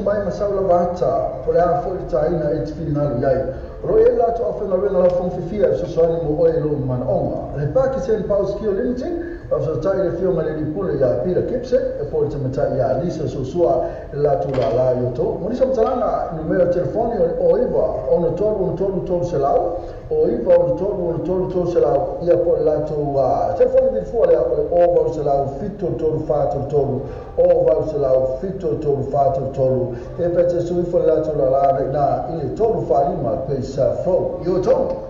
Mai ma sau lava ata po o le a foi le taina e te finagalo i ai. O lo o i ai le latou aufaigaluega laufogafifia e fesoasoani mo oe i lou manaoga. Le Pakistan Power Skill Limited, faafesootai i le Afioga i le Alii Pule ia Peter Gibson e po o le tamaitai ia Lisa Suasua i le latou lala i outou. Mo nisi o matalaga, numera o telefoni o le 09 63 63 300, 09 63 300, ia po o le latou telefoni vilifua lea o le 0800 73 43 0800 73 43. E pe te sui fo le latou lala i na i le 345 Pesa Flow. I outou.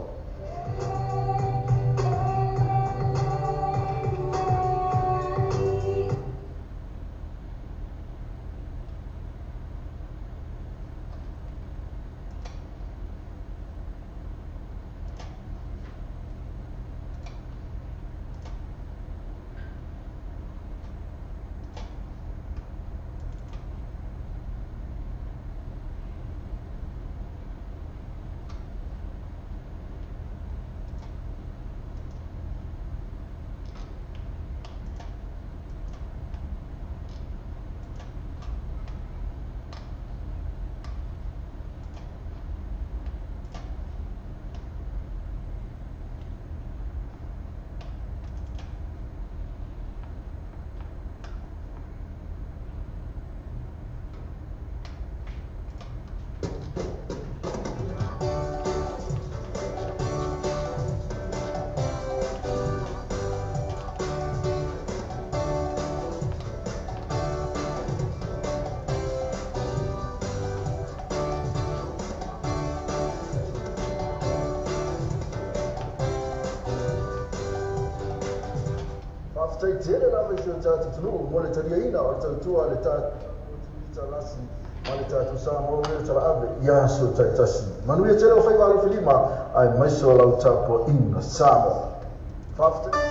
Faafetai tele lava i si o tatou atunuu mo le taliaina o le tautua a le tatou lasi ma le tatou Samoa le talaave i aso taitasi. Manuia tele o faiva alofilima aemaise o lau tapuaiga Samoa. Faafetai.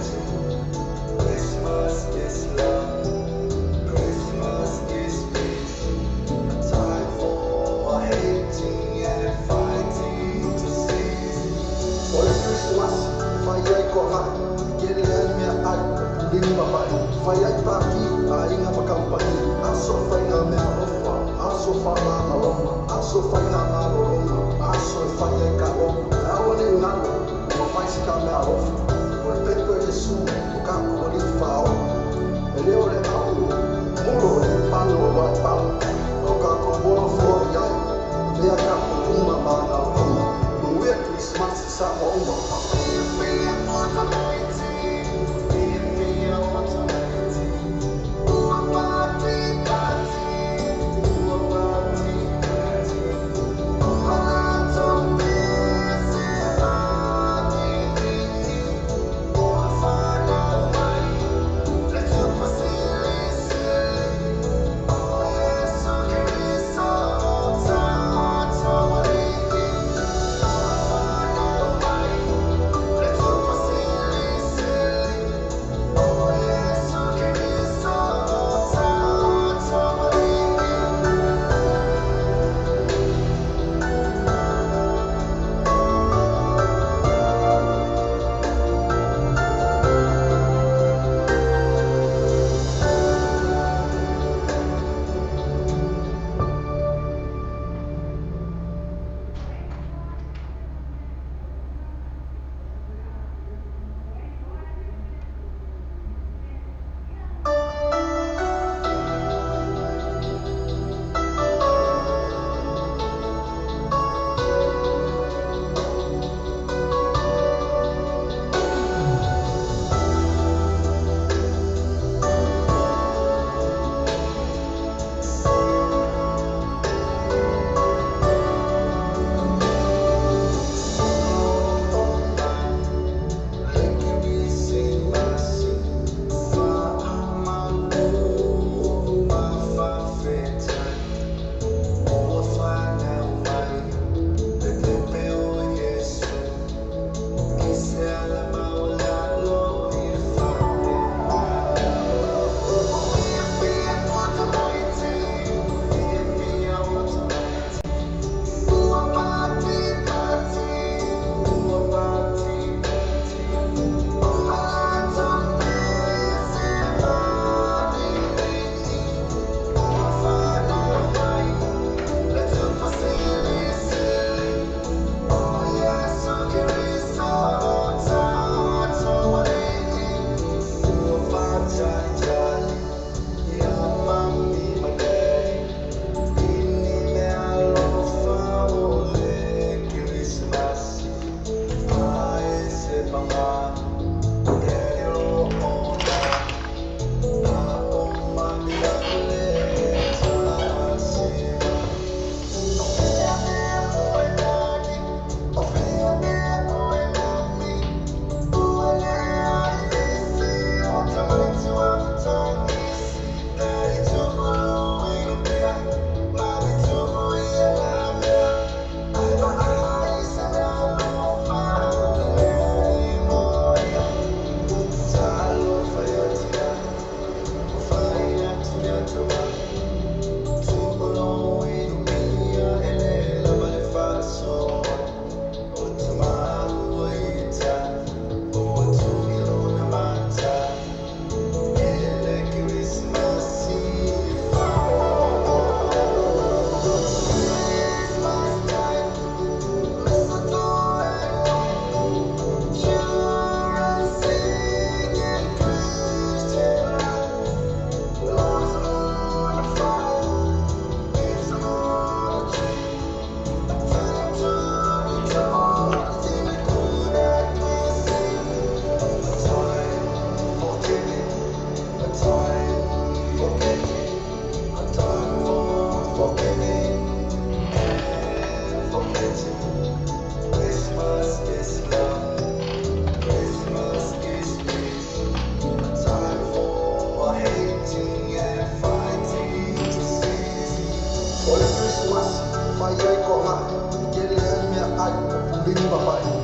Forgetting. Christmas is love. Christmas is peace. A time for hating and fighting to cease. O le Christmas, fai ai koga, kele ai mea ai, pulini mapai, fai ai paki, a inga makampani, aso fai ngā mea alofa, aso whamangalonga, aso fai ngā malolonga, aso e fai ai ka longa, aua ne ngalo, ua fai si ka mea alofa, o le pepe o Iesu, o kako o li whaola, e leo le au, mulo le palo o ai palo, o kako mono fo i ai, mea kako uma mana o uma, Manuia Christmas sa mo uma.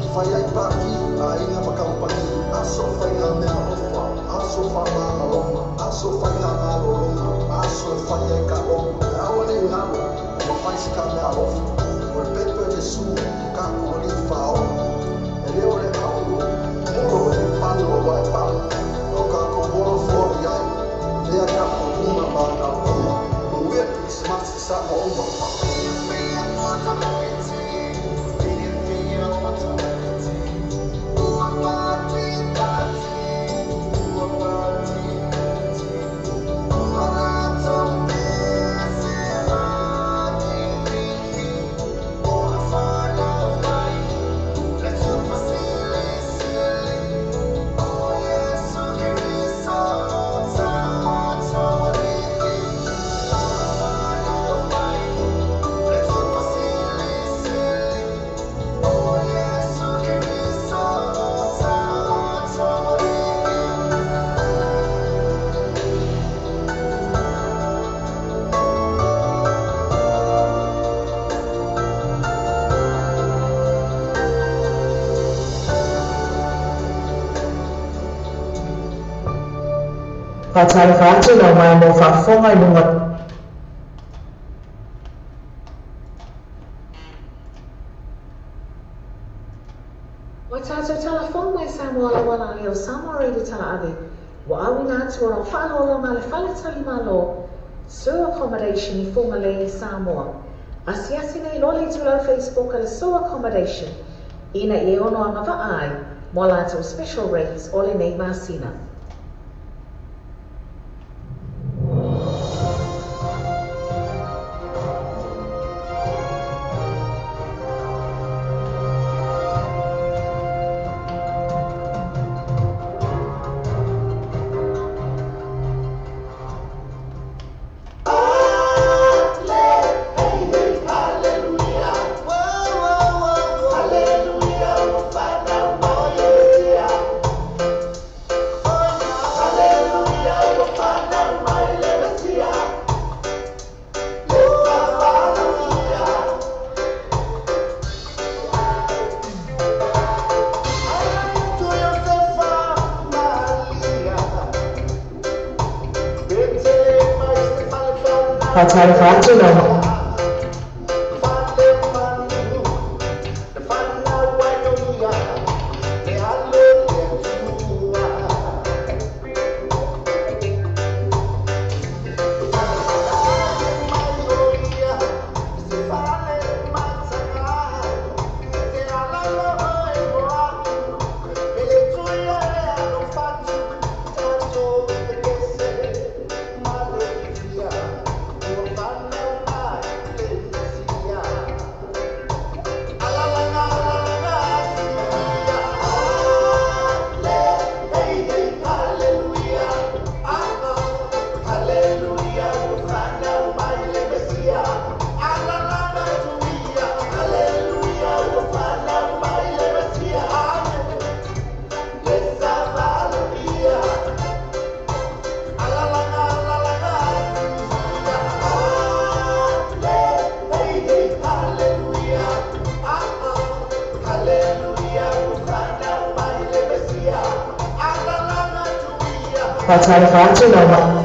Fai ai paki, a inga makampani, aso fai. Faiga meaalofa, aso faamagaloga, aso faigamalologa, ma aso e fai ai taaloga. Aua nei galo, ua fai se ta meaalofa. O le pepe o Iesu, tatou Alii Faaola. E lē o le auro, olo e pale ua e pale. O tatou ola fua i ai, lea tatou uma manaomia. Manuia le Kerisimasi Samoa uma. Faatalofa atu lau mai mo faafofoga i luga. Ua tatou talafono mai Samoa lauala lea o Samoa Radio Talaave ua auina atu ona o faaaloaloga a le Fale Tali Malo Sur Accommodation i Fugalei i Samoa. Asiasi nei loa le itulau Facebook a le Sur Accommodation ina ia e ono agavaa ai mo a latou special rates o lenei masina. Faatalofa atu lau Faatalofa atu lau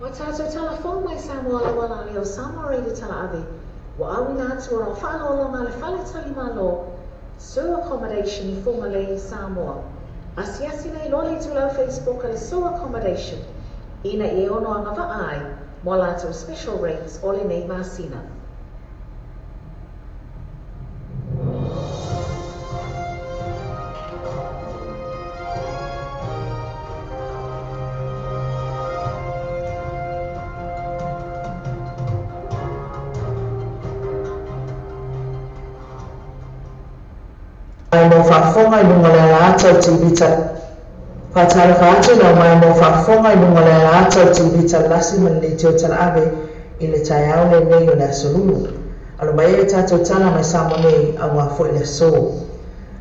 Ua tatou talafoga mai Samoa lauala lea o Samoa Radio Talaave, ua auina atu ona o faaaloaloga a le Fale Tali Malo, Sue Accommodation i Fugalei, Samoa. Asiasi nei loa le itulau Facebook a le Sue Accommodation ina ia e ono agavaa ai mo a latou special rates o lenei masina. Mai mo faafofoga i luga o le ala-ata o le TV Faatalofa atu i lau mai mo faafofoga i luga o le ala-ata o le TV Talalasi ma le Leitio Talaave i le taeao lenei o le Aso Lulu. Alo mai ai a tatou tala mai Samoa nei aua foi le aso.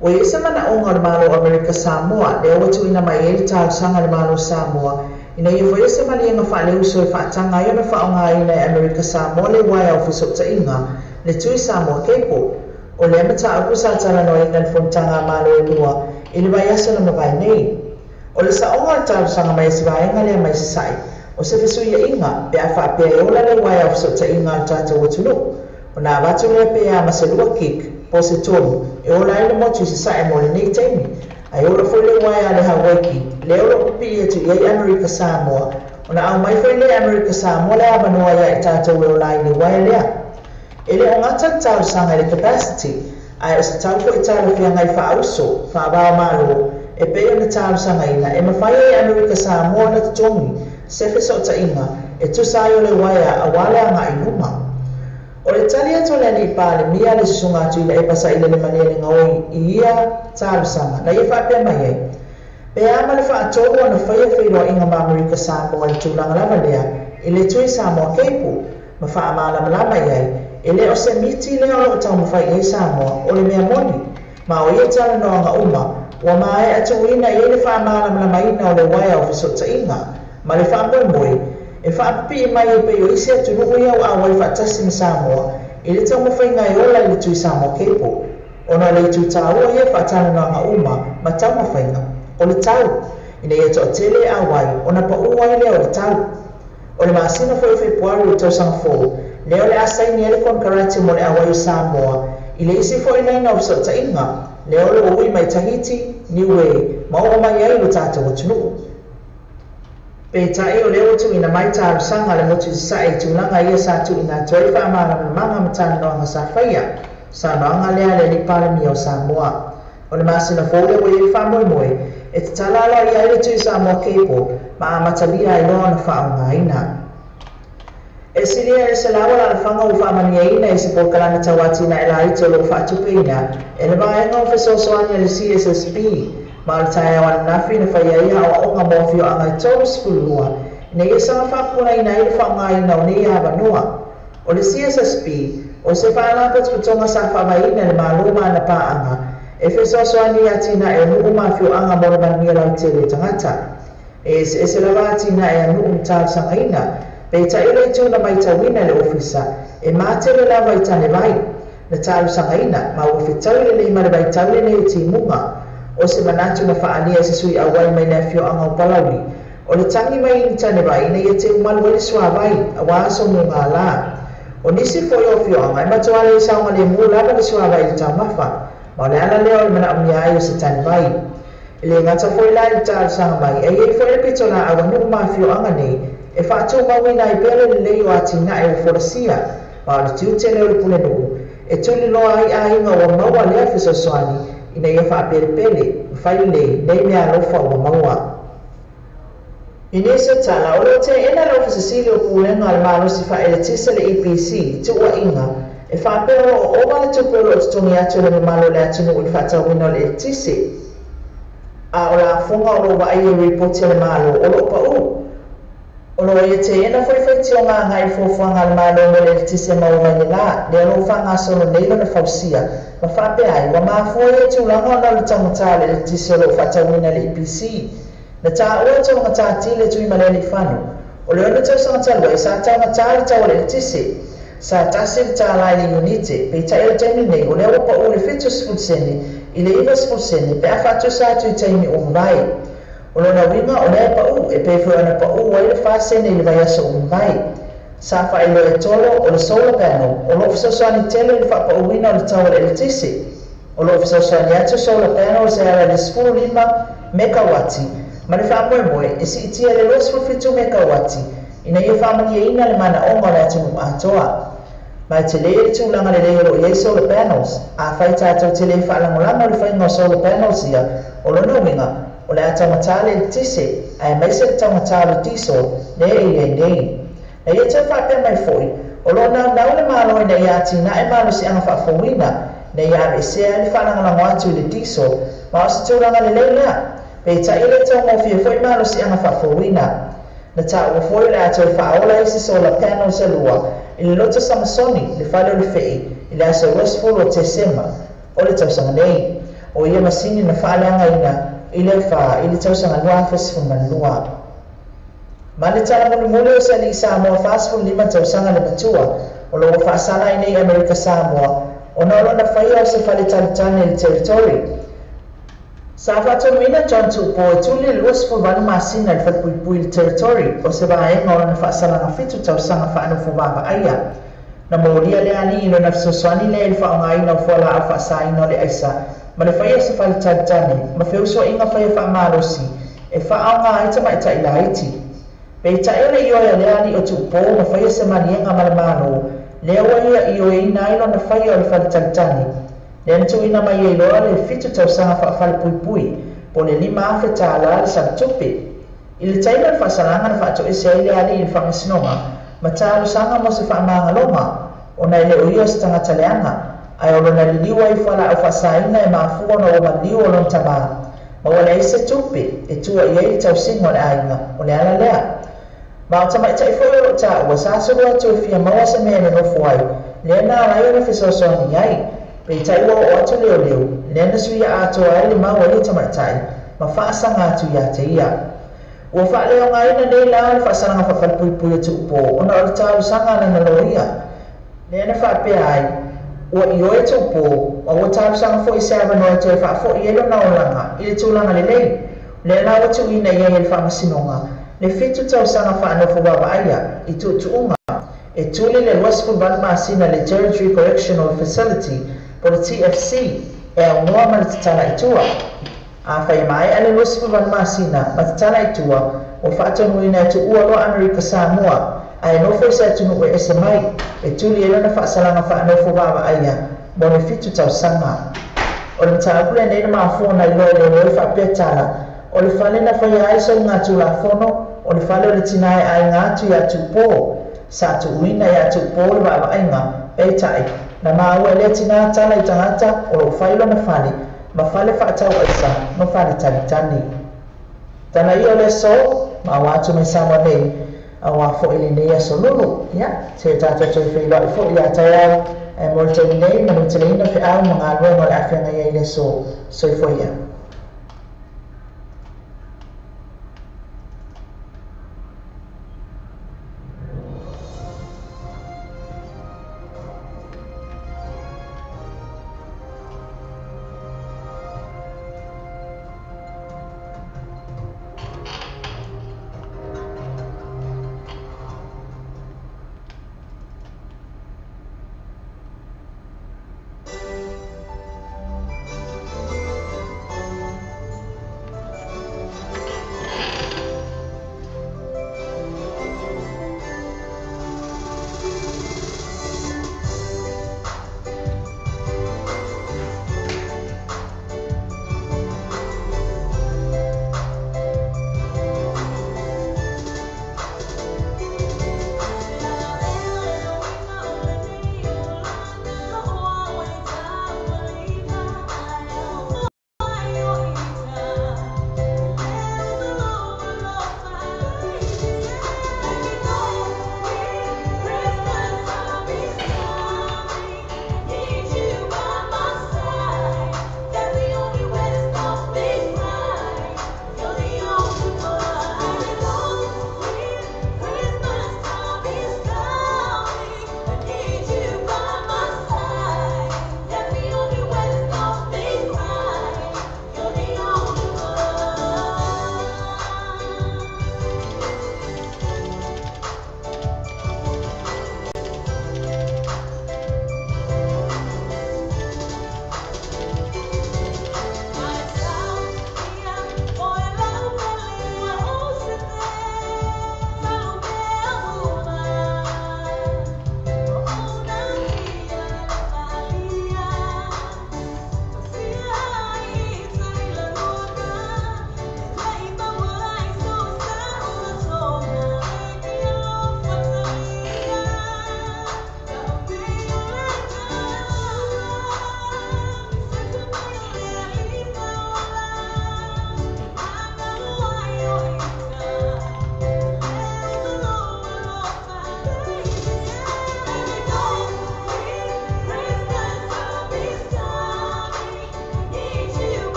Ua i ai se manaoga o le Malo o Amerika Samoa lea ua tuuina mai ai le talosaga a le Malo o Samoa ina ia faia se maliega faaleuso e faataga ai ona faaaogaina e Amerika Samoa le uaea o fesootaiga le Tui Samoa Cable. O lea mataupu sa talanoaina i le fonotaga a Malo e lua i le vaiaso na mavae nei. O le saoga o le talosaga mai a se vaega lea mai Sasae, o se fesuiaiga pe a faapea e ola le uaea o fesootaiga a le tatou atunuu, ona avatu lea pe a ma se lua gig po o se tolu e ola ai le motu i Sasae mo lenei taimi, ae ola foi le uaea a le Hawaiki lea o lo o pipii atu i ai Amerika Samoa, ona aumai foi lea e Amerika Samoa le avanoa ia i tatou e ola ai le uaea lea. E le o gata le talosaga i le capacity, ae o se tau foi talafeagai faa-uso, faava-o-Malo, e pei ona talosagaina, e mafai ai e Amerika Samoa ona totogi se fesootaiga e tusa ai o le uaea aua le agai i luma. O le tali atu a le Alii Palemia le Susuga a Tuilaepa Sailele Malielegaoi i ia talosaga, na ia faapea mai ai, Pe a ma le faatolu ona faia feiloaiga ma Amerika Samoa i le tulaga lava lea i le Tui Samoa Cable, ma faamalamalama i ai, e le o se miti lea o lo o taumafai i ai Samoa, o le mea moni, ma o ia talanoaga uma, ua maea tuuina i ai le faamalamalamaina o le uaea o fesootaiga, ma le faamoemoe, e faapipii mai e pei o isi atunuu ia ua auai faatasi ma Samoa i le taumafaiga e ola i le Tui Samoa Cable, ona o le itu taua ia faatalanoaga uma ma taumafaiga, o le tau, ina ia toatele e auai, ona pau ai lea o le tau. O le masina foi o Fepuari o le tausaga fou, lea o le a saini ai le konekarate mo le auai o Samoa i le isi foi laina o fesootaiga, lea o lo o ui mai Tahiti, Niue, ma oo mai ai i lo tatou atunuu. Peitai, o lea ua tuuina mai talosaga a le motu i Sasae i tulaga ia sa tuuina atu ai faamalamalamaga ma talanoaga sa faia, saunoaga lea a le Alii Palemia o Samoa. O le masina fou lea ua i ai le faamoemoe e tatala aloaia ai le Tui Samoa Cable ma amatalia ai loa ona faaaogaina. E silia i le 100 alalafaga ua faamaniaina i se polokalame tau atinae laiti o lo o faatupeina e le Vaega o Fesoasoani a le CSSP ma o le taeao ananafi na faia ai aoaoga mo afioaga e 32 ina ia saga faapupulaina ai le faaaogaina o nei avanoa. O le CSSP, o se faalapotopotoga sa faavaeina e le Malo ma ana paaga e fesoasoani i atinae o nuu ma afioaga mo le manuia lautele o tagata. E eseese lava atinae a nuu na talosagaina, peitai o le itu na maitauina e le Ofisa, e matele lava i tanevai na talosagaina ma ua fetaui lelei ma le vaitau lenei o timuga. O se manatu na faaalia e se sui auai mai le afioaga o Palauli, o le tagi mai i ni tanevai ina ia teumalu ai le suavai aua aso mugala. O nisi foi o afioaga e matua le saogalemu lava le suavai i le taumafa, ma o le ala lea o le manaomia ai o se tanevai. E le gata foi la i le talosaga mai, ae i ai foi le pitolaau a nuu ma afioaga nei e faatumauina ai pea le lelei o atinae ua folasia, ma o le tiute lea o le pulenuu e tuliloa ai aiga ua maua lea fesoasoani ina ia faapelepele ma fai lelei nei mea alofa ua maua. I nisi o tala, o lo o teena le Ofisa Sili o Pulega a le Malosi Faaeletise le EPC i tuuaiga e faapea o lo o ova le tupe o lo o totogi atu e le mamalu o le atunuu i le faatauina o le eletise. A o lafoga o lo o vaaia i ripoti a le Malo o lo o pau. O lo o ia teena foi faitioga agai i le fuafuaga a le Malo mo le eletise e maua mai le la, lea o lo o faagasolo nei lona fausia, ma faapea ai, ua mafua ia tulaga ona o le taugata o le eletise o lo o faatauina e le EPC. Na taua e Tologatati le Tuimalealiifano, o le ono tausaga talu ai sa taugata le tau o le eletise. Sa tasi le tālā i le iunite, peitai o le taimi lenei o lea ua pau le 70 sene i le 90 sene pe a faatusa atu i taimi o mavae. O lona uiga o lea e paʻu e pei foi ona paʻu ai le 4 sene i le vaiaso ua mavae. Sa faailoa e Tolo o le solar panel o loo fesoasoani tele i le faapauina o le tau o le eletise. O loo fesoasoani atu solar panels e ala i le 15 mekauati ma le faamoemoe e siitia i le 27 mekauati ina ia faamalieina le manaoga o le atunuu atoa. Ma e telē le tulaga lelei o loo i ai solar panels. Afai tatou te lē faalagolago le faiga o solar panels ia, o lona uiga o le a taugatā le eletise aemaise le taugatā o le diesel lea e iai nei. Na ia toe faapea mai foi o loo naunau le Malo ina ia atinae malosiaga faafouina ina ia aveesea ai le faalagolago atu i le diesel, ma o se tulaga lelei lea, peitai e lē taugofie foi malosiaga faafouina. Na taua foi o le a toe faaola isi solar panels e lua i le Loto Samasoni, le fale o le Fe'i, i le aso 20 o Tesema o le tausaga nei. O ia masini na faaleagaina i le afa i le tausaga 2012. Ma le tala mulimuli, o se alii Samoa 45 tausaga le matua o lo ua faasala ai nei Amerika Samoa ona o lona faia o se fale talitane i le Territory. Sa faatonuina John Tuupo e tuli le 28 masina i le falepuipui i le Territory o se vaega o lona faasalaga 7 tausaga faanofo vaavaaia. Na molia le alii i lona fesoasoani lea i le faaaogaina o fualaau faasaina o le aisa ma le faia o se fale talitane ma feusuaiga faia faamalosi e faaaoga ai tamaitai laiti. Peitai o le ioe a le alii o Tuupo na faia se maliega ma le Malo lea ua ia ioeina ai lona faia o le fale talitane, lea na tuuina mai ai loa le 7 tausaga faafalepuipui po o le $5,000 le salatupe. I le taimi o le faasalaga, na faatoese ai le alii i le faamasinoga ma talosaga mo se faamagaloga ona e le o ia o se tagata leaga, ae o lona liliu ai fualaau faasaina e mafua ona ua maliu o lona tamā ma ua leai se tupe e tua i ai le tausiga o le aiga o le ala lea. Ma o tamaitai foi o loo taua sa sulu atu e fia maua se mea e nonofo ai, lea na ala ai ona fesoasoani ai. Peitai ua oo atu leoleo, lea na suia atoa ai le mau a ia tamaitai ma faasaga atu iā te ia. Ua faaleaogaina nei la le faasalaga faafalepuipui o Tuupo ona o le talosaga a lana loia, lea na faapea ai ua ioe Tuupo ma ua talosaga foi se avanoa e toe faafoi ai lona olaga i le tulaga lelei. Lea la ua tuuina i ai e le faamasinoga le 7 tausaga faanofo vaavaaia i tuutuuga e tuli le 28 masina le Territory Correctional Facility po le TFC e aunoa ma le tatala i tua. Afai e maea le 28 masina ma tatala i tua, ua faatonuina e tuua loa Amerika Samoa ae nofo i se atunuu e ese mai e tuli ai lona faasalaga faanofo vaavaaia mo le 7 tausaga. O le mataupu lenei na mafua ona iloa e leoleo faapea tala o le fale na faia ai soligatulafono o le fale o le tinā e aiga atu iā Tuupō. Sa tuuina iā Tuupō le vaavaaiga, peitai na maua e lea tinā tala i tagata o loo fai lona fale ma fale faatau aisa ma fale talitani. Tala ia o le aso ma auā atu mai Samoa nei auā foʻi lenei aso lulu. Ia se tatou toe feiloai foʻi iā taeao, ae mo le taimi nei, manuteleina feau ma galuega o le afeagai ai le aso. Soifua ia.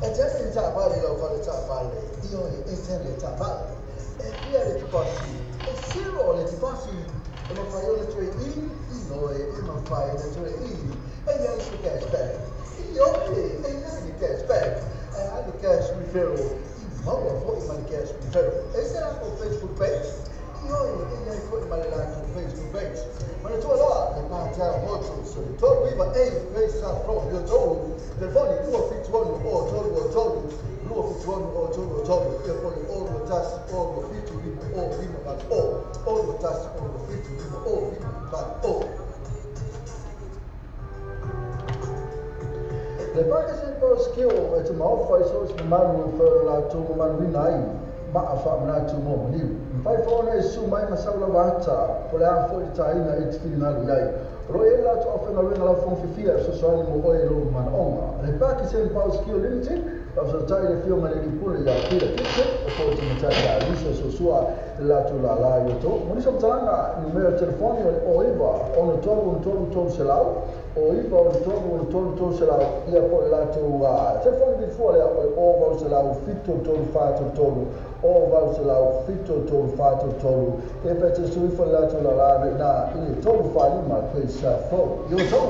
E tele le taavale lau fale taavale, ioe, e tele taavale. E fia le tipasi, e zero le tipasi. E mafai ona toe i, ioe, e mafai ona toe i. E iai se cashback, ioe, e iai le cashback. E a le cash referral, i maua foi ma le cash referral. E se latou Facebook page, ioe, e iai foi ma le latou Facebook page. Manatua loa, le Patel Motors, o le 39A Place South Road, i outou. Telefoni 271 o 3 o 3, 271 o 3 o 3, ia po le o 21 o 27 5 o 5 8 o, o 21 o 27 5 o 5 8 o. Le Pakistan Post Skill e te maofa i so se mamalu e whae latou mamaluina ai maa whaamanatu mo maniu. Mawhai whaona e su mai masau lava ata, po le a fo i tāina e te whiringalu iai. O lo e latou awhengaluenga lau whongwhiwhia e sosoani mo oe lo manaonga. Le Pakistan Power Skill Limited, whafasautai le fio le lipule ia Peter Gibson, o po te matai ia Alisa Sosua le latou la la i o tō. Monisa mtalanga numero telefoni o le o iwa, ono tolu, ono tolu, tolu selau, o iwa, ono tolu, ono tolu, tolu selau, ia po le latou telefoni vifua lea o le o vau selau, fito tolu, wha tolu, tolu, o vau selau, fito tolu, wha tolu, tolu, e pe te suifo le latou la la na i le tolu wha lima, Place South Road. I o tō.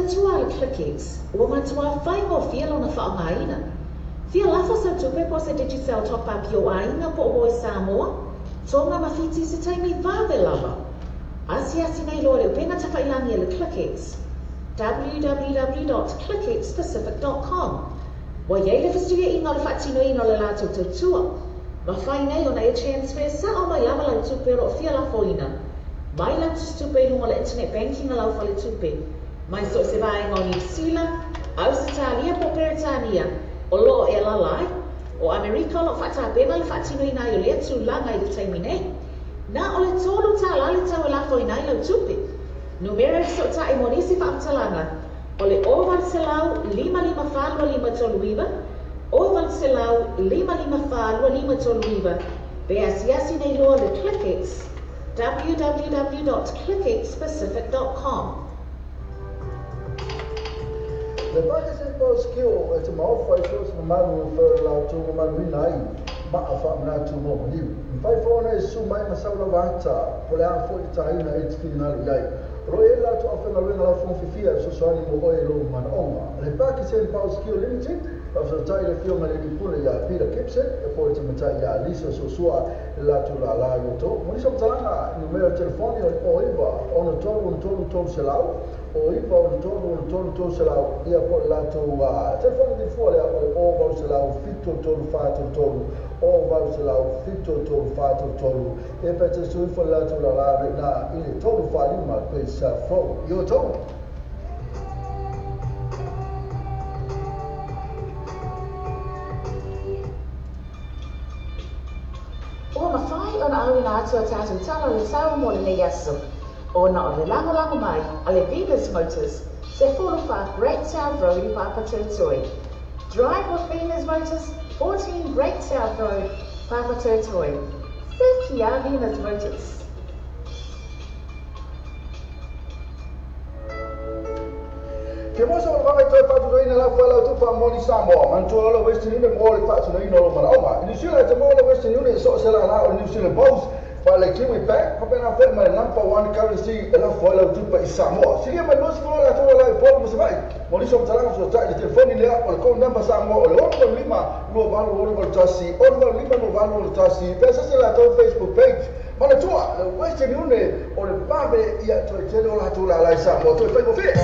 tautua a le ClickX, ua matuā faigofie lona faaaogaina. Fia lafo sau tupe po o se Digicel top up i ou aiga po o uo i Samoa, Tonga ma Fiti i se taimi vave lava. Asiasi nei loa i le upega tafailagi a le ClickX, www.clickxpacific.com. Ua i ai le fesuiaiga o le faatinoina o le latou tautua. Mafai nei ona e transfer sao mai lava lau tupe o lo o fia lafoina mai lau tusitupe i luga o le internet banking a lau faletupe, mai so o se vaega o Niu Sila, Ausetalia po o Peretania o lo o e alaala ai. O Amerika o lo o faatapena le faatinoina ai o lea tulaga i le taimi nei. Na o le $3 le tau e lafoina ai lau tupe. Numera e fesootai mo nisi faamatalaga o le 0800 554 2539, 0800 554 2539, pe asiasi nei loa le ClickX, www.clickxpacific.com. Le Pakistan Post Skill e te maofa i so o se mamalu e fai o le latou mamaluina ai maa faamanatu mo maliu. Mafai foi ona e susu mai ma sau lava ata po o le a foi le taina e te finagalo i ai. O lo o i ai le latou aufaigaluega laufoga fifia e fesoasoani mo oe i lou manaoga. Le Pakistan Power Skill Limited, faafesootai i le Afioga i le Alii Pule ia Peter Gibson e po i le tamaitai ia Lisa Suasua i le latou lala i outou. Mo nisi o matalaga, numera o le telefoni o le 09 63 63 300, 09 63 63 300, ia po o le latou telefoni lifua lea o le 0800 73 43, 0800 73 43, ia pe te susu ifo i le latou lala nei na i le 345 Great South Road i outou. Ua mafai ona auina atu a tatou tala o le tau mo lenei aso, ona o le lagolago mai a le Venus Motors, 14 Great South Road i Papatoetoe. Drive with Venus Motors, 14 Great South Road, Papatoetoe. Se kia Venus Motors. Ke moso o le vave toe faatunoina lau fualau tupa mo ni Samoa, manatua loa le Western Union mo le faatunoina o lou manaoga. I New Zealand e te maua le Western Union i so o se lala o le New Zealand Post, fa le Kiwi Bank, faapena foi ma le number one currency e lafo ai lau tupa i Samoa. Silia mai 20 le atoa la i Upolu ma Savaii. Mo nisi o matalaga fesoatai i le telefoni lea o le code number Samoa o le 685 2881, 685 2881, pe asasi le latou Facebook page. Manatua, le Western Union o le vave ia toe tele o latou lala i Samoa toe faigofie.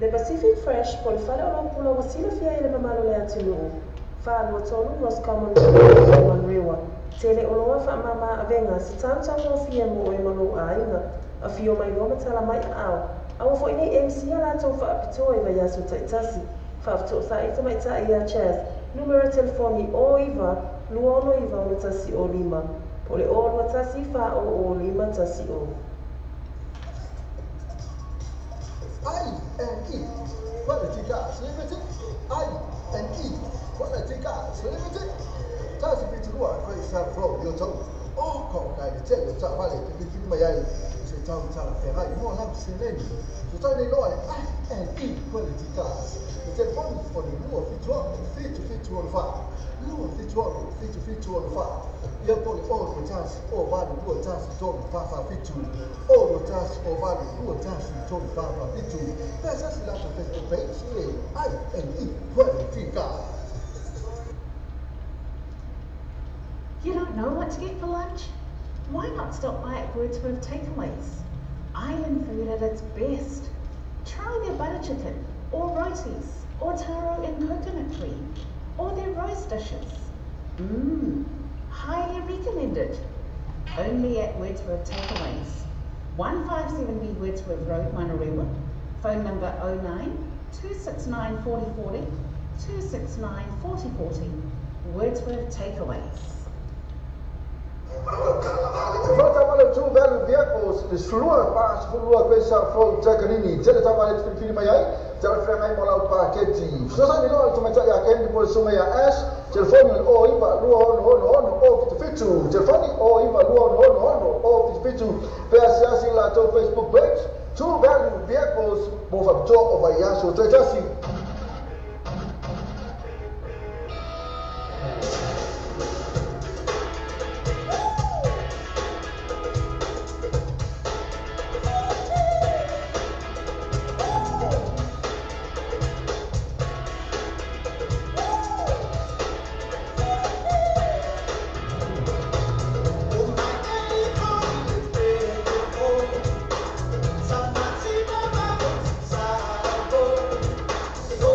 Le Pacific Fresh po le fale o pula ua silafia i le mamalo le atunuu. 423 Roscommon Manurewa. Tele o loa whaamama avenga se tāmtānga o fia mo oe malo āinga. A fio mai loa matala mai ao. Aua fo inei MC a lātou whaapitoa i vai aso taitasi. Whaapitoa sa ita mai tā ia Chaz. Numero telefoni o iwa, lua ono iwa ono tasi o lima. Po le 0 2 1 4 0 0 5 1 0. I&E Quality Cars Limited. I&E Quality Cars Limited. Tasi fitu lua koe sa flow yo tau. O ko kai le tele ta vale te filifili mai ai se tau tala feagai mo lau seleni. So tau nei loa le I&E Quality Cars. Le telefoni o le 276 7764. 276 7764. Ia po le 0 1 0 8 2 1 3 4 4 7. 0 1 0 8 2 1 3 4 4 7. Pesa si latou Facebook page le I&E Quality Cars. You don't know what to get for lunch? Why not stop by at Wordsworth Takeaways? Island food at its best. Try their butter chicken, or rotis, or taro and coconut cream, or their roast dishes. Mmm, highly recommended. Only at Wordsworth Takeaways. 157B Wordsworth Road, Manurewa. Phone number 09 269 4040, 269 4040. Wordsworth Takeaways. Fata wale tu value vehicles le slua pa slua koe sa flow takanini tele ta wale filifili mai ai tele whengai mo lau paketi. Fesoasoani loa le tamaitai ia Kendi po le susuga ia Ash. Telefoni o 0 9 2 6 6 6 0 7 7. Telefoni 0 9 2 6 6 6 0 7 7. Pe asiasi latou Facebook page True Value Vehicles mo faapitoa o vaiaso toe tasi. O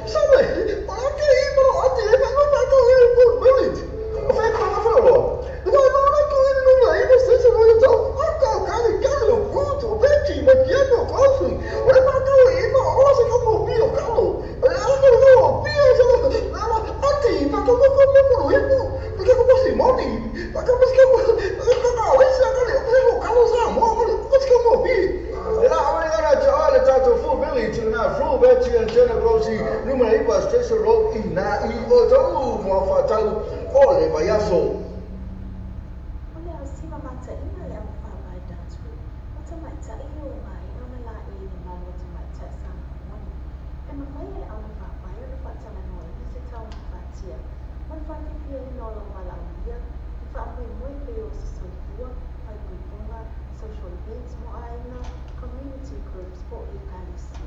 Sabe, o que é isso? Ati e fa no ta ko e po village. O fa ko na fa lo. O fa no na ko e no na e se se no yo o ka ka le ka lo puto, vecchi, ma chi è cosi? O fa ko e no, o se ko pio ka lo. E a ko no, pio se no. Ati, fa ko ko ko ko e po. Porque ko si moni. Fa ko ko ko ko ka o se ka le ko ka lo sa mo ko ko se ko pi. E la o le na cha le ta to full village na full vecchi and Jenna Grossi numero 8 Station Road i na i o tau mo fa tau o le vaiaso. O le au sima mata ina le au whāpai dance group. O ta mai tai o mai o na la e ni malu o ta mai tai sa moni. E mawhai le au whāpai o na whatala noa i se tau whātia. Mo whāwhiwhia i no lau wala au ia. I whaamui mui pe o se soifua, whai puipunga, social events mo aina, community groups po i kalisi.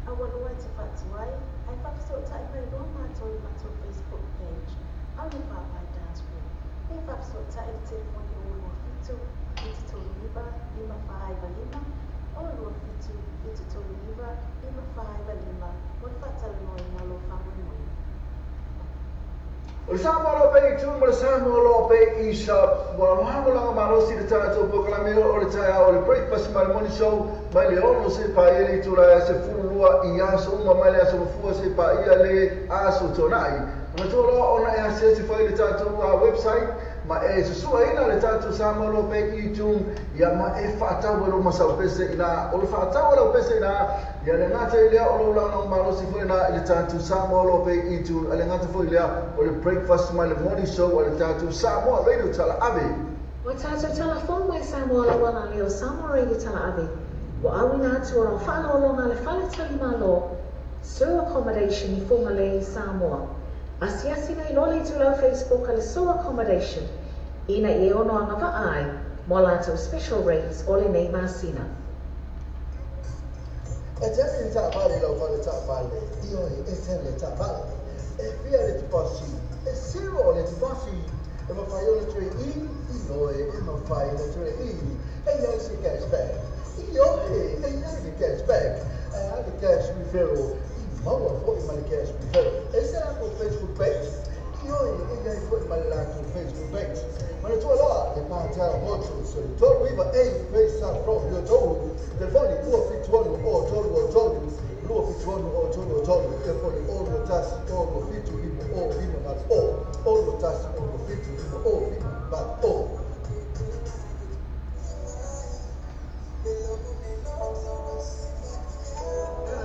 Awa loa te whatuai, ai whawhisotai mai loa mātou i mātou Facebook page, au le whāpai dance group. E whawhisotai i telefoni o 27 79 555 o 27 79 555 mo le whātalanoa i ngalo whamoemoi. O le Samoa lo pe i tū mo le Samoa lo pe i sa wa lohango langa malosi le tātou pokalame o le taia o le breakfast ma le morning show mai le ono se pa ia le tula se fulua i aso uma mai le aso mafua se pa ia le aso tonai. Ma tō loa ona e ase se fai le tātou website ma e susua ina le tātou Samoa lo pe i tū ia ma e whaatau e lo masau pese ina o le whaatau e lo pese ina ia le ngata i lea o lo langa malosi fo ina i le tātou Samoa lo pe i tū a le ngata fo i lea o le breakfast ma le morning show a le tātou Samoa Radio Tala Ave. O tātou telefon mai Samoa la wana leo Samoa Radio Tala Ave. Wa awina atu o whaalolonga le whale tali malo Sur Accommodation i Whangalei Samoa. Asiasi nei lole i tūlau Facebook a le Sur Accommodation. Ina i e ono anga vaai mo lātou special rates o le nei masina. E te le ta vale lau vale ta vale. Io e te le ta vale. E fia le tupasi. E siro le tupasi. E mawhai o le ture i, i oe, e mawhai le ture i. E iai se cashback. I oe, e iai le cashback. E ai le cash referral. I maua foi ma le cash referral. E se la ko Facebook page. I oe, e iai foi ma le lātou Facebook page. Ma le tua loa, le pātau motu, so le tolu iwa e pesa from yo tolu. Telefoni 271 o tolu o tolu. 271 o tolu o tolu. Telefoni o lo tasi o lo fitu lima o lima mat o. O lo tasi o lo fitu lima o lima mat o.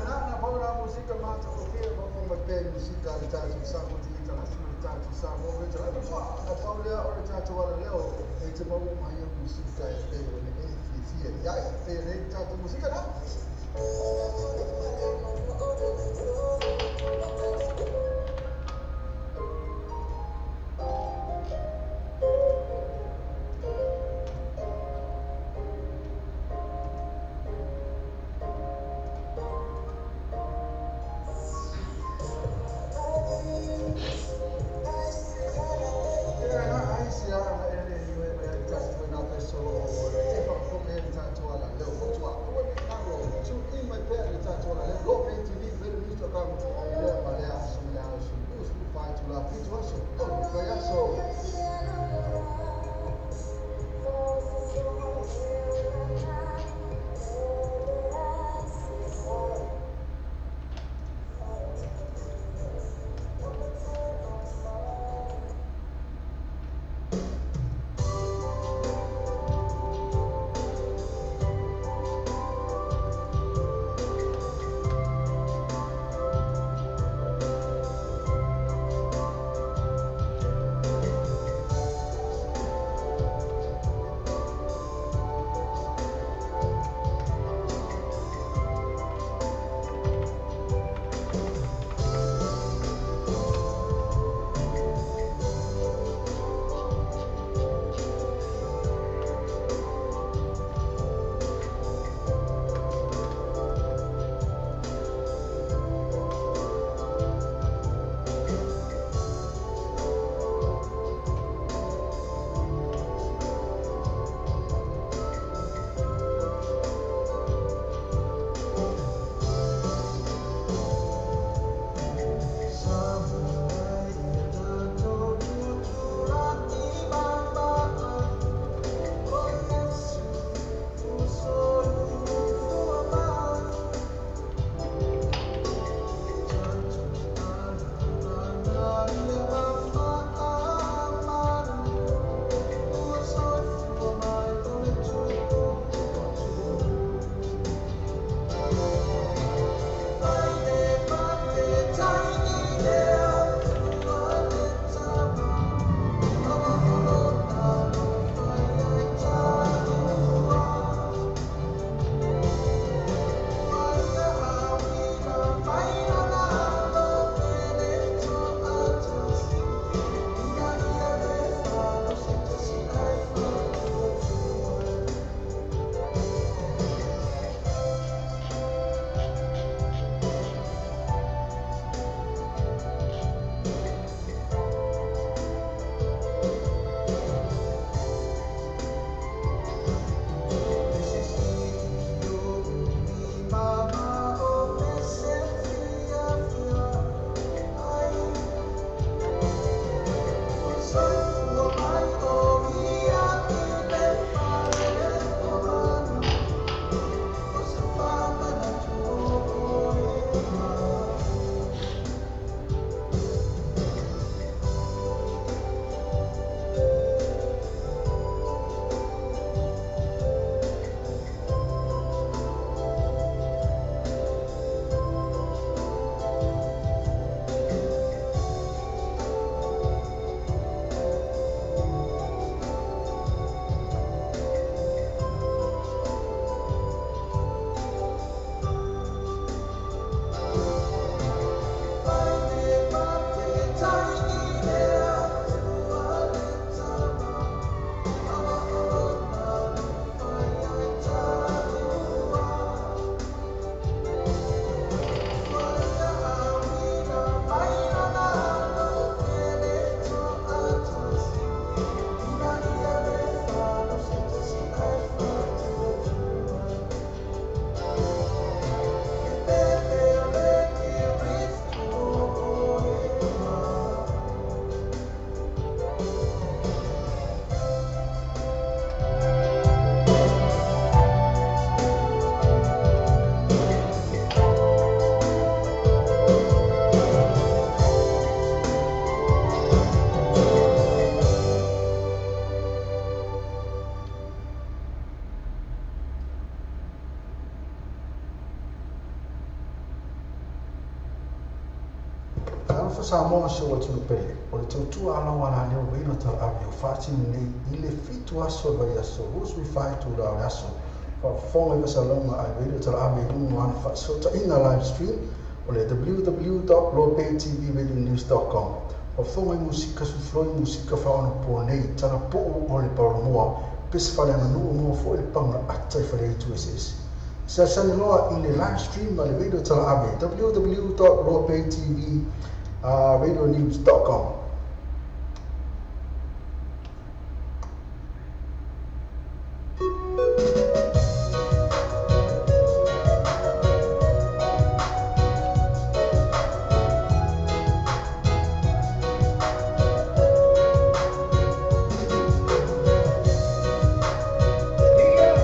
Na paura musika mata o fia mo pe musika le tātou Samoa International tātou Samoa Radio. Na paura o le tātou ala leo e te mau mai o musika e pe o le e fia ia e fe le tātou musika na. Alofa Samoa si ou atunuu pele, o le tautua alaoa la lea o Radio Talaave o faatino nei i le 7 aso o le vaiaso, 24 itula o le aso. Faafofoga i faasalaga a le Radio Talaave i luga o ana faafesootaiga live stream o le www.lobaytvradionews.com. Faafofoga i musika sufuloi musika faaonapo nei, talapuu o le paolomoa, pese faaleaganuu moa foi le paga ata i faleitu eseese. Siasani loa i le live stream a le Radio Talaave www.lobaytvradionews.com. Yeah!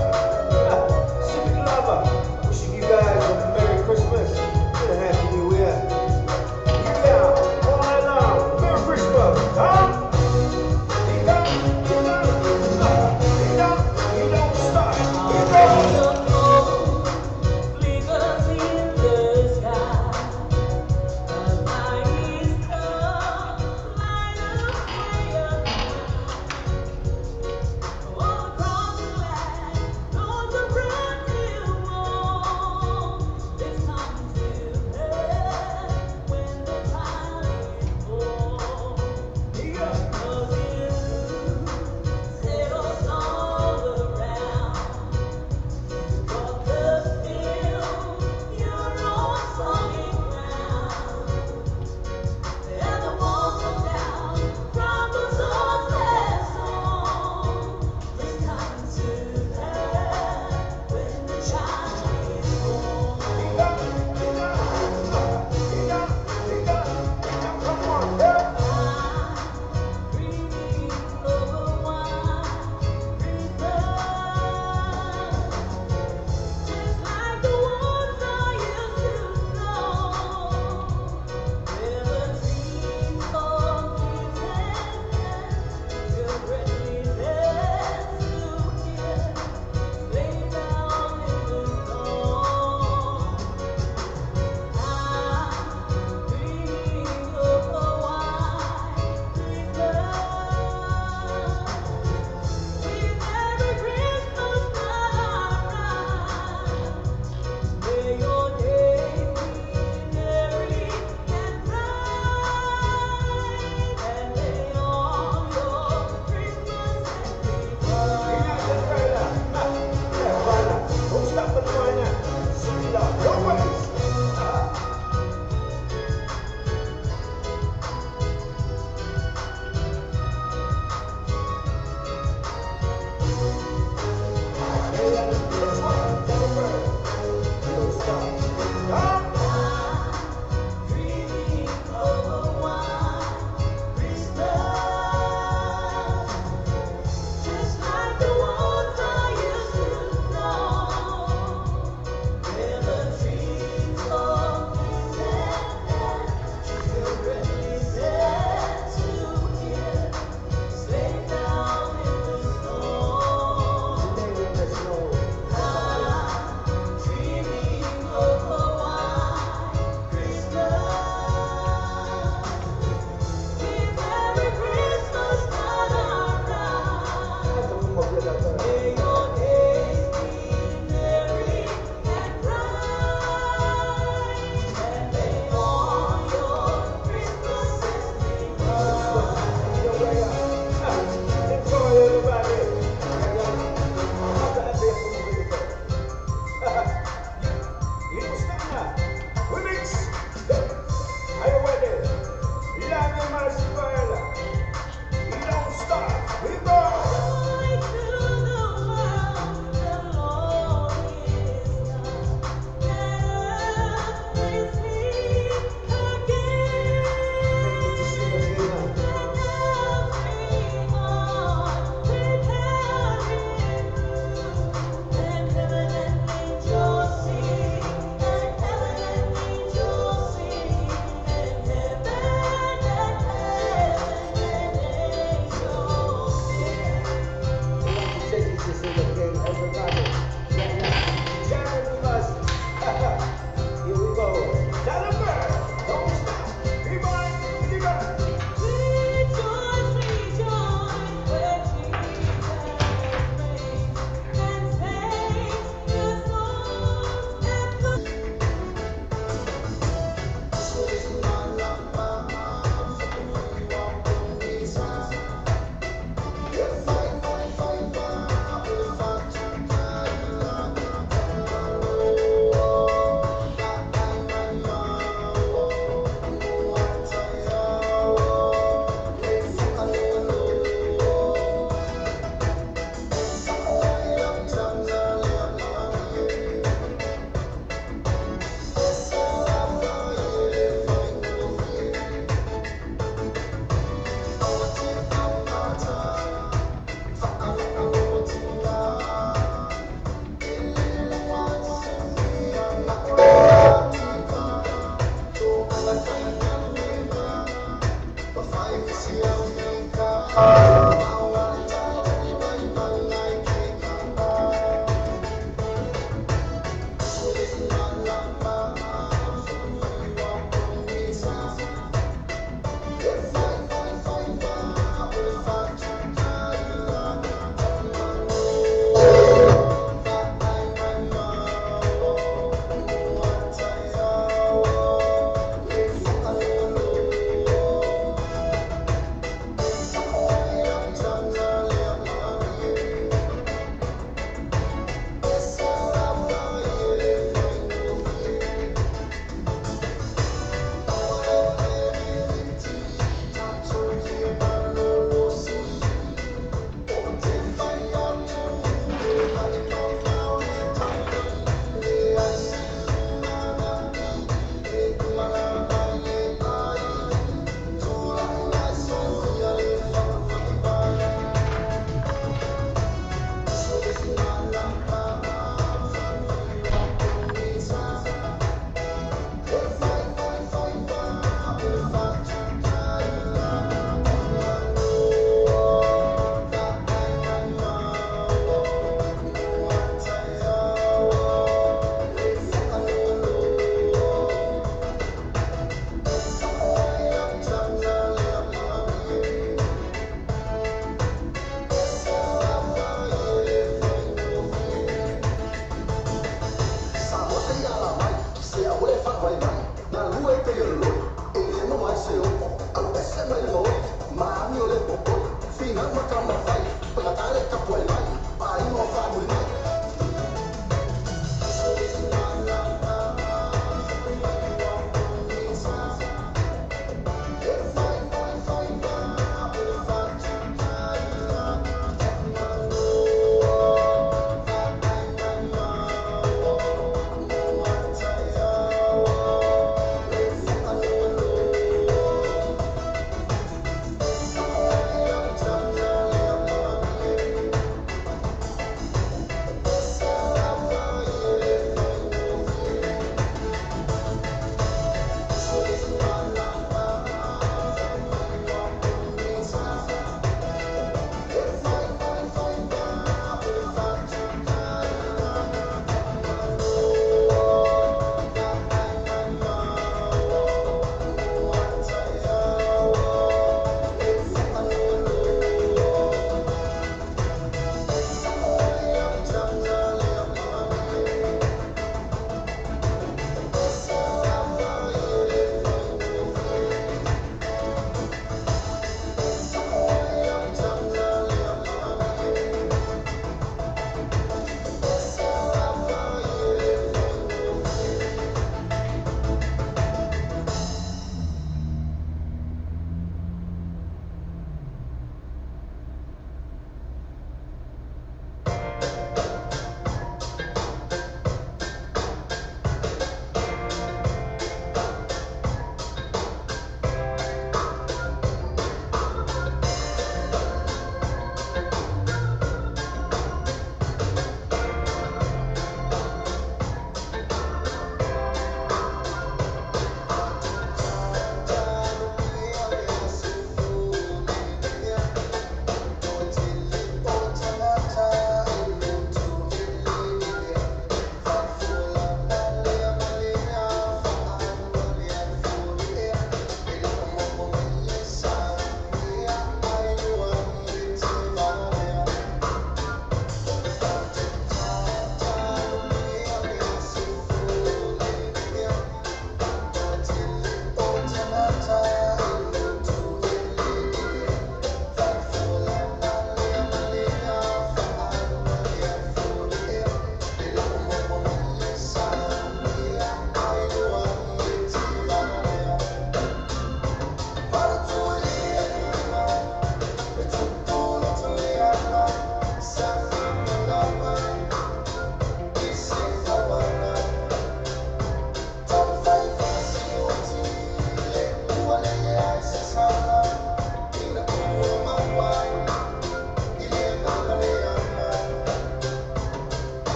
Pacific Lover, wishing you guys a Merry Christmas and a Happy New Year. Yeah! All night long! Merry Christmas!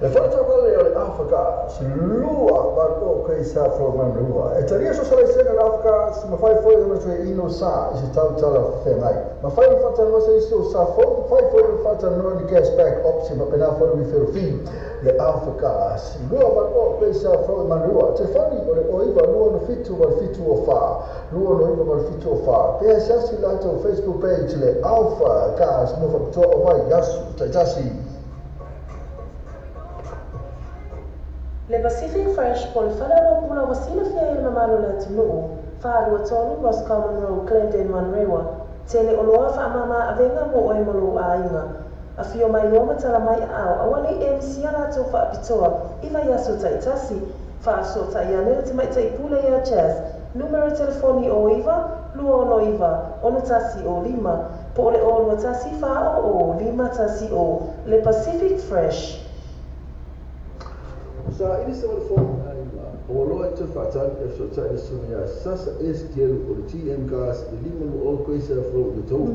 Le whaletawale o le Afrika lua valu o kei sa fro manua. E talia so sala sena le Afrika si mawhai foi ona tue ino sa i se tau tala whengai. Mawhai ni whatanoa se isi o sa fo, mawhai foi ni whatanoa ni cashback option ma pena foi ni whiro le Afrika si lua valu o kei sa fro manua. Telefoni o le oiva lua no fitu wal fitu o wha. Lua no iwa wal fitu o wha. Pea siasi lato Facebook page le Alpha Gas mo whaputoa o mai yasu taitasi. Le Pacific Fresh po le whalero pula wasila fia i mamalo le atunuu, whaalua tolu Roscommon Road, Glendale, Manrewa, tele o loa whaamama avenga mo oe malo a inga. A fio mai loa matala mai ao, awale e misia rātou whaapitoa, iwa iaso taitasi, whaaso taiane te mai taipule ia Jazz, numero telefoni o iwa, lua ono iwa, ono tasi o lima, po le o lua tasi wha o lima tasi o, le Pacific Fresh. Sa ili sa wale fong o loa e te whatan e so ta e sunia sasa STL o le TM Gas le lima lu o koe sa fro le tau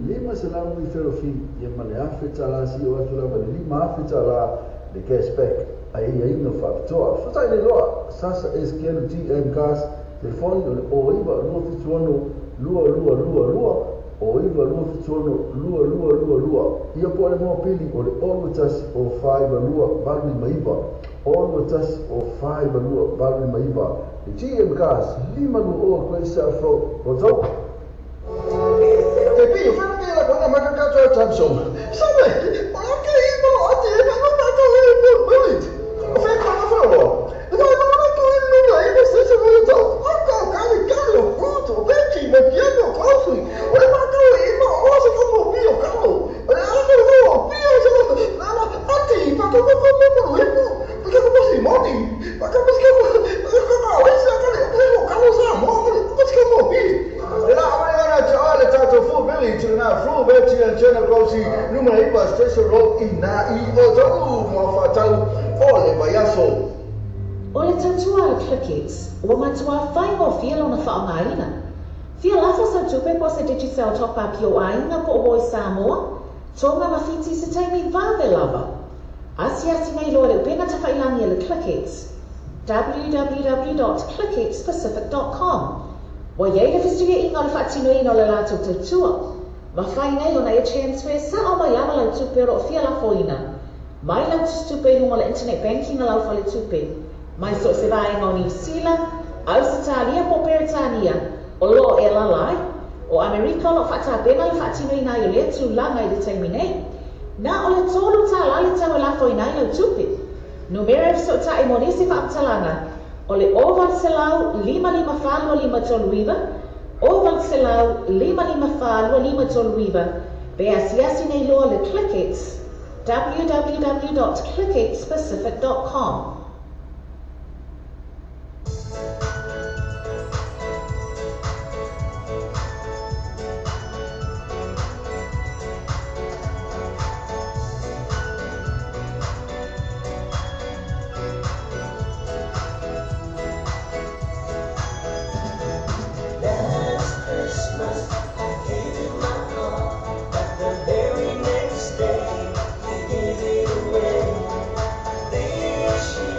lima salamu i whero fi ia ma le afe tala si o atu lava le lima afe tala le cashback a ia ina whapitoa. So ta ile loa sasa STL TM Gas telefoni o le o iwa lua fituono lua lua lua lua o iwa lua fituono lua lua lua lua ia po le moa pili o le olu tasi o whaiwa lua valu maiwa olu tasi o whaiwa lua valu maiwa le GM Gas lima lu o koe sa fro roto Te pio whanake la kona makakato tamso Sabe, o ke i mo ate e ma ma ka le mo bulit O whai kona wharoa E ma ma ka le mo la e mo se se mo to O ka ka le ka le fruto o beki me piano kosi O le ma ka le ma o se ka mo pio ka lo O le a ka lo pio se lo na na ate pa ka ko mo mo le mo pa ka mo si moni pa ka mo se ka mo ka ka o se ka le ka ka lo sa mo ko se ka mo pi E la amane na cha le tato fu village na fu village and China Grocery numero ipa Station Road i na i o tau mo whatau o le vaiaso. O le tautua le ClickX, ua matua whai mo fia lona whaongaina. Fia lafo sa tupe po se Digicel top up yo ainga po o Samoa, tonga mawhiti se taimi vave lava. Asiasi nei loa le upena tawhailangi le ClickX, www.clickxpacific.com. Wa iei le whistuia inga o le whaatino ina o le lātou tautua. Mawhai nei ona e transfer sa o mai lava lau tupe o fia lafo ina. Mai lau tupe i hunga le internet banking a lau whale tupe. Mai so se vaenga o New Zealand, Australia po Peretania, o lo e lalai, o Amerika o lo whaatāpena le whaatino ina i o lea tūlanga i le taimi nei. Nā o le tōlu tā lale tau e lafo ina i lau tupe. Numera e so ta e monisi whaaptalanga, o le o valselau lima lima whalua lima tolu iwa, o valselau lima lima whalua lima tolu iwa, pe asiasi nei loa le ClickX, www.clickxpacific.com. Day, he gave it away. This year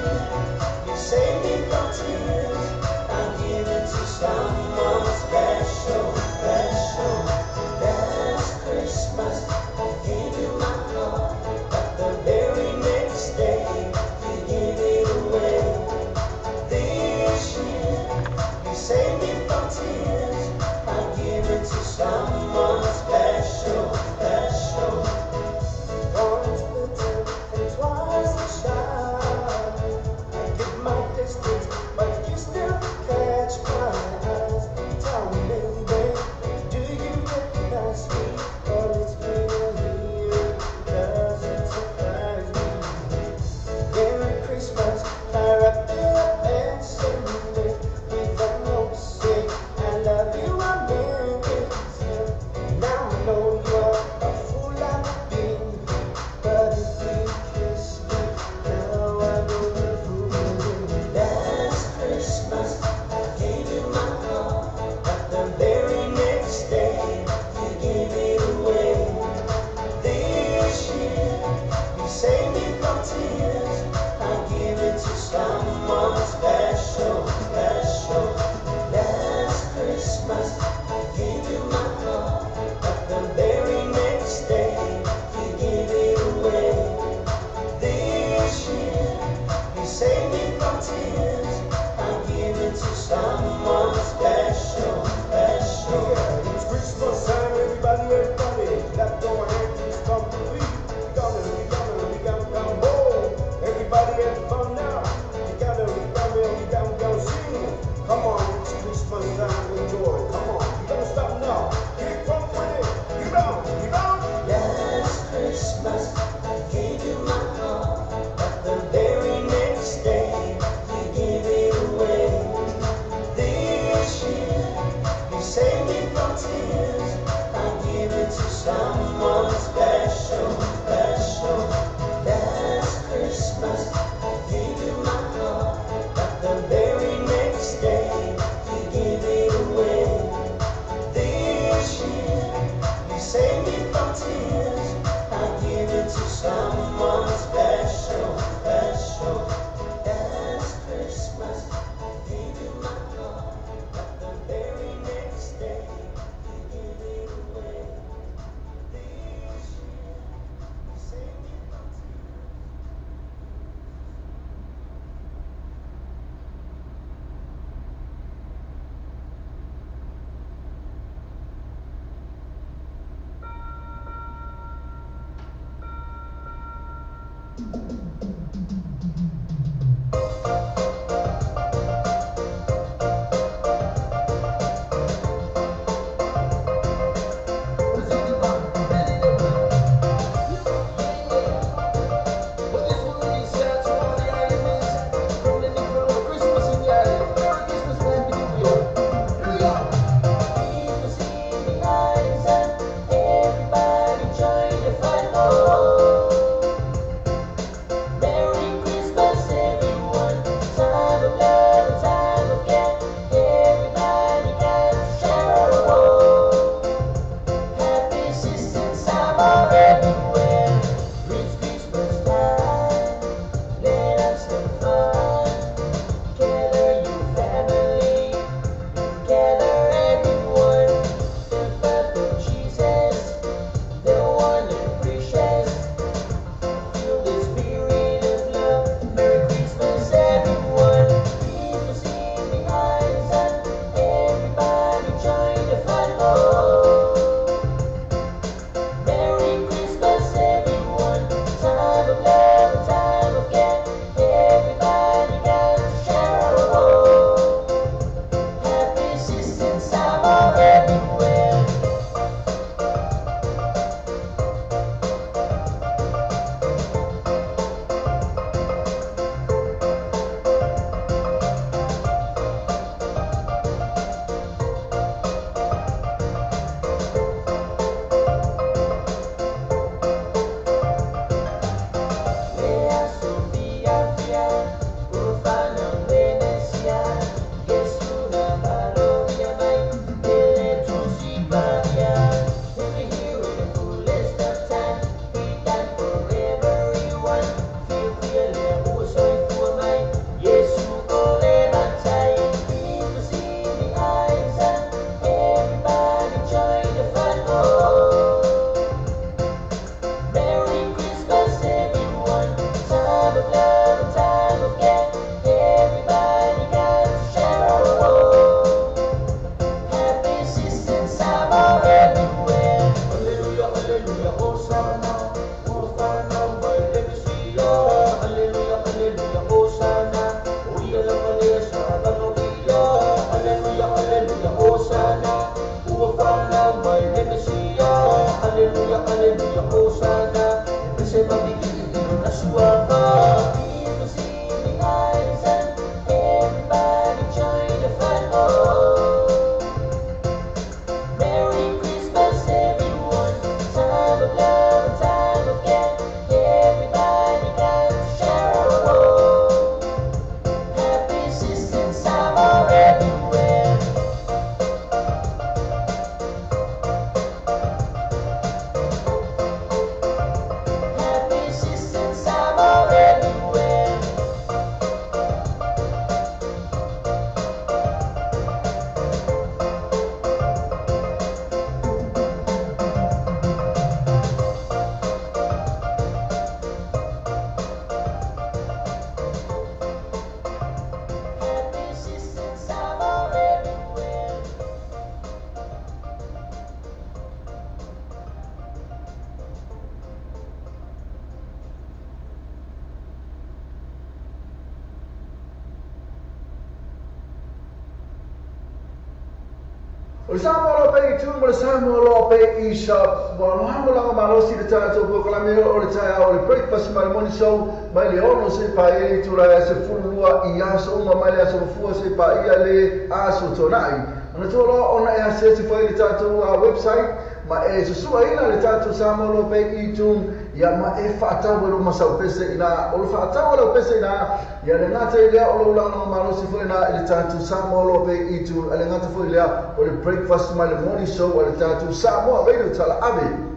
O Samoa lo pe tu mo Samoa lo pe isa mo lo malosi le tatou programme o le taeao o le breakfast ma le morning show mai le 6 se paia i tula se fulua i aso uma mai le aso fua se paia le aso tonai. Ona tua ona e asesi foi le tatou website ma e susua ina le tatou Samoa lo pe i tu ia ma e faatau e lo masau pese ina o le faatau lo pese ina ia le ngata i lea o lo ulanga malosi foi na i le tatou Samoa lo pe i tu le ngata foi lea o le breakfast ma le morning show o le tatou Samoa Radio Tala Ave.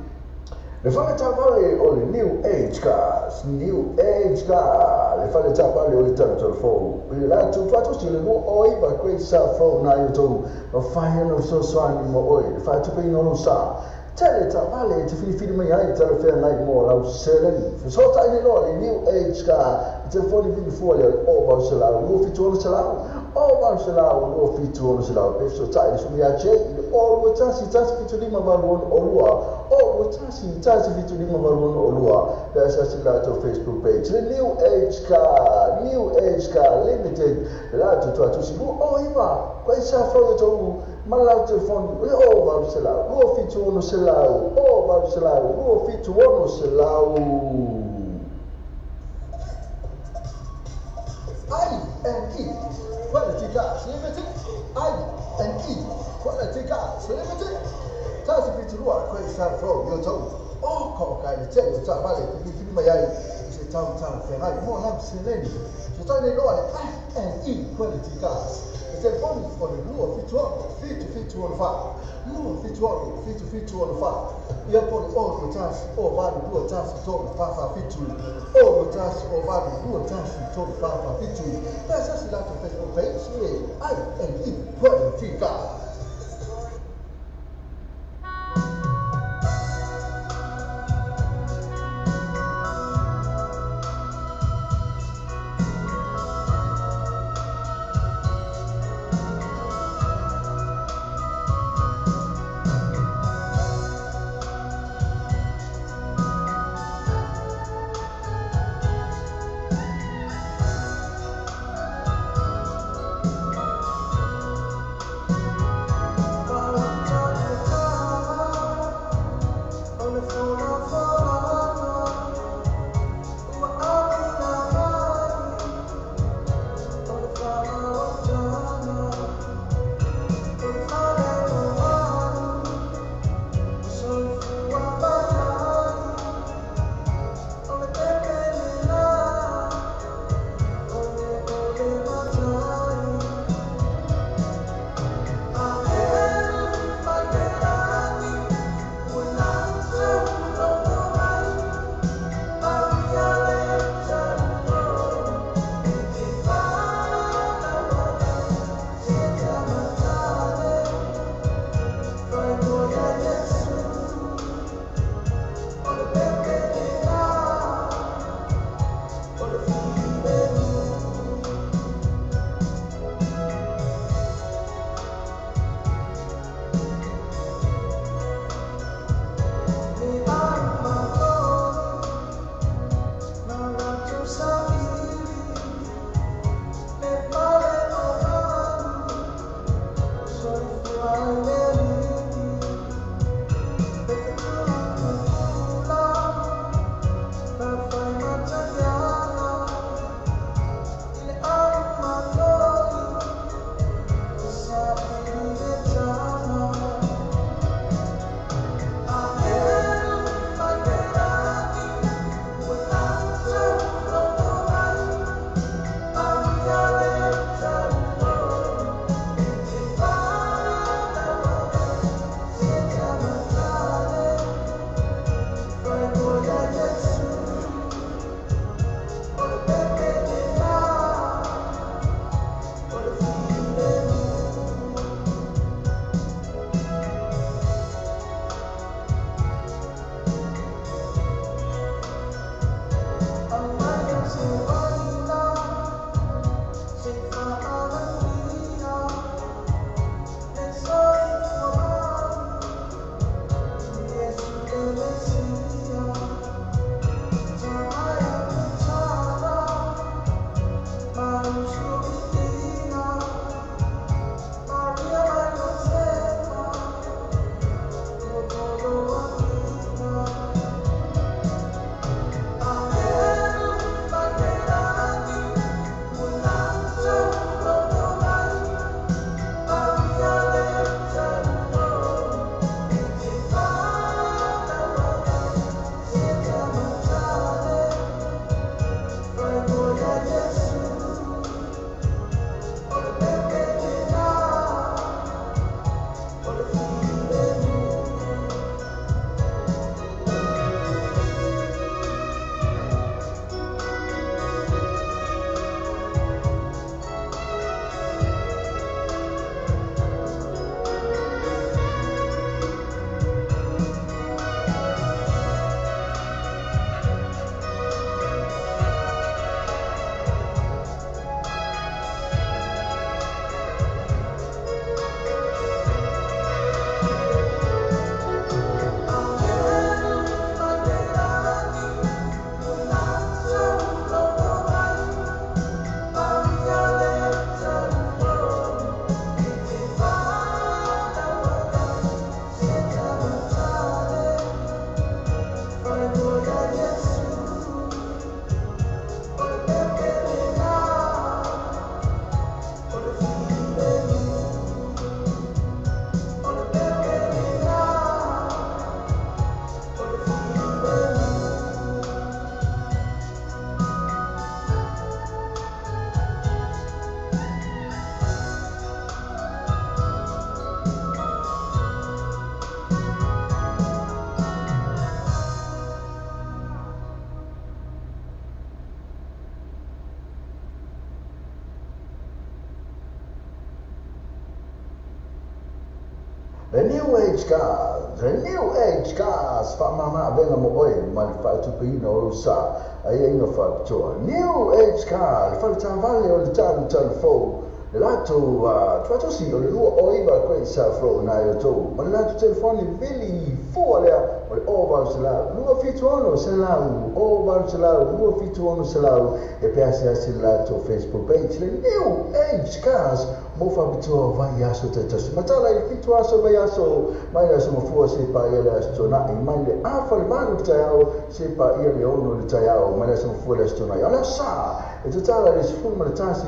Le fale tapale o le New Age Cars, New Age Car, le fale tapale o le tatou fou. I la tu fatu si le mo oi ba great sa fou na i tou, o whai ano so swani mo oi, le whai tupe ino sa. Tele tapale te whiriwhiri mai ai, tele whea nai mo lau seleni. Fasota i le loa le New Age Car, te foni vini fua le o bau se lau, 276, o bau se lau, 276, pe fasota i le sumia che, i le O 2 1 1 7 5 8 6 2. O 2 1 1 7 5 8 6 2. Pe sa si la to Facebook page. Le New Age Car, New Age Car Limited. La to to to si o iva. Kwa sa fo to mala telefoni le o valu selau 2 7 6 selau o valu selau 2 7 6 selau. I N E Quality Cars Limited. I N E Quality Cars Limited. Tasi fitu lua kwa sa fo yo to o ko ka le te yo ta vale fi fi ma yai se tau tau Ferrari mo la seleni se tau ne lo le I N E Quality Cars. Telefoni o le 2 7 6 7 7 6 4 2 7 6 7 7 6 4. Ia po le o 1 o 8 2 1 3 4 4 7 o 1 o 8 2 1 3 4 4 7. Pe sa si la to Facebook page I N E Quality Cars. Age Cars, le New Age Cars, faamama avega mo oe ma le faatupeina o lou sa aiaiga faapitoa. New Age Car, le faletavale o le talutalu fou, le latou tuatosi o le 29 Great South Road na e outou, ma le latou telefoni vili fua lea o le 0800 276 0800 276 e pe asiasi le latou Facebook page, le New Age Cars mo faapitoa vai aso taitasi. Matala i le 7 aso vai aso, mai le aso mafua se paia le aso tuanai, mai le afa le 8 le taeao se paia le 6 le taeao, mai le aso mafua le aso tuanai. O le aso sa, e tatala i le 11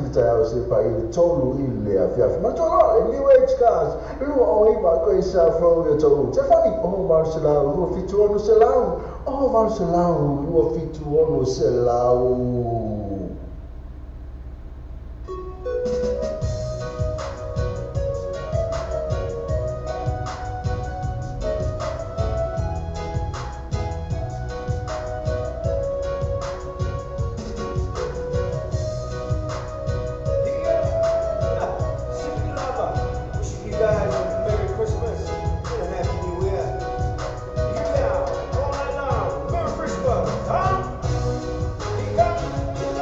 le taeao se paia le 3 i le afiafi. Matoloa le New Age Cars, 29 Great South Road i outou. Telefoni, 0800 276 0800 276. Pacific Lover, wishing you guys a Merry Christmas and a Happy New Year. You now, all night long, Merry Christmas, huh? Here comes.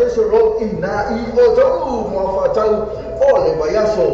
Station Road i nā i o tau mo whaatau o le vaiaso.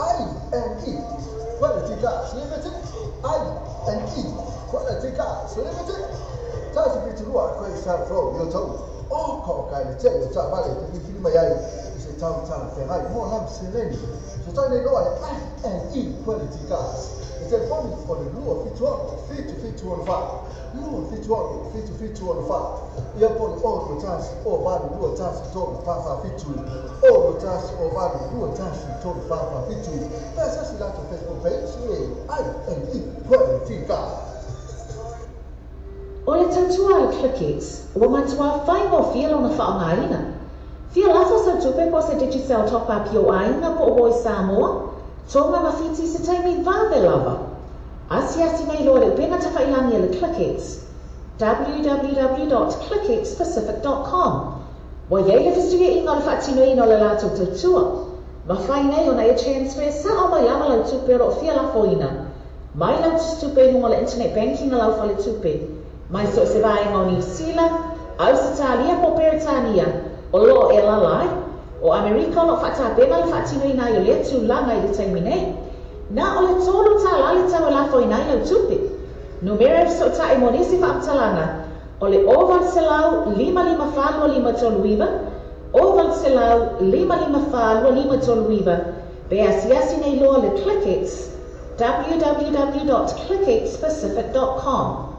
I&E Quality Cars Limited. I&E Quality Cars Limited. Tasi fitu lua koe sa fro yo tau. O ko kai le te yo ta vale te fili mai ai i se tau tala whengai mo lam seleni. So tai nei loa le I&E Quality Cars. E telefoni o le 276 7715. 276 7715. Ia po le 0 1 0 8 2 1 3 4 4 7. 0 1 0 8 2 1 3 4 4 7. Pesa si lato Facebook page le I&E Quality Cars. O le tautua le Clickx, ua matua whaingo fia lona whaongaina. Fia lafo sa tupe po se Digicel top up yo ainga po o i Samoa, tonga mawhiti se taimi vave lava. Asiasi nei loa le upenga tawhailangi le Clickx, www.clickxpacific.com. Wa iei le whisuia inga o le whaatino ina o le lātou tautua. Mawhai nei ona e transfer sa o mai lava lau tupe o loo fia lafo ina. Mai lau tupe hunga le internet banking a lau whale tupe. Mai so se vaenga o New Zealand, Australia po Peretania, o loo e lalai, o Amerika o loo whaatapena le whaatino ina i o lea tūlanga i le taimi nei. Nā o le tōlu tā lale tau e lafo ina i lau tupe. Numera e so ta e monisi whaamtalanga, o le 0 5 5 4 5 3 9, 0 5 5 5 3 9, pe asiasi nei loa le Clickx, www.clickxpacific.com.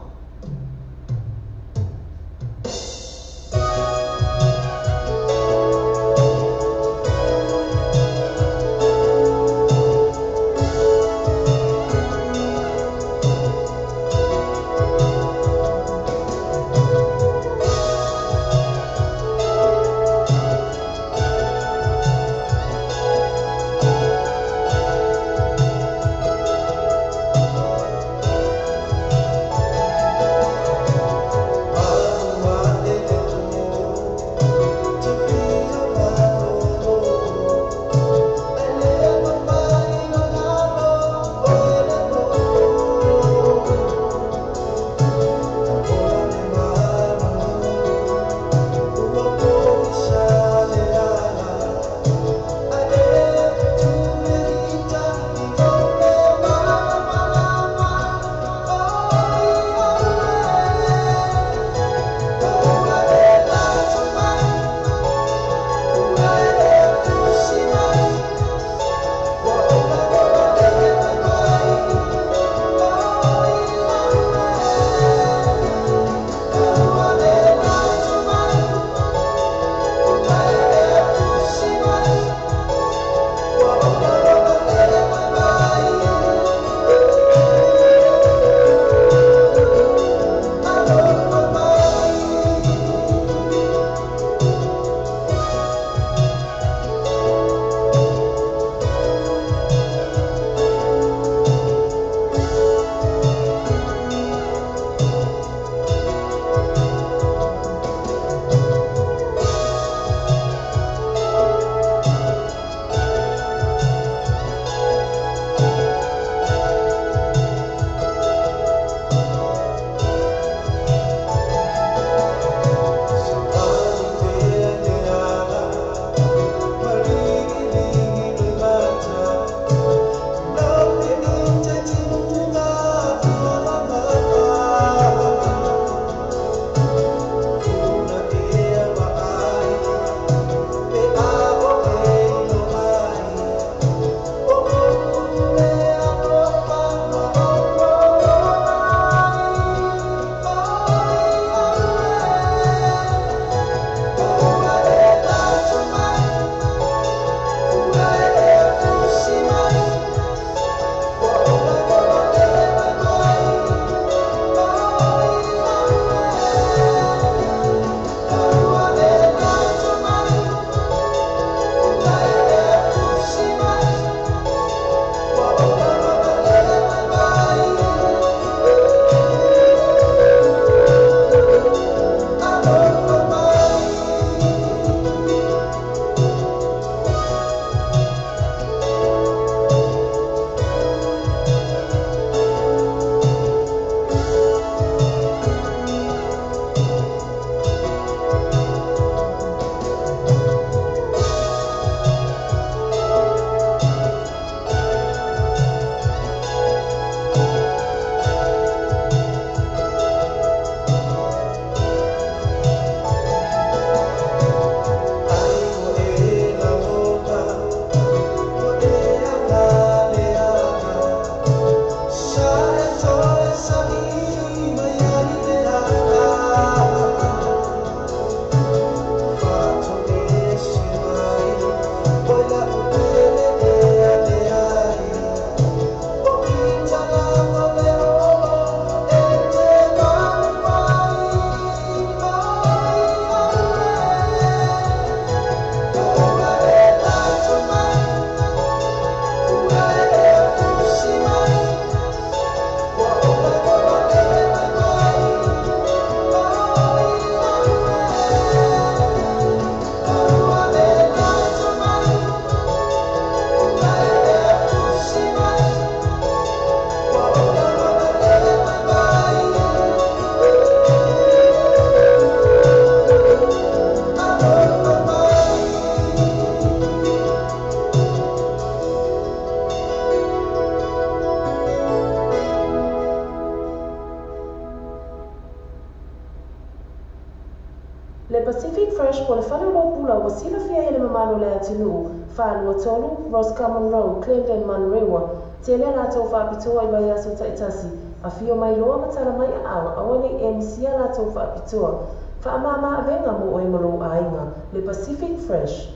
Pacific Fresh po le fale o pula ua silafia e le mamalu o le atunuu, 423 Roscommon Road, Clendon, Manurewa, tele a latou faapitoa i vaiaso taitasi, afio mai loa ma tala mai aao, aua nei e misia latou faapitoa. Faamama avega mo oe ma lou aiga, le Pacific Fresh.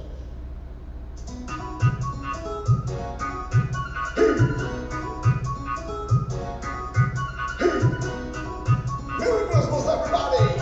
Merry Christmas, everybody!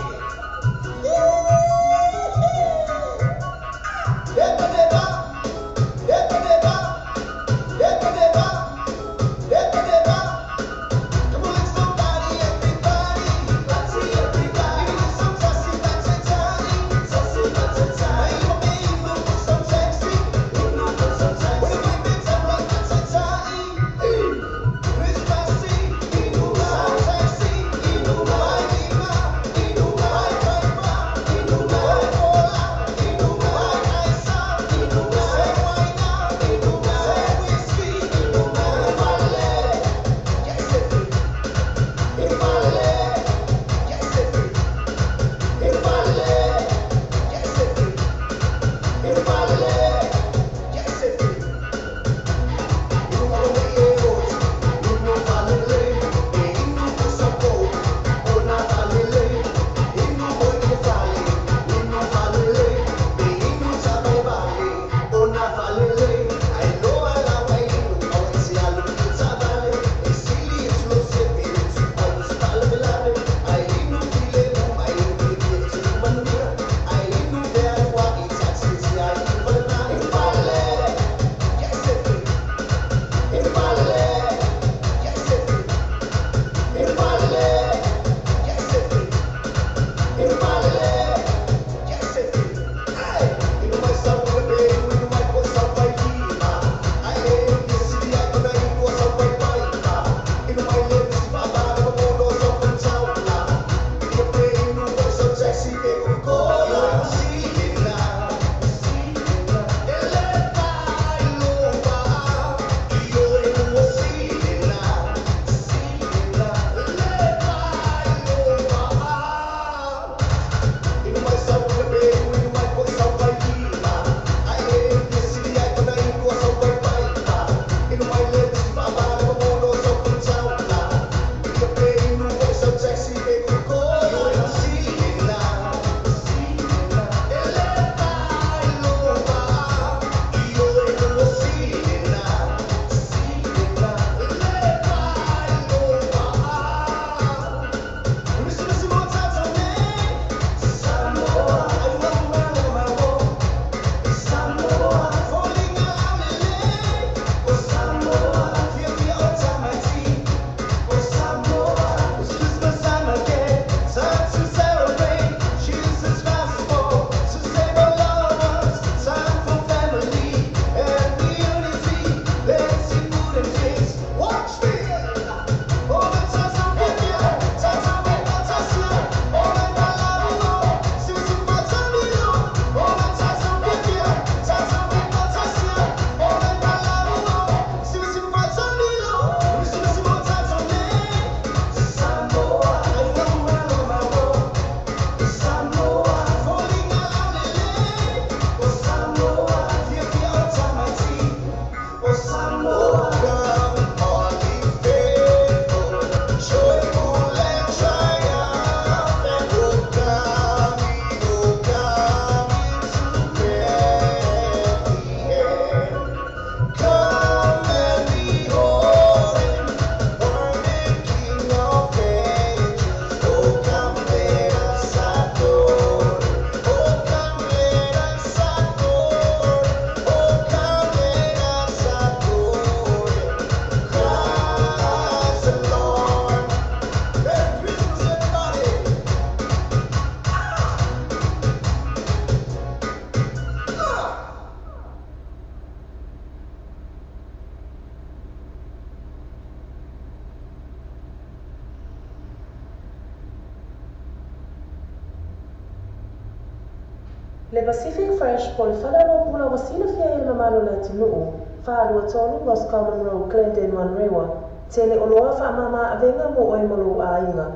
Le Pacific Fresh po le fale o pula ua silafia e le mamalu o le atunuu, 423 Roscommon Road, Clendon, Manurewa, tele oloa faamama avega mo oe ma lou aiga.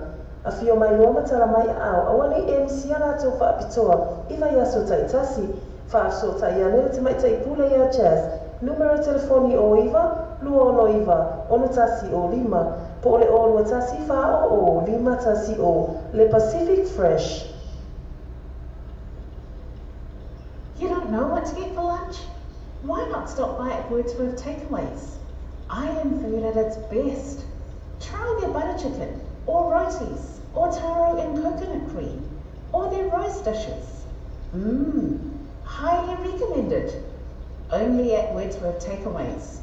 Afio mai loa ma tala mai aao aua nei e misia latou faapitoa i vaiaso taitasi. Faafesootai ane le tamaitai pule ia Jazz, numera telefoni o 9 269 6 1 05 po o le 0 2 1 4 0 0 5 1 0. Le Pacific Fresh. You don't know what to get for lunch? Why not stop by at Wordsworth Takeaways? Island food at its best. Try their butter chicken, or rotis, or taro and coconut cream, or their rice dishes. Highly recommended. Only at Wordsworth Takeaways.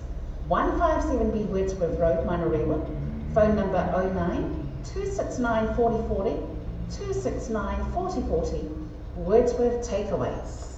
157B Wordsworth Road, Manurewa. Phone number 09 269 4040 269 4040. Wordsworth Takeaways.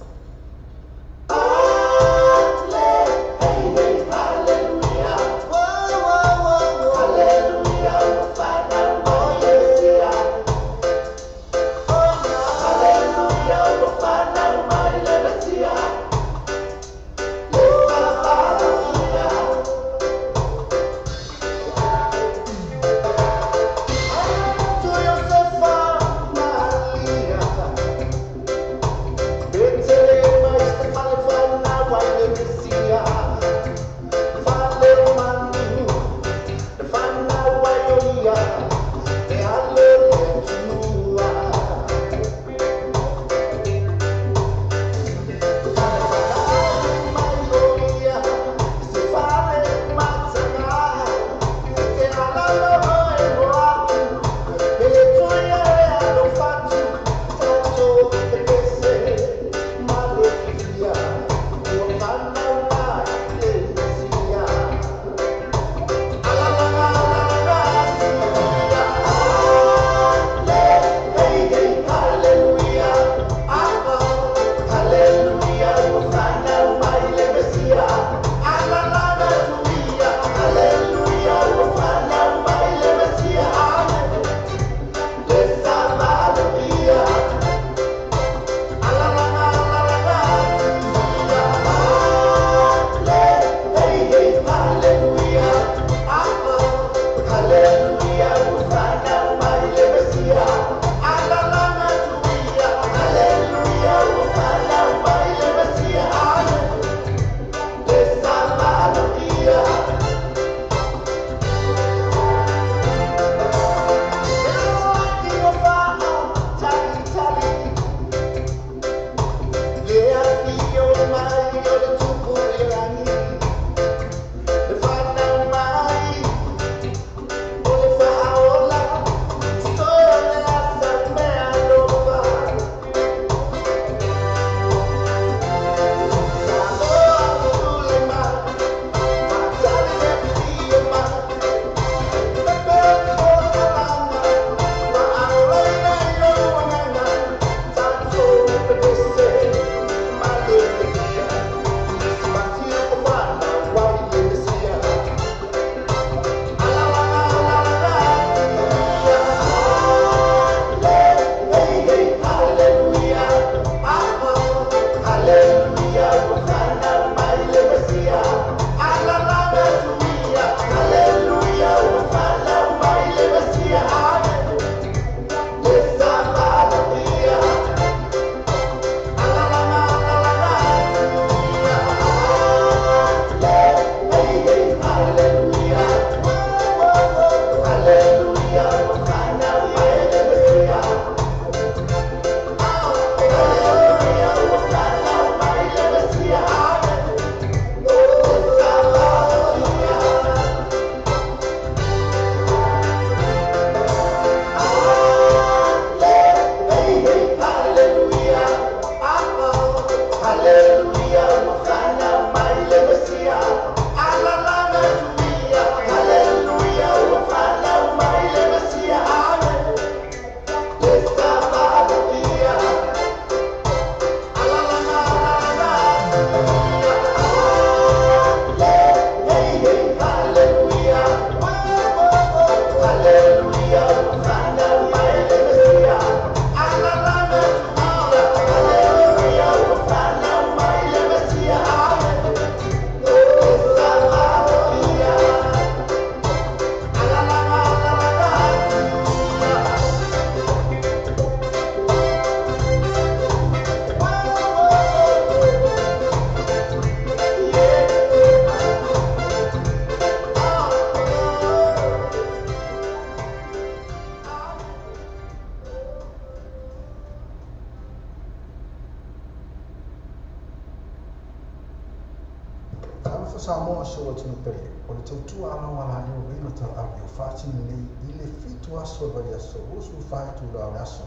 Talofa Samoa si ou atunuu pele, o le tautua alo alaleo Radio Talaave o faatino nei i le 7 aso o le vaiaso 24 itula o le aso.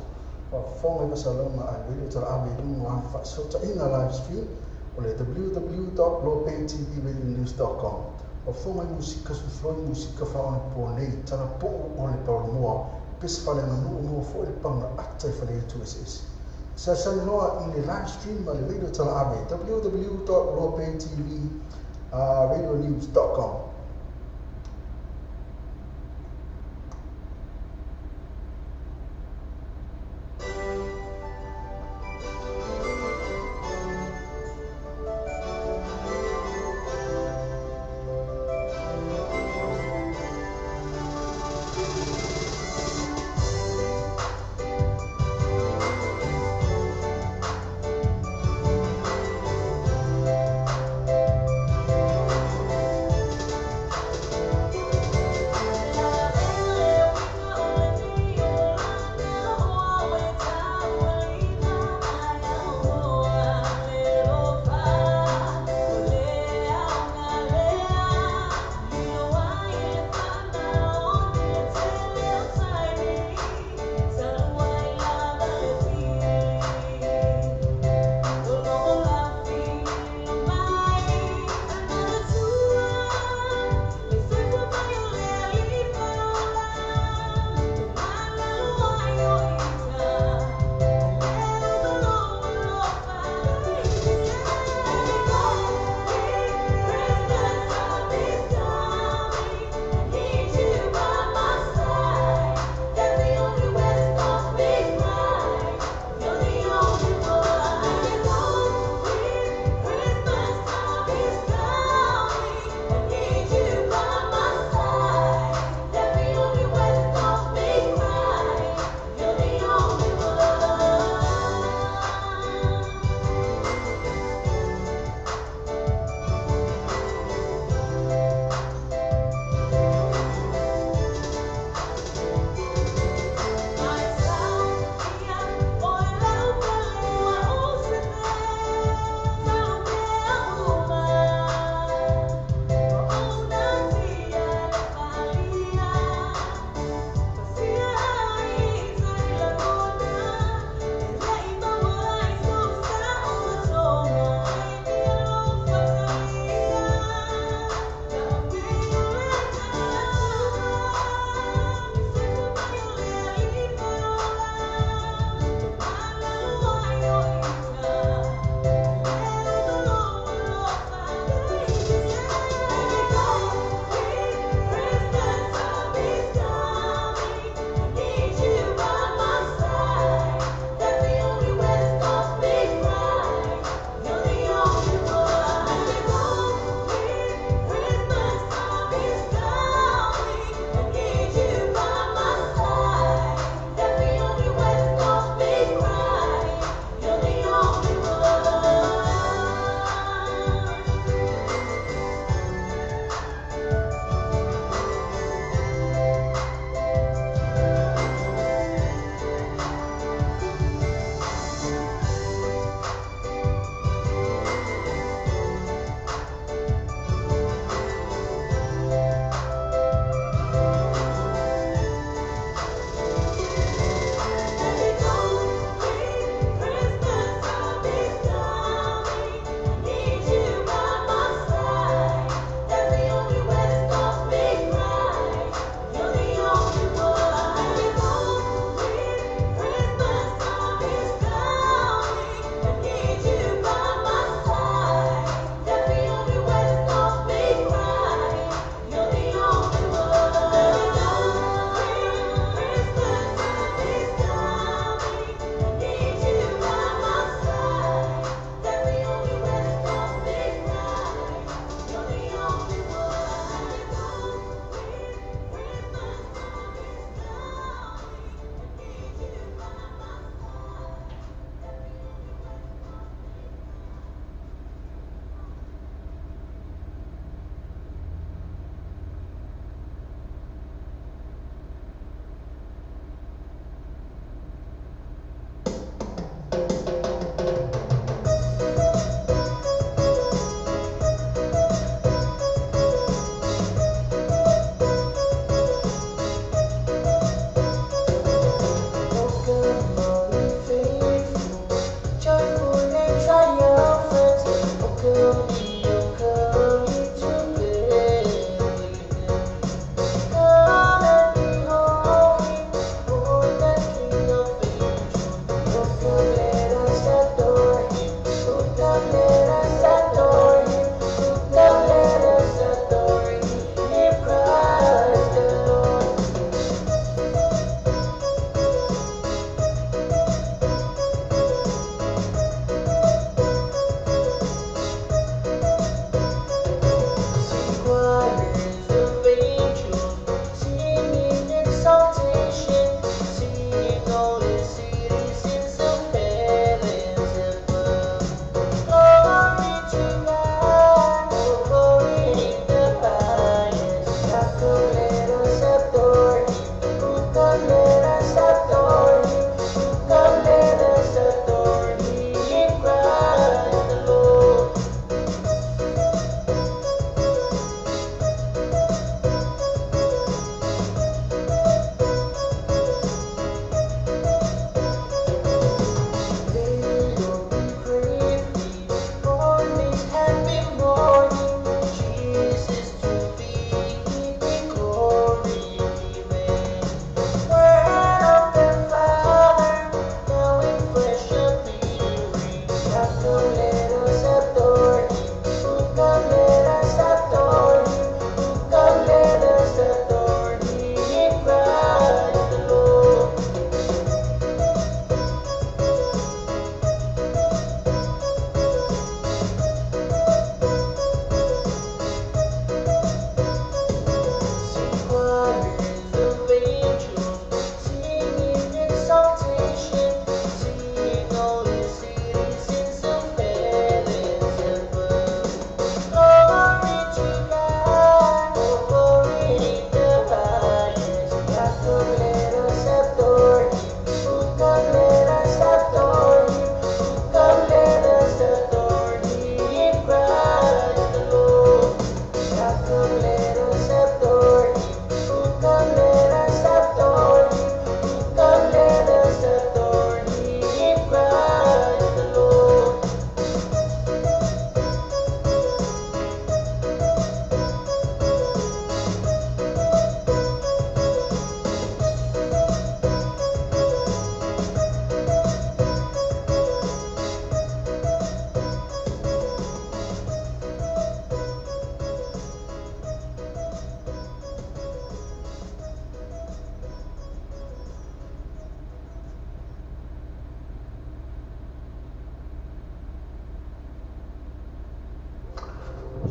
Faafofoga i faasalaga a le Radio Talaave i luga o ana faasootaiga live stream o le www.lobaytvradionews.com. Faafofoga i musika sufloi musika faaonaponei talapuu o le paolomoa pese faaleaganuu mo foi le paga ata i faleatu eseese. Sasalanoa i le live stream a le Radio Talaave www.lobaytvradionews.com.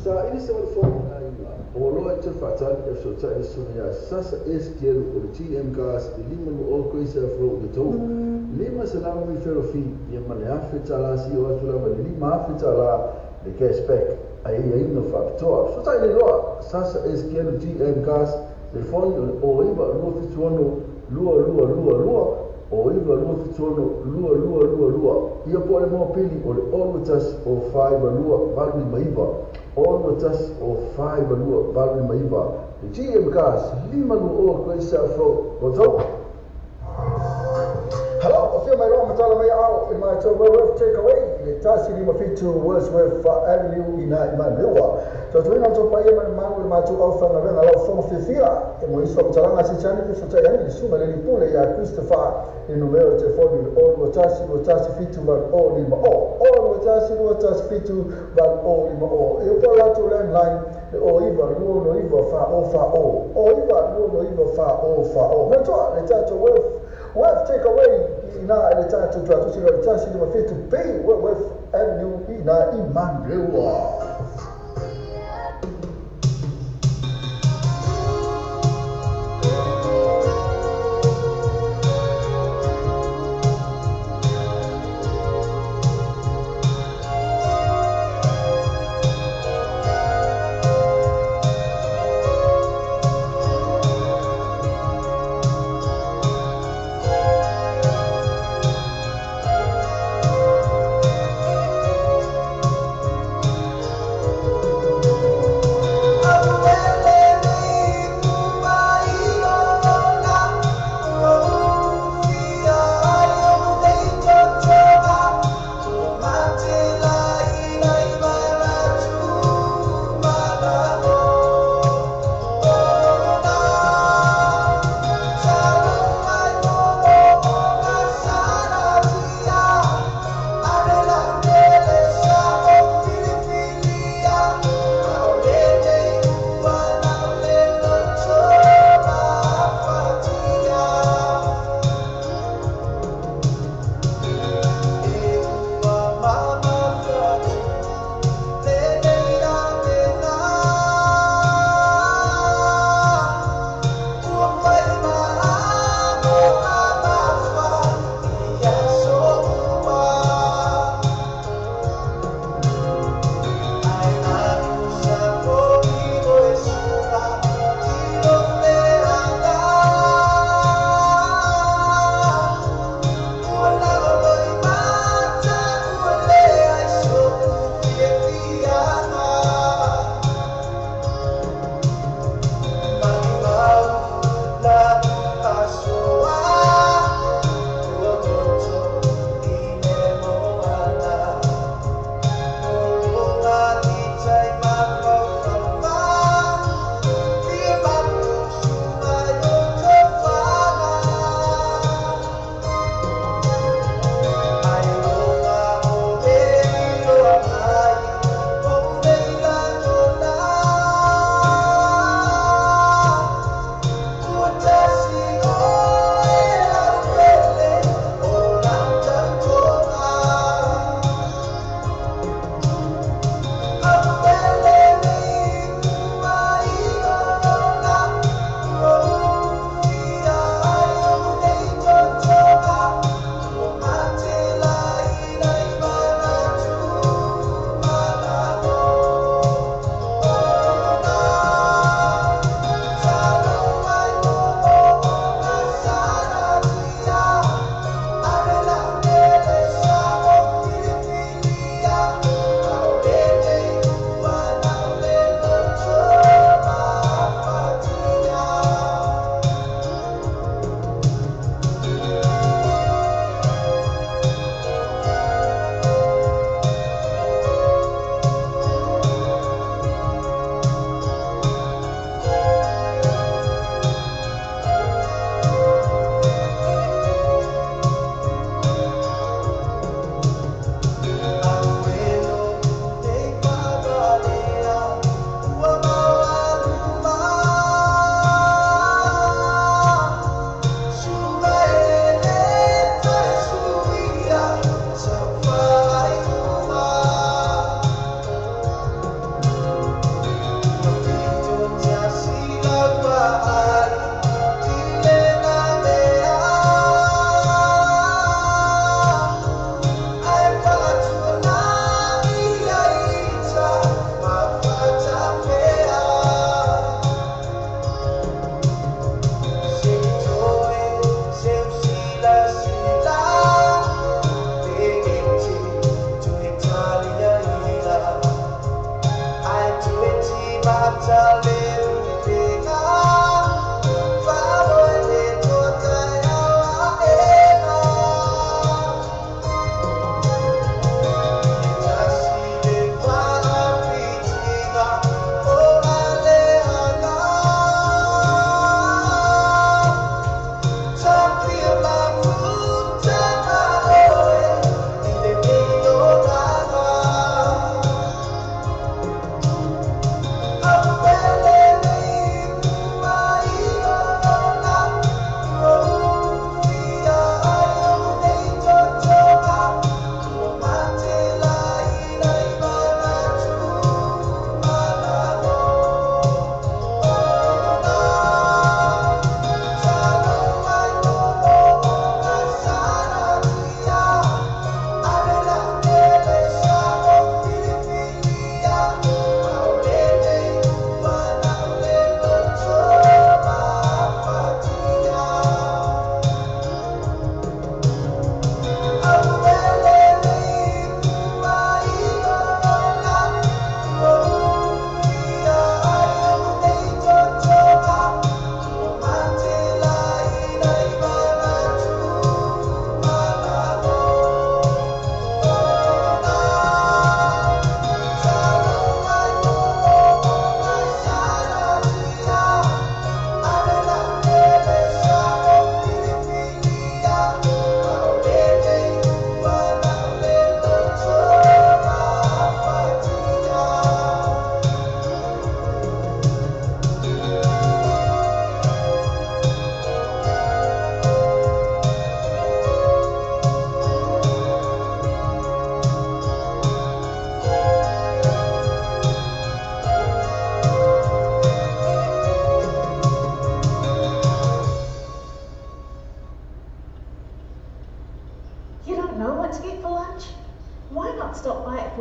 Sa ili se wale fong o loa te whaatani e sota e suna ya sasa SKL o le TM Gas i lima lu o koe se afro o le tau. Lima se lama mi whero fi ia ma le afe tala si o atu lama le lima afe tala le cashback ai ai no whaapitoa. Sota i le loa sasa SKL o TM Gas le fong o iwa lua fituono lua lua lua lua o iwa lua fituono lua lua lua lua. Ia po le moa pili o le olu tas o whaiwa lua valu maiva. Olu tas o whaiwa lua valu maiva. Le GM Gas lima lu o koe se afro o tau. Hello, o fia mai roa matala mai au i mai tau Wordsworth Takeaway le tasi lima fitu Wordsworth Avenue i nā i Manurewa. Tau tuina tau paia mani manu i mātou au whangarenga lau whonga whiwhia e mo iso matalanga si tani fi sotai ani le sunga le lipule ia Christopher i numero te foni le o lua tasi fitu valu o lima o. O lua tasi fitu valu o lima o. E upo latu landline le o iwa lua no iwa wha o wha o. O iwa lua no iwa wha o wha o. Matoa le tātou Worth Takeaway i nā le tātou tuatusi le tasi lima fitu B Wordsworth Avenue i nā i Manurewa.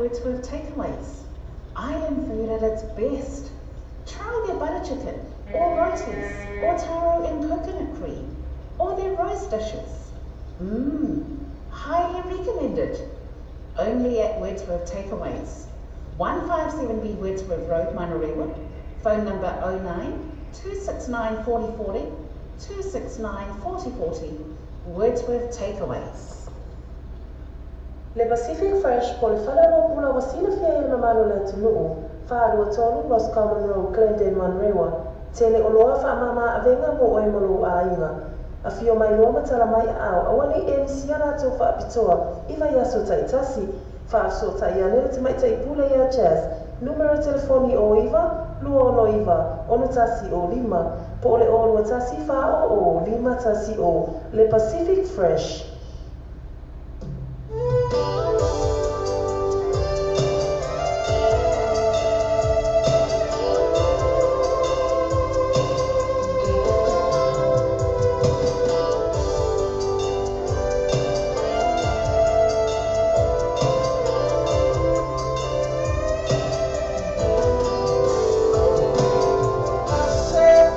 Wordsworth Takeaways. Island food at its best. Try their butter chicken, or rotis, or taro and coconut cream, or their rice dishes. Highly recommended. Only at Wordsworth Takeaways. 157B Wordsworth Road, Manurewa. Phone number 09 269 4040, 269 4040. Wordsworth Takeaways. Le Pacific Fresh po le fale o pula wasila fia i mamalo le atunuu, 423 Roscommon Road, Glendale, Manurewa, tele o loa wha mama avenga mo oe molo a inga. A fio mai loa matala mai ao, awa nei e nisi ala tau whaapitoa, i vai aso taitasi, whaaso tai ane te mai tai pule ia Jazz, numero telefoni o iwa, lua ono iwa, ono tasi o lima, po ole o lua tasi wha o o, lima tasi o, Le Pacific Fresh. I said,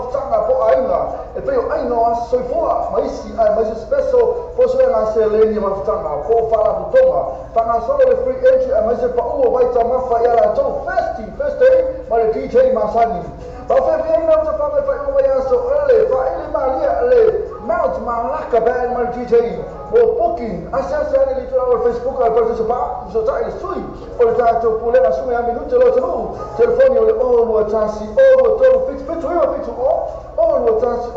mafutaga po aiga e pei o aiga o aso soifua ma isi ae ma isi special fosuega seleni mafutaga po faalapotoga faagasolo le free entry ae ma isi paʻu o vaitamafa ia latou first day ma le DJ masani. Faafefiaina o tafaga i faaiuga mai aso ele faaili malia le Mount Malaka Band ma le DJ mo booking asiasi ane le itula o le Facebook a le Parataiso Pa fesotaʻi le sui o le tatou pulega suga ia minute lo atunuu telefoni o le 0 21 0 23 7 7 9 7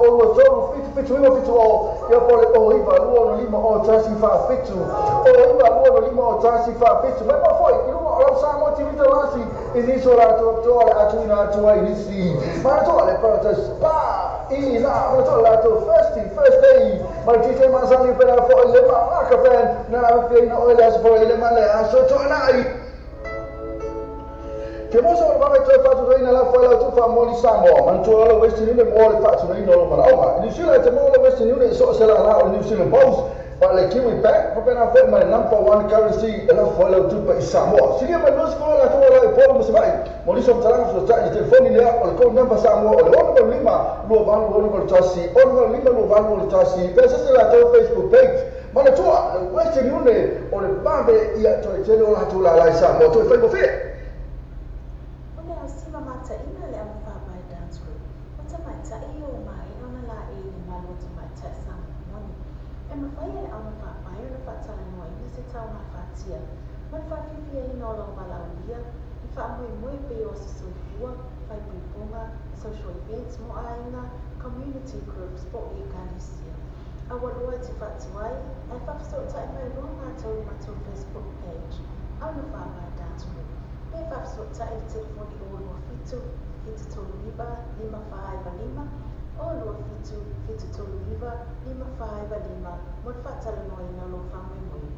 0 0 21 0 3 7 7 9 7 0 ia po le 0 9 2 6 5 0 1 4 7 0 9 2 6 5 0 1 4 7 mai mafoi i luga o lau Samoa TV talasi i nisi o latou toa le atuina atu ai nisi manatua le Parataiso Pa i la manatua le latou first day ma le DJ masani pena foi le Malaka Band na la fiaina o le aso foi le ma le aso toanai. Ke mosa o le vava i toe faatutoina la foe lau tufa moli Samoa manatua le Western Union mo le faatutoina o lo manaoga. I New Zealand te mo le Western Union so se la la o le New Zealand Post pa le Kiwi Bank pa pena foi ma le number one currency e la foe lau tupa i Samoa. Silia mai nusi foe la tua la i polo musavai mo liso mtalanga fesotaʻi i telefoni lea o le code number Samoa o le 6 5 2 8 6 1 6 5 2 8 6 pe sese latou Facebook page. Manatua le Western Union o le vave ia toe tele o latou lalai Samoa toe faigofie. O le ausima mataʻina le aufaavae dance group o tamaitaʻi o maea ona laei le malu o tamaitaʻi Samoa e mafai e le aufaavae ona faatalanoaina se taugafatia ma le faafiafiaina o lau valaaulia i faamoemoe pei o aso soifua faipuipuga social events mo aiga community groups po o ekalesia. Aualoa e te faatuai ae faafesoʻotaʻi mai loa matou i matou Facebook page Aufaavae Dance Group pe faafesoʻotaʻi le telefoni o 27 739 545 o 27 739 545 mo le faatalanoaina o lou faamoemoe.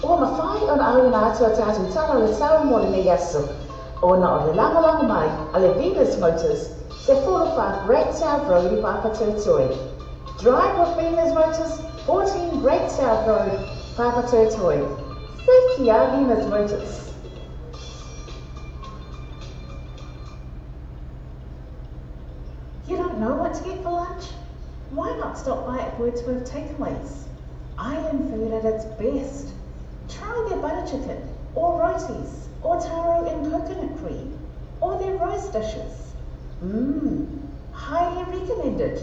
Ua mafai ona auina atu a tatou tala o le sao mo lenei aso, ona o le lagolago mai a le Venus Motors, 14 Great South Road i Papatoetoe. Drive with Venus Motors, 14 Great South Road, Papatoetoe. Safety a Venus Motors. You don't know what to get for lunch? Why not stop by at Wordsworth Takeaways? Island food at its best. Try their butter chicken, or rotis, or taro and coconut cream, or their rice dishes. Highly recommended.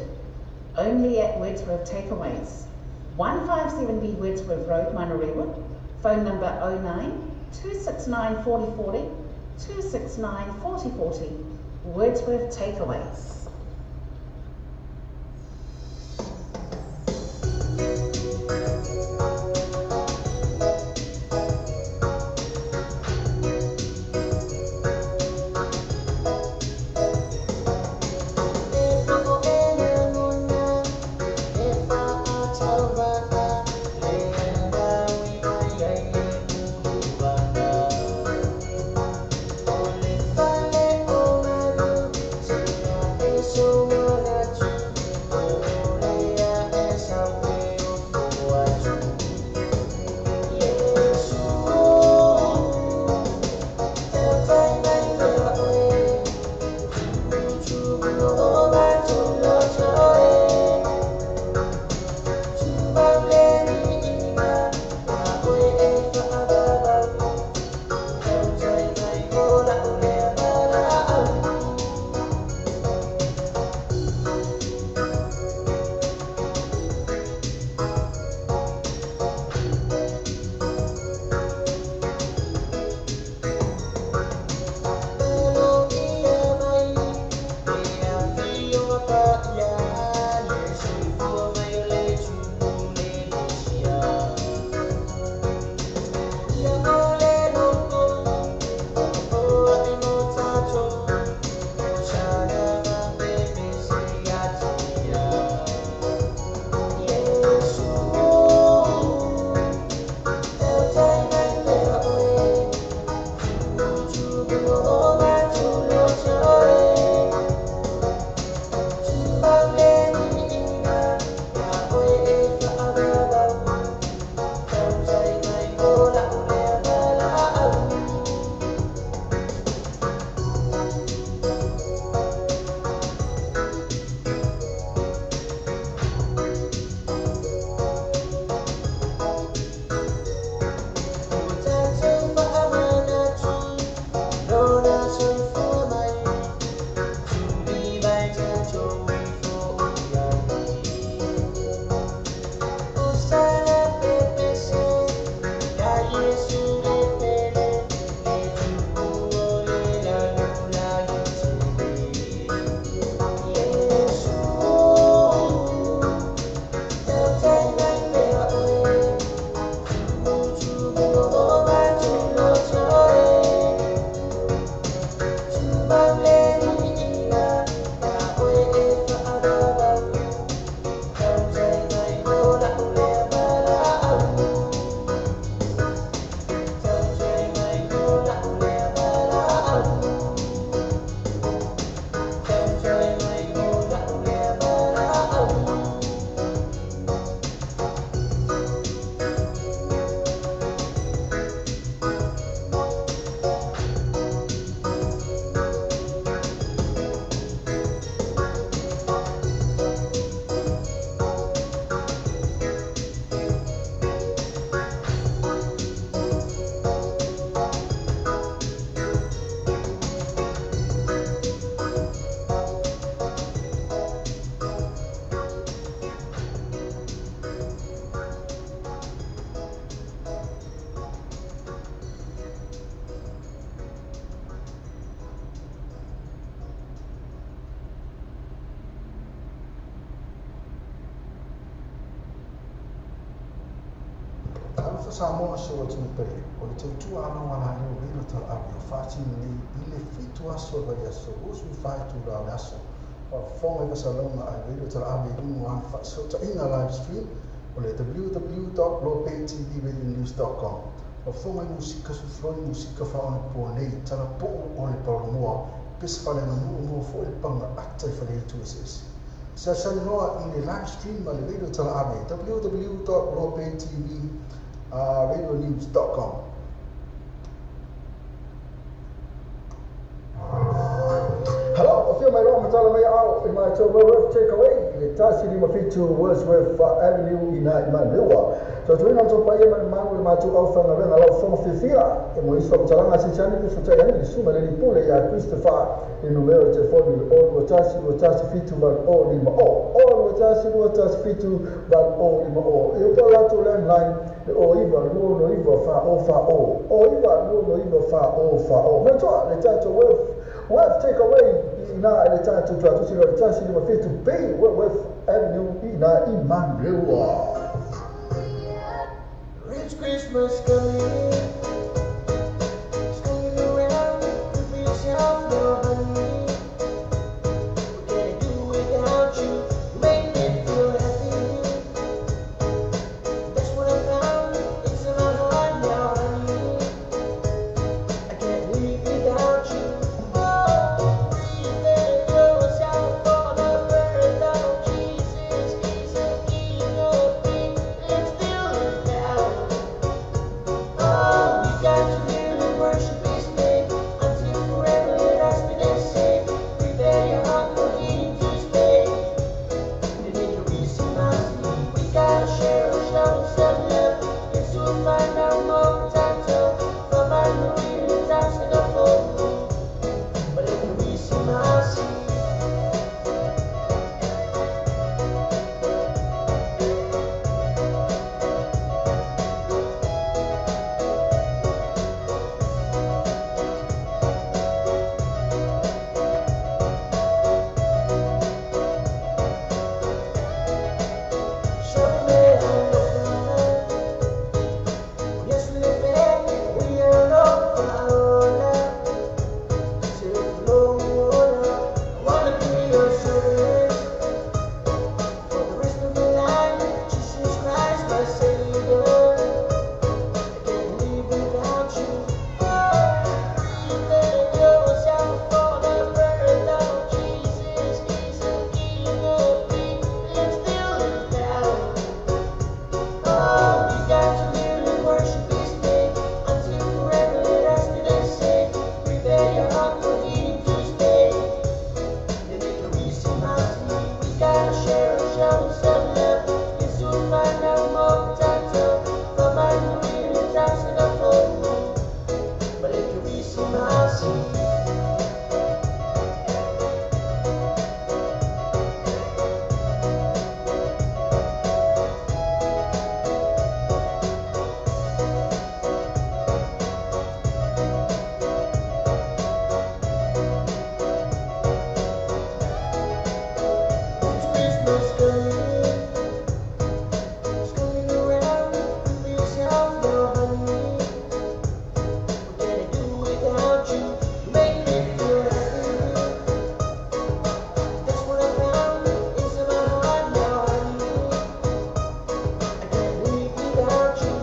Only at Wordsworth Takeaways. 157B Wordsworth Road, Manurewa. Phone number 09 269 4040, 269 4040. Wordsworth Takeaways. Talofa Samoa si o atu pele, o le tautua ana leo velo tala'avi o faatino nei i le 7 aso o le vaiaso, 24 itula o le aso. Faafofoga i fasalauga a le radio tala'avi i luga o ana faasootaiga live stream o le www.loptvradionews. radionews.com. Lafofoga i musika sufuloi musika faaonaponei talapu'u o le palolomoa pese faaleaganuu maua fo'i le pagaata i faleitu eseese. Sasalanoa i le live stream ma le radio talaave www.oloapaytv radionews.com. Hello, afio mai loa matala mai ao i matou Woolworth Takeaway i le 157 Wordsworth Avenue i na i Manurewa. Tautuina o paia ma le malu i le matou aufaigaluega lau fofoga fiafia e mo isi faamatalaga asiasi ane fesootai ane le susuga i le alii pule ia Christopher i le numera o le telefoni i le 021 217 8050 021 217 8050. E upa o latou landline le 09 269 4040 09 269 4040. Manatua le tatou Worth Takeaway i ina i le tatou tuatusi le 157 B Worth Avenue i ina i Manurewa. It's Christmas coming. It's coming around. Prepare yourself now, honey. What can I do without you? You make me feel happy. That's what I found. It's in my heart now, honey. I can't live without you. Oh, prepare yourself for the birth of Jesus. He's the King of Kings. Let's do it now. Oh, we got to really worship His name until forever let us be the same. Prepare your heart for Him to stay. And in your mercy, we gotta share our shows of love. Yes, we'll find our more time to from our new times to the full. But if you receive mercy. Show me how to fly. Yes, we live we are not I wanna be your servant for the rest of my life. Jesus Christ, my Savior. I can't live without you. Oh, prepare yourself for the birth of Jesus. He's the King of Kings. Let's do it now. Oh, we got to really worship His name until forever let us be the same. Prepare your heart for Him to stay. And if you receive mercy, we gotta share our shows of love. Yes, we'll find our more time to from our new times to the full. But if you receive mercy. It's Christmas coming. It's coming around. Prepare yourself now, honey. What can I do without you? You make me feel happy. That's what I found. It's in my heart now, honey. I can't live without you.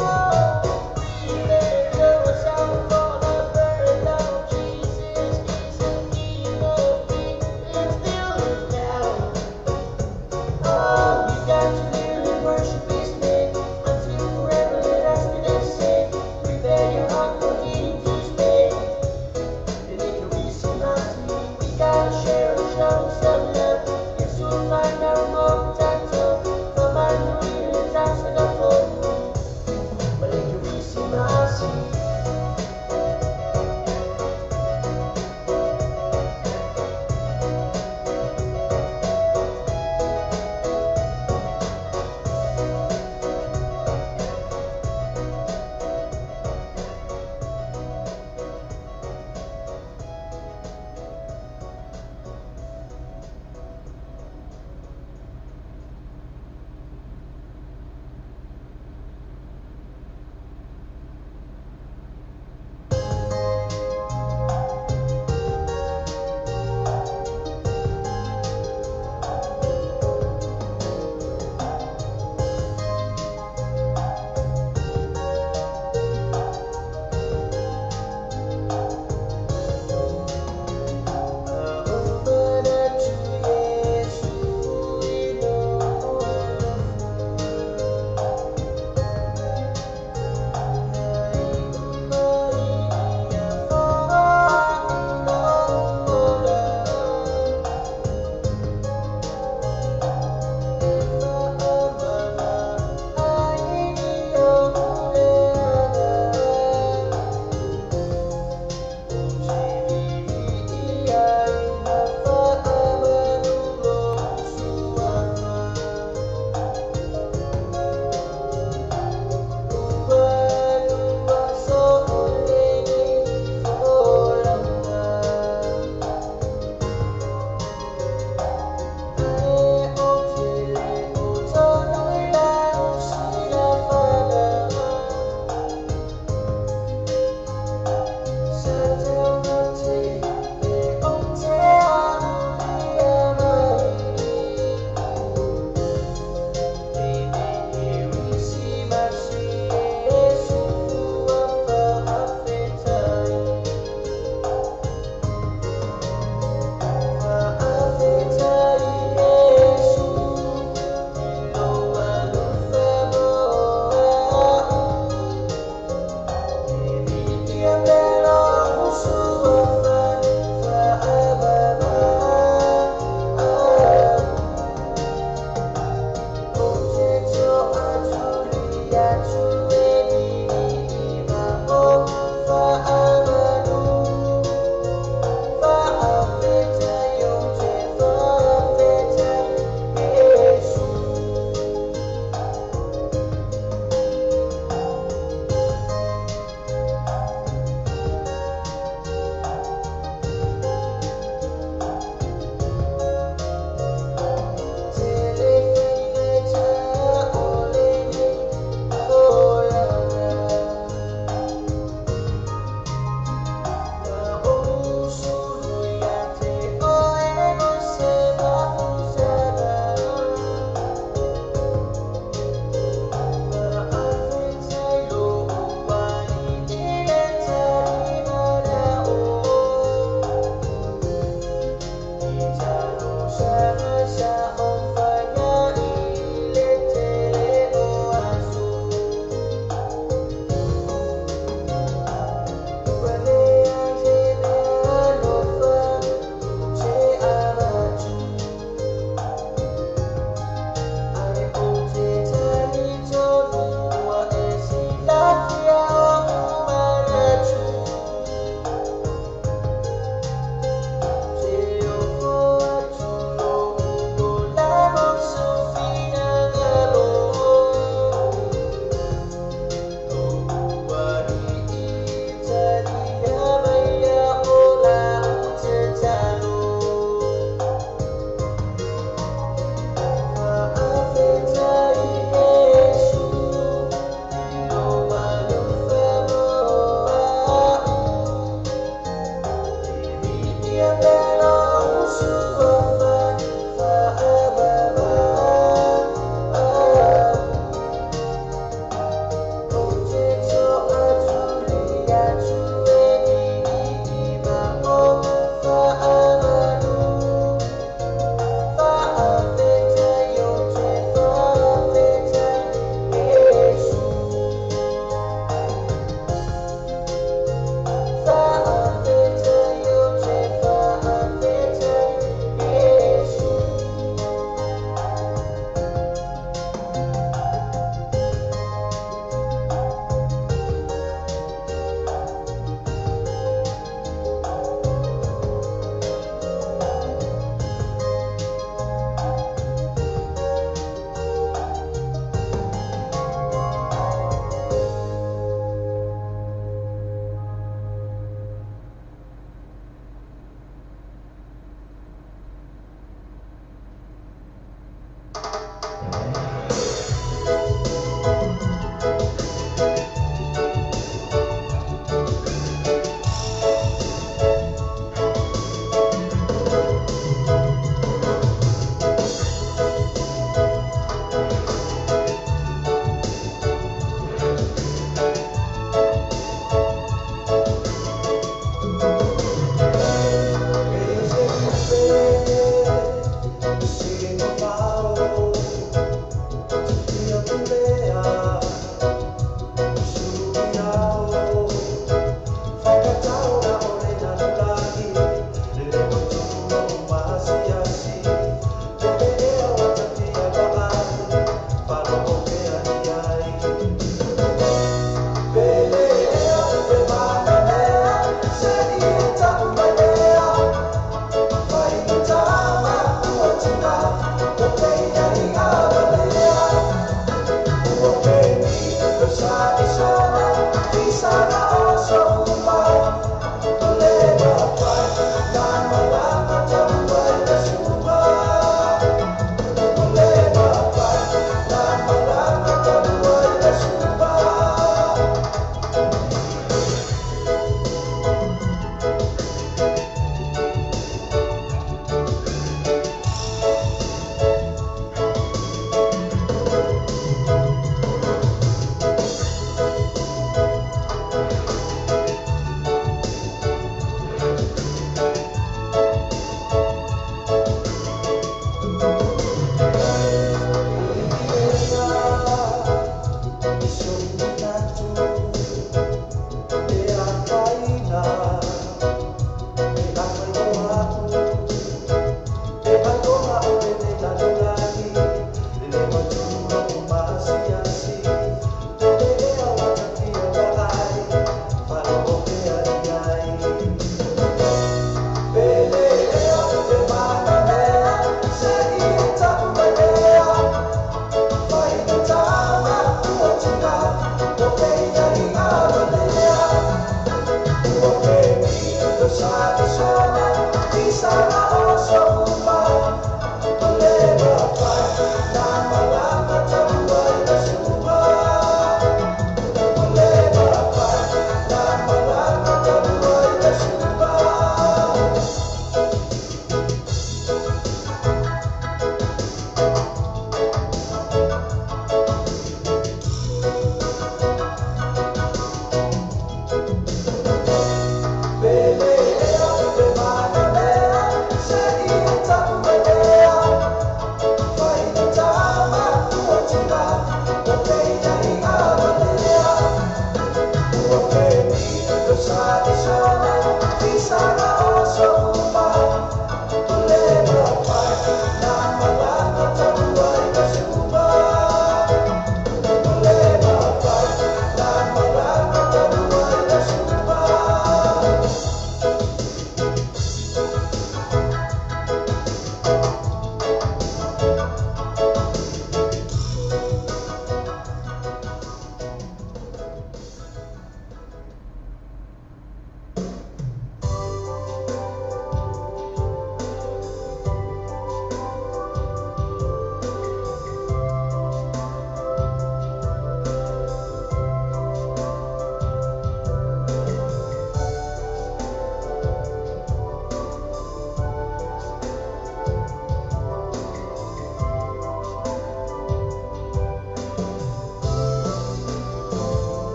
Oh, prepare yourself for the birth of Jesus. He's the King of Kings. Let's do it now. Oh, we got to really worship His name until forever let us be the same. Prepare your heart for Him to stay. And if you receive mercy, we gotta share our shows of love. Yes, we'll find our more time to from our new times to the full. But if you receive mercy.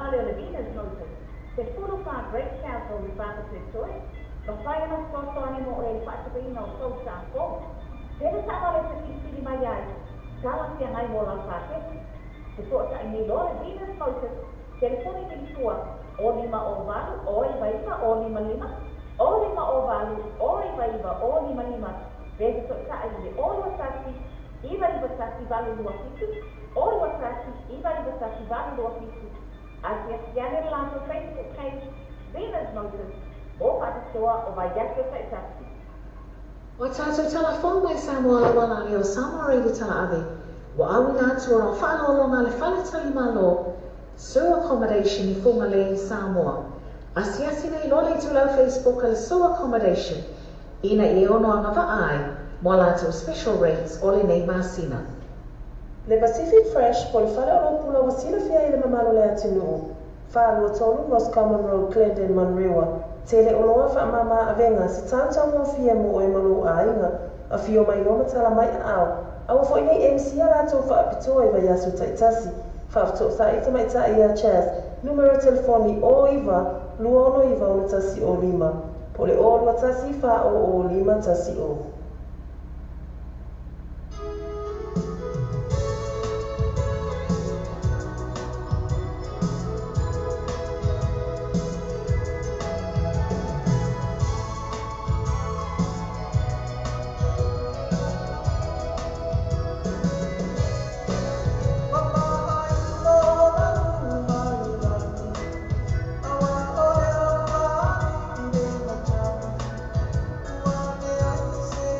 taavale o le Venus Motors, 14 Great South Road i Papatoetoe, mafai ona fesoasoani mo oe i le faatupeina o tou sa fou. Tele taavale e filifili mai ai, talafeagai mo lau paketi. Fesootai nei loa le Venus Motors, telefoni vilifua o 5 o 8 o 99 o 55, o 5 o 8 o 99 o 55, pe fesootai i le o 21 991 827, o 21 991 827. Asiasi ane le latou Facebook page, Venus Motors, mo faapitoa o vaiaso taitasi. Ua tatou talafou mai Samoa lauala lea o Samoa Radio Talaave, ua auina atu ona o faaaloaloga a le Fale Talimalo, Sue Accommodation i Fugalei, Samoa. Asiasi nei loa le itulau Facebook a le Sue Accommodation ina ia ono agavaa ai mo a latou special rates o lenei masina. Le Pacific Fresh po o le fale oloa pula ua silafia e le mamalu o le atunuu. 423 Roscommon Road, Glendon, Manurewa. Tele oloa faamama avega se tautaugofie mo oe ma lou aiga. Afio mai loa ma tala mai aao. Aua foi nei e misia latou faapitoa i vaiaso taitasi. Faafesootai tamaitai ia Chas, numera telefoni o 9 269 61 o 5 po o le 0 21 400 510. Ua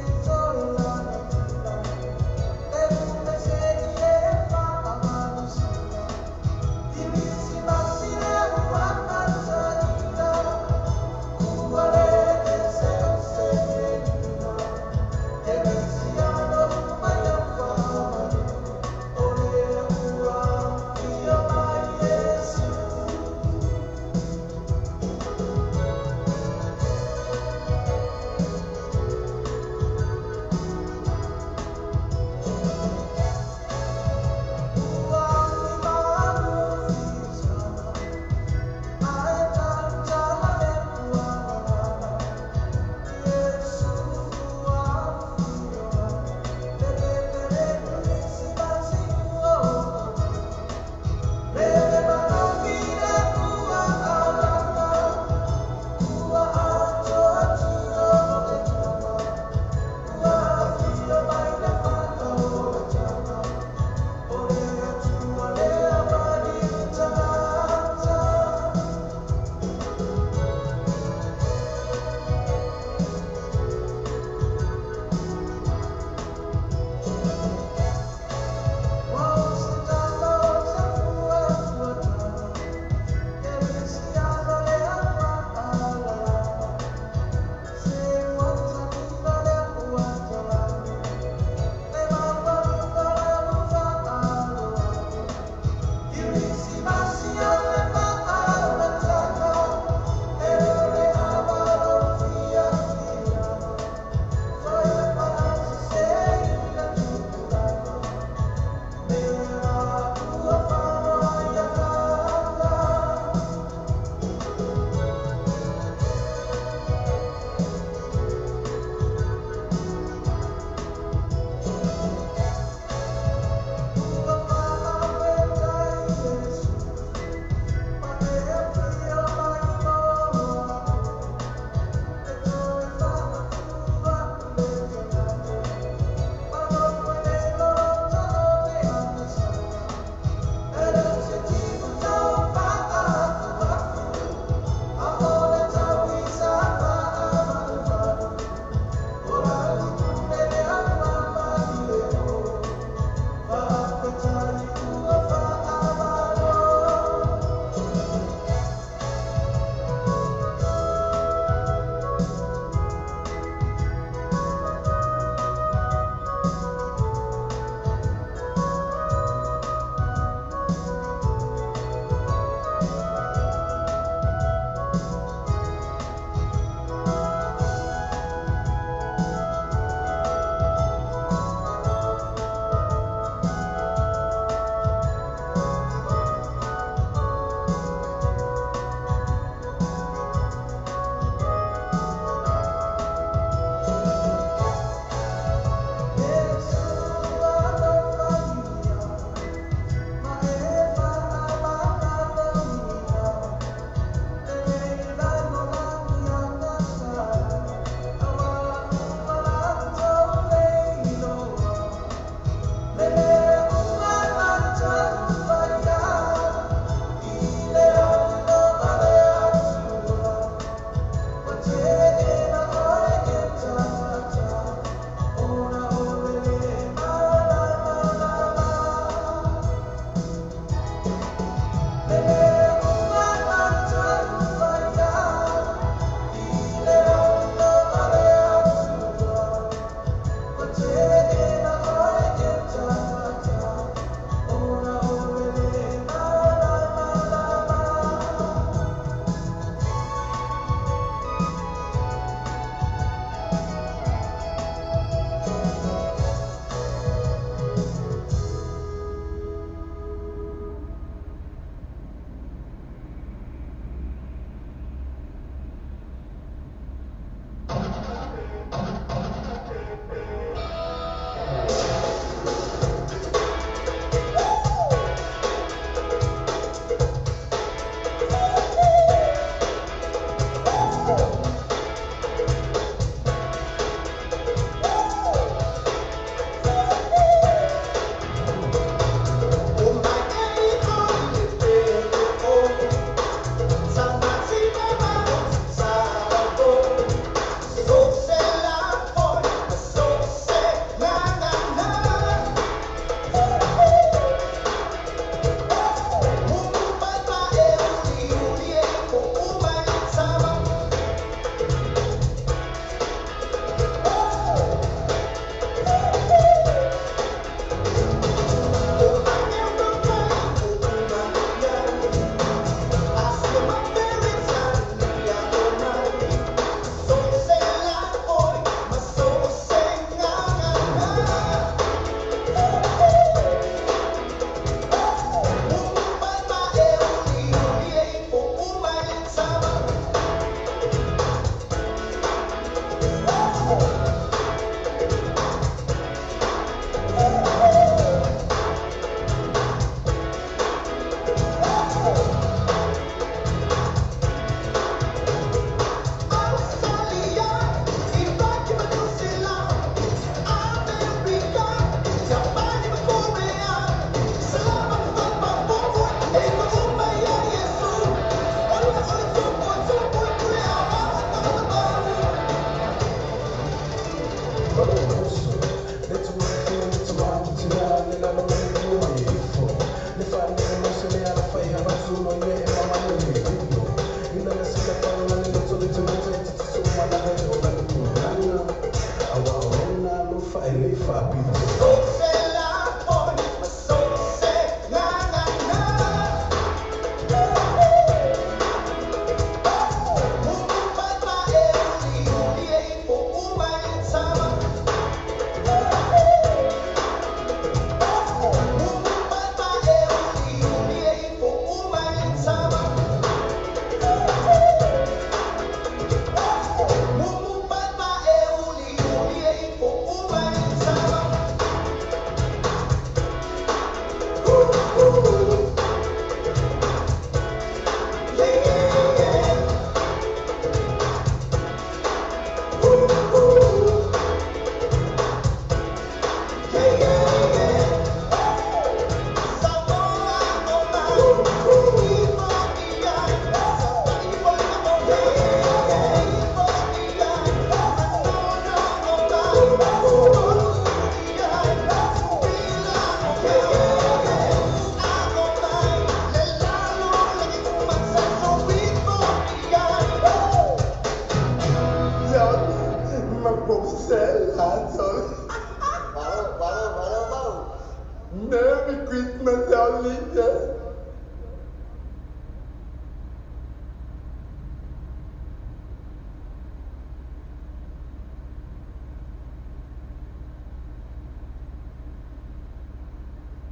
Merry Christmas, Alicia.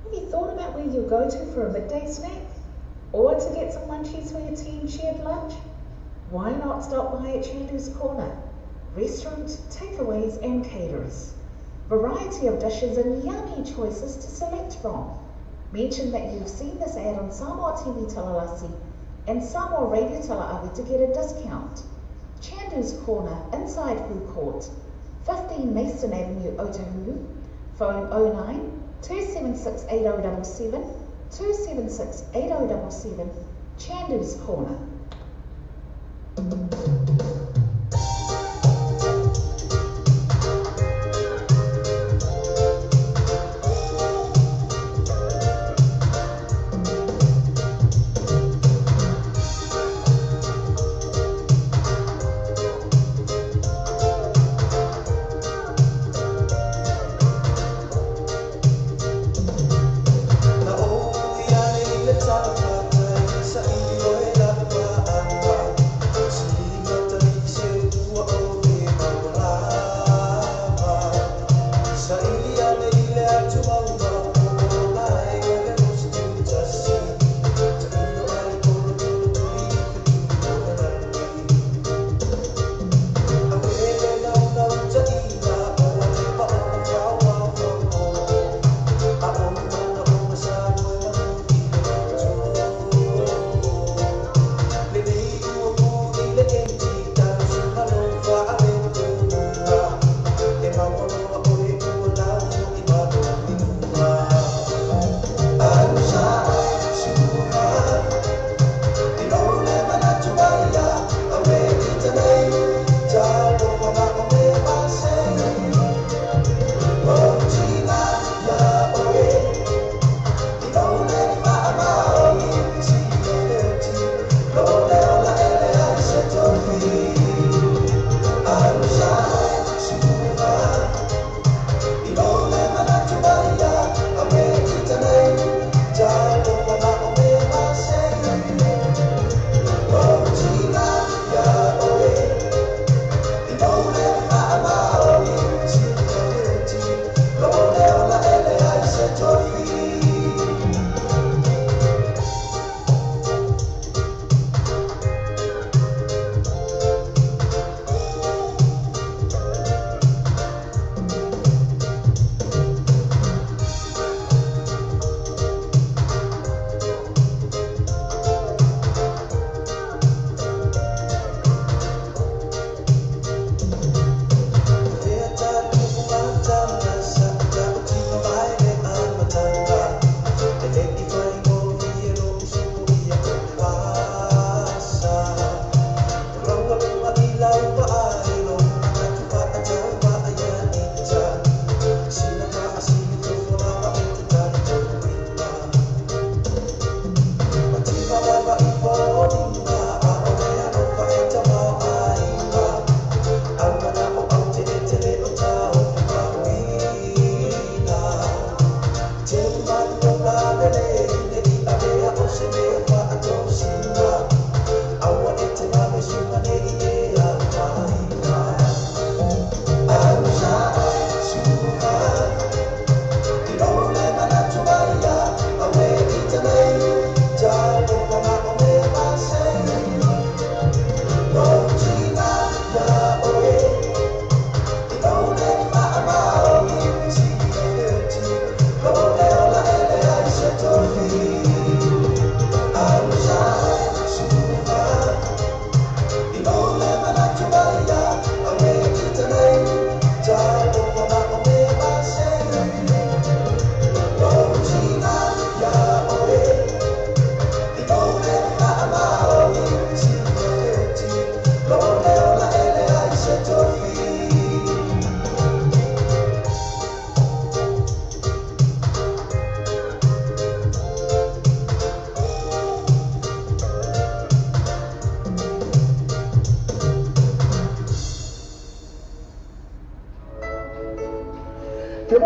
Have you thought about where you'll go to for a midday snack? Or to get some munchies for your team shared lunch? Why not stop by at Chandu's Corner? Restaurant, takeaways and caterers. Variety of dishes and yummy choices to select from. Mention that you've seen this ad on Samoa TV Talalasi and Samoa Radio Tala'ave to get a discount. Chandu's Corner, inside Food Court, 15 Mason Avenue, Otahuhu. Phone 09 276 8077, 276 8077, Chandu's Corner. Sa iyo ay lahat.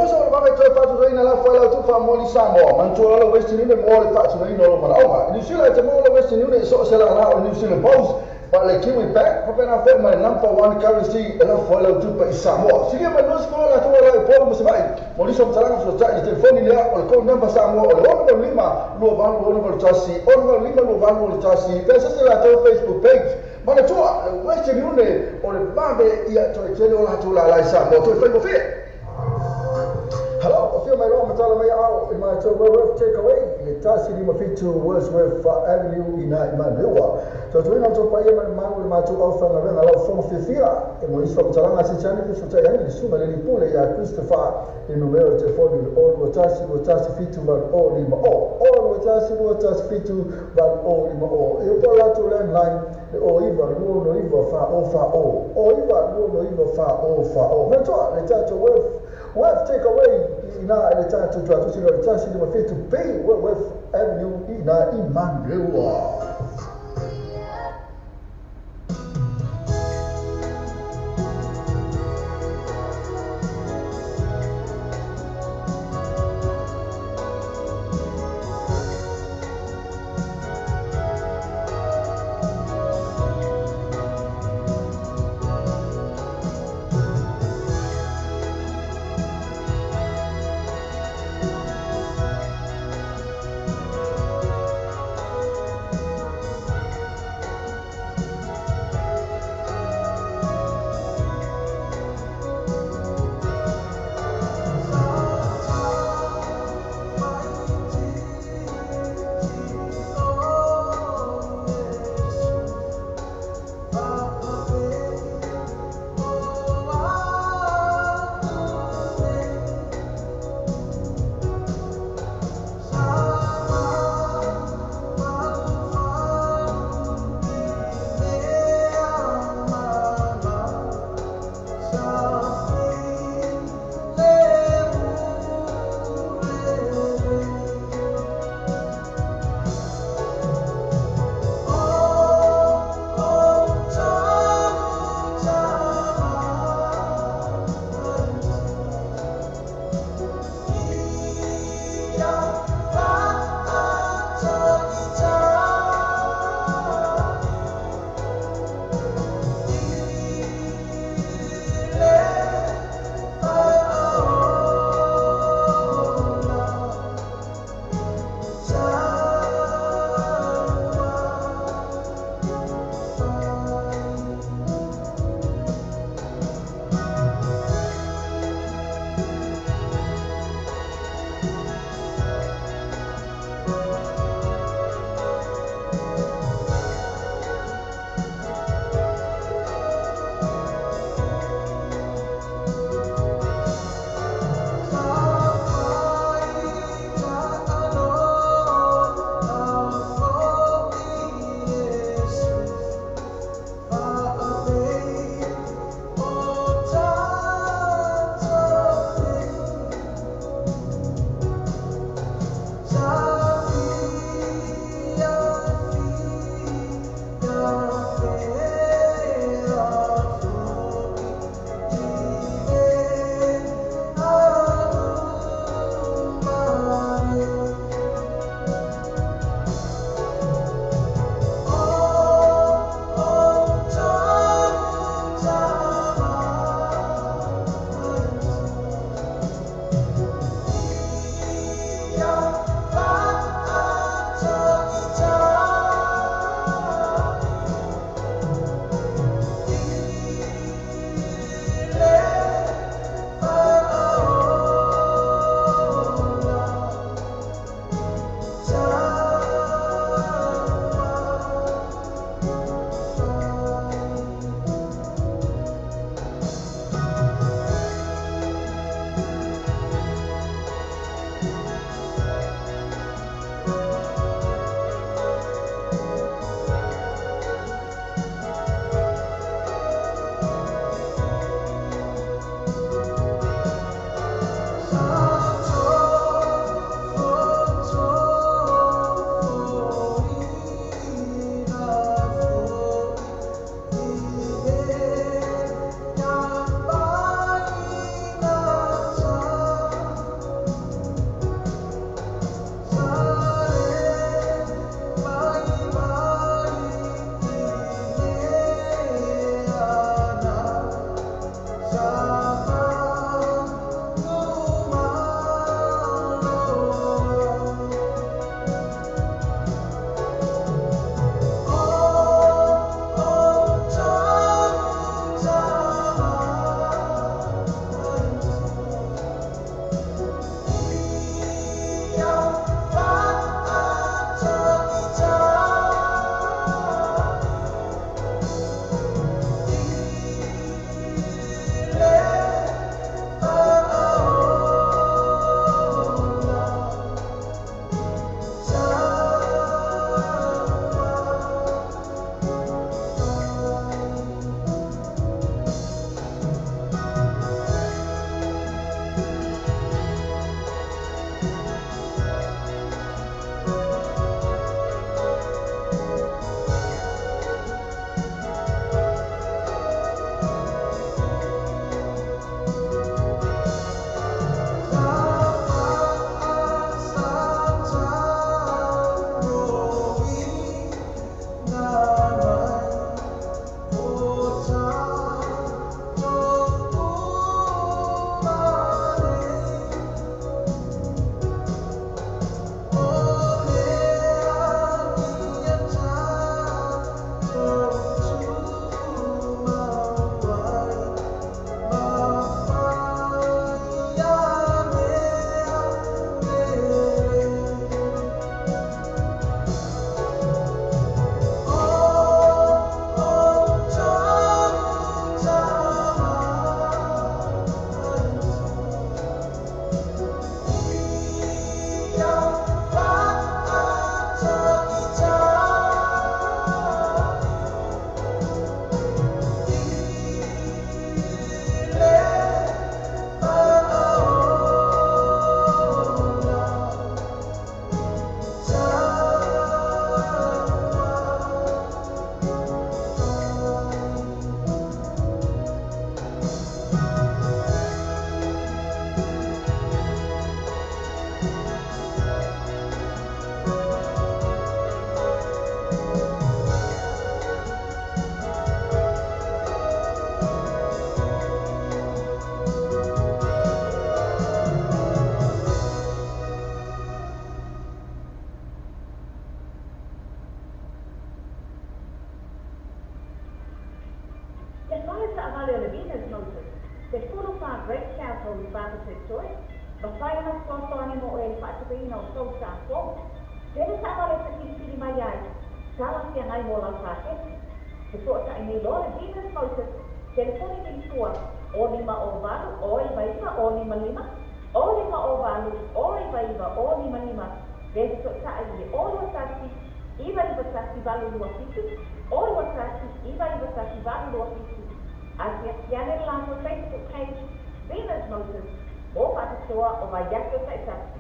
mosa o le vave toe faatutoina la foe lau tupa mo li Samoa. Manatua la Western Union mo le faatutoina o lo manaoga. New Zealand te mo le Western Union so se la la o New Zealand Post. Pa le Kiwi Bank, pa pena foe mai number one currency e la foe lau tupa i Samoa. Silia mai nusi kola la tua la i polo mo se vai. Mo liso mtalanga so tai i telefoni lea o le code number Samoa o le 6 5 2 8 6 1 6 5 2 8 6. Pesa se la tua Facebook page. Manatua le Western Union o le vave ia toe tele o la tua la i Samoa. Toe whai mo whia. Hello, afio mai roa matala mai au i mai tau Wordsworth Takeaway i le tasi lima fitu Wordsworth Avenue i nā i Manurewa. Tau tuina o tau paia mai mau i mātou au whangarenga lau whonga whiwhia e mo iso matalanga se tani kuso tai angi le suma le lipule ia Christopher le numero te foni le o lua tasi fitu valu o lima o. O lua tasi fitu valu o lima o. E upo latu landline le o iwa lua no iwa wha o wha o. O iwa lua no iwa wha o wha o. Manatua le tātou Worth Takeaway i nā le tātou tuatusi le tasi lima fitu B Wordsworth Avenue i nā i Manurewa. Mawhai ana fesoasoani mo oe i le faatupeina o tou sa fou. Tele taavale e sakilikili mai ai, talafeagai mo lau paketi. Fesootai nei loa le Venus Motors, telefoni milifua o 5 o 8 o 9 9 o 5 5, o 5 o 8 o 9 9 o 5 5, pe fesootai i le o 2 1 9 9 1 8 2 7, o 2 1 9 9 1 8 2 7. Asiasi ane le latou Facebook page, Venus Motors, mo faapitoa o vaiaso taitasi.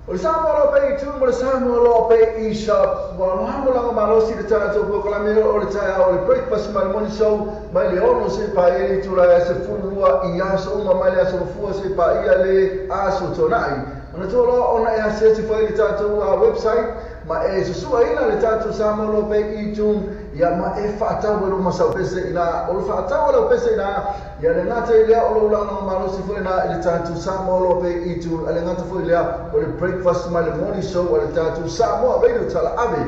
O le Samoa Loa Pay iTunes ma le Samoa Loa Pay eShop. Ua lagolago malosi le tatou polokalame o le taeao o le Breakfast ma le Morning Show mai le 6 seia paia le itula e 12 i aso uma mai le aso Gafua seia paia le aso Toonai. Manatua loa ona e asiasi foi i le tatou website ma e susuaina le tatou Samoa Loa Pay iTunes ia ma e faatau ai lou masau pese ina o le faatau a lau pese ina ia le gata i lea o lou lagolago malosi foi lena i le tatou Samoa Loa Pay iTunes a le gata foi lea o le breakfast ma le morning show a le tatou Samoa Radio Talaave.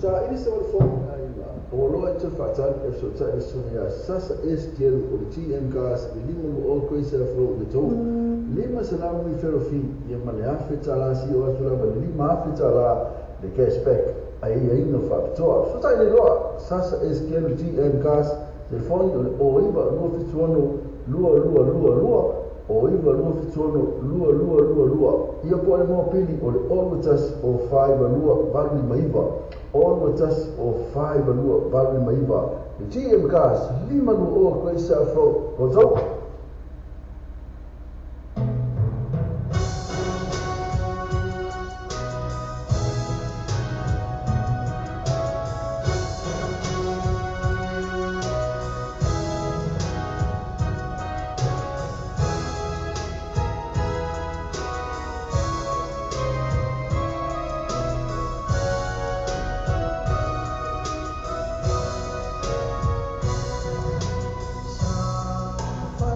Saili se o le fono aiga o loa i te faatali e fesootai le susuga ia Sasa S. Gelu o le GM Cars i 52 Grace Ave Road le tou 500 referral fee ia ma le $1,000 sio atu lava i le $5,000 le cashback aiaiga faapitoa. Fesootai nei loa Sasa S. Gelu GM Cars telefoni o le 09 276 2222 o 9 2 7 6 2 2 2 2. Ia po o le mopili o le 0 1 o 5 2 8 5 9 0 1 o 5 2 8 5 9. Le GM Cars 5 2 o Grace South Road, Rotorua. Sa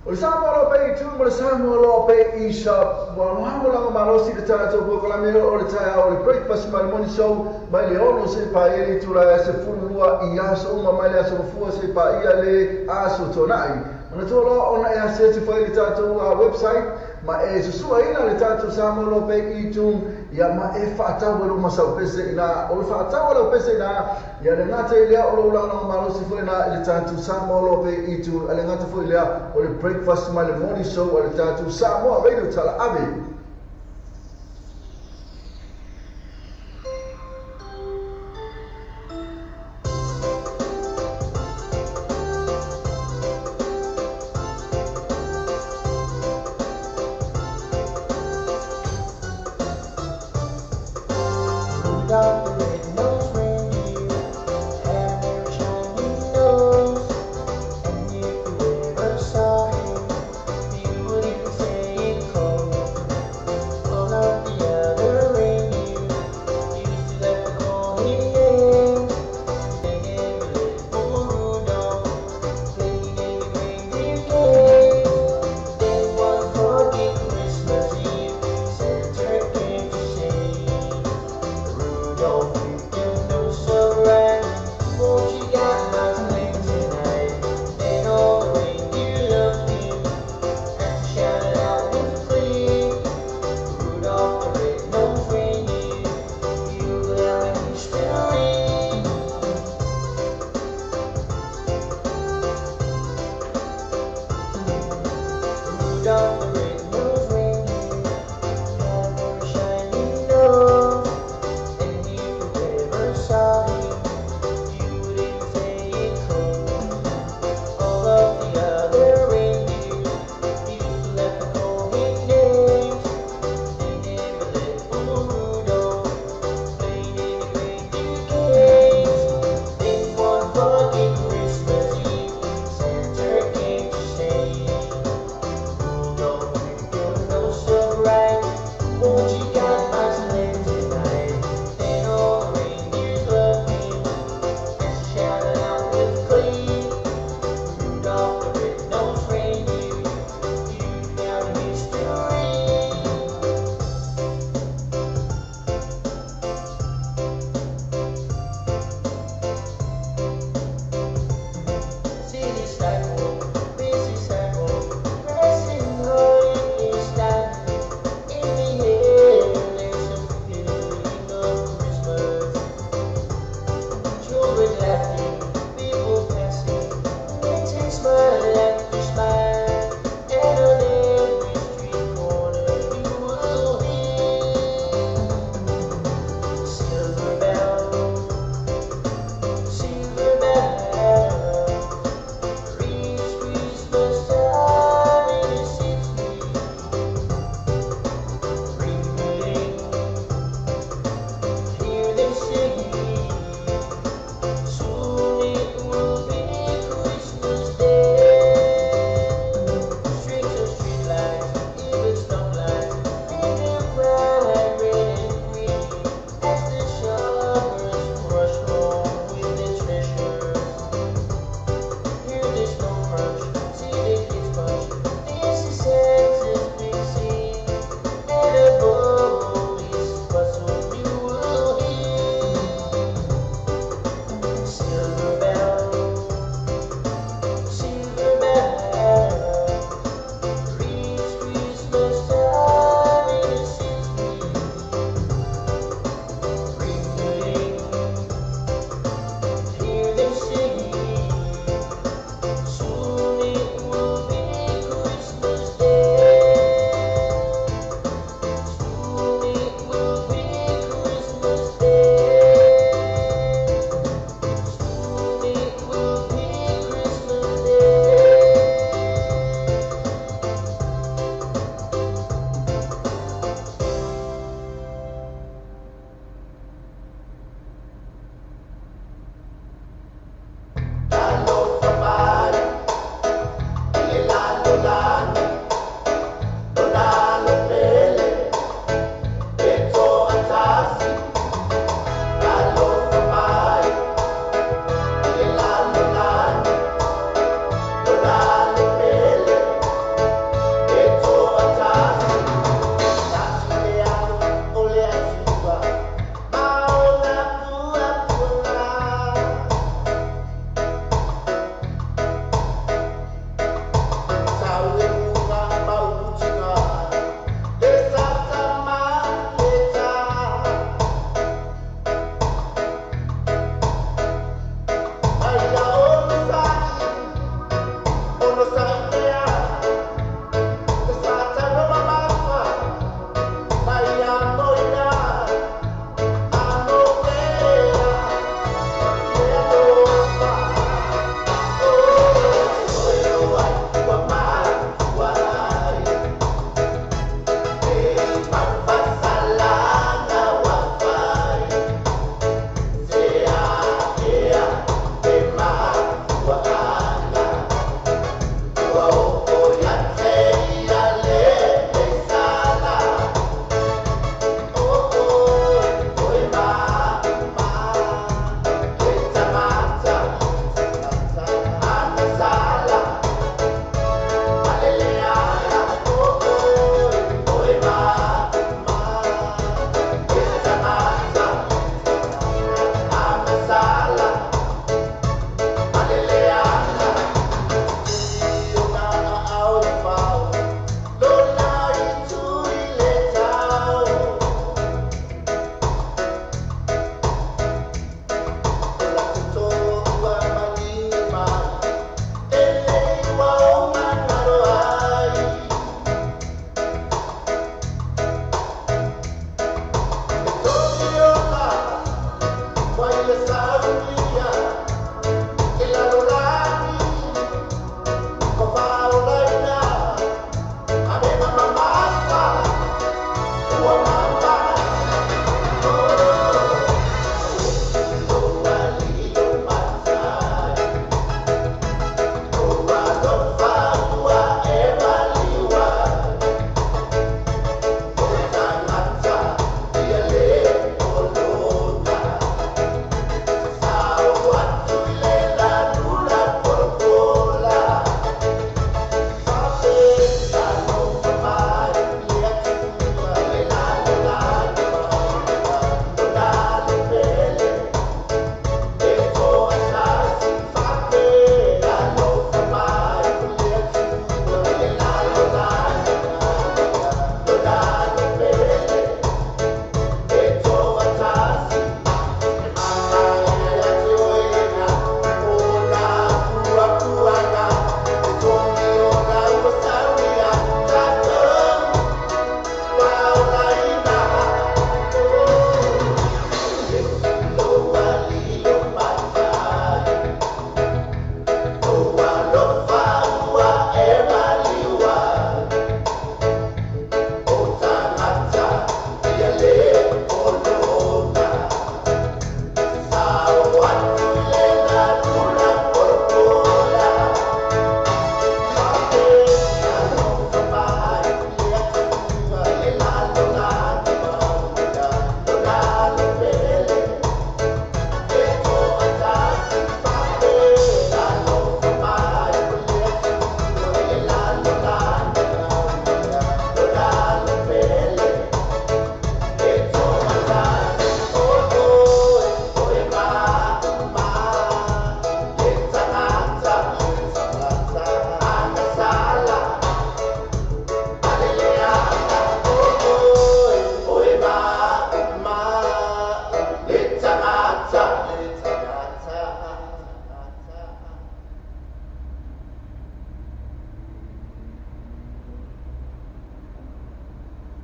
O le Samoa loa pea i tu ma le Samoa loa pea i shop. Ua lagolago malosi le tatou polokalame o le taeao o le breakfast ma le morning show mai le 6 seia paia le itula e 12 i aso uma mai le aso Gafua seia paia le aso Toonai. Manatua loa ona e asiasi atu foi i le tatou website ma e susuaina le tatou Samoa loa pea i iTunes ia ma e faatau ai lou masaupese ina. O le faatau a lau pese ina ia le gata i lea o lou lagolago malosi foi lena i le tatou Samoa Loa Pea i iTunes, a le gata foi i lea o le breakfast ma le morning show a le tatou Samoa Radio Tala Ave. Rudolph the red-nosed reindeer had a very shiny nose, and if you ever saw him, you would even say it froze.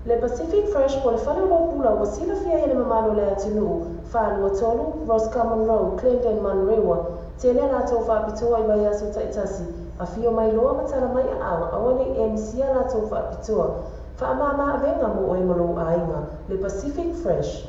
Le Pacific Fresh po le fale o lou pula ua silafia ai e le mamalu o le atunuu, 423 Roscommon Road, Clendon, Manurewa. Tele a latou faapitoa i vaiaso taitasi, afio mai loa ma tala mai aao, aua ne i e misia a latou faapitoa. Faamama avega mo oe ma lou aiga. Le Pacific Fresh.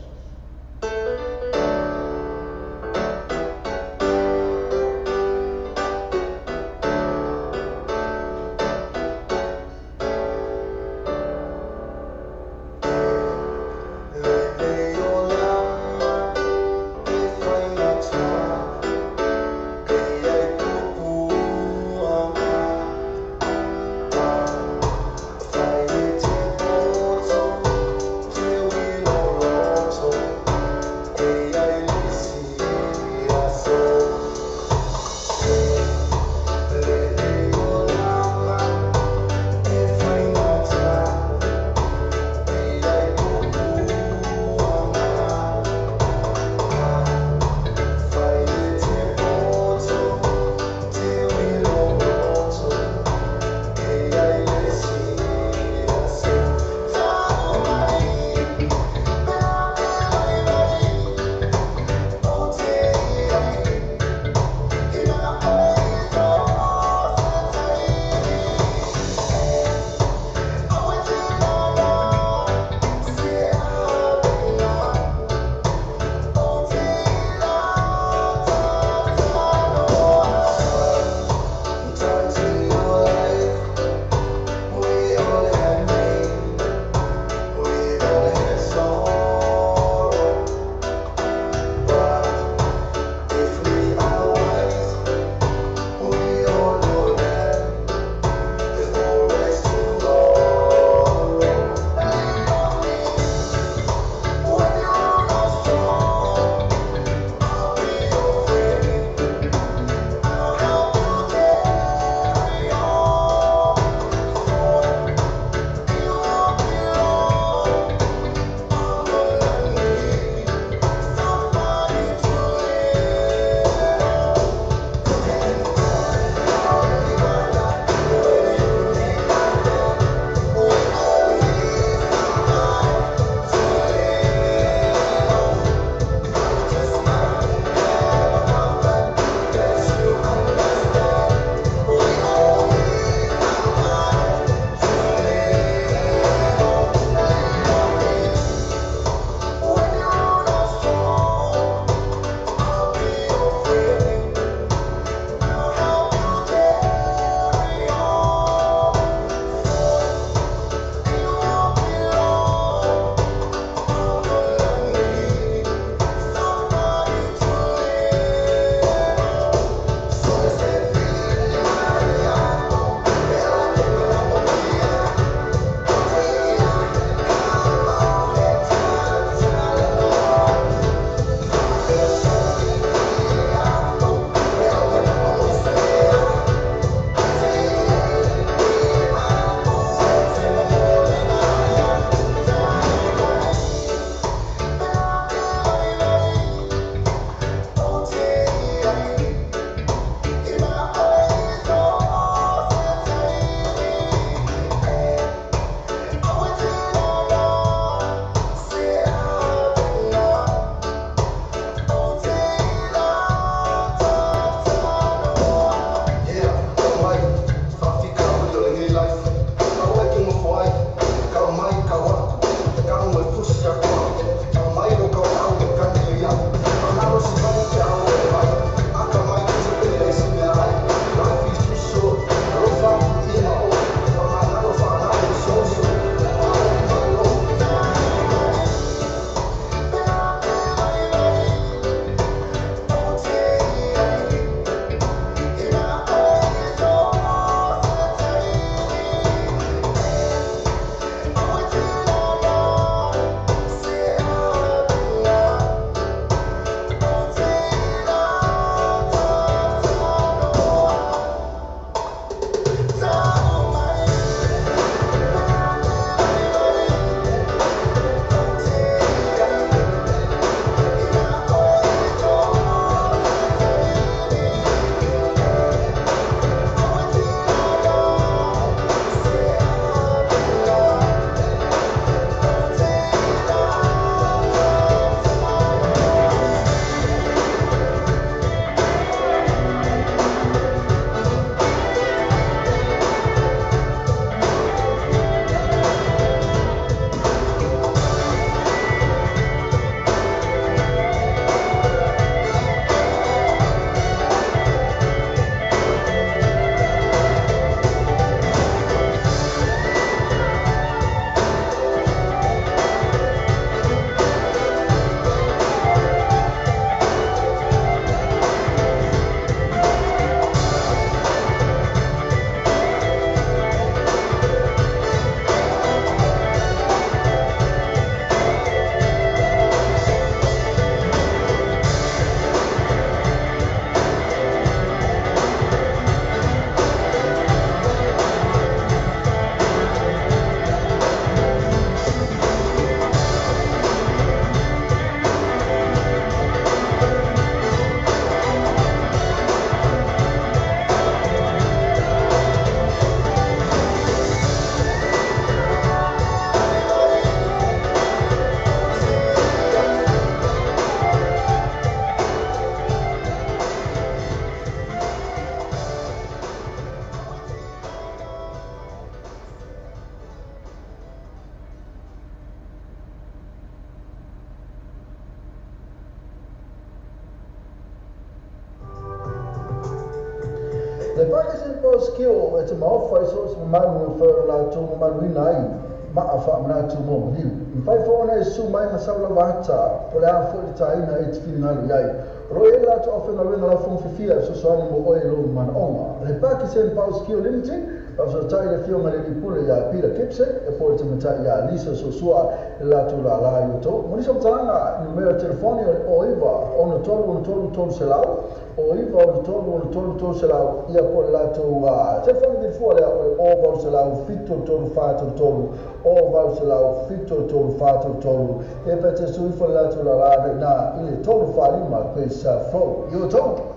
Le Pakistan Post Kio e te maofa i so se mamalu e whaira la tō mamalu ina ai maa wha manatu mō maliu. Mawhai fōna e su mai masau lava ata, po le a fo i tāina e te whiringalu iai. Ro e la tō awhengaluenga la fongfifia e sosoani mo oe lo manaonga. Le Pakistan Post Kio Limited, Afsota i le fio le pule ia Peter Gibson, e po le tamatai ia Lisa Sosua e la tū la la i o. Monisa mtalanga numero telefoni o iwa ono tolu ono tolu tolu selau, o iwa ono tolu ono tolu tolu selau, ia po le la tū telefoni vilfua lea o valu selau fito tolu wha tolu tolu, o valu selau fito tolu wha tolu tolu, e pete suifo le la tū la la na i le tolu wha lima koe sa flow i o tolu.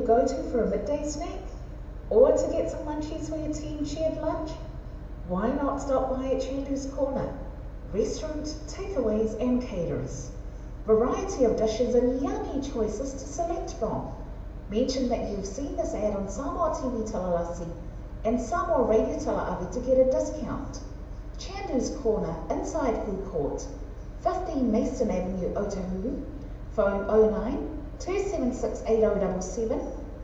Go to for a midday snack or to get some munchies for your team shared lunch? Why not stop by at Chandu's Corner? Restaurant, takeaways and caterers. Variety of dishes and yummy choices to select from. Mention that you've seen this ad on Samoa TV Talalasi and Samoa Radio Talaavi to get a discount. Chandu's Corner, inside Food Court, 15 Mason Avenue, Otahuhu. Phone 09 276 8077,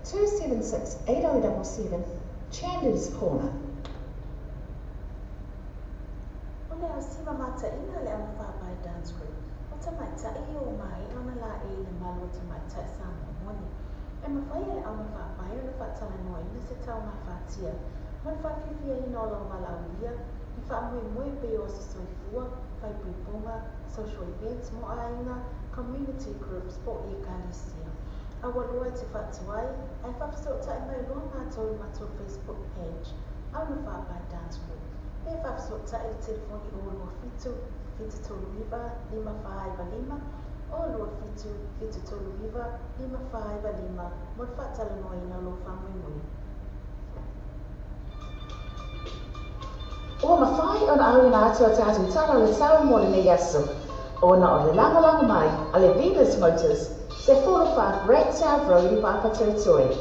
276 8077, Chandu's Corner. O le ausima mata ina le au whāpai dance group. O ta maitai o mai ona la e le malu o ta maitai sa moni. E mawhai le au whāpai o le whaatala noa ina se tau ngā whātia. Mo le whawhiwhia ina o lau malaulia, i whaamui mui pe o se soifua, whaipuipunga, social events mo ainga, community groups po e kalisia. Awa loa te whatuai, ai whawhisotai mai loa mātou i mātou Facebook page, Auna Whāpai Dance Group. Pe whawhisotai le telefoni o lua fitu, fitu tolu iwa, lima whaaiwa lima, o lua fitu, fitu tolu iwa, lima whaaiwa lima, mo le whaatala noa ina lo whaamui mui. O mawhai ona au ina atua tātou tala le sau mo le nei aso. Ona o le langalanga mai a le Venus Motors, se 45 Great South Road i Papatoetoe.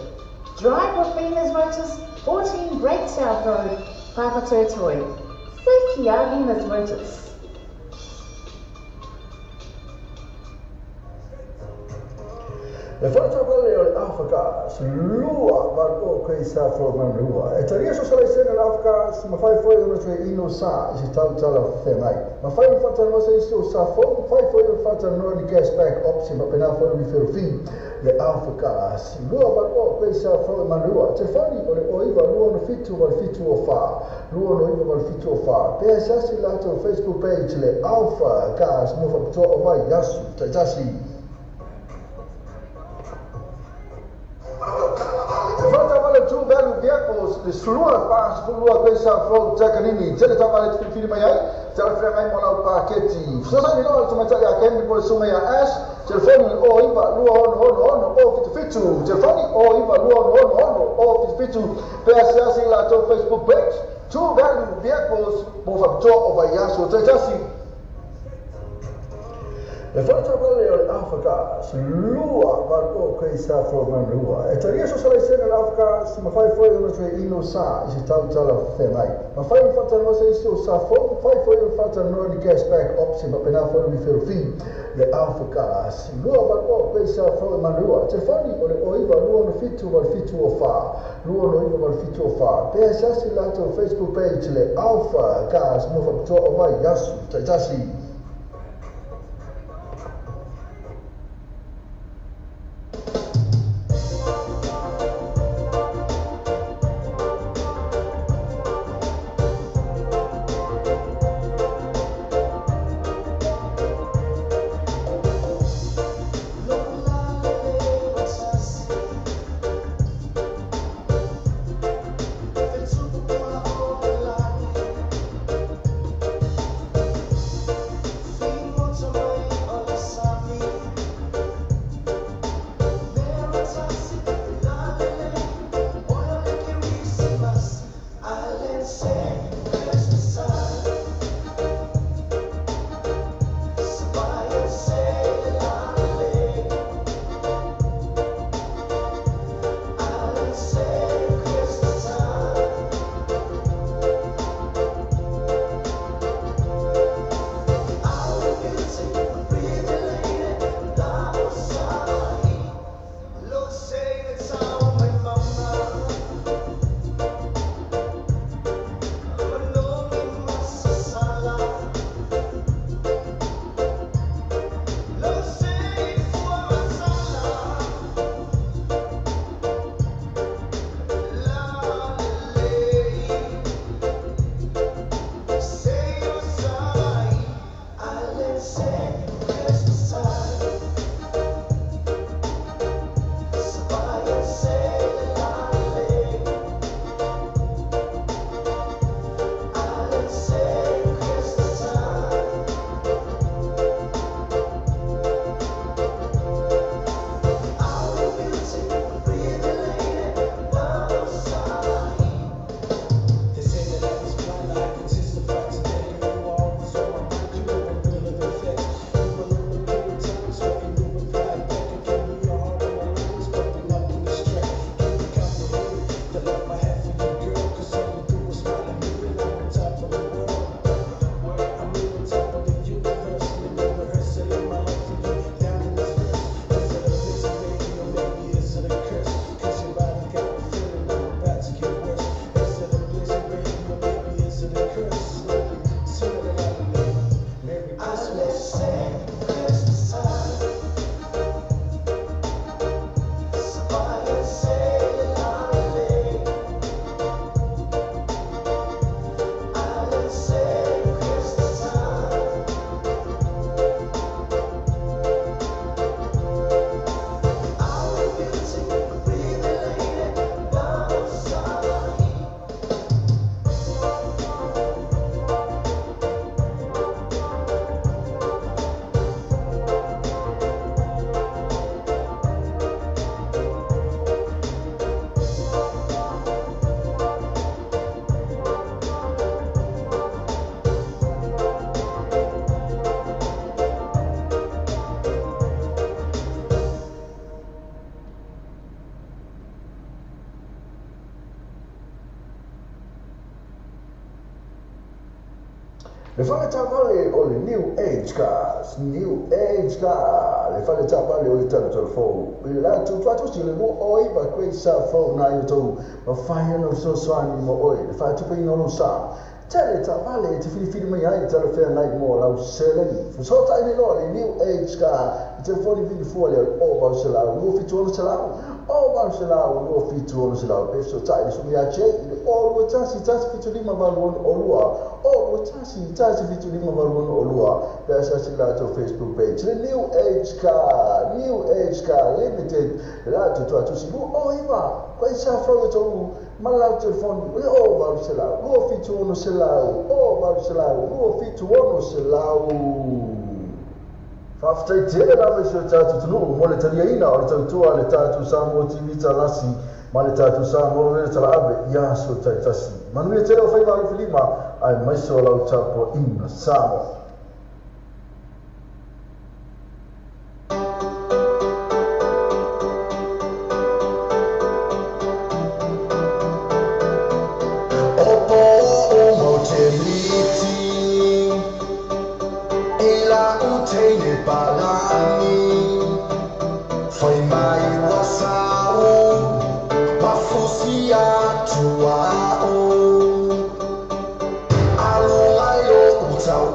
Drive with Venus Motors, 14 Great South Road, Papatoetoe. Sekia Venus Motors. Le whaatawale o le Afrika, lua valu o koe sa fro manua. E taria so sala sena le Afrika, si mawhai foi ona tue ino sa i se tautala whengai. Mawhai o whatanoa se isi o sa fo, mawhai foi o whatanoa ni cashback option, mapena foi ni whirowhi. Le Afrika, si lua valu o koe sa fro manua. Telefoni o le oiva lua no fitu wal fitu o wha, lua no iwa wal fitu o wha. Pea sasi lato Facebook page le Alpha Gas mo whaputoa o mai yasu, taitasi. Le slua pas lua koe sa flow takanini tele tavale te whiri mai ai tele whengai mo lau paketi sasa ni loa te matai a kendi po le sunga ia Ash telefoni o iwa lua ono ono ono o fitu fitu telefoni o iwa lua ono ono ono o fitu fitu pea siasi la tō Facebook page Two Value Vehicles mo whapitoa o vaiaso taitasi. Le whaatawale o le Afrika, lua valu o koe sa fro manua. E taria so sala sena le Afrika, si mawhai foi ona tue ino sa i se tautala whengai. Mawhai o whatanoa se isi o sa fo, mawhai foi o whatanoa ni cashback option, mapena foi ni whirowhi. Le Afrika, si lua valu o koe sa fro manua. Telefoni o le oiva lua no fitu wal fitu o wha, lua no iwa wal fitu o wha. Pea sasi lato Facebook page le Alpha Gas mo whapitoa o mai yasu, taitasi. Le fale taavale o le New Age Cars, New Age Car, le fale taavale o le talatala fou. I le latou tuatusi le 29 Grace fou na i outou mafai ona fesoasoani mo oe le faatupeina o lou sa. Tele taavale e te filifili mai ai talafeagai mo lau seleni. Fesootai nei loa le New Age Car i telefoni vili fua lea o 800 276 o 800 276 pe fesootai le susuga ia Jay i le o 21 175 86 o 21 175 86 pe asiasi i le latou Facebook page. Le New Age Car, New Age Car Limited, le latou tuatusi 29 Grace fou e tou ma le lau telefoni le o 800 276 o 800 276. Faafetai tele lava i si o tatou atunuu mo le taliaina o le tautua a le tatou Samoa TV Talasi ma le tatou Samoa Radio Talaave i aso taitasi. Manuia tele o faiva alofilima aemaise o lau tapuaiga Samoa. O po o mau te miti E la u teine palani Whai mai wa sau Mafusi atu au Alo ai o utau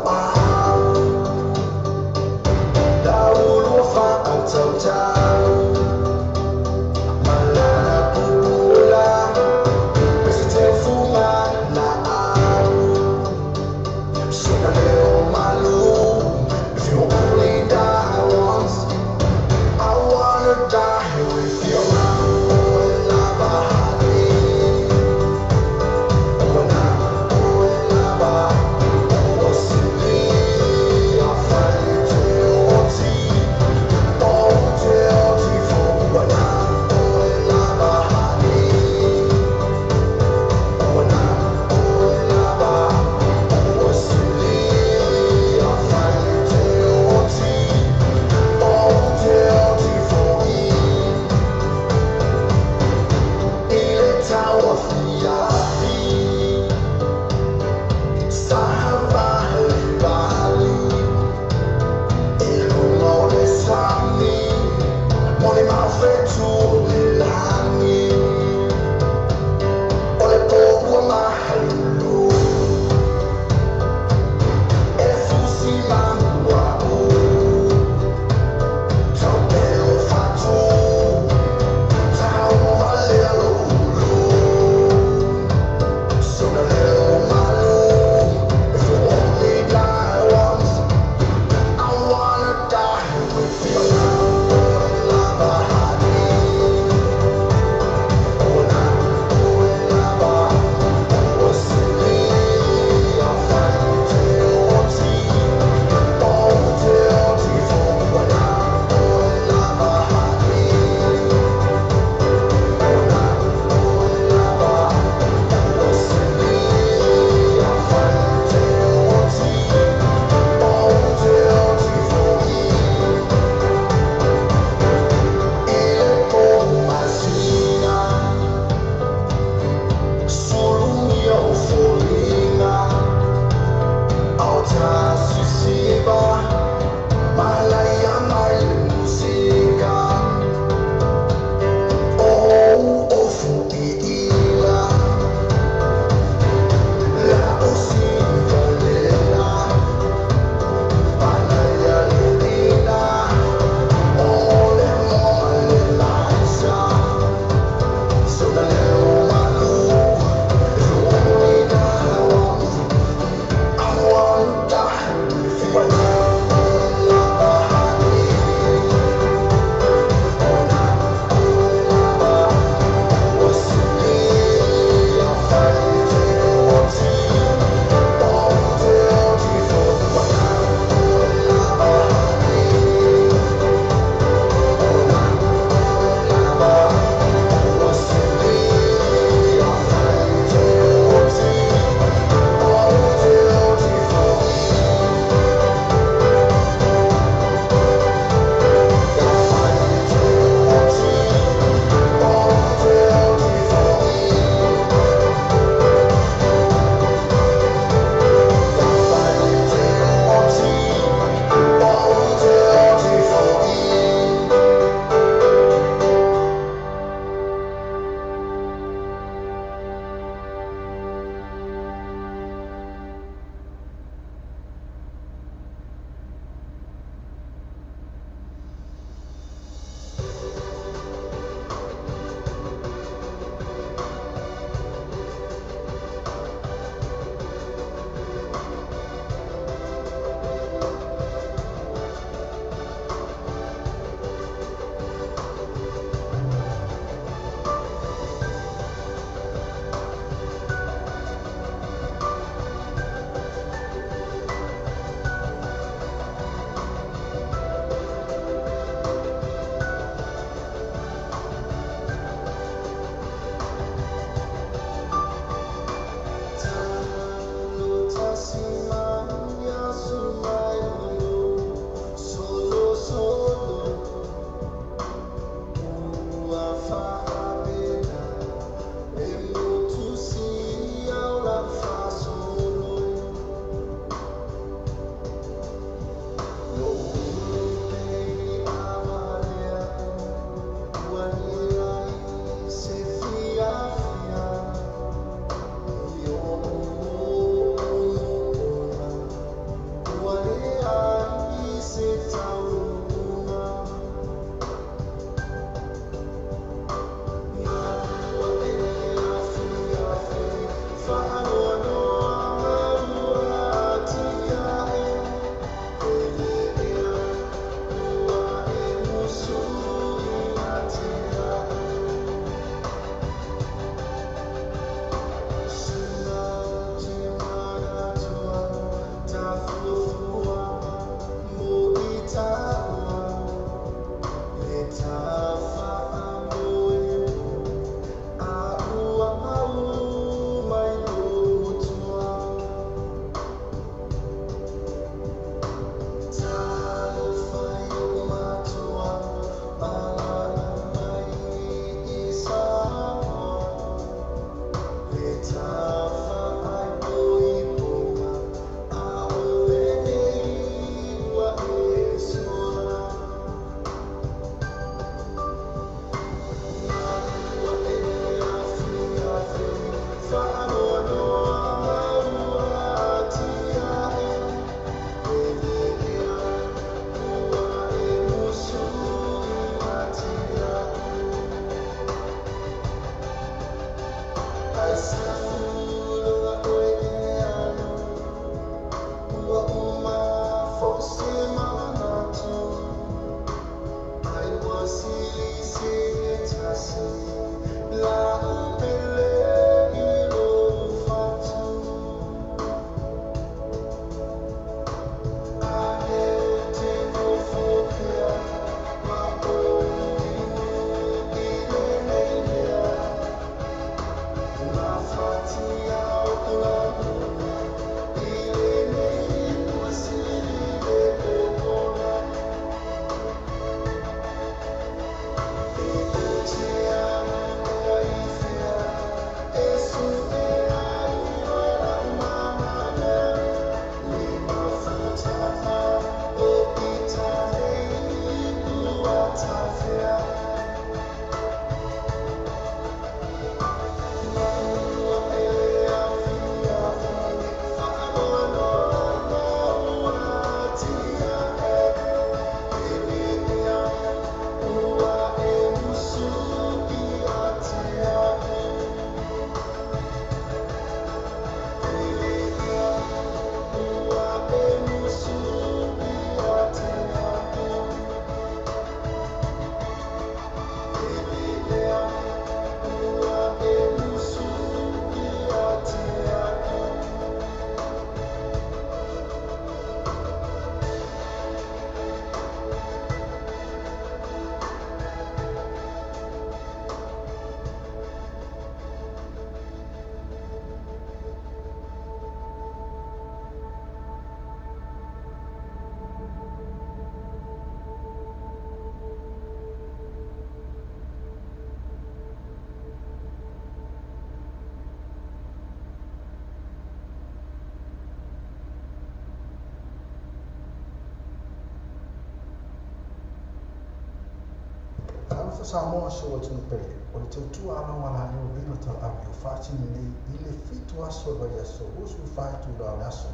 Samoa so atu pele o le tautua ala wala le o vino tala ave o whaatini nei i le fitu aso vai aso usu whaatu la le aso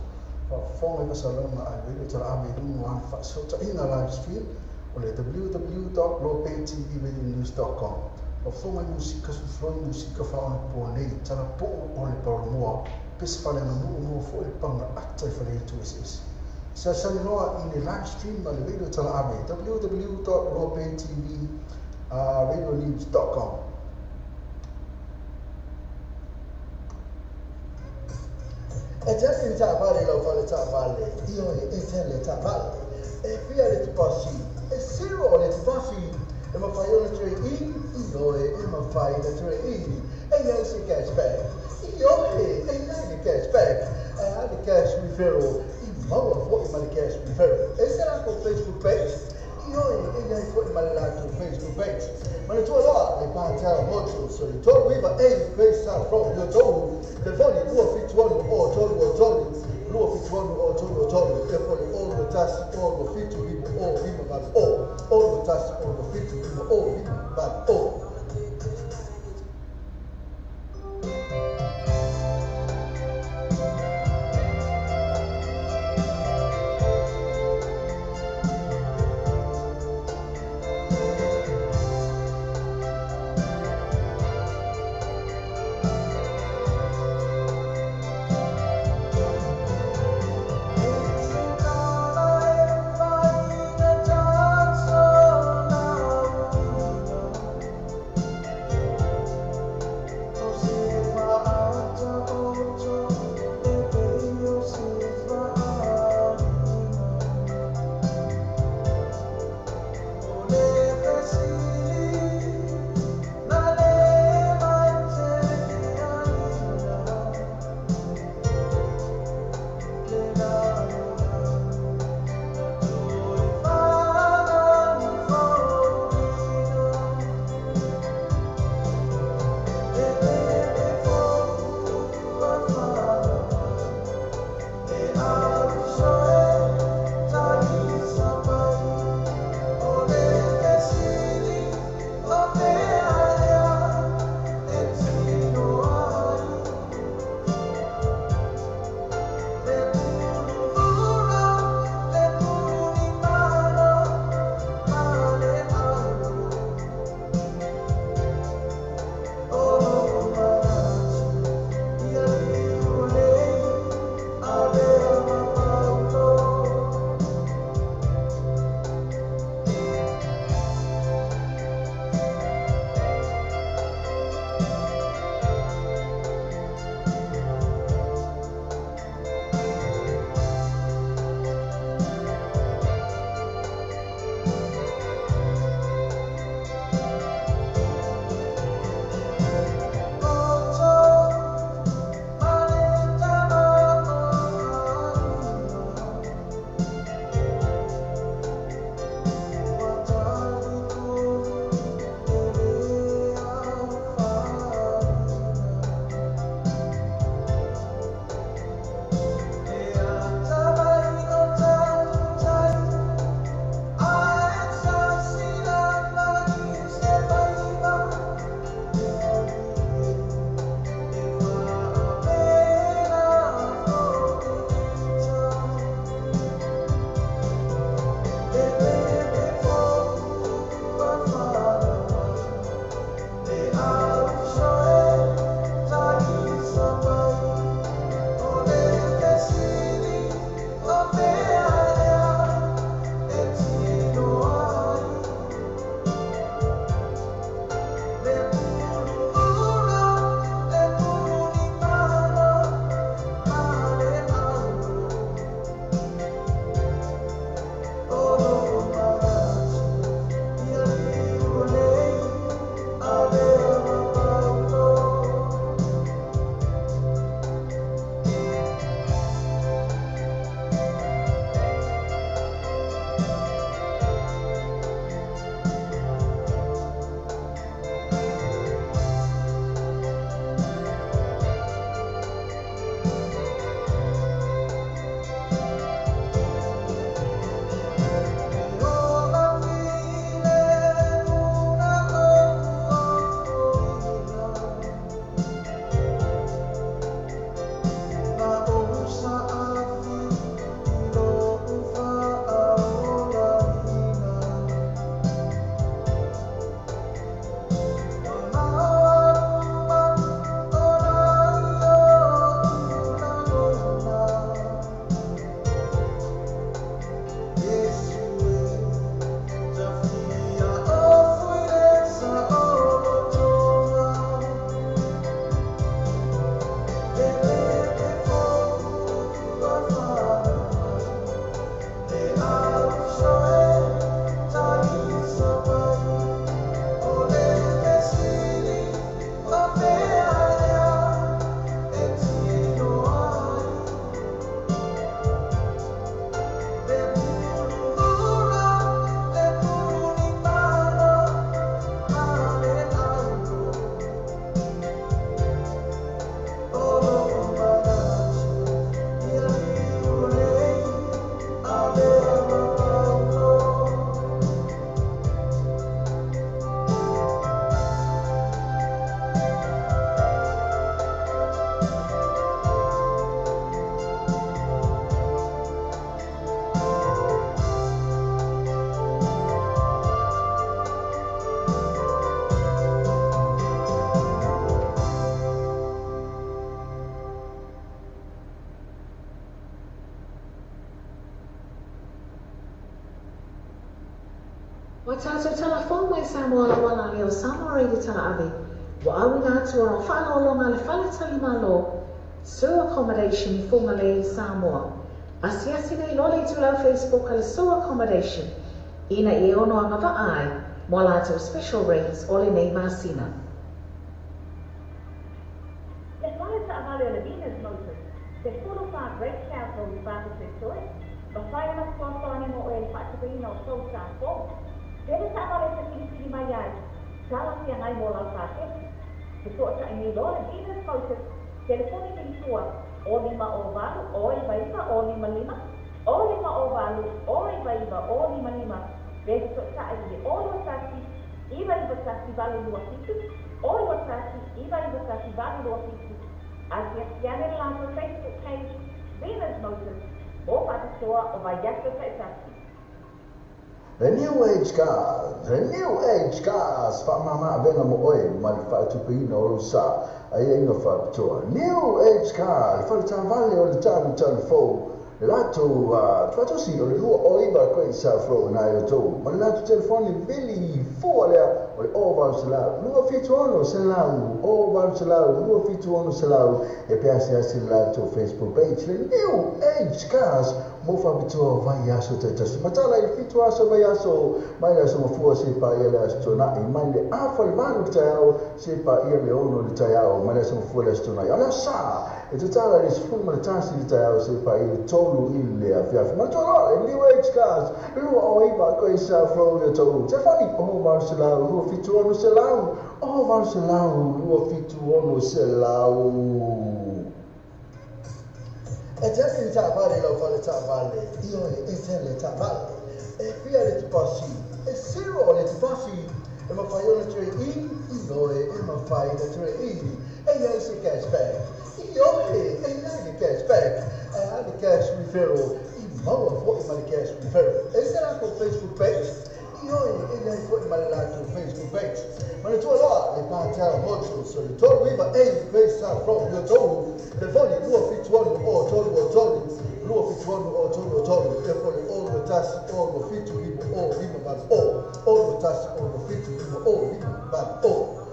whafonga i vasalonga a vino tala ave i lungu ana whaasota ina live stream o le www.lopetvradionews.com whafonga i musika sufloi musika whaona po nei tala po o le parolomoa pesi whale na mua mua fo e panga ata i whale itu ss sa saniloa i le live stream ma le video tala ave www.lopetvradionews.com. E te le ta vale lo fale ta vale io e te le ta vale e fia le tupasi e zero le tupasi e ma fai le tre i io e ma fai le tre i e io se cashback io e le cashback e le cash referral i ma fo i ma le cash referral e sarà con Facebook page Ioe, e iai fo'i ma le latou Facebook page. Manatua loa le Patel Motors, o le 39 A Bayside Road, i Otahuhu. Telefoni 276 o 3 3, 276 o 3 3, e po o le 0 1 6 7 5 0 5 8 0, 0 1 6 7 5 0 5 8 0. Thank you. Ua tātou talafou mai Samoa lauala lea o Samoa Radio Talaave, ua auina atu ona faaaloaloga a le Faletalimalo, Sue Accommodation i Fugalei, Samoa. Asiasi nei loa le itulau Facebook a le Sue Accommodation ina ia e ono agavaa ai mo a latou special rates o lenei masina. Le fale taavale o le Venus Motors, 14 Great South Road, Papatoetoe, mafai ona fesoasoani mo oe i le faatupeina o tou sa fou. Tele taavale e filifili mai ai, talafeagai mo lau paketi. Fesootai nei loa le Venus Motors, telefoni vilifua o 5 o 8 o 9 9 o 5 5, o 5 o 8 o 9 9 o 5 5, pe fesootai i le o 2 1 9 9 1 8 2 7, o 2 1 9 9 1 8 2 7. Asiasi ane le latou Facebook page, Venus Motors, mo faapitoa o vaiaso taitasi. The New Age Cars, The New Age Cars, faamama avega mo oe ma le faatupeina o lou sa aiaiga faapitoa. New Age Car, le faletaavale o le talutalu fou, le latou faatosi o le 29 Great South Road na e outou, ma le latou telefoni vili fua lea o le 0800 276 0800 276 e pe asiasi le latou Facebook page, le New Age Cars, mo faapitoa o vaiaso taitasi. Matala i le 7 aso vaiaso, mai le aso Gafua seia paia le aso Tuanai, mai le afa i le 8 i le taeao seia paia le 6 i le taeao, mai le aso Gafua i le aso Tuanai. O le aso Sa, e tatala i le 11 i le taeao seia paia le 3 i le afiafi. Manatua loa, le New Age Cars, 29 Great South Road i Otahuhu. Telefoni, 0800 276 0800 276. E tele le taavale i lau fale taavale, ioe, e tele le taavale. E fia le tupasi? E zero le tupasi. E mafai ona trade in? Ioe, e mafai ona trade in. E i ai se cash back? Ioe, e i ai le cash back. E a le cash referral? E maua foi ma le cash referral. E se latou Facebook page? Ioe, e i ai foi ma le latou Facebook page. Manatua loa le Patel Motors o le 39A Great South Road i Otahuhu. Telefoni 276 o 3 3 276 o 3 3 telefoni o 1 o 7 5 o 5 8 o o 1 o 7 5 o 5 8 o.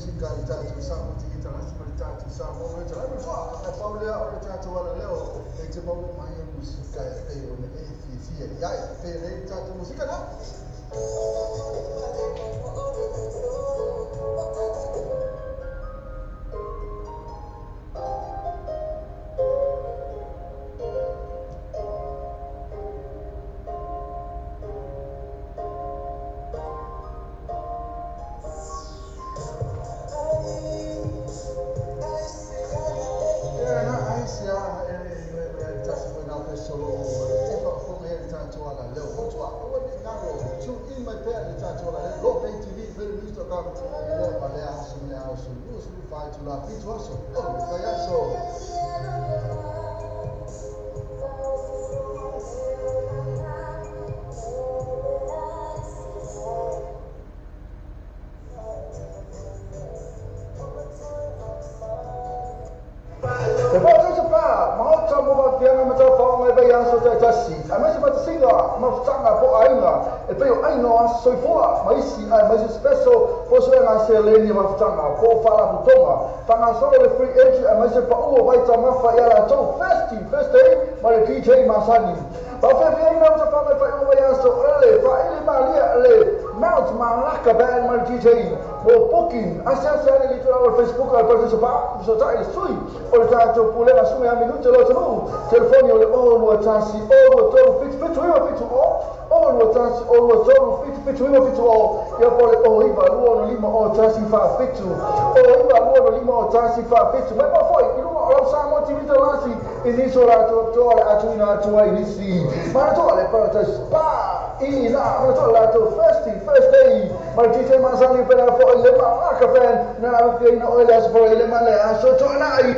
musika le tatou Samoa TV International le tatou Samoa Radio Live fa e paulea o le tatou ala leo e te maua mai e musika e pei ona e fiafia i ai e pei le tatou musika na. Seleni mafutanga po fala putonga whangasolo le free entry a maise pa ua waita mafa ia la tau festi first day ma le DJ Masani pa fe ina uta pa mai fa uma ia so ele fa ele malia le Mount Malaka band ma le DJ mo booking asiasi ale li tura Facebook al participa so ta ile sui o le tatou pule na sumi a minuto lo tonu telefoni o le o lua tasi o lua tolu fitu fitu iwa fitu o o lua tasi o lua tolu fitu fitu iwa fitu o ia po le o iwa lua no lima o tasi fa fitu o iwa lua no lima o tasi fa fitu mai pa foi i luga o lau Samoa TV Talasi i nisi o latou toa le atuina atu ai nisi mana toa le Paradise Spa i la mana toa latou first day ma le DJ Masani pena fo i le Malaka band na la fia ina o le aso fo i le male aso toanai.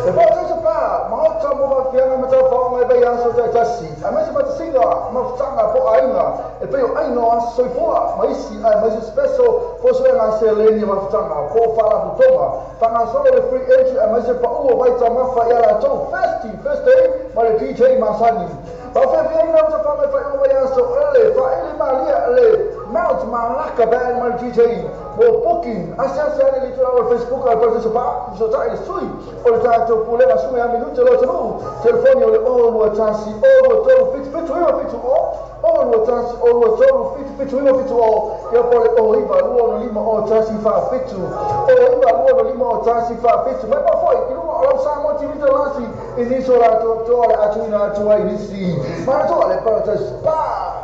E pō pa, maota mo mafianga ma tau whaonga e bai aso tai tasi. A maise matasinga, mafutanga po ainga, e pei o aina o aso soifoa, ma isi ai maise special, po suenga seleni mafutanga, po whala putonga. Whangasolo le free entry a maise pa ua waita mafa ia la tau festi, first day, ma le DJ Masani. Pa fe ina uta wha mai whai ua aso ele, fa ele malia le Mount Malaka band ma le DJ mo booking asiasi ale li tura o Facebook al participa so ta ile sui o le tatou pule na sumi a minuto lo tonu telefoni o le o lua tasi o lua tolu fitu fitu iwa fitu o o lua tasi o lua tolu fitu fitu iwa fitu o ia po le o iwa lua no lima o tasi fa fitu o iwa lua no lima o tasi fa fitu mai pa foi i luga o lau Samoa TV Talasi i nisi o latou toa le atuina atu ai nisi mana toa le Paradise Spa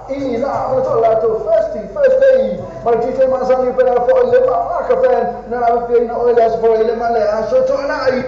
i la mana toa latou first day ma le DJ Masani pena fo i le Malaka band na la fia ina o le aso fo i le male aso toanai.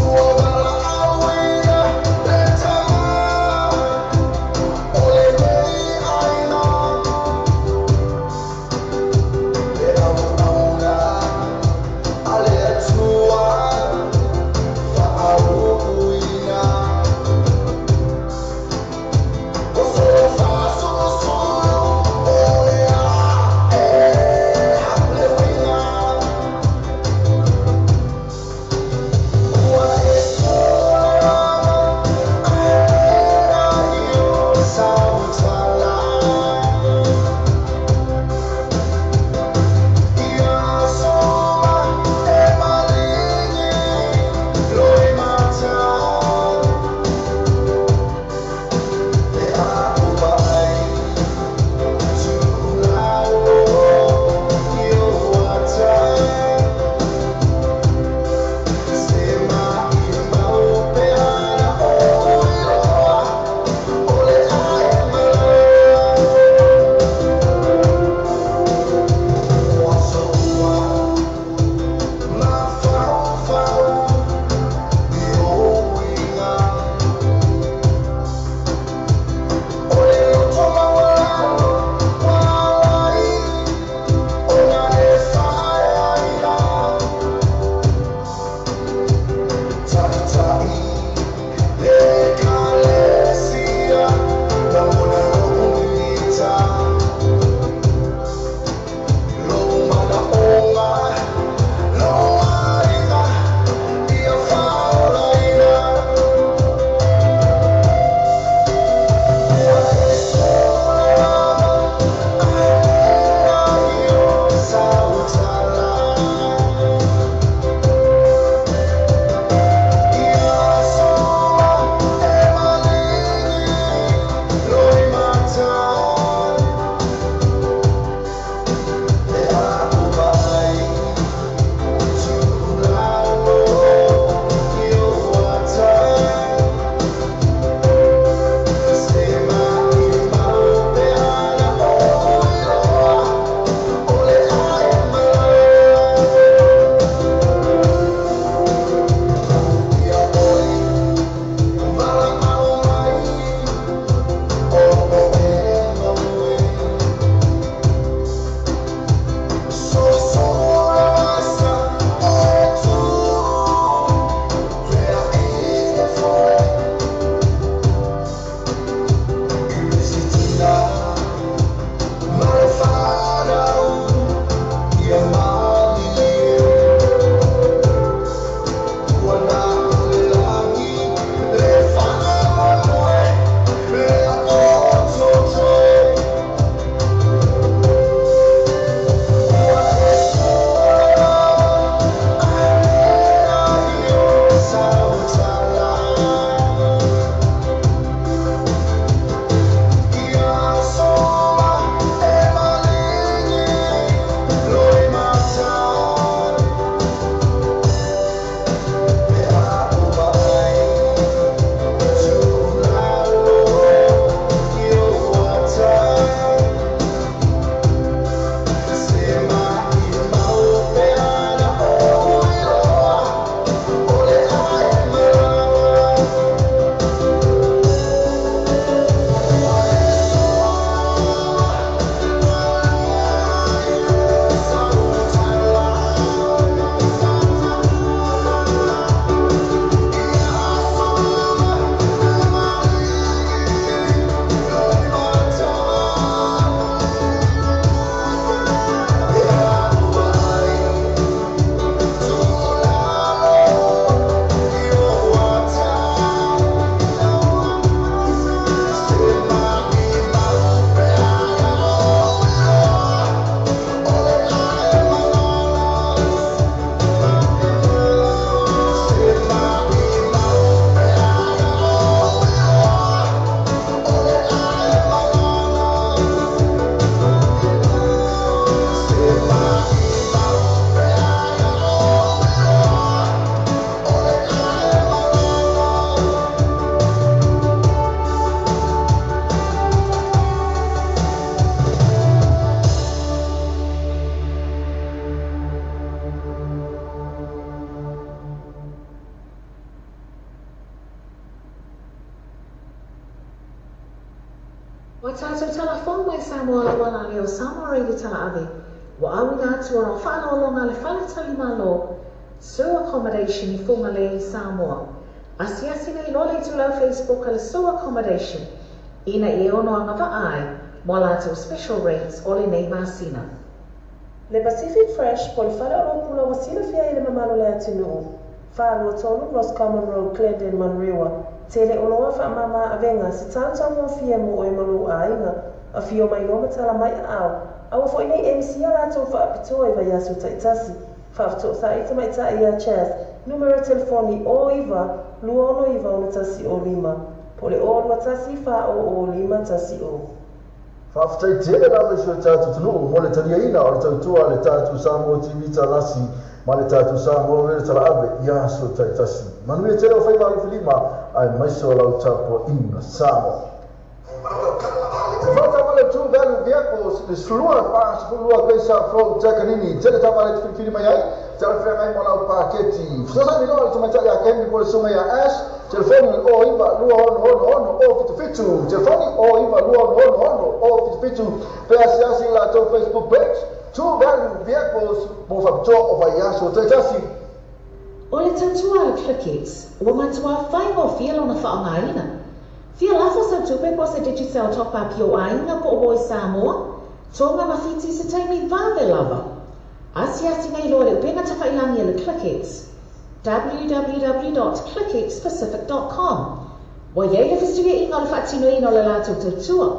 Oh, Ua tātou talafono mai Samoa lauala lea o Samoa Radio Talaave, ua auina atu ona faaaloaloga a le Faletalimalo, Sue Accommodation i Fugalei, Samoa. Asiasi nei loa le itulau Facebook a le Sue Accommodation ina ia ono agavaa ai mo a latou special rates o lenei masina. Le Pacific Fresh po o le fale oloa pula ua silafia i le mamalu o le atunuu. 423 Roscommon Road, Glendon, Manurewa. Tele oloa faamama avega se tautaugofie mo oe ma lou aiga. Afio mai loa ma tala mai aao. Aua foi nei e misia latou faapitoa i vaiaso taitasi. Faafetoosai tamaitai ia Chas, numera telefoni 09 269 6105 po o le 021 400 510. Faafetai tele lava i si o tatou atunuu mo le taliaina o le tautua a le tatou Samoa TV Talasi ma le tatou Samoa Radio Talaave i aso taitasi. Manuia tele o faiva alofilima aemaise o lau tapuaiga Samoa. Fata le True Value Vehicles, le slua 42 pesa flow takanini, tele tama le filifili mai ai, talafeagai mo lau paketi. Fesoasoani loa le tamaitai ia Kenny po le susuga ia Ash, telefoni o 9 2 6 6 6 0 77, telefoni o 9 2 6 6 6 0 77, pe asiasi i latou Facebook page, True Value Vehicles mo faapitoa o vaiaso taitasi. O le tautua a le Clickx, ua matuā faigofie lona faaaogaina. Fia lafo sau tupe po o se Digicel Top Up i ou aiga po o Voi Samoa, Tonga ma Fiti i se taimi vave lava. Asiasi nei loa le upega tafailangi a le Clickx, www.clickxpacific.com. Ua i ai le fesuiaiga o le faatinoina o le latou tautua.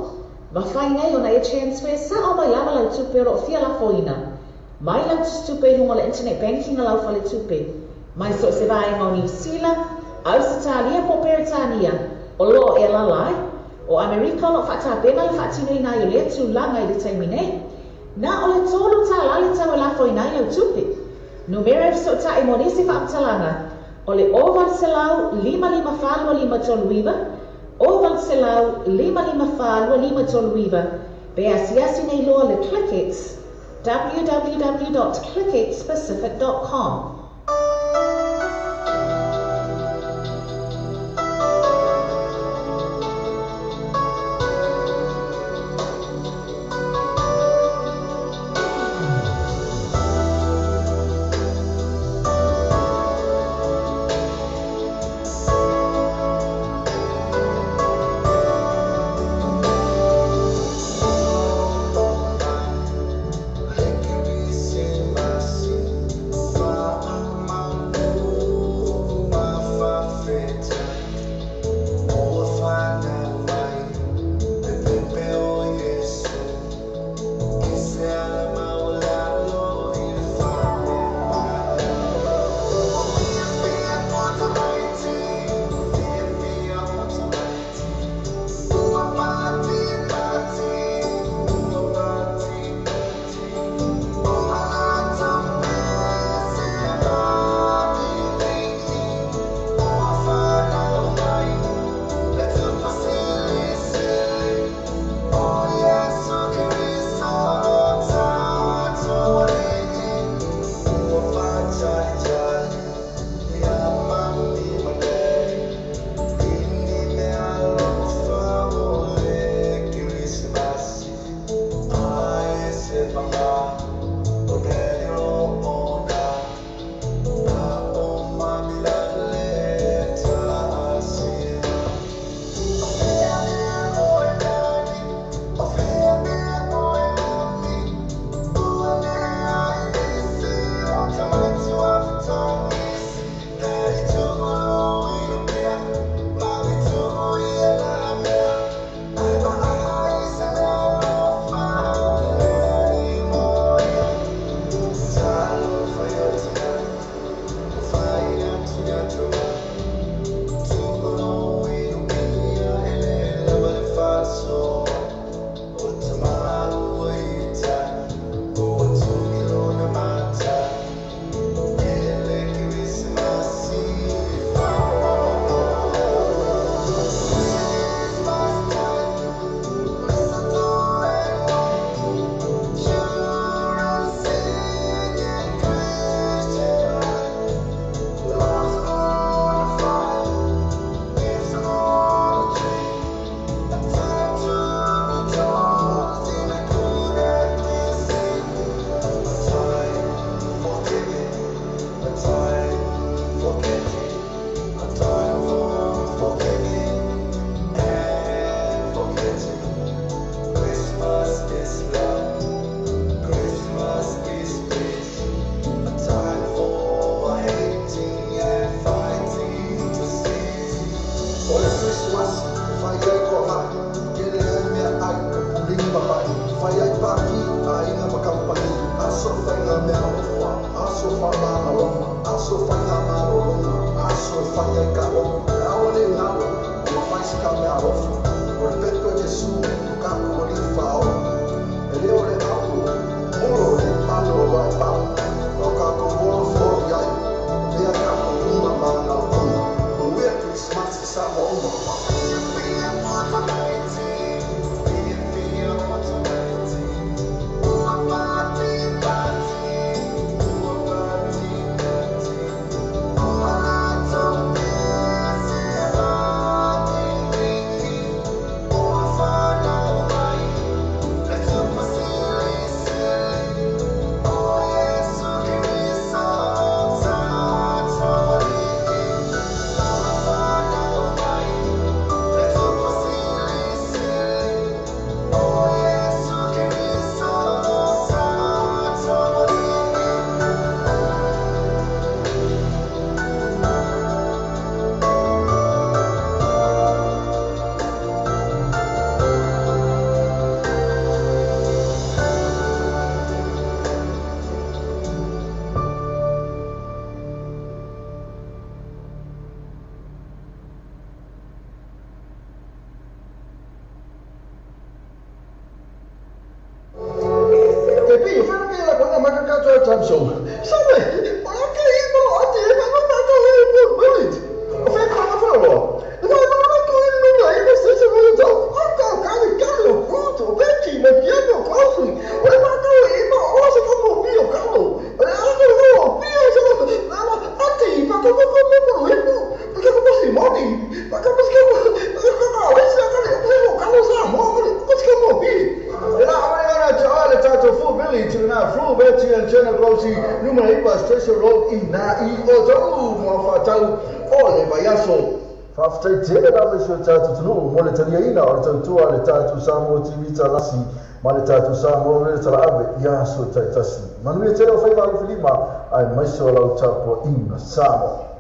Mafai nei ona e transfer sao mai lava lau tupe o lo o fia lafoina mai lau tusitupe i luga o le internet banking a lau faletupe, mai so o se vaega o Niu Sila, Ausetalia po o Peretania, o lo o e alaala ai. O Amerika o lo o faatapena le faatinoina ai o lea tulaga i le taimi nei. Na o le $3 le tau e lafoina ai lau tupe. Numera e fesootai mo nisi faamatalaga o le 0800 554 2539, 0800 554 2539, pe asiasi nei loa le Clickx, www.clickxpacific.com. Aso whainga malolonga, aso e whai ai ka rongo, e awa le ngalo, o mawhai si ka mea alofa. O le pepe o Jesu, o ka kuali whao. E leo le au, olo le palo o vai pau. O ka ko olo fori ai, mea ka ko uma mana o kuna. Manuia Krismasi Samoa uma. Tatu mo le taliaina o le tautua le tatu Samoa TV talasi ma le tatu Samoa le talaave ia so taitasi. Manuia tele o whaiva alu filima ai maiso lau tapo ina Samoa.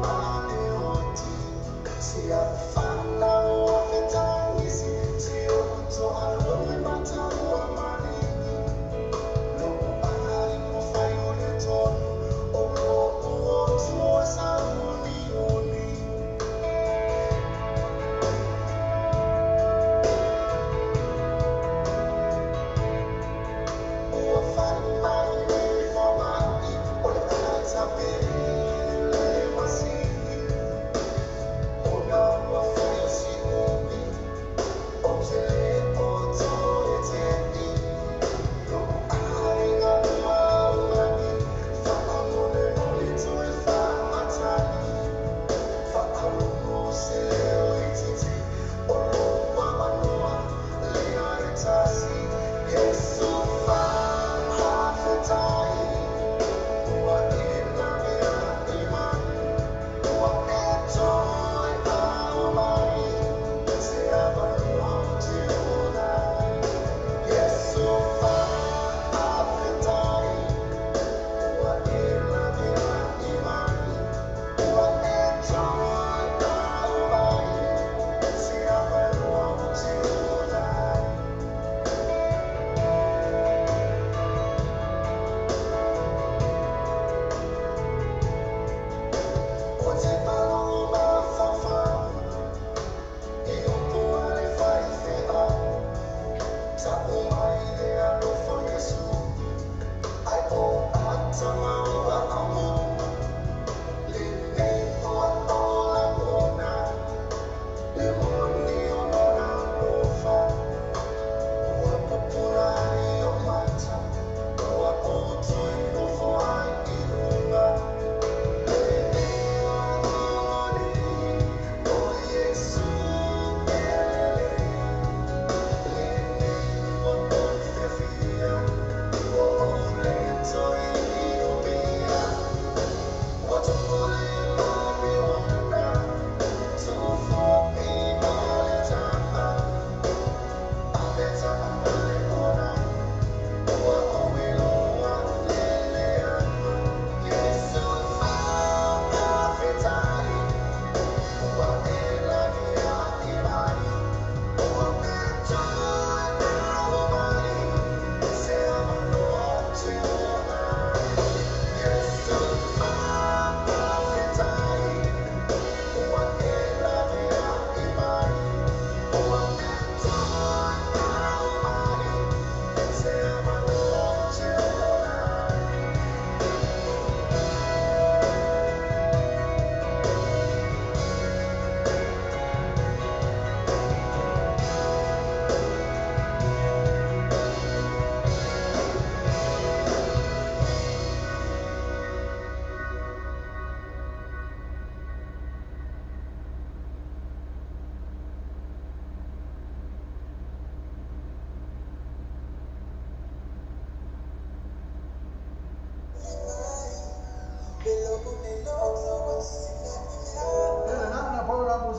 Joy.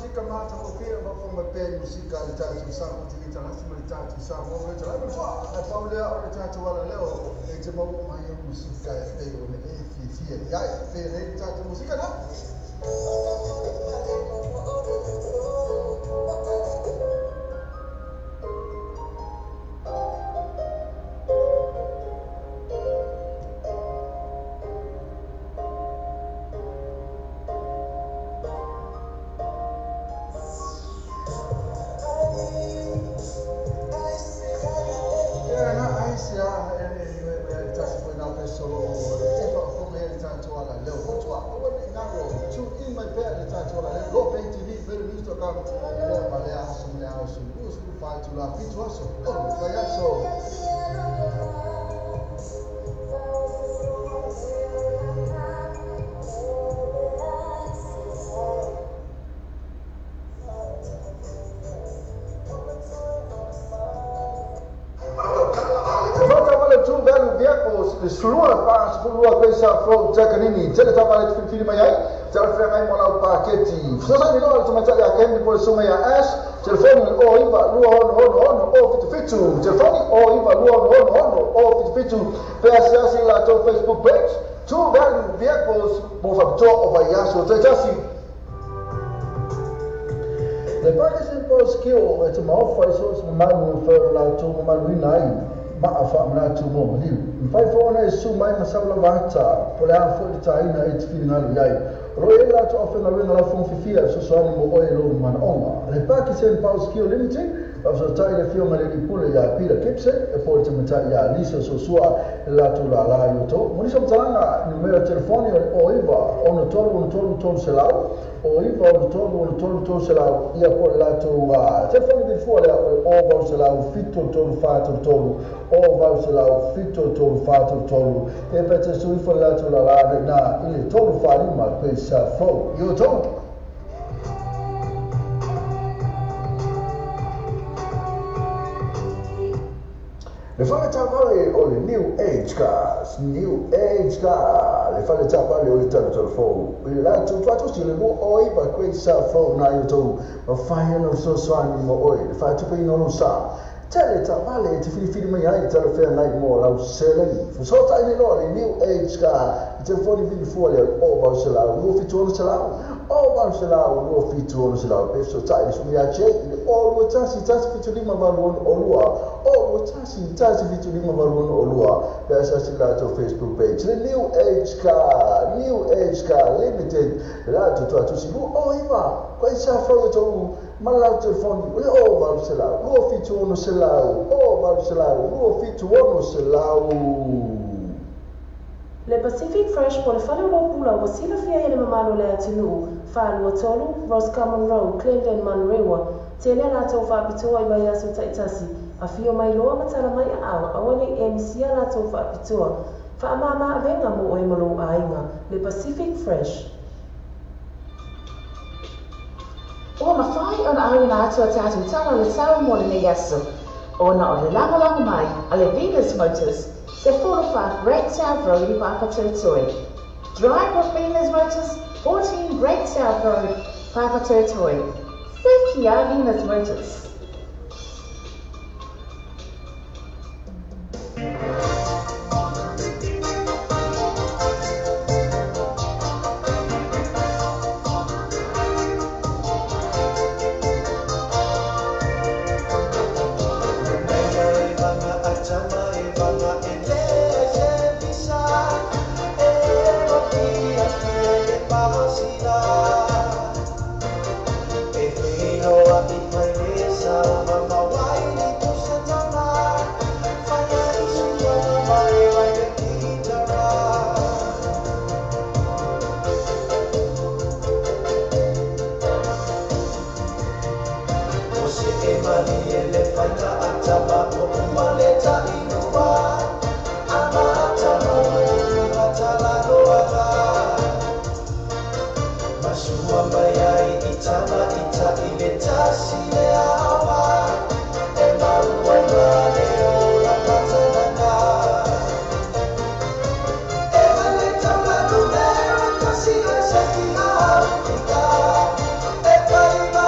Musika mata o pia wa fo pe musika le tatu sa mo ti tala ma le tatu sa mo le tala mo fa a paulea o le tatu ala leo e te mau mai o musika e pe o ne e fi fi e ai fe le tatu musika na. Facebook page, True Value Vehicles, Le Pakistan Post Skill, it's a mouth source manu for la tu manu nai, ma fa mna tu mo liu. 54 su mai masala vata, pola fo taina it final yai. Royal to often a la fon fifia so so mo oil man onga. Le Pakistan Post Skill Limited, of the tai le fio le pule ya Peter Gibson e pole te mata ya Lisa Sosua la tu la la yoto monisa mtalanga numero telefoni o iva ono tolu ono tolu tolu selau o iva ono tolu ono tolu tolu selau ia pole la tu telefoni vi fua le o vau selau fito tolu fa tolu tolu o vau selau fito tolu fa tolu tolu e pete su ifo la tu la la na ile tolu fa lima pesa fo yoto. Le fale tavale o le New Age Cars, New Age Car, le fale tavale o le talo fo, le la tu tu si le mo oi ba kwe sa fo na yo to, ma fa no so so ani mo oi, le fa tu pe no sa. Tele tavale te fili fili mai ai tele fe nai mo la sele. Fo so ta ni lo le New Age Car, te fo ni vi fo le o ba se la, o fi tu se la, o ba se la, o fi tu se la, pe so ta ni so mi a che, o lo ta si ta fi tu ni ma ba lo o lo. O tasi tasi fitu lima valu ono olua pe asasi la to Facebook page le New Age Car, New Age Car Limited la to to si o iva kwa sa fo to mala telefoni le o valu se la o fitu ono se la o valu se la o fitu ono se la. Le Pacific Fresh po le fale o pula wa sila fia ele mamalo le atunu fa lua tolu Roscommon Road Clendon Manrewa tele la to fa pitoa i vai aso taitasi a fio mai loa matala mai a au awane e misia la tau whaapitua. Wha amama awenga mo oe malo ainga, le Pacific Fresh. O mawhai ona au na atua tātou tala le tau mo le nei aso. Ona o le lagolago mai a le Venus Motors, se 45 Great South Road i Papatoetoe. Drive with Venus Motors, 14 Great South Road, Papatoetoe. Thank you, Venus Motors. Bye.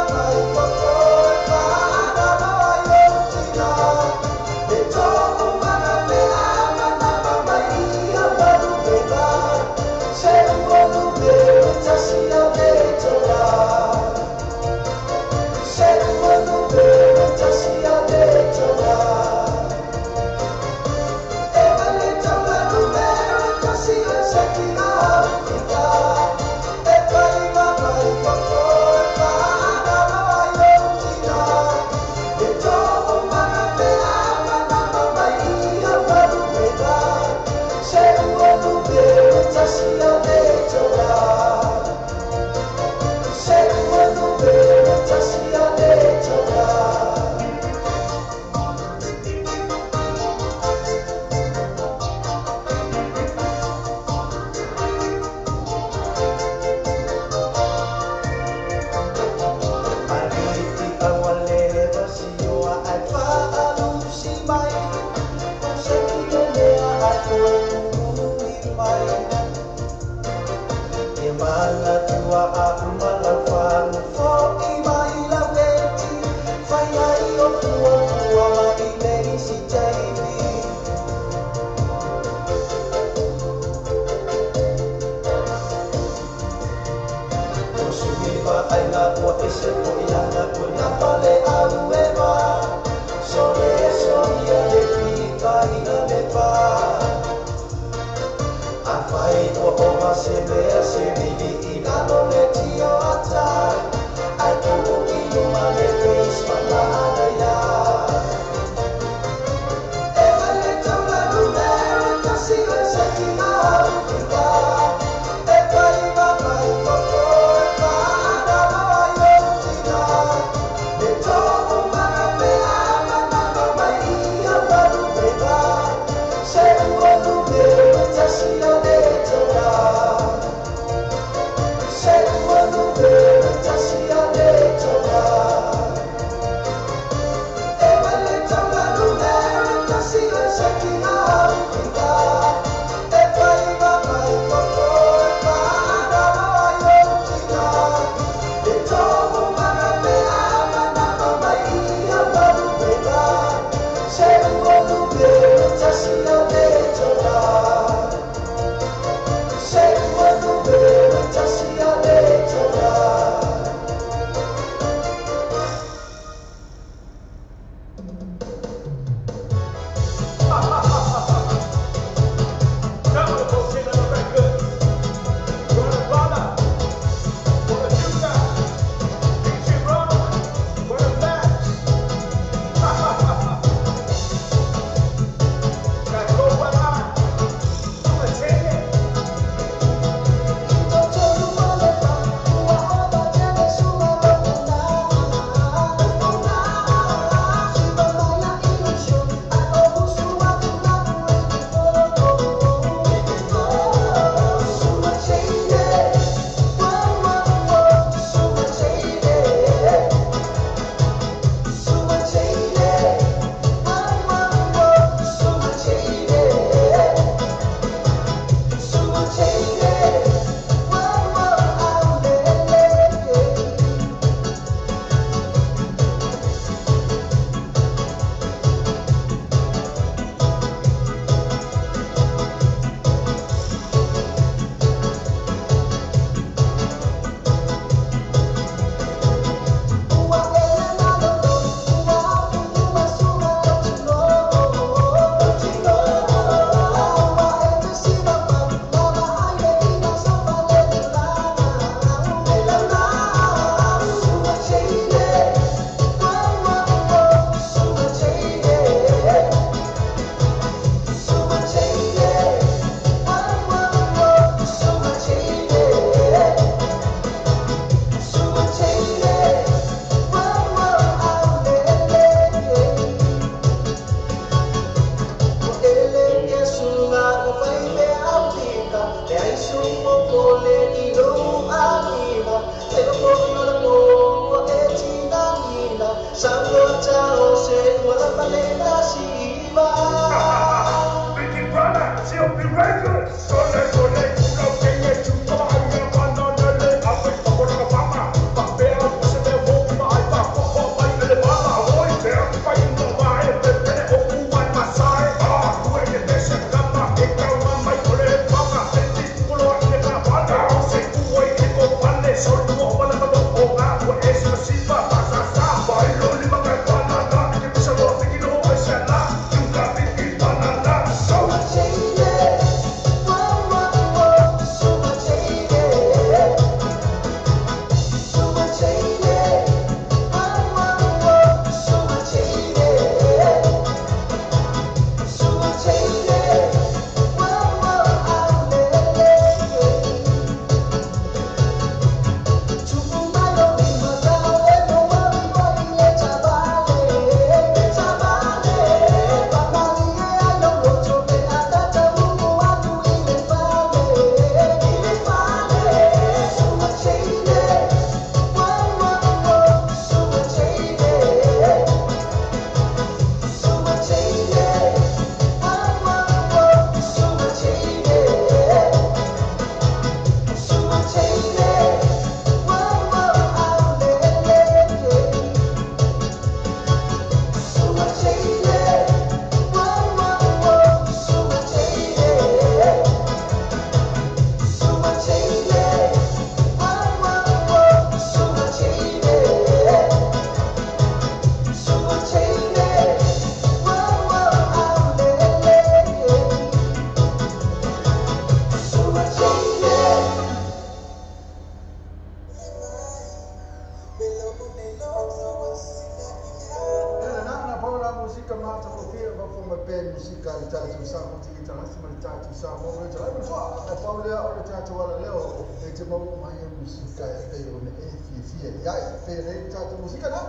Musika mata kofia va fo pe musika le tatu sa mo ti talasi ma le tatu sa mo le tatu so e paulea o le tatu ala leo e te mau mai e musika e pe o ne e fia fia ia e pe le tatu musika na.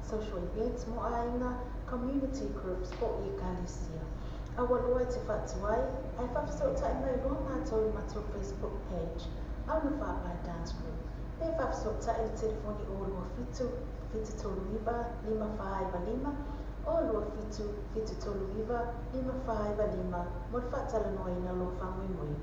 Social events mo aiga, community groups po i ekalesia. Awaloa te whatuai, ai whawhisotai mai roa mātou i mātou Facebook page, Auna Whāpai Dance Group. Pe whawhisotai le telefoni o 27 739 595 o 27 739 595 mo le whaatalanoa ina loa whangoimoi.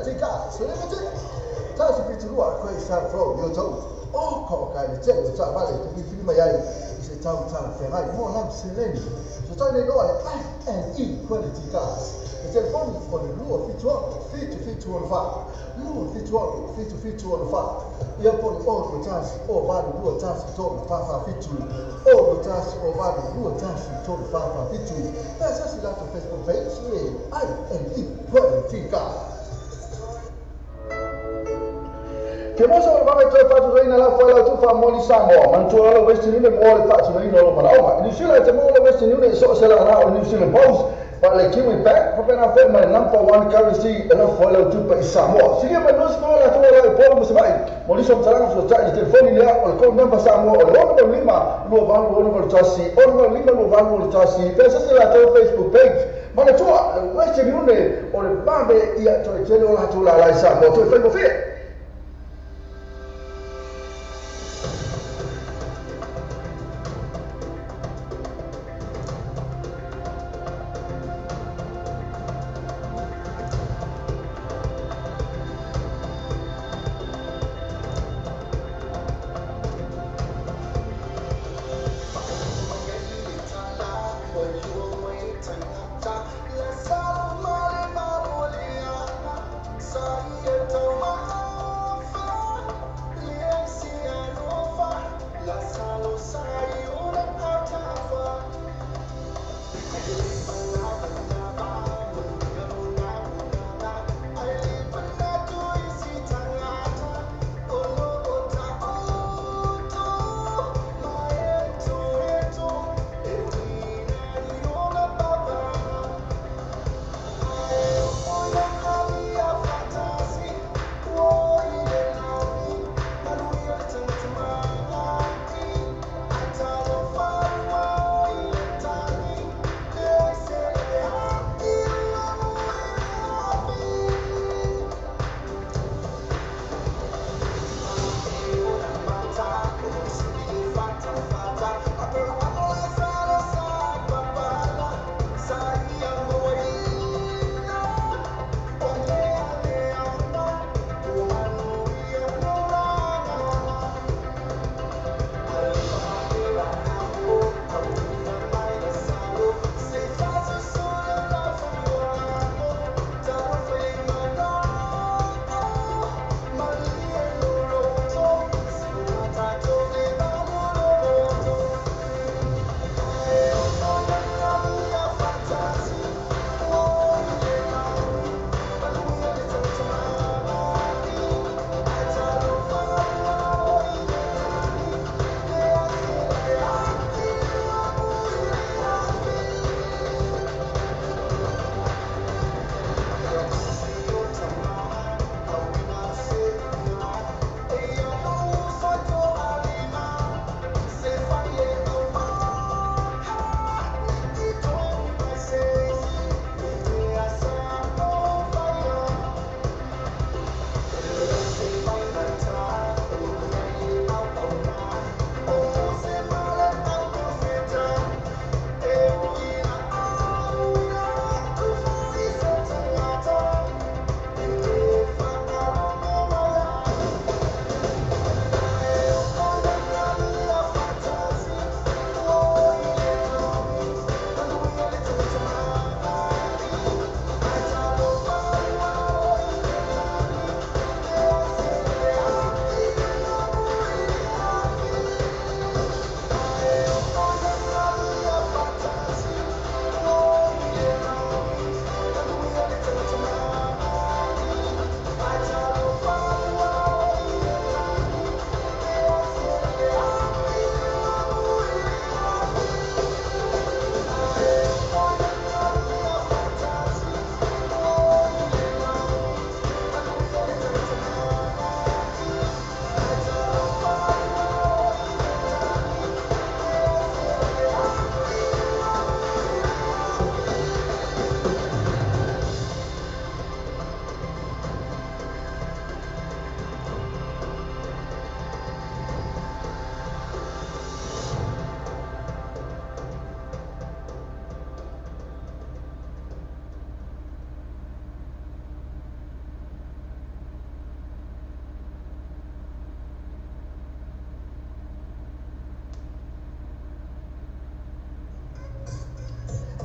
Quality Cars Limited. Tasi fitu lua koe sa fro yo tau. O ko kai le tele o ta vale te whiwhiri mai ai i se tau talafeagai mo lau seleni. So tai nei loa le I&E Quality Cars. Le telefoni o le 276 7764. 276 7764. Ia po le 6 1 0 8 2 1 3 4 4 7. 6 1 0 8 2 1 3 4 4 7. Pe sasi latou Facebook page le I&E Quality Cars. Ke mosa o le vave toe faatutoina la foe lau tufa moli Samoa. Manatua lau Western Union mo le faatinoina o lo manaoga. I New Zealand te mo le Western Union i so o se la o New Zealand Post. Pa le Kiwi Bank, fa pena foe ma le number one currency e la foe lau tupa i Samoa. Silia mai nusi mo la tua la i polo masavai. Mo liso mtalanga so tai i telefoni lea o le call number Samoa o le 6 5 2 8 6 1 6 5 2 8 6 1. Pe sasi la tau Facebook page. Manatua, le Western Union o le vave ia toe tele o la tua la i Samoa. Toe whai mo. Sa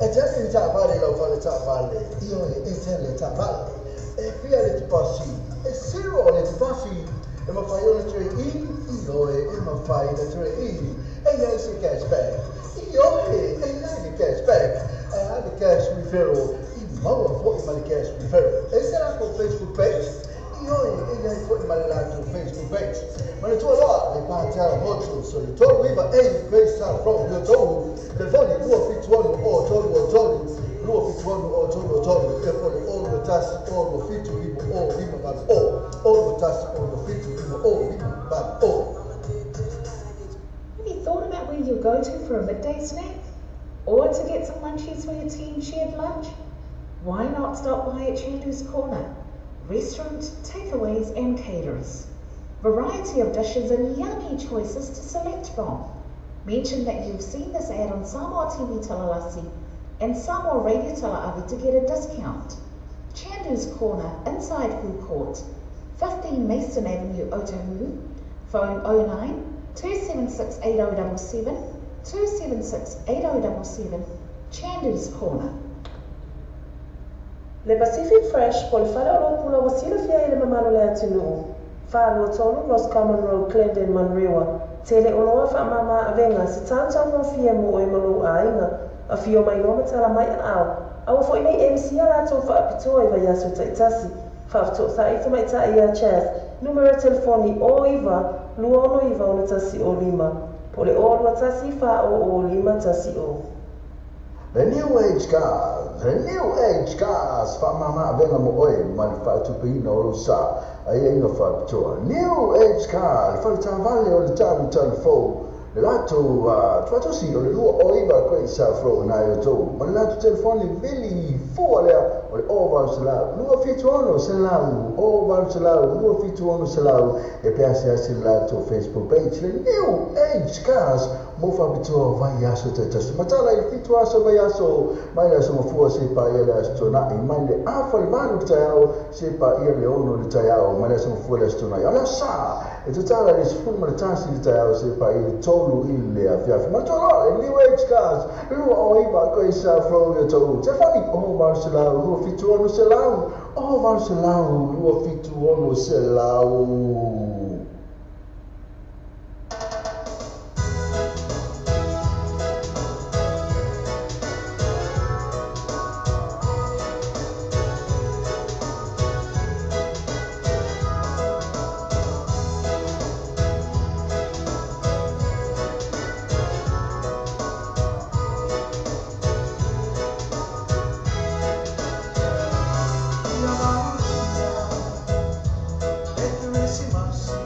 E te ale taavale lau fale taavale, ioe, e te ale taavale. E fia le tupasi, e zero le tupasi, e mawhai ona ture i, ioe, e mawhai na ture i, e iai se cashback, ioe, e iai le cashback, e a le cash referral, i maua fo'i ma le cash referral. E se lako Facebook page, ioe, e iai fo'i ma le latou Facebook page. Ma le tua loa, le pātea motu, so le tolu iva, e Grace South Road, yo tolu, telefoni, 271 o 3 o 3, 271 o 3 o 3, telefoni o 1 o 7 9 o 5 8 o, o 1 o 7 9 o 5 8 o. Have you thought about where you'll go to for a midday snack? Or to get some munchies for your team shared lunch? Why not stop by at Chandu's Corner? Restaurant, takeaways and caterers. Variety of dishes and yummy choices to select from. Mention that you've seen this ad on Samoa TV Talalasi and Samoa Radio Talaavi to get a discount. Chandu's Corner, inside Food Court, 15 Mason Avenue, Otahuhu. Phone 09 276 8077, 276 8077, Chandu's Corner. Le Pacific Fresh po le fale o lou pula ua silafia i le mamalu o le atunuu. 423 Roscommon Road, Clendon, Manurewa. Tele oloa faamama avega se tautaugofie mo oe ma lou aiga. Afio mai loa ma tala mai aao. Aua foi nei MC a latou faapitoa i vaiaso taitasi. Faafetoosai tamaitai ia Chas. Numera telefoni o 9 269 1 o 5. Po le o 21 fa o o 5 1 o. The New Age Cars, the New Age Cars, whaamama avenga mo oe, ma le whaatupeina o lou sa, a ia inga whaapitoa. New Age Cars, le whaletavale o le talu talu fou, le latou tuatosi o le lua o iva koe i South Road nai o tou, ma le latou telefoni vili fua lea o le o valu selau, 276 selau, o valu selau, 276 selau, e pe ase le latou Facebook page, le New Age Cars, mo whaapitoa vai aso taitasi. Matala i 7 aso vai aso, mai le aso mafua se pa ia le aso tonai, mai le afa le 8 le taiao, se pa ia le 6 le taiao, mai le aso mafua le aso tonai. O le sa, e tatala le 11 le 1 le taiao, se pa ia le 3 i le afiafi. Matala le New Age Cars, lua o iva koe South Road o tau. Telefoni, o valu selau, 276 selau, o valu selau, 276 selau. Ia maluia, e te resi masi.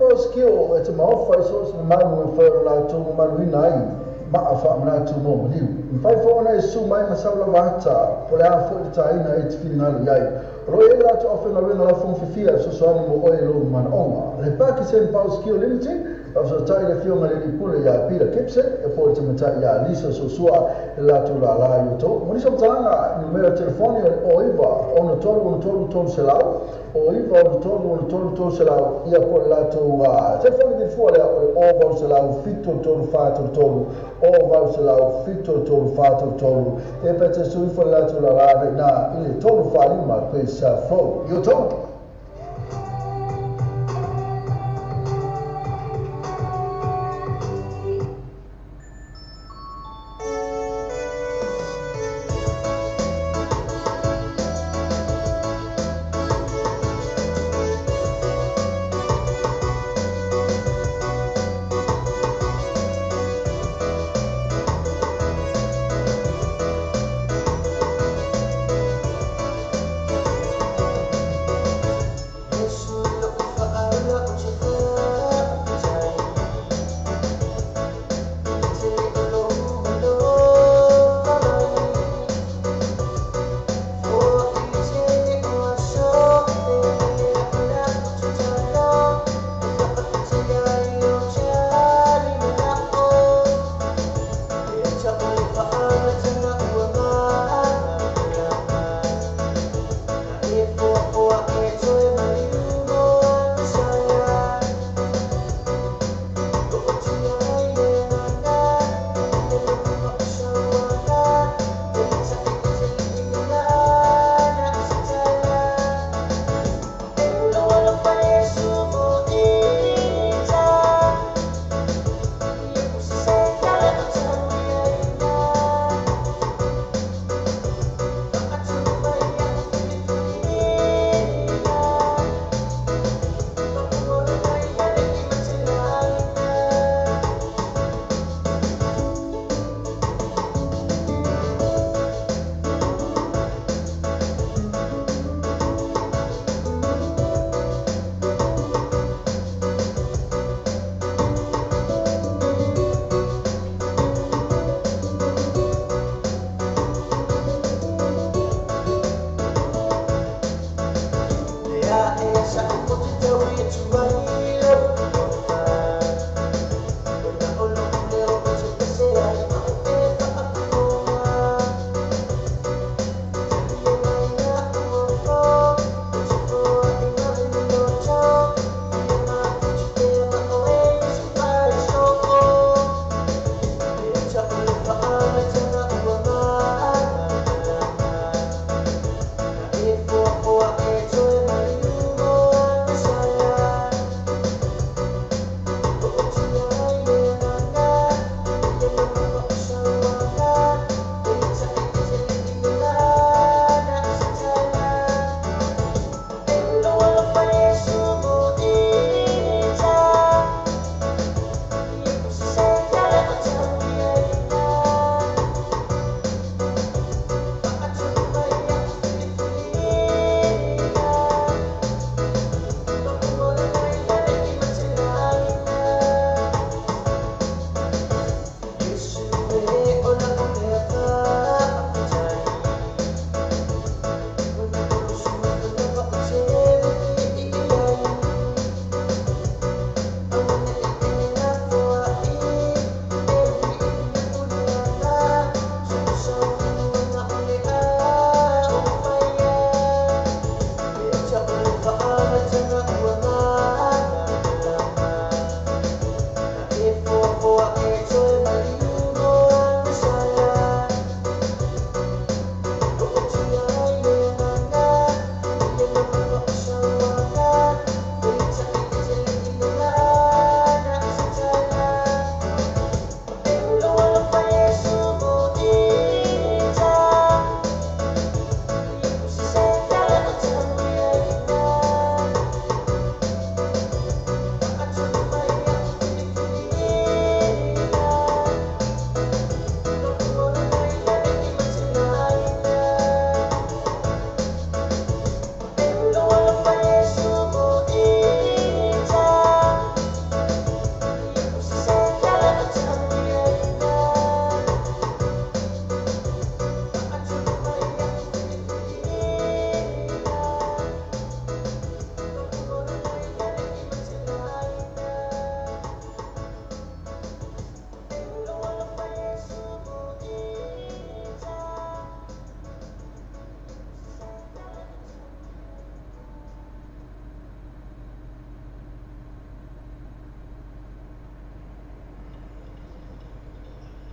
Pausikio e te maofa i so se malu e whae o la tō malu ina ai maa wha manatu mo maliu. Mwhai fōna e su mai masau lava ata, po le a fo i ta ina e te whiringalu iai. Ro e la to awhenga wena la fong fifia so soani mo oe lo mana onga. Le Pakistan Pausikio Limited, a so tai le fionga le lipule ia Peter Gibson, e po te matai ia Lisa Sosua e la tu la la yoto. Monisa mtalanga numero telefoni o iwa ono tolu ono tolu tolu selau, o iwa ono tolu ono tolu tolu selau, ia po la tu telefoni vilfua lea o vau selau fito tolu fa tolu tolu, o vau selau fito tolu fa tolu tolu, e pete suifo la tu la la na ile tolu fa lima kwesa flow yoto.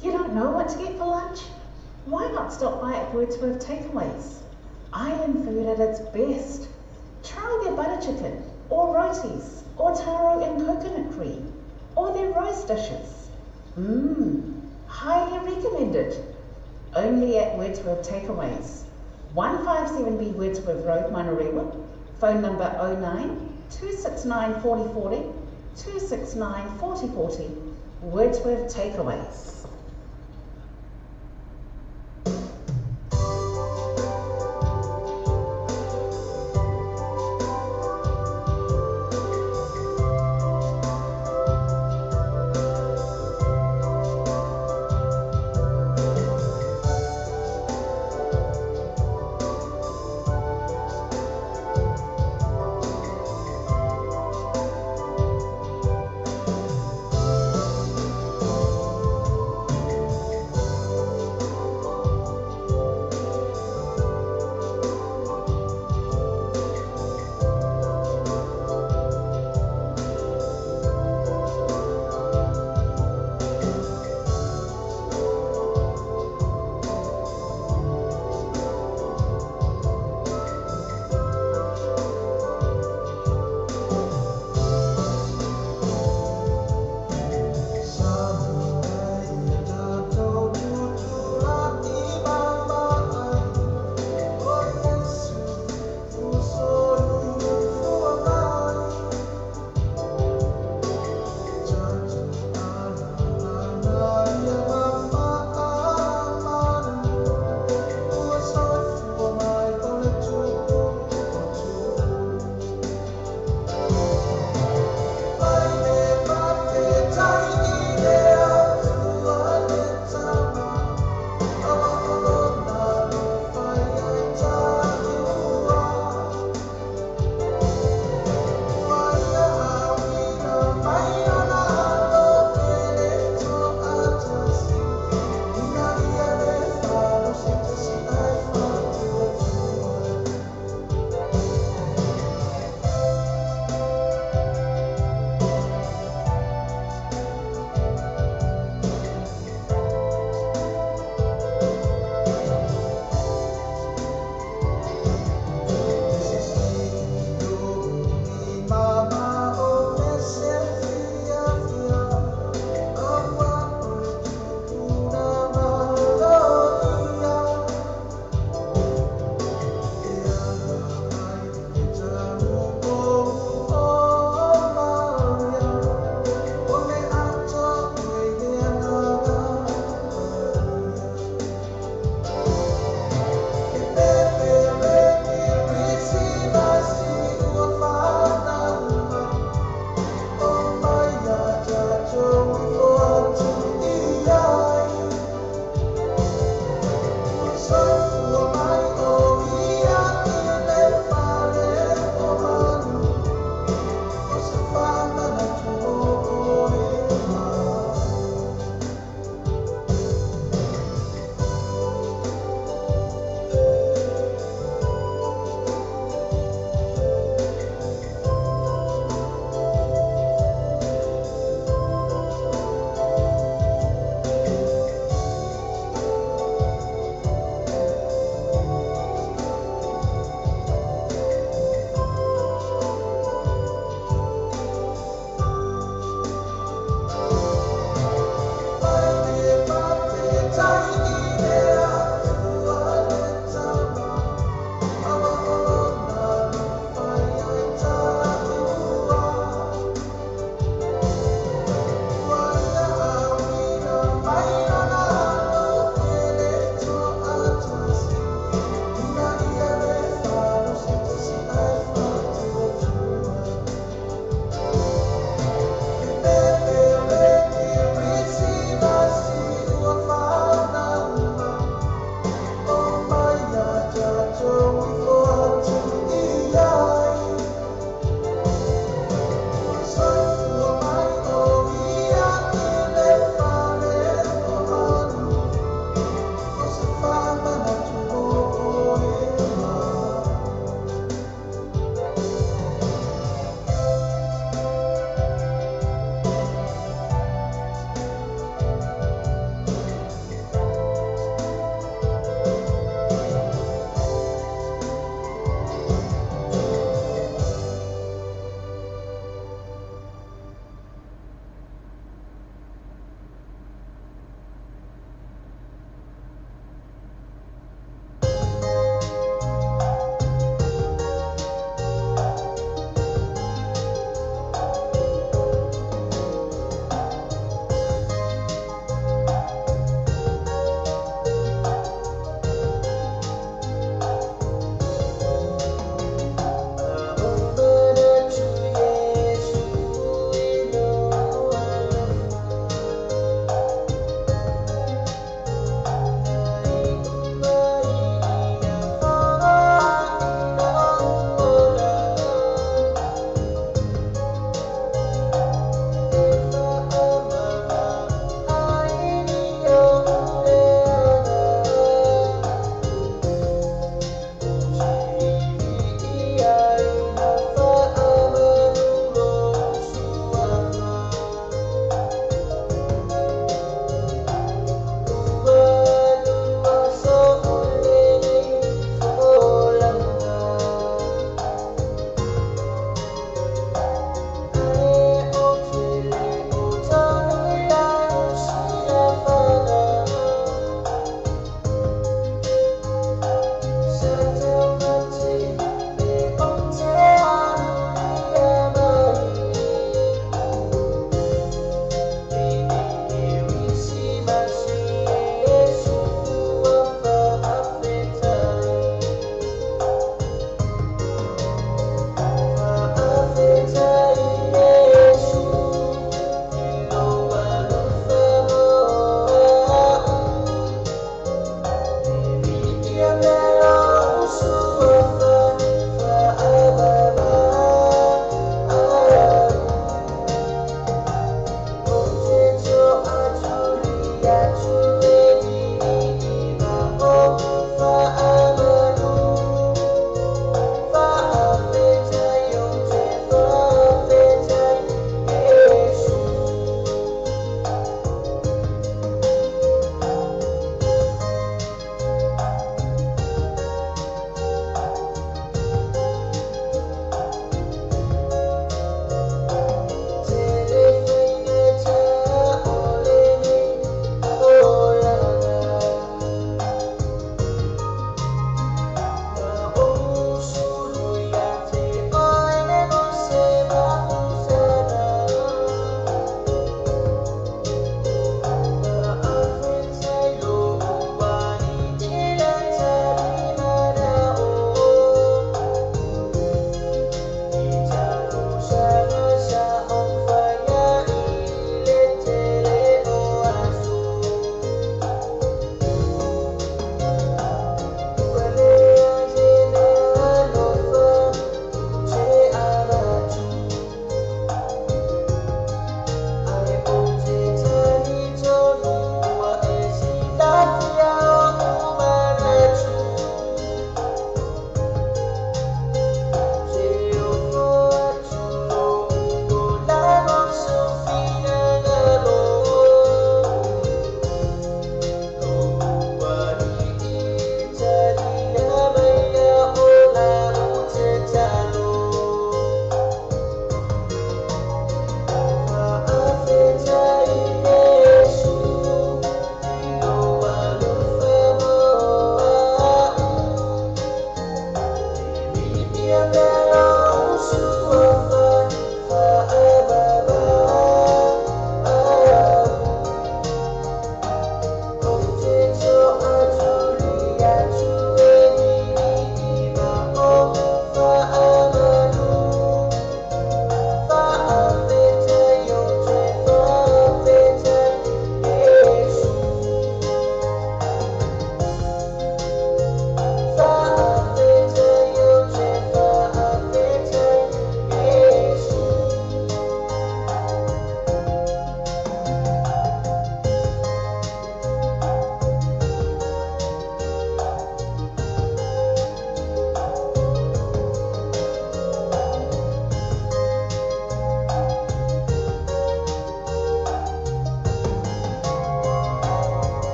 You don't know what to get for lunch? Why not stop by at Wordsworth Takeaways? Island food at its best. Try their butter chicken, or rotis, or taro and coconut cream, or their roast dishes. Highly recommended. Only at Wordsworth Takeaways. 157B Wordsworth Road, Manurewa. Phone number 09 269 4040, 269 4040. Wordsworth Takeaways.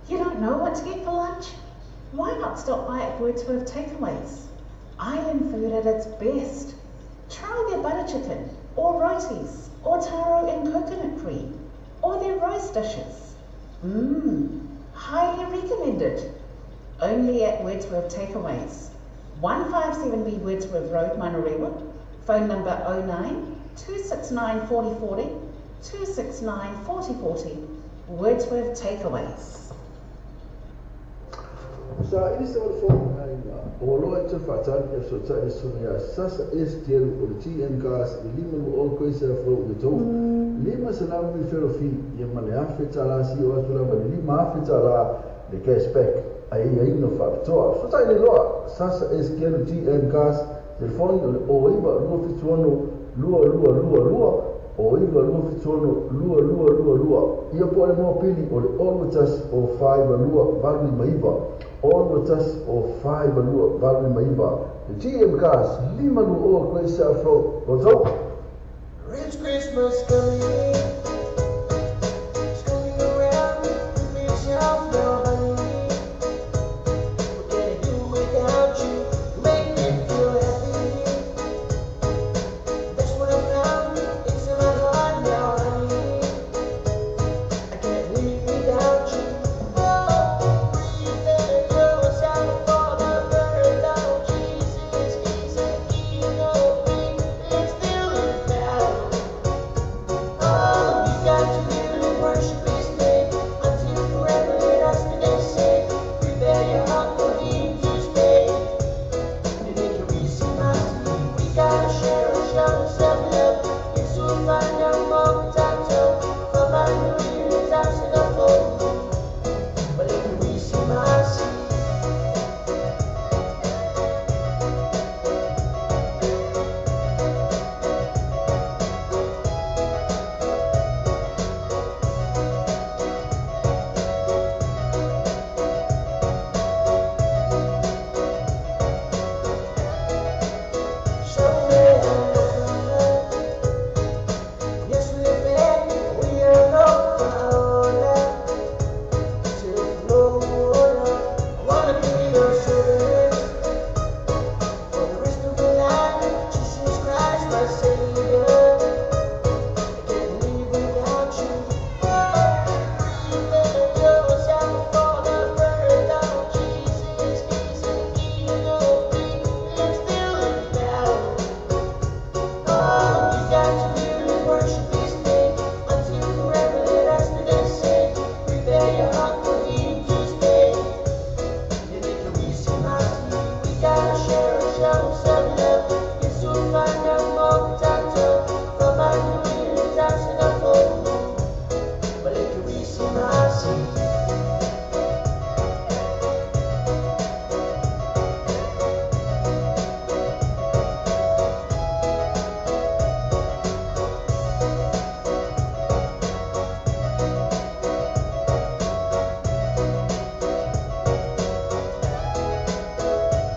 You don't know what to get for lunch? Why not stop by at Wordsworth Takeaways? Island food at its best. Try their butter chicken, or rotis, or taro and coconut cream, or their rice dishes. Highly recommended. Only at Wordsworth Takeaways. 157B Wordsworth Road, Manurewa. Phone number 09 269 4040, 269 4040. Wordsworth Takeaways. Sa ili se o fo o loa te whaatani e so tai suna ya sasa STL o le TM gas i lima lu o koise a fo le tau lima se lau mi fero fi ia ma le afe tala si o atu lava le lima afe tala le cashback ai ai no whaapitoa. So tai le loa sasa STL TM gas telefoni o le o iwa lua fituono lua lua lua lua o iwa lua fituono lua lua lua lua ia po le moa pili o le olu tasi o whaiwa lua valu maiva olu tasi o whaiwa lua valu maiva le TM Cars lima lu o koe sa fro roto. It's Christmas coming. It's coming around. Prepare yourself now, honey. What can I do without you? You make me feel happy. That's what I found. It's in my heart now, honey. I can't live without you. Oh, prepare yourself for the birth of Jesus. He's the King of Kings. It's still in battle. Oh, you got to do is worship His name until forever let us be the same. Prepare your heart for Him to stay. And if you receive mercy, we gotta share and show some love. Yes, we'll find out more tato from our new year's house in the fold. But if you receive mercy. Show me how. Yes, we are bad, we are not found. I wanna be your servant for the rest of my life. Jesus Christ, my Savior. I can't live without you. Prepare yourself for the birth of Jesus. He's the King of Kings. It's still in battle. Oh, you got to do is worship His name until forever let us be the same. Prepare your heart for Him to stay. And if you receive mercy, we gotta share and show some love. Yes, we'll find out more tato from our new year's house in the fold. But if you receive mercy.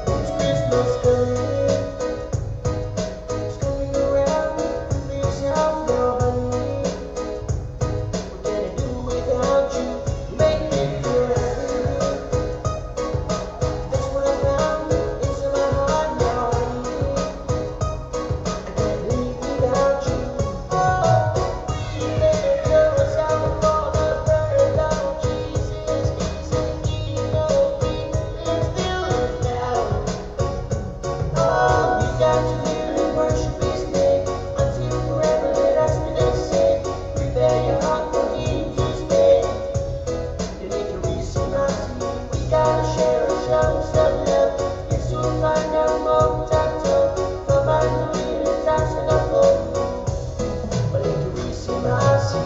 It's Christmas coming. It's coming around. Prepare yourself now, honey. What can I do without you? You make me feel happy. That's what I found. It's in my heart now, honey. I can't live without you. Oh, prepare yourself for the birth of Jesus. He's the King of Kings. It's still in battle. Oh, you got to do is worship His name until forever let us be the same. Prepare your heart for Him to stay. And if you receive mercy, we gotta share and show some love. Yes, we'll find out more tato from our new year's house in the fold. But if you receive mercy.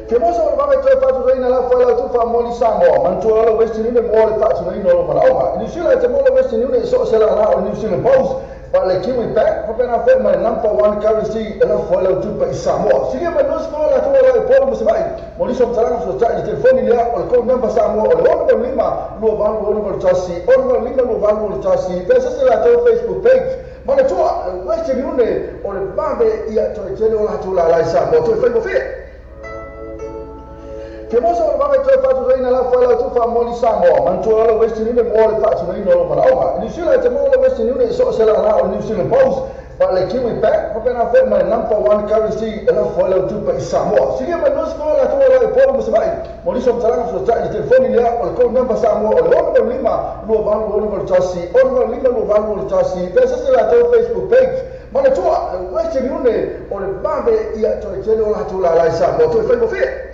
Ke mosa o le vave toe fa'atusaina lafo ai lautu fa'amoli Samoa manatua lalo Western Union mo le fa'atinoina o lo mala'oga. I Niu Sila e te maua le Western Union i so o se lālā o le New Zealand Post pa le Kiwi Bank fa'apena fo'i ma le number one currency e lafo ai lau tupe i Samoa. Silia mai nusi fa'oa latou o la i Upolu ma Sava'i mo nisi o matalaga feso'ota'i i le telefoni lea o le code number Samoa o le 685 2861 685 2861 pe sese latou Facebook page. Manatua le Western Union o le vave ia toe tele o latou lālā i Samoa toe faigofie. Ke mosa o le vave toe fa'atusaina lafo ai lautu fa'amoli Samoa manatua lalo Western Union mo le fa'atinoina o lo mala'oga. I Niu Sila e te maua le Western Union i so o se lālā o le New Zealand Post pa le Kiwi Bank fa'apena fo'i ma le number one currency e lafo ai lau tupe i Samoa. Silia mai nusi fa'oa latou o la i Upolu ma Sava'i mo nisi o matalaga feso'ota'i i le telefoni lea o le code number Samoa o le 685 2861 685 2861 pe sese latou Facebook page. Manatua le Western Union o le vave ia toe tele o latou lālā i Samoa toe faigofie.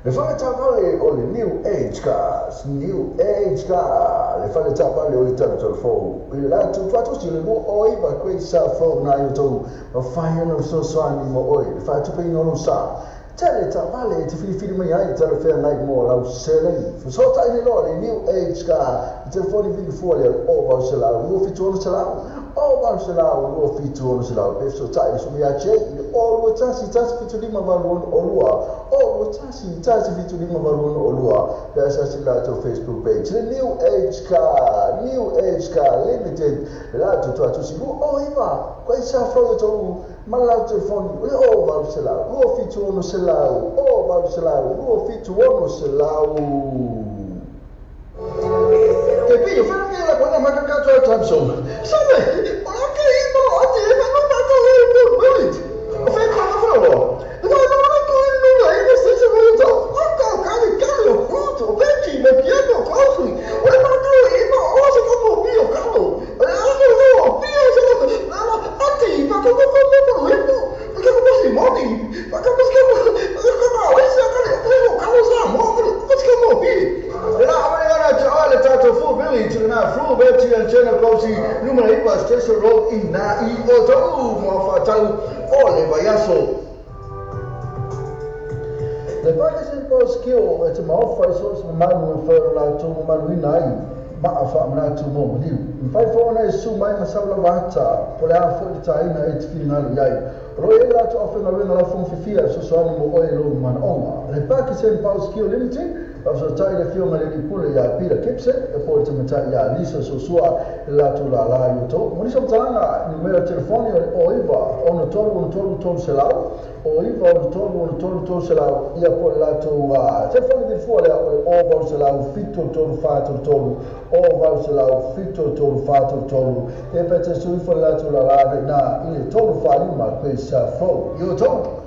Le fale taavale o le New Age Cars, New Age Car, le fale taavale o le talatala fou. I le latou faatosi o le 29 Great South Road na i outou mafai ona fesoasoani mo oe, le faatupeina o lou sa. Tele taavale e te filifili mai ai talafeagai mo lau seleni. Fesootai nei loa le New Age Car i telefoni vilifua lea o 800 276 o 800 276 pe fesootai le sumi ia Jay i le o 21 175 86 o 21 175 86 pe asiasi i latou Facebook page. Le New Age Car, New Age Car Limited, le latou tuatusi 29 koe sa fau e tou ma le latou telefoni o le o 800 276 o 800 276. Te pillo, fai mia la buona manca cazzo al Samsung. Sabe, ora che io oggi e ma non faccio le bullet. O fai cosa frolo? No, no, no, no, no, io stesso venuto. Ma cari, caro, fruto, vecchi, ma piano così. Ora ma tu io ho se come mio caro. No, no, mio se no, a ti, ma come come come perché come si modi? Ma come si chiama? Come si chiama? Come si chiama? Come si chiama? Le tātou full village na full village and chena kosi numero 9 station road i na i o tau mo whatau o le vaiaso. Le Pakistan Post Skill e te maofa i so se mamalu e whaero la tō mamalu ina ai maa wha manatu mo maliu. Mwhai whaona e su mai masaula wahata po le a fo i tāina e te whiringalu iai. O lo e lātou awhengaluenga lau whongwhiwhia sosoani mo oe lo manaonga. Le Pakistan Post Skill Limited Afsotai le fioga le lipule ia Peter Gibson e po le tamatai ia Lisa Sosua le latou lala i o tou. Mo nisi o matalaga numera telefoni o le 09 63 63 300 o 9 63 63 300 ia po le latou telefoni vilifua lea o le 0800 73 43 o 800 73 43 e pe te sui fo le latou lala na i le 345 Grace Fo i o tou.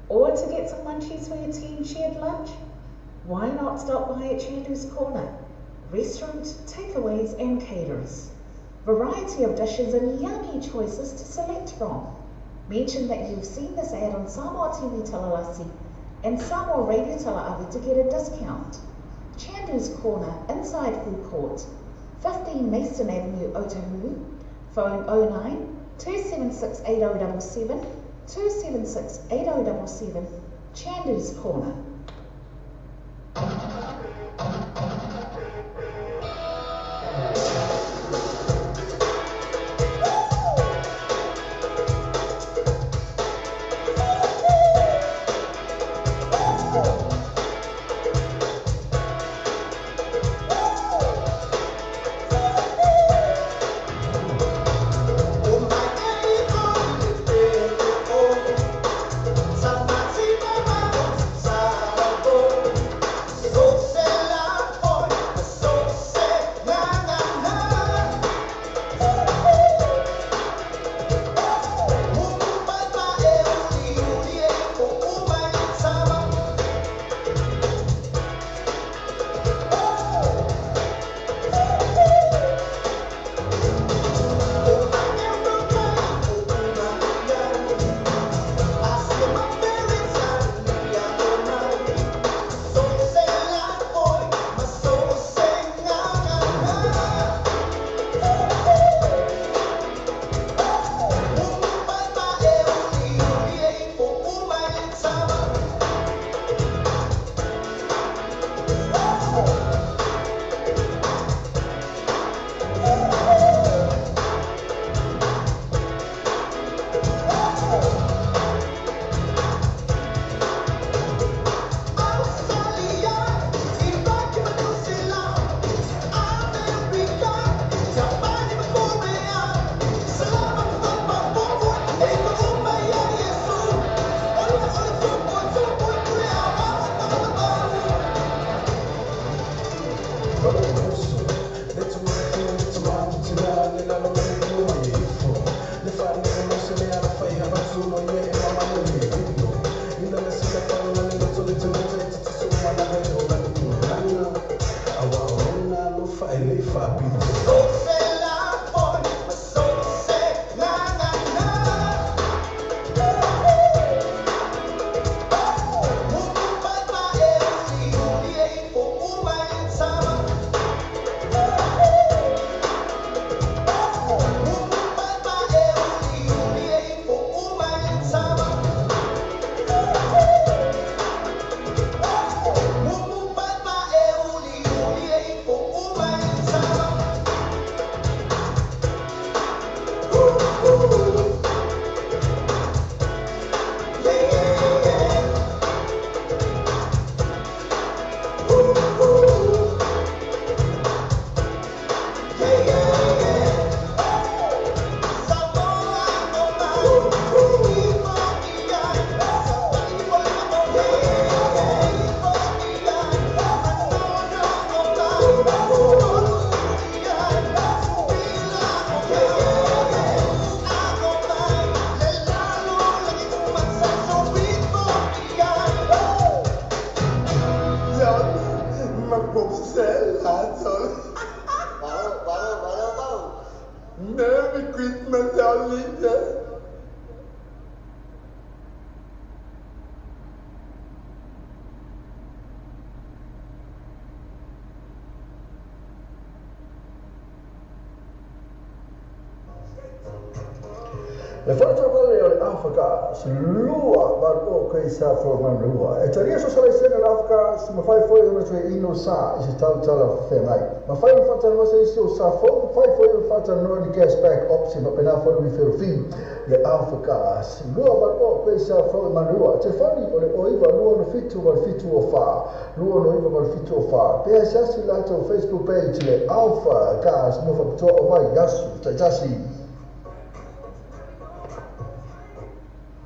Or to get some munchies for your team shared lunch? Why not stop by at Chandu's Corner? Restaurant, takeaways and caterers. Variety of dishes and yummy choices to select from. Mention that you've seen this ad on Samoa TV Talalasi and Samoa Radio Tala'ave to get a discount. Chandu's Corner, inside Food Court, 15 Mason Avenue, Otahuhu. Phone 09 276 8077, 276 8077, Chandu's Corner. Merry Christmas, Alita. Le fale o le Afrika slua valu o sa fo manua. E taria so sala sena le Afrika se mafai foi ona toe ino sa i se tautala whengai. Mafai o whatanoa se isi o sa fo, mafai foi o whatanoa ni cashback option ma pena foi ni whiro le Afrika slua valu o sa fo manua. Te whani o le oiva lua no fitu wal fitu o wha. Lua no iwa wal fitu o wha. Pea siasi lato Facebook page le Alpha Gas mo whakutoa o mai yasu taitasi.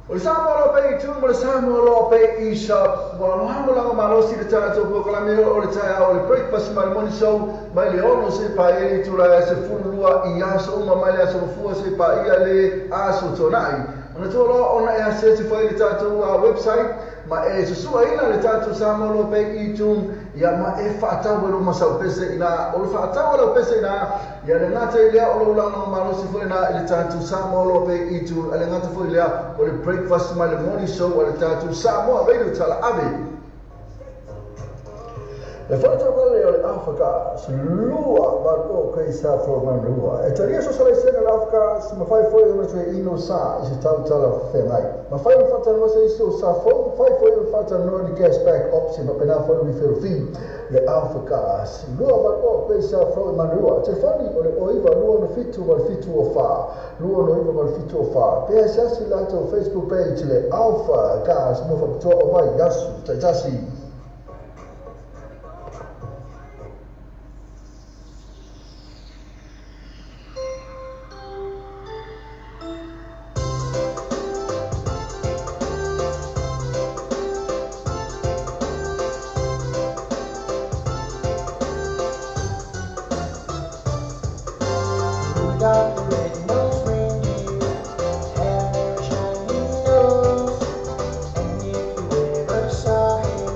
O le Samoa loa pe i tu ma le Samoa loa pe i sa wala langa malosi le tatou prokalame o le taeao o le breakfast ma le morning show mai le 6 se paia le itula e 12 i aso uma mai le aso mafua se paia le aso tonai. Manatua loa ona e asiasi foi i le tatou website ma e susuaina le tatou Samoa Loa Pay iTunes ia ma e faatau ai lou masau pese ina o le faatau a lau pese ina ia le gata i lea o lou lagolago malosi foi ina i le tatou Samoa Loa Pay iTunes a le gata foi lea o le breakfast ma le morning show a le tatou Samoa Radio Talaave. Le fale o le Afrika lua valu o kai sa fo manua. E talia so sala sena le Afrika si mafai foi ona toe ino sa i se tautala feagai. Mafai ona faatanoa se isi o sa fou, mafai foi ona faatanoa ni cashback option faapena foi refill fee. Le Afrika si lua valu o kai sa fo manua. Telefoni o le 09 2 7 8 7 4 2 9 8 7 4. Pe asiasi latou Facebook page le Alpha Gas mo faapitoa o vai aso taitasi. Rudolph the red-nosed reindeer had a very shiny nose, and if you ever saw him,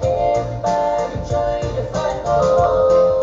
Everybody join the fun. Oh.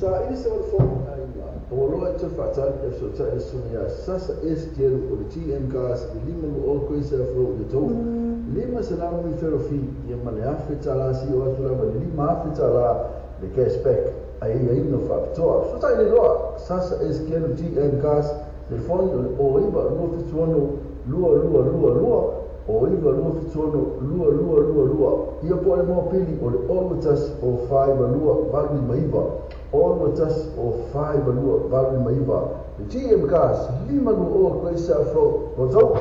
Sa ili se o le fono o loa te whaatali e so e sunia sasa STL o le TM Cars i lima mo o koe se afro le tau lima se la mui ferofi ia ma le afe tala si o atu lava le lima afe tala le cashback ai ai no whaapitoa. So ta ile loa sasa STL TM Cars telefoni o le o iwa lua fituono lua lua lua lua o iwa lua fituono lua lua lua lua ia po le moa pili o le olu tasi o faiva lua valu lima iwa olu tasi o faiva lua valu lima iwa le TM Cars lima lua o koe se afro o tau.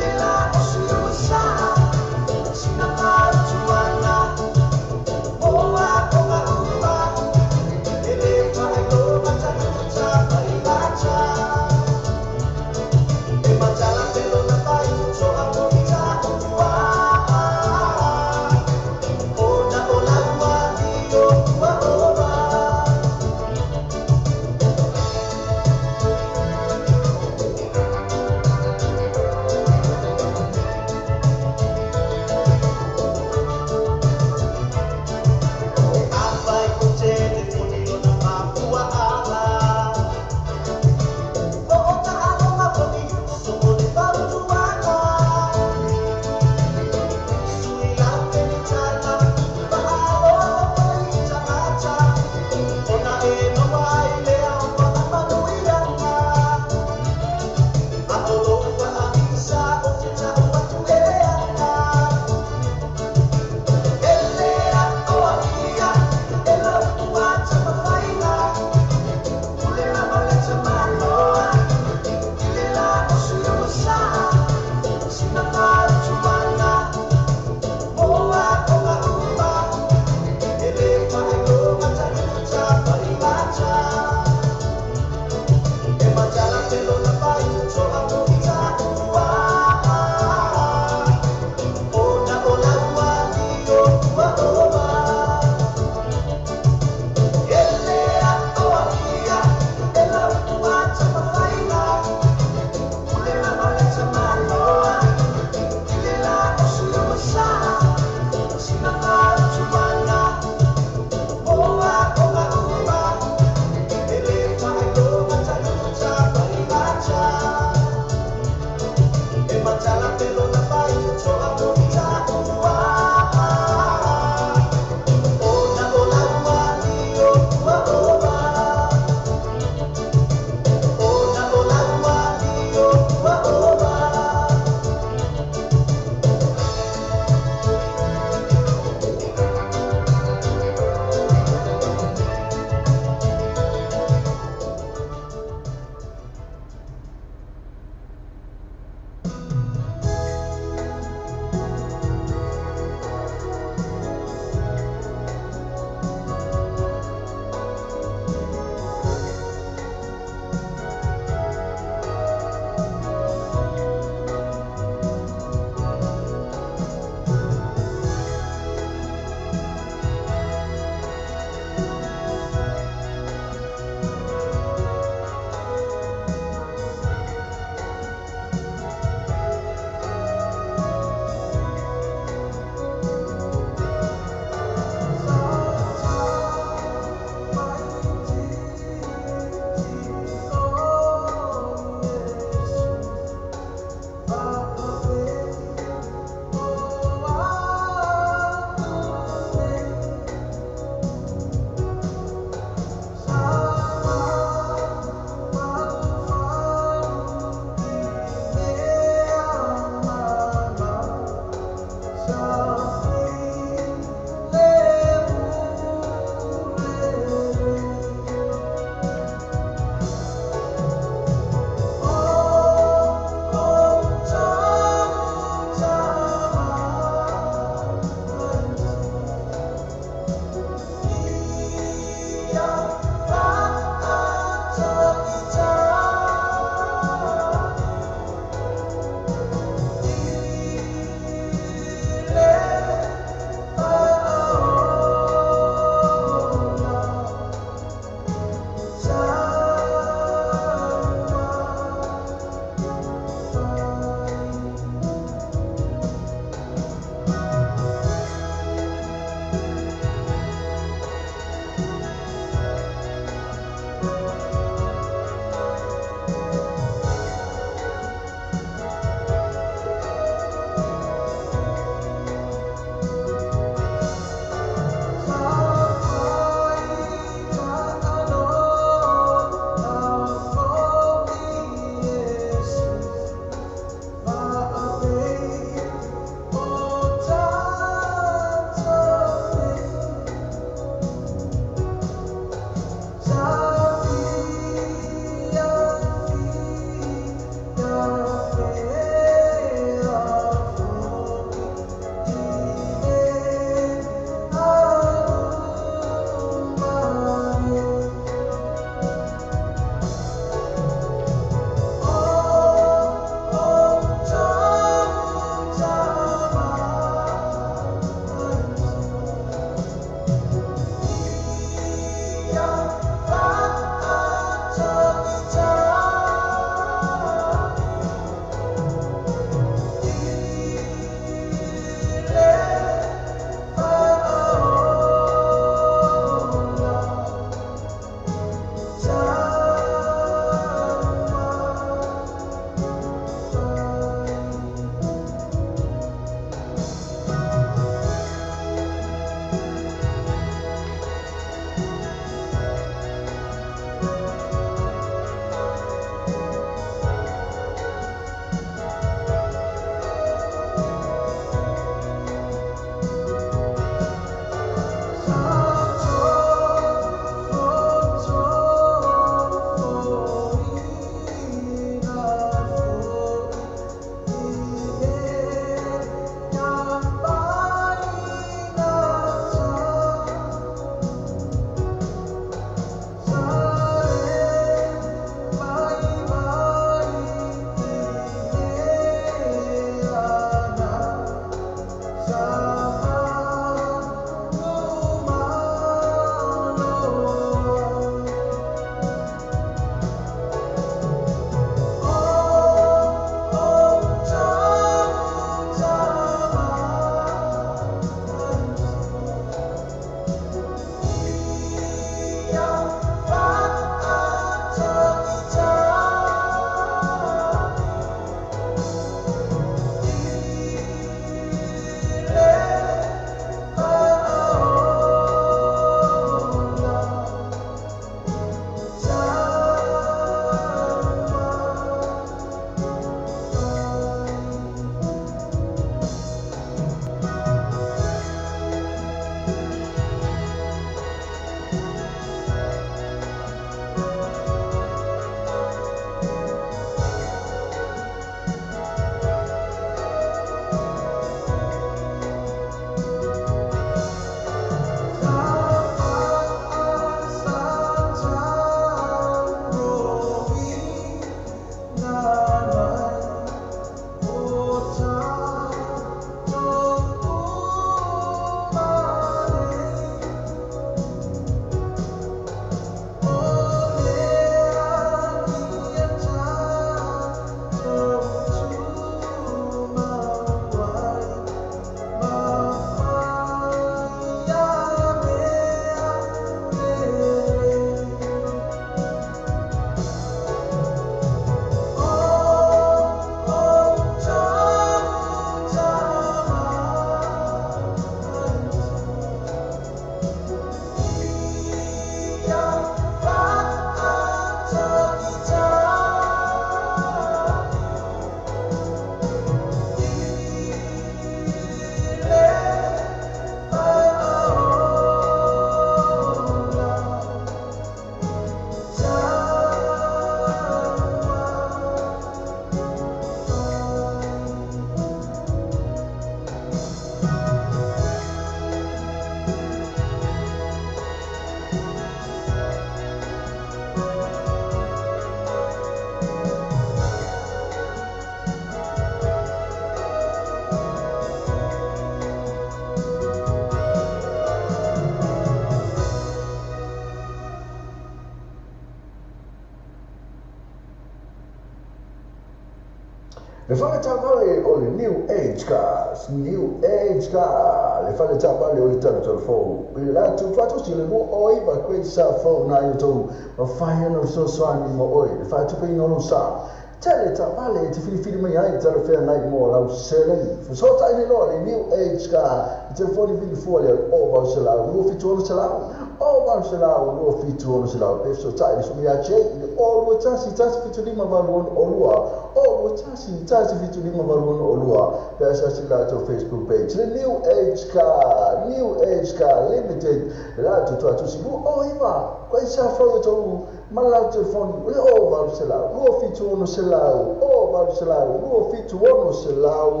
Le fale tavale o le New Age Cars, New Age Car, le fale tavale o le talu fou. I la tu tuatu si le mo oi ba kwe sa fou na yo tou, ma whai ana so swani mo oi, le whai tupe ino lo sa. Tele tavale te whiri mai ai, tele whea nai mo lau seleni. Fusota i loa le New Age Car, telefoni vili fua le o vau se lau, 276 selau, o vau se lau, 276 selau, pe fusota i le sumi a che, i le o lua tasi, tasi fitu lima valu ono o lua, o lua tasi, tasi fitu lima valu ono o lua, pe asasi la tau Facebook page, le New Age Car, New Age Car Limited, le la tu tua tusi, lu o iwa, kwa isa fau tau, malau telefoni, le o valu se lau, 276 selau, o valu se lau, 276 selau.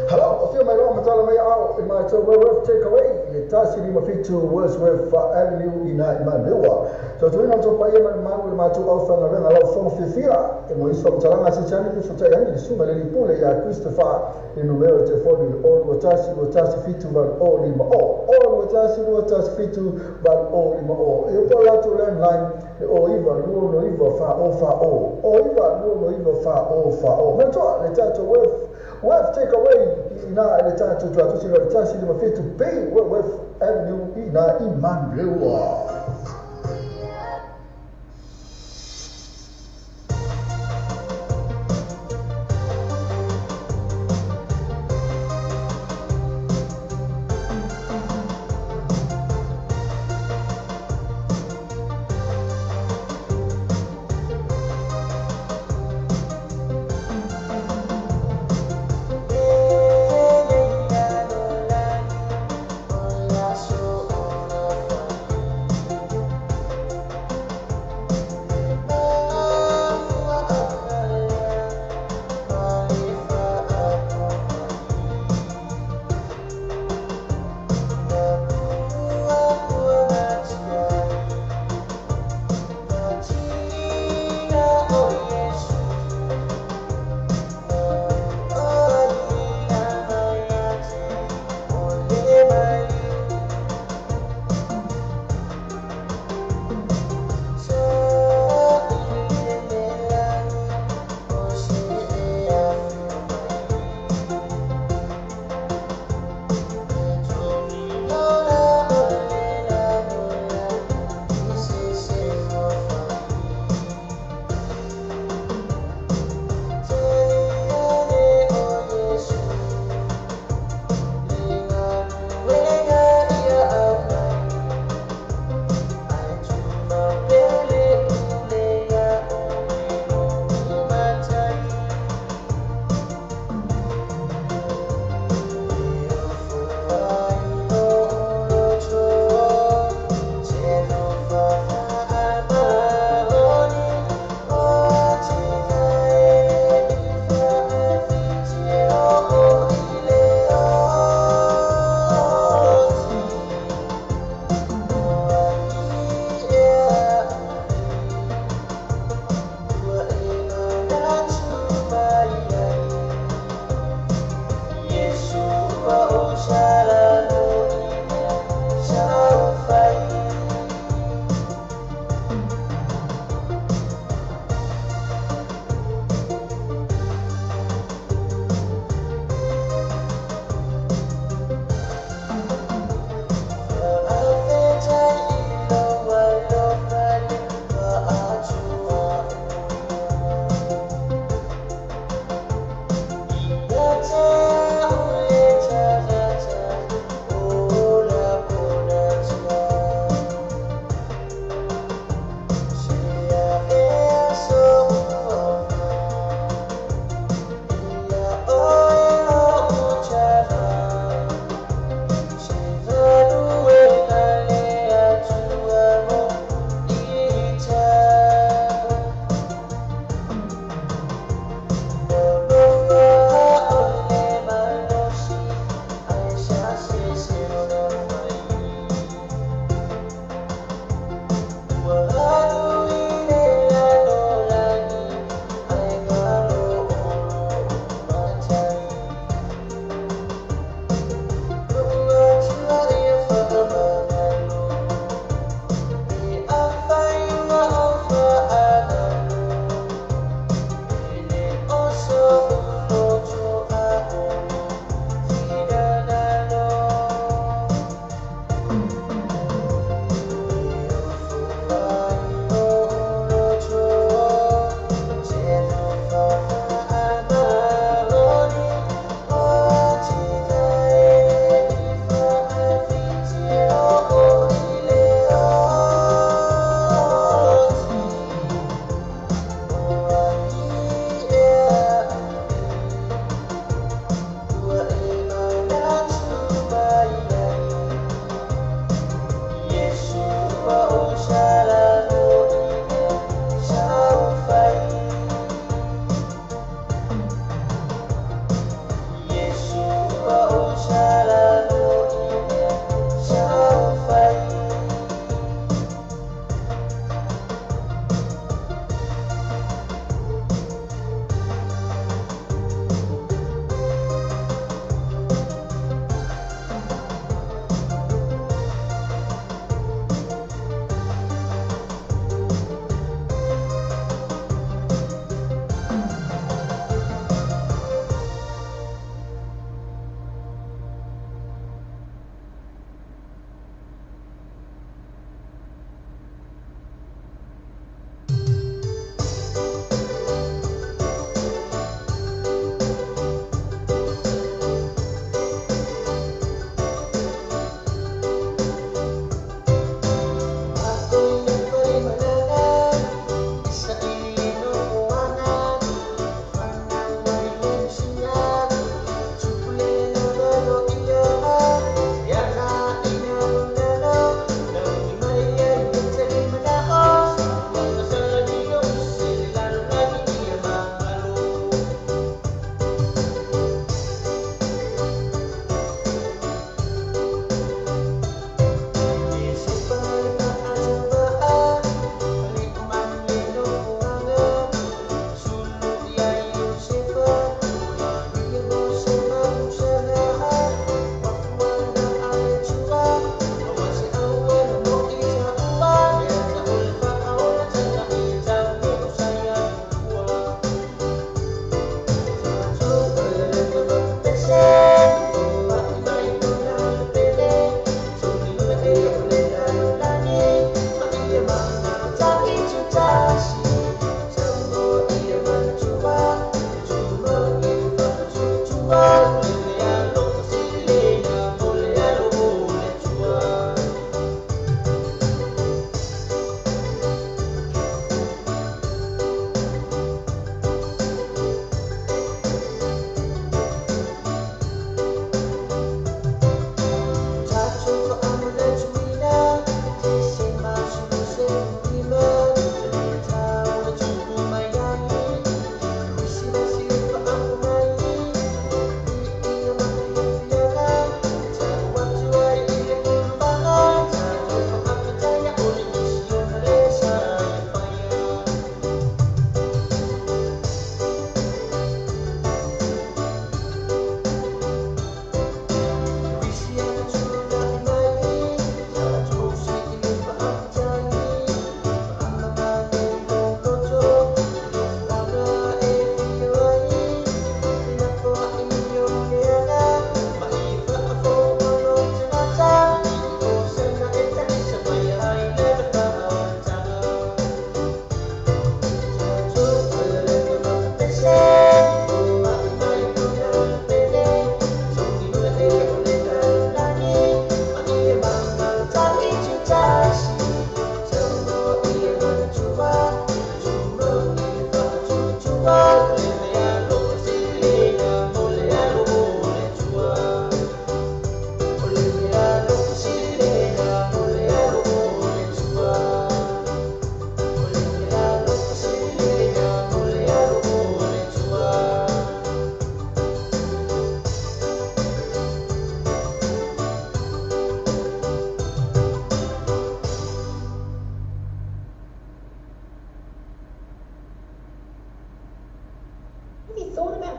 Hello, Afio mai loa matala mai ao i matou Wellworth Takeaway i le 157 Wordsworth Avenue i na i Manurewa. Tautuaina le tou paia ma le mamalu i le matou aufaigaluega lau fofoga fiafia e mo isi faamatalaga asiasi ane fesootai ane le susuga i le alii pule ia Christopher i le numera o le telefoni i le 021 217 8050 021 217 8050 e po o latou landline le 09 269 4040 09 269 4040. Manatua le tatou Web Takeaway i ina i le tatou tuatusi le 157 B Wentworth Avenue i ina i Manurewa. O le aso o na fai.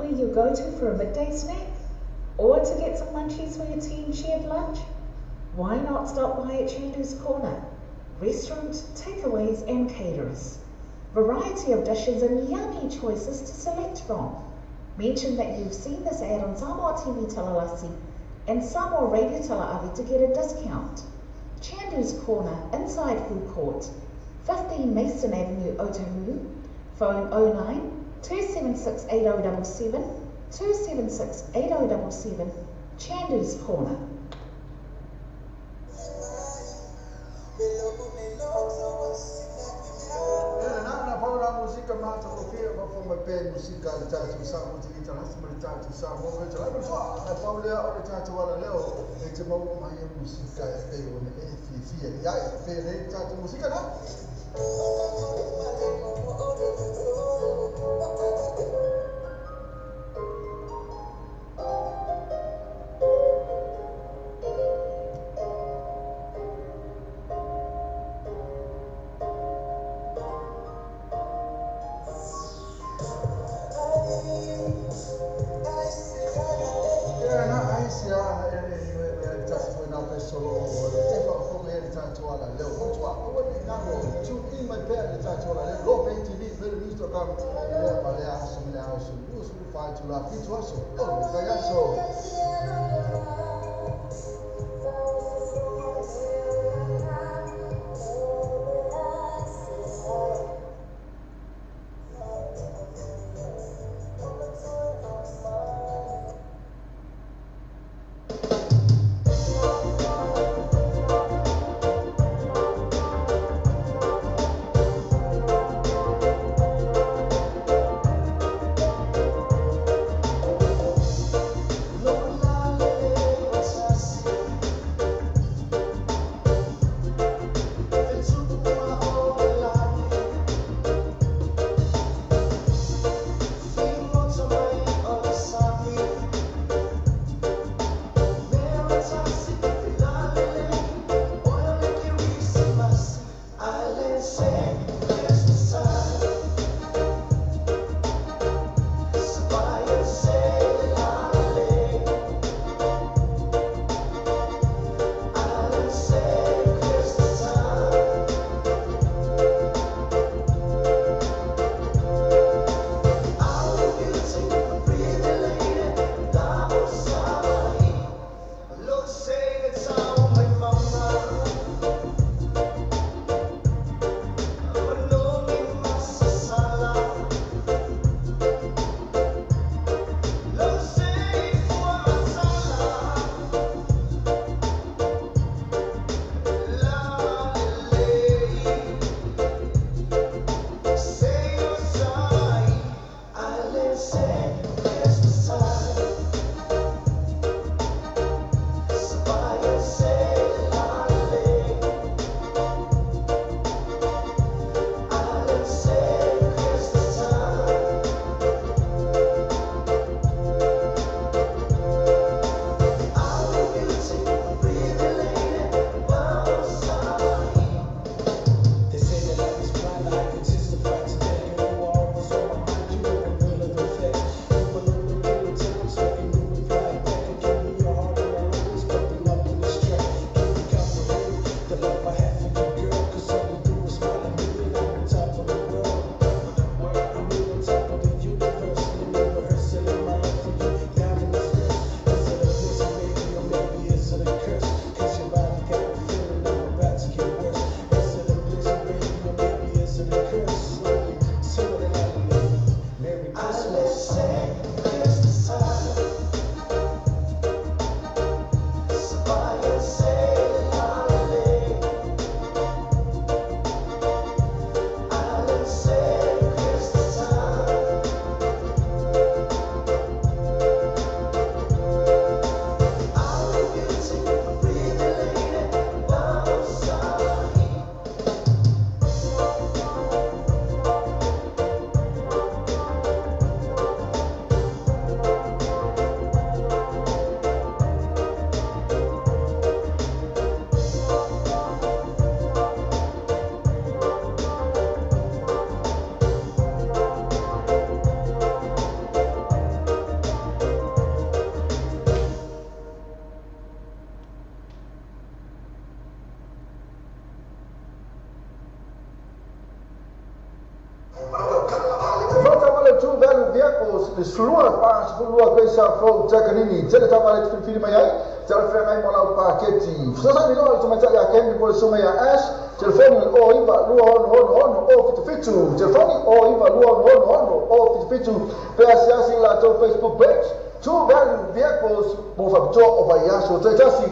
be your go-to for a midday snack? Or to get some munchies for your team shared lunch? Why not stop by at Chandu's Corner? Restaurant, takeaways and caterers. Variety of dishes and yummy choices to select from. Mention that you've seen this ad on Samoa TV Talalasi and Samoa Radio Tala'ave to get a discount. Chandu's Corner, inside Food Court, 15 Mason Avenue, Otahuhu. Phone 09 276 8077, 276 8077, Chandu's Corner. Musika matagofie fa mai musika le tatou Samoa TV Talasi ma le tatou Samoa Radio Talasi. E pau lea o le tatou ala leo e te maua mai e musika e pei ona e fiafia i ai. E pei nei le tatou musika na. Look alive. Fata True Value Vehicles, le slua pa slua pesa flow takanini, tele tava le filifili mai ai, tele whengai mo lau paketi. Sasa ni loa le tumatai a Ken po le sunga ia Ash, telefoni o iva lua ono ono ono o fitu fitu, telefoni o iva lua ono ono ono o fitu fitu, pe asiasi la tau Facebook page, True Value Vehicles, mo whapitoa o vai aso, te tasi.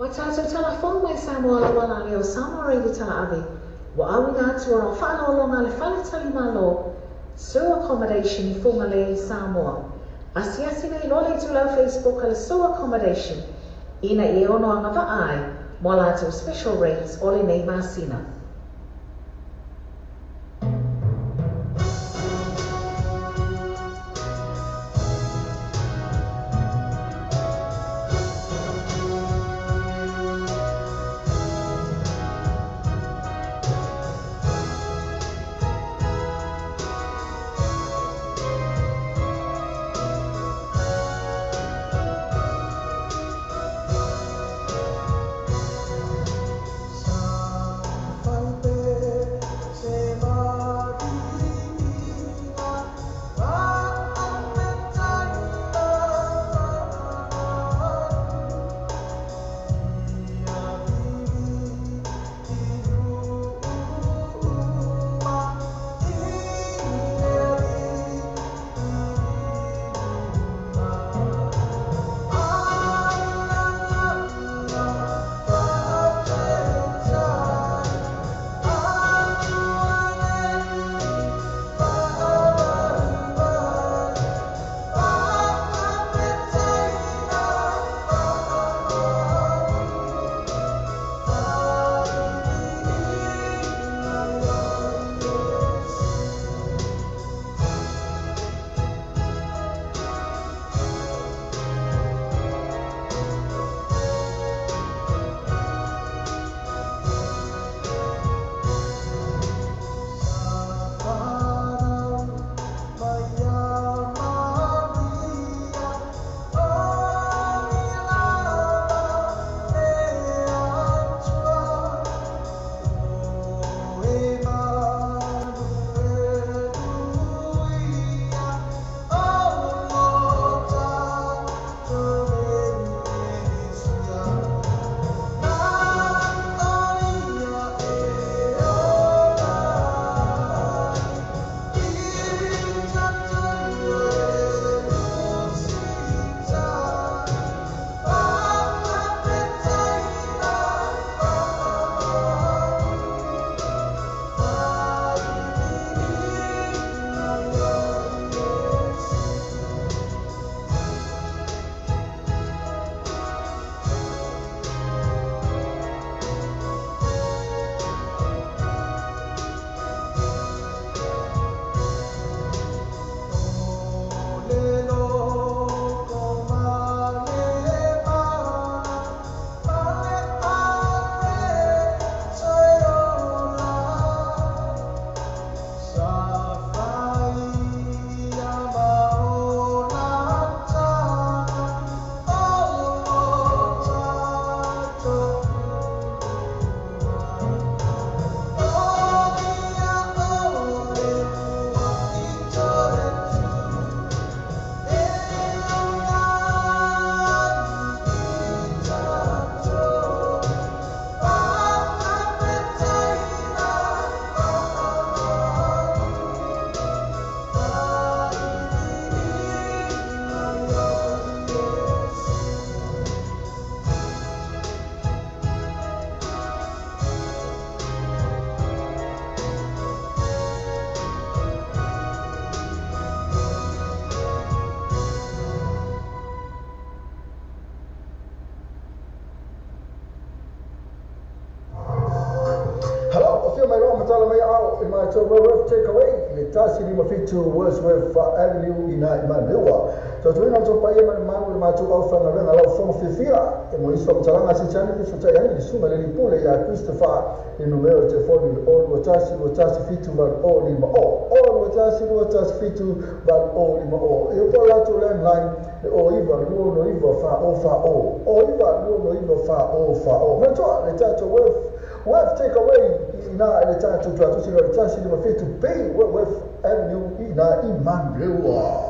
Ua tatou talafou mai Samoa lauala lea o Samoa Radio Talaave, ua auina atu ona o faaaloaloga a le Faletalimalo Sue Accommodation i Fugalei, Samoa. Asiasi nei loa le itulau Facebook a le Sue Accommodation ina ia e ono agavaa ai mo a latou special rates o lenei masina. Matala mai au i matou Wordsworth Takeaway i le 157 Wordsworth Avenue i nā i Manurewa. Tautuina o tau paia ma le malu i le matou aufaigaluega lau fofoga fiafia e mo nisi faamatalaga siitiani fesootai ai le susuga i le alii pule ia Christopher i le numera o le telefoni i le 021 217 8050 021 217 8050 e po o le latou landline le 09 29 40 40 09 29 40 40. Manatua le tatou Worth Takeaway i ina i le tatou tuatusi le 157 B Worth Avenue i ina i Manurewa.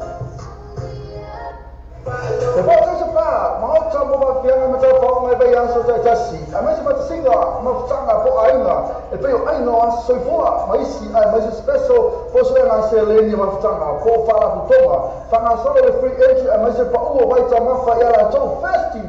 E pō tasi pā, maota mo mafianga ma tau whaonga e vai aso tai tasi. A maise matasinga, mafutanga po ainga, e pei o ainga o aso soifua, ma isi ai maise special, po so nga se leni mafutanga, po whala putonga. Whanga solo le free entry, a maise pa ua waita mafa i ala tau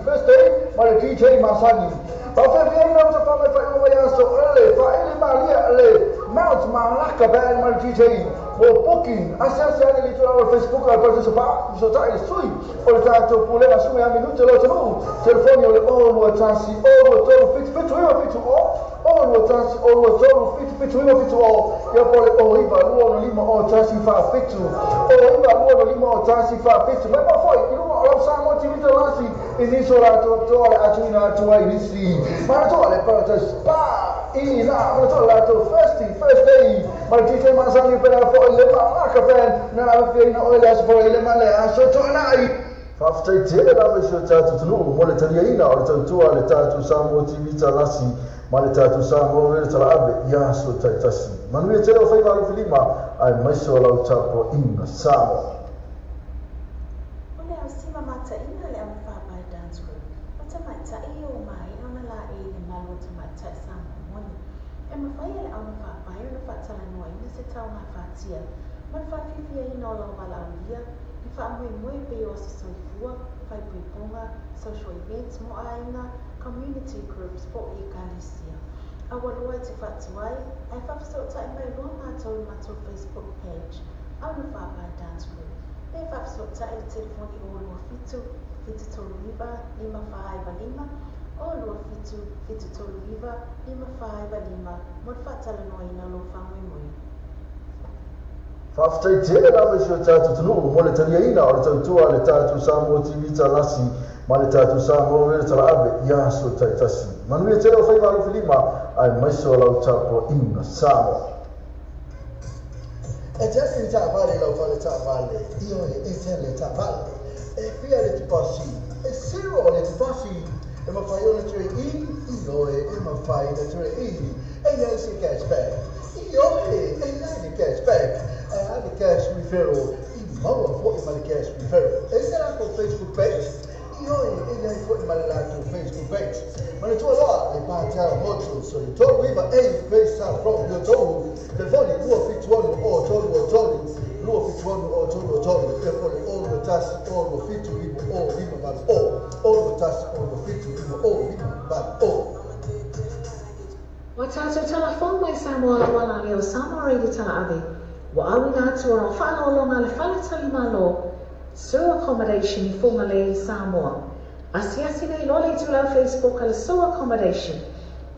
first day, Ma le DJ Masani. Pa fe fia ina o fa mai fa o mai aso ele fa ele malia le Mount Malaka Band ma le DJ mo booking. Ase ase ale le tula o Facebook al pa se pa so ta ile sui o le tatou pulega sui a minuto lo tonu. Telefoni o le o lua tasi o lua tolu fitu fitu iwa fitu o o lua tasi o lua tolu fitu fitu iwa fitu o ia po le o iwa lua ono lima o tasi fa fitu o iwa lua ono lima o tasi fa fitu mai pa foi i luga o lau Samoa TV talasi i nisi o latou atoa le atuina atua i nisi manatua le Paradise Spa i na manatua latou first day ma le DJ Masani pena foi le Malaka Band na la fiaina o le aso foi le ma le aso toanai. Faafetai tele lava i si o tatou atunuu mo le taliaina o le tautua le tatou Samoa TV talasi ma le tatou Samoa Radio Talaave i aso taitasi. Manuia tele o faiva alofi lima ae maise o lau tapuaiga Samoa. O le ausima mataʻiga le augafaapae Dance Group o tamaitai o maea ona laei i le malu o tamaitai Samoa moni. E mafai e le augafaapae ona faatalanoaina se taugafatia ma le faafiafiaina o lau valaaulia i faamoemoe pei o aso soifua, faaipoipoga, social events mo aiga, community groups po o ekalesia. Aualoa e te faatuai ae faafesootai mai loa matou i matou Facebook page Augafaapae Dance Group pe faafesootai i le telefoni o 27 739 5495 o 27 739 5495 mo le faatalanoaina o lou faamoemoe. Faafetai tele lava i si o tatou atunuu mo le taliaina o le tautua le tatou Samoa TV talasi ma le tatou Samoa Radio Talaave i aso taitasi. Manuia tele o faiva alofi lima ae maise o lau tapuaiga Samoa. E tele ni taavale lau fale taavale, ioe e tele taavale. E fia le tupasi, e zero le tupasi. E mawhai ona ture i, ioe e mawhai na ture i. E iai se cashback, ioe e iai le cashback. E a le cash referral, i maua foi ma le cash referral. E se latou Facebook page, ioe e iai foi ma le latou Facebook page. Manatua loa le Pātara Motu, so le tolu iva e pesa from le tolu. Telefoni 271 o tolu o tolu, 271 o tolu o tolu. Telefoni o lua tasi o lua fitu iva o lima valu o, o lua tasi o lua fitu iva o lima valu o. Ua tatou talafou mai Samoa lau ala o Samoa Radio Talaave ua auina atu ona o faaaloaloga le fale talimalo Sur Accommodation i Fugalei i Samoa. Asiasi nei loa le itulau Facebook a le Sur Accommodation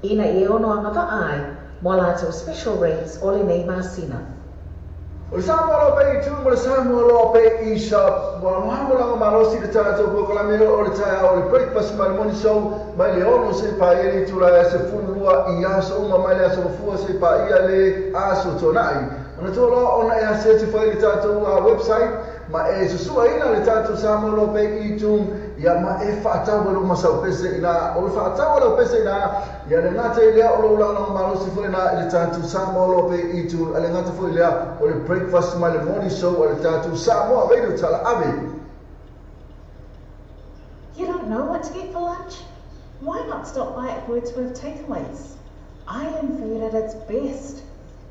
ina ia ono agavaa ai mo a latou special rates o lenei masina. O le Samoa loa pe i tu mo le Samoa loa pe i shop. Ua lagolago malosi le tatou polokalame o le taeao o le breakfast ma le morning show mai le 6 seia paia le itula e 12 i aso uma mai le aso Gafua seia paia le aso Toanai. Manatua loa ona e asiasi foi i le tatou website ma e susuaina le tatou Samoa loa pe i tu ia ma e faatau e lou masaupese ina o le faatau a lau pese ina ia le gata i lea o lou lagolago malosi foi lena i le tatou Samoa loa pe i tu a le gata foi lea o le breakfast ma le morning show a le tatou Samoa Radio Talaave. You don't know what to get for lunch? Why not stop by at Wordsworth Takeaways? Island food at its best.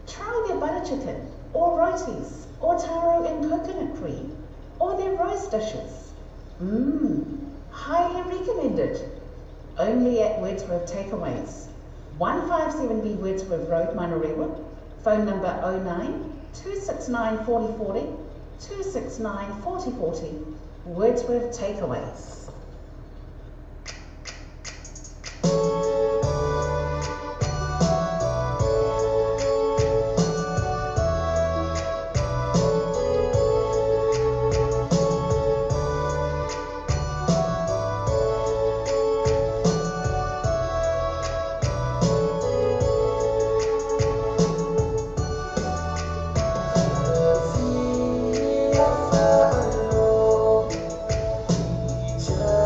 Try their butter chicken, or rotis, or taro and coconut cream, or their rice dishes. Highly recommended. Only at Wordsworth Takeaways. 157B Wordsworth Road, Manurewa. Phone number 09 269 4040, 269 4040. Wordsworth Takeaways. Fia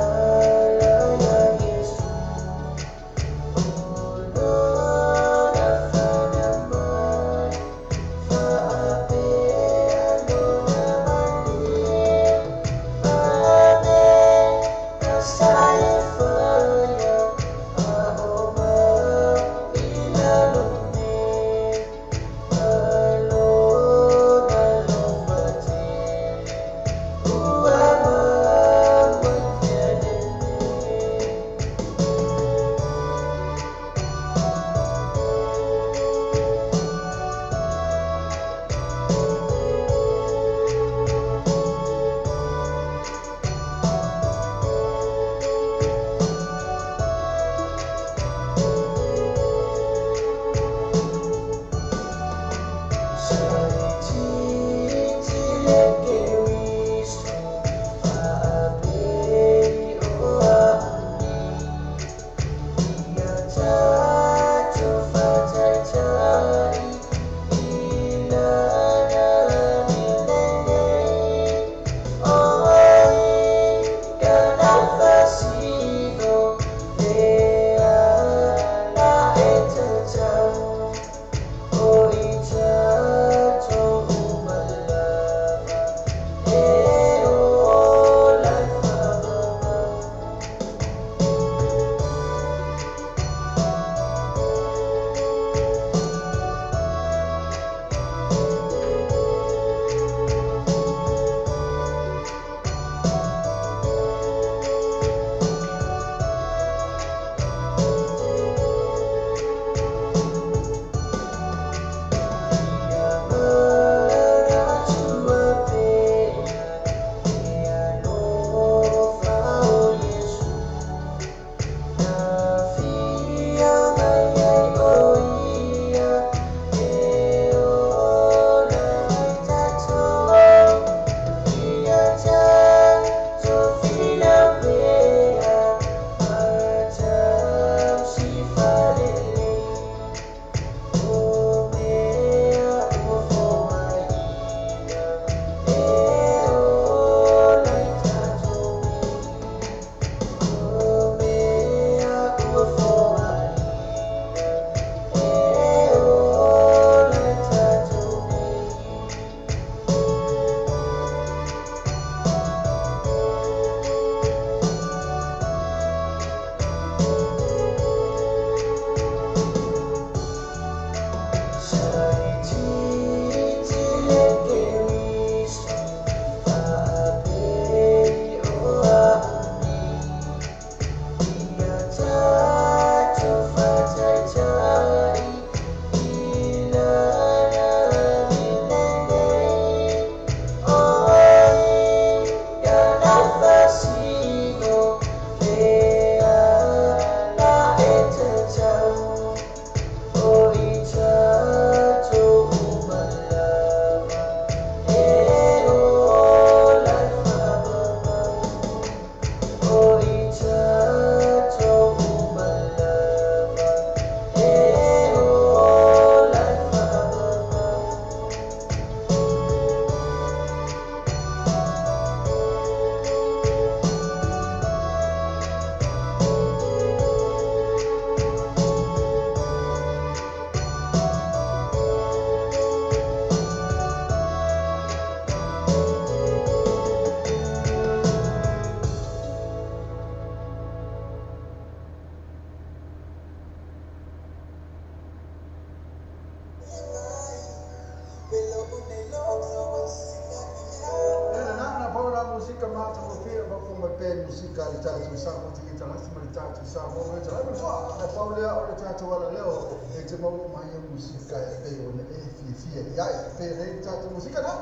pe musika le tatou Samoa TV International ma le tatou Samoa Radio. Ai matua, e paulea o le tatou ala leo, e te maua mai e musika e pe o ne e fiafia i ai, pe le tatou musika na.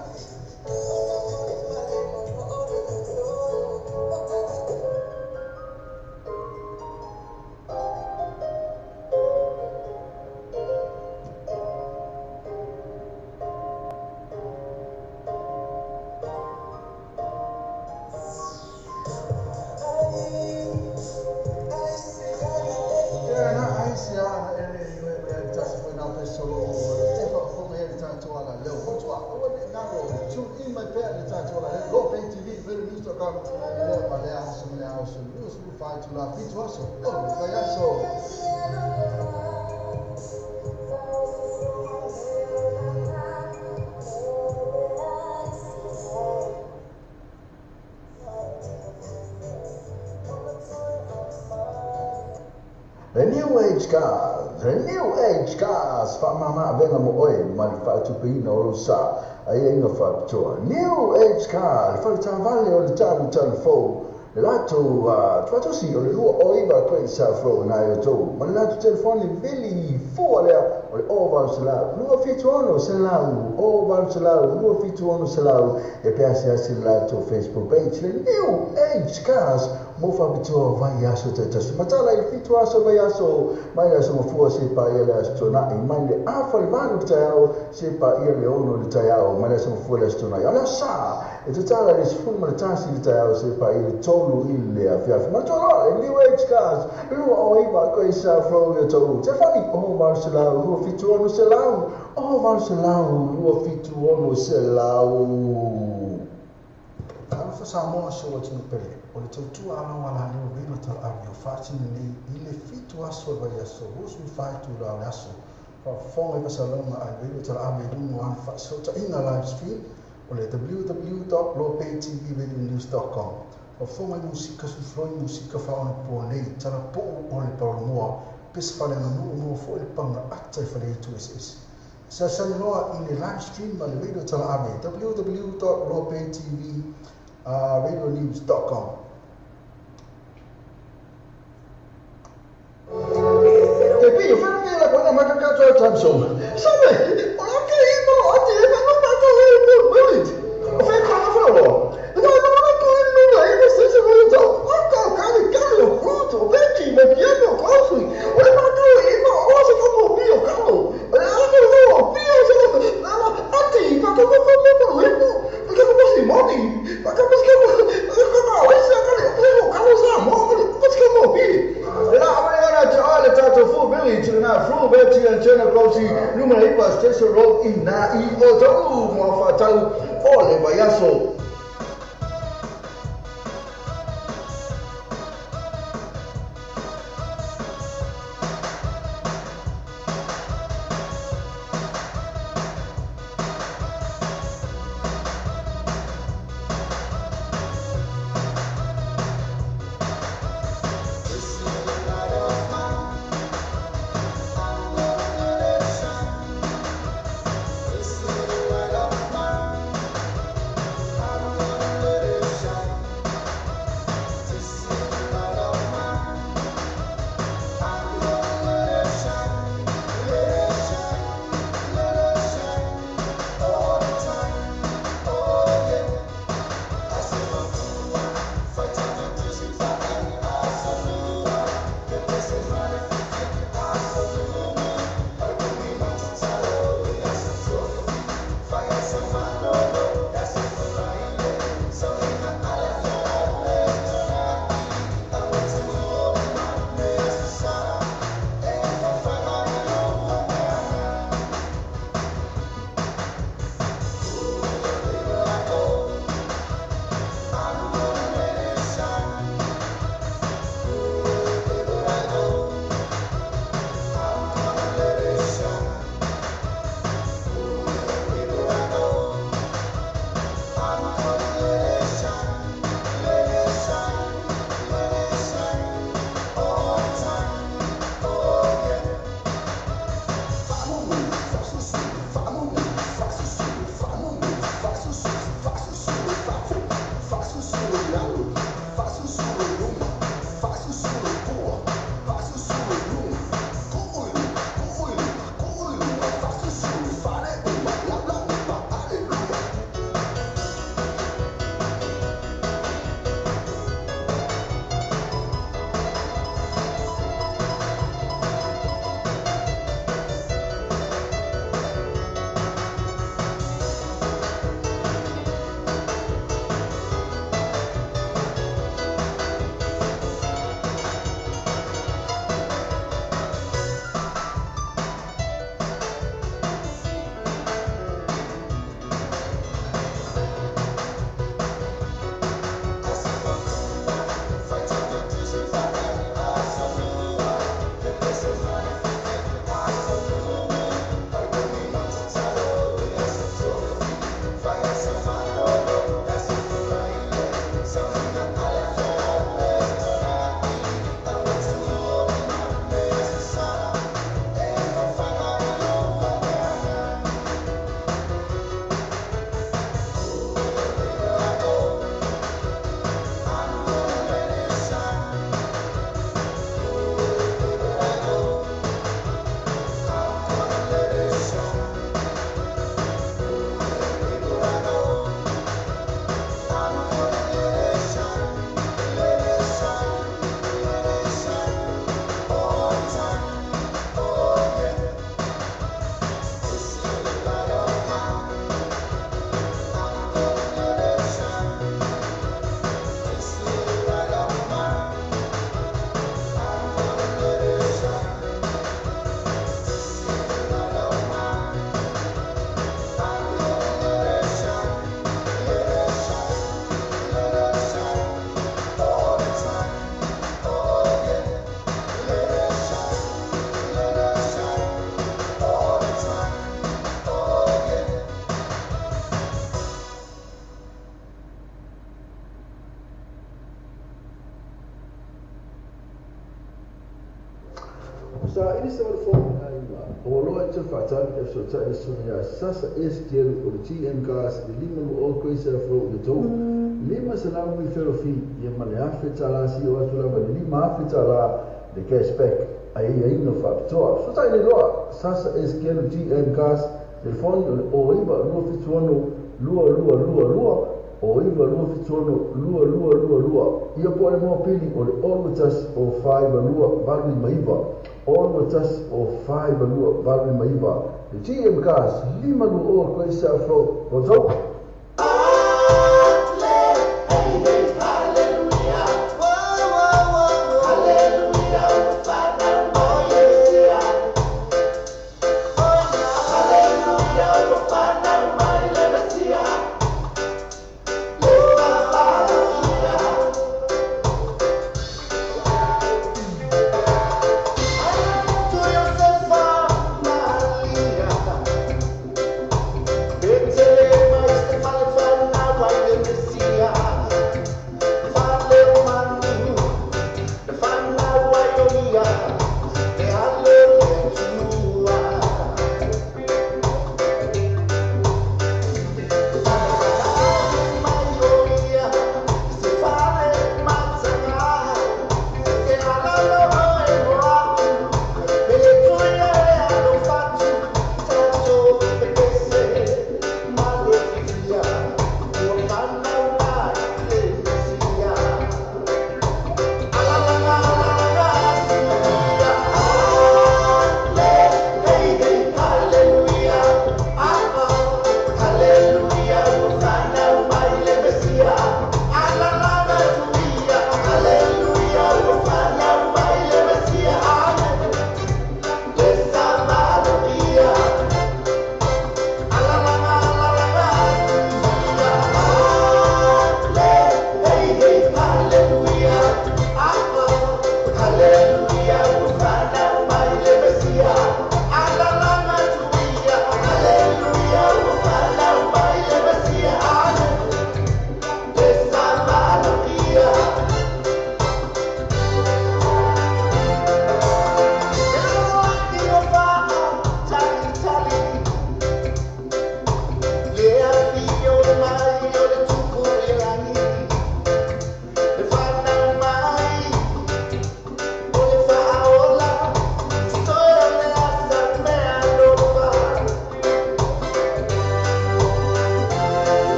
The New Age Cars, the New Age Cars, whaamama avenga mo oe, ma le whaatupeina o lo sa, ai inga whaapitoa. New Age Car, le whaletavale o le talu talu fou, le latou tuatosi o le lua o iwa koe sa fro nai o tou. Ma le latou telefoni vili fua lea o le 0 276 0 276 e pea se asi le latou Facebook page, le New Age Cars, mo whaapitoa vai aso te tasi. Matala i fitu aso vai aso, mai le aso mafua se pa ia le aso tonai, mai le afa le valu le taiao, se pa ia le ono le taiao, mai le aso mafua le aso tonai. O le sa, e te tala le sifunu ma le tasi le taiao, se pa ia le tolu i le afiafi. Matua le New Age Cars, lua o iwa koe sa fro i o tau. Te whani, o valu se lau, 276 selau, o valu se lau, 276 selau. Talofa Samoa so atunu pele, o le tautua ala wala leo rilo tal avi o whaatini nei i le fitu aso e vai aso, 25 tula o le aso, whaafonga i pasalonga ai rilo tal avi e lungu ana whaasota inga live stream o le www.lopaytvradionews.com. Whaafonga i musika sufloi musika whaona po nei, tala poo o le parolomoa, pes whale nga nuu mua fo le panga ata i whale itu SS. Sa saniloa i le live stream ma le radio tala ave www.lopaytvradionews.com. Te pillo, fero que la buena maca cacho al Samsung. Sabe, o que no, ati e no ma ko le wait. O fe ko no fero. No no no ko no no e no se se mo to. O ka ka le ka le fruto, veggie, me piano cosi. O le ma ko e no o se ko mo pio ka lo. E no no pio se no no ati ma ko ko ko ko le ko. Ka ko si moni. Ka ko ko ko no e se ka le ko ka lo sa mo ko ko mo pi. La le tatou full village na full village and China Crossy numero 8 Station Road in na i o tau mo fatau o le vaiaso. This is the light of mine. Sa ili sa wale fō o loa te whaatali e so e suna ia sasa STL o le TM Gas le lima mo o koe se afro le tau lima se lau mi fero fi ia ma le afe tala si o atu lava le lima afe tala le cashback ai ai no whaapitoa. So tai le loa sasa STL TM Gas telefoni o le o iwa 271 2222 o iwa 271 2222 ia po le moa pili o le 0 o 5 2 8 maiva 0 o 5 2 8 maiva le TM Gas lima lu o koe se afro o tau.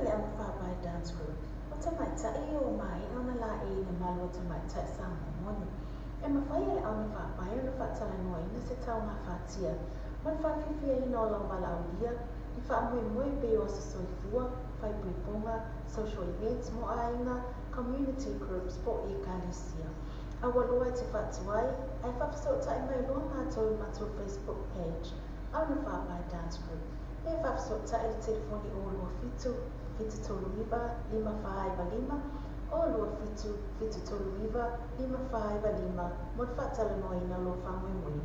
le Augafaapae Dance Group, o tamaitai ia ua maea ona laei i le malu o tamaitai Samoa moni. E mafai e le augafaapae ona faatalanoaina se taugafatia ma le faafiafiaina o lau valaaulia i faamoemoe pei o aso soifua, faaipoipoga, social events mo aiga, community groups po o ekalesia. Aua loa e te faatuai ae faafesootai mai loa matou i matou Facebook page, Augafaapae Dance Group, pe faafesootai i le telefoni 027 739 5495, 027 739 5495 mo le faatalanoaina o lou faamoemoe.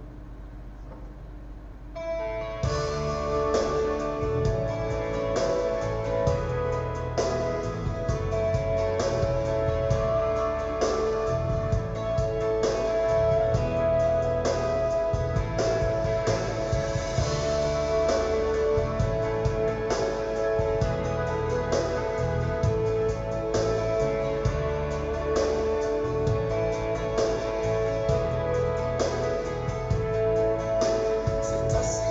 Se tasi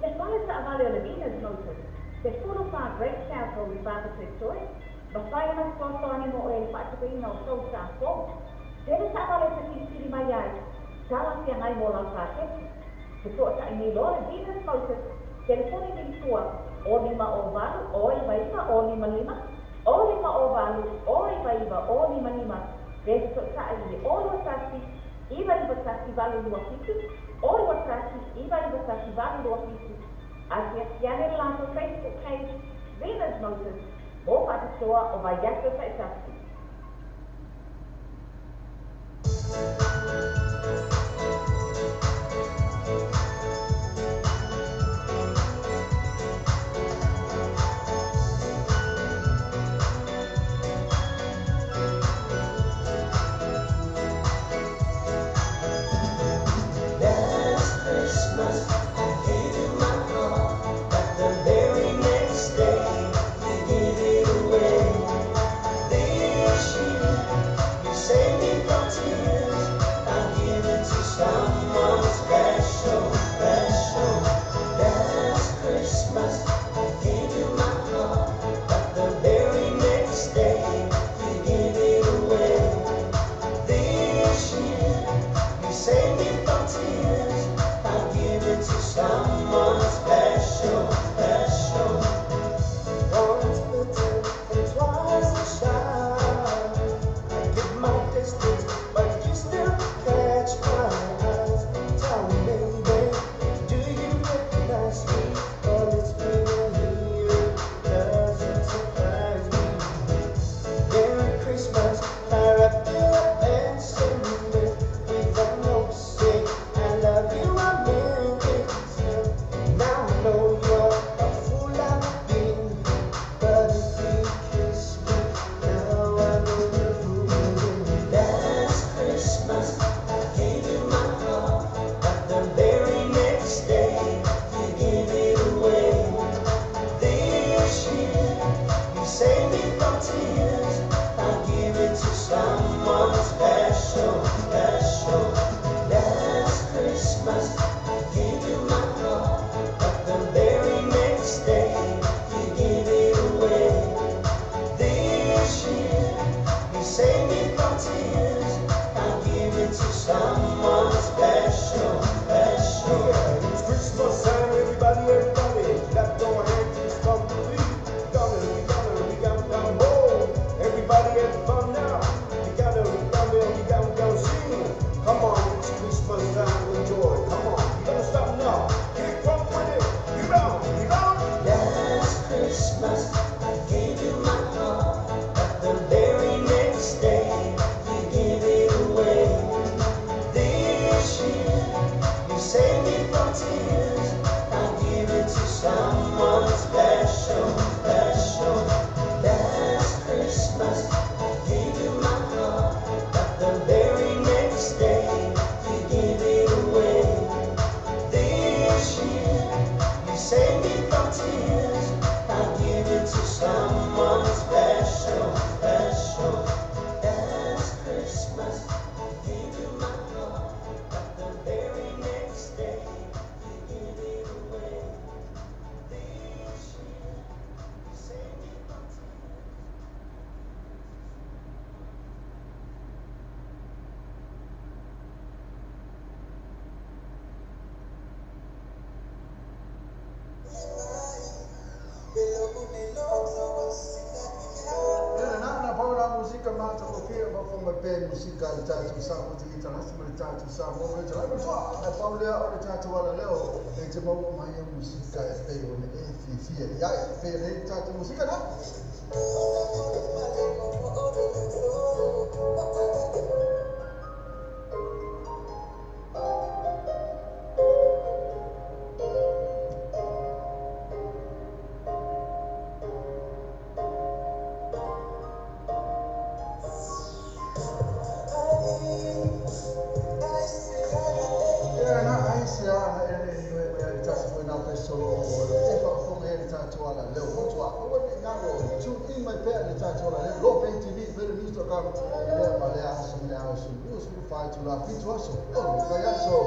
Le fale taavale o le Venus Motors, 14 Great South Road i Papatoetoe, mafai ona fesoasoani mo oe i le faatupeina o tou sa fou. Tele taavale e silisili mai ai, talafeagai mo lau paketi. Fesootai nei loa le Venus Motors, telefoni lilifua o 5 o 8 o 9 9 o 5 5, o 5 o 8 o 9 9 o 5 5, pe fesootai i le o 21 9 9 1 8 2 7, o 21 9 9 1 8 2 7. Asiasi ane le latou Facebook page, Venus Motors, mo faapitoa o vaiaso taitasi. Last Christmas, I gave you my heart, but the very next day, you gave it away. This year, you saved me from tears. I give it to someone special, special. Last Christmas, I gave you my heart, but the very next day, you gave it away. This year, you saved me from tears. I give it to someone special, special. Once bitten and twice as shy. I give my distance, but you still catch my eyes. Tell me, baby, do you recognize me? Well, it's been a year, doesn't surprise me. Merry Christmas, I wrapped it up and sent it with a note saying I love you, I meant it. Now I know you're a fool I've been, but if you kiss me, now I know you're fooling. Last Christmas, I gave you my heart, but the very next day, you gave it away. This year, you saved me from tears. I give it to someone special, special. Last Christmas, I gave you my heart, but the very next day, you gave it away. This year, you saved me from tears. I give it to someone special, special. Yeah, it's Christmas time, everybody, everybody. Clap your hands and stomp your feet. We gonna, oh. Everybody have fun now. We gonna sing. Come on, it's Christmas time with joy. Come on, you gotta stop now. Get drunk with it. You round, you round. Last Christmas, I gave you my heart, but the very next day, you gave it away. This year, you saved me from tears. I give it to someone special, special. Last Christmas, I gave you my heart, but the very next day, you gave it away. This year, you saved me from tears. I give it to someone special, special. Last Christmas, I gave you my heart, but the very next day, you gave it away. This year, you saved me from tears. Ena na na paula musika mata o pia ba fonga pe musika le tatu sa mo te international le tatu sa mo le tatu sa na paula o le tatu wala leo e te mau mai a musika e pe o ne e fi fi e ya e pe le tatu musika na. Ia na ai se ana e le nue mai le tasi foi na pe solo o e fa fonga e le tatu wala leo motu a o ne na ro tune in mai pe le tatu wala leo lo pe TV pe le news.com le ma le aso le aso news fa tu la fitu aso o le aso.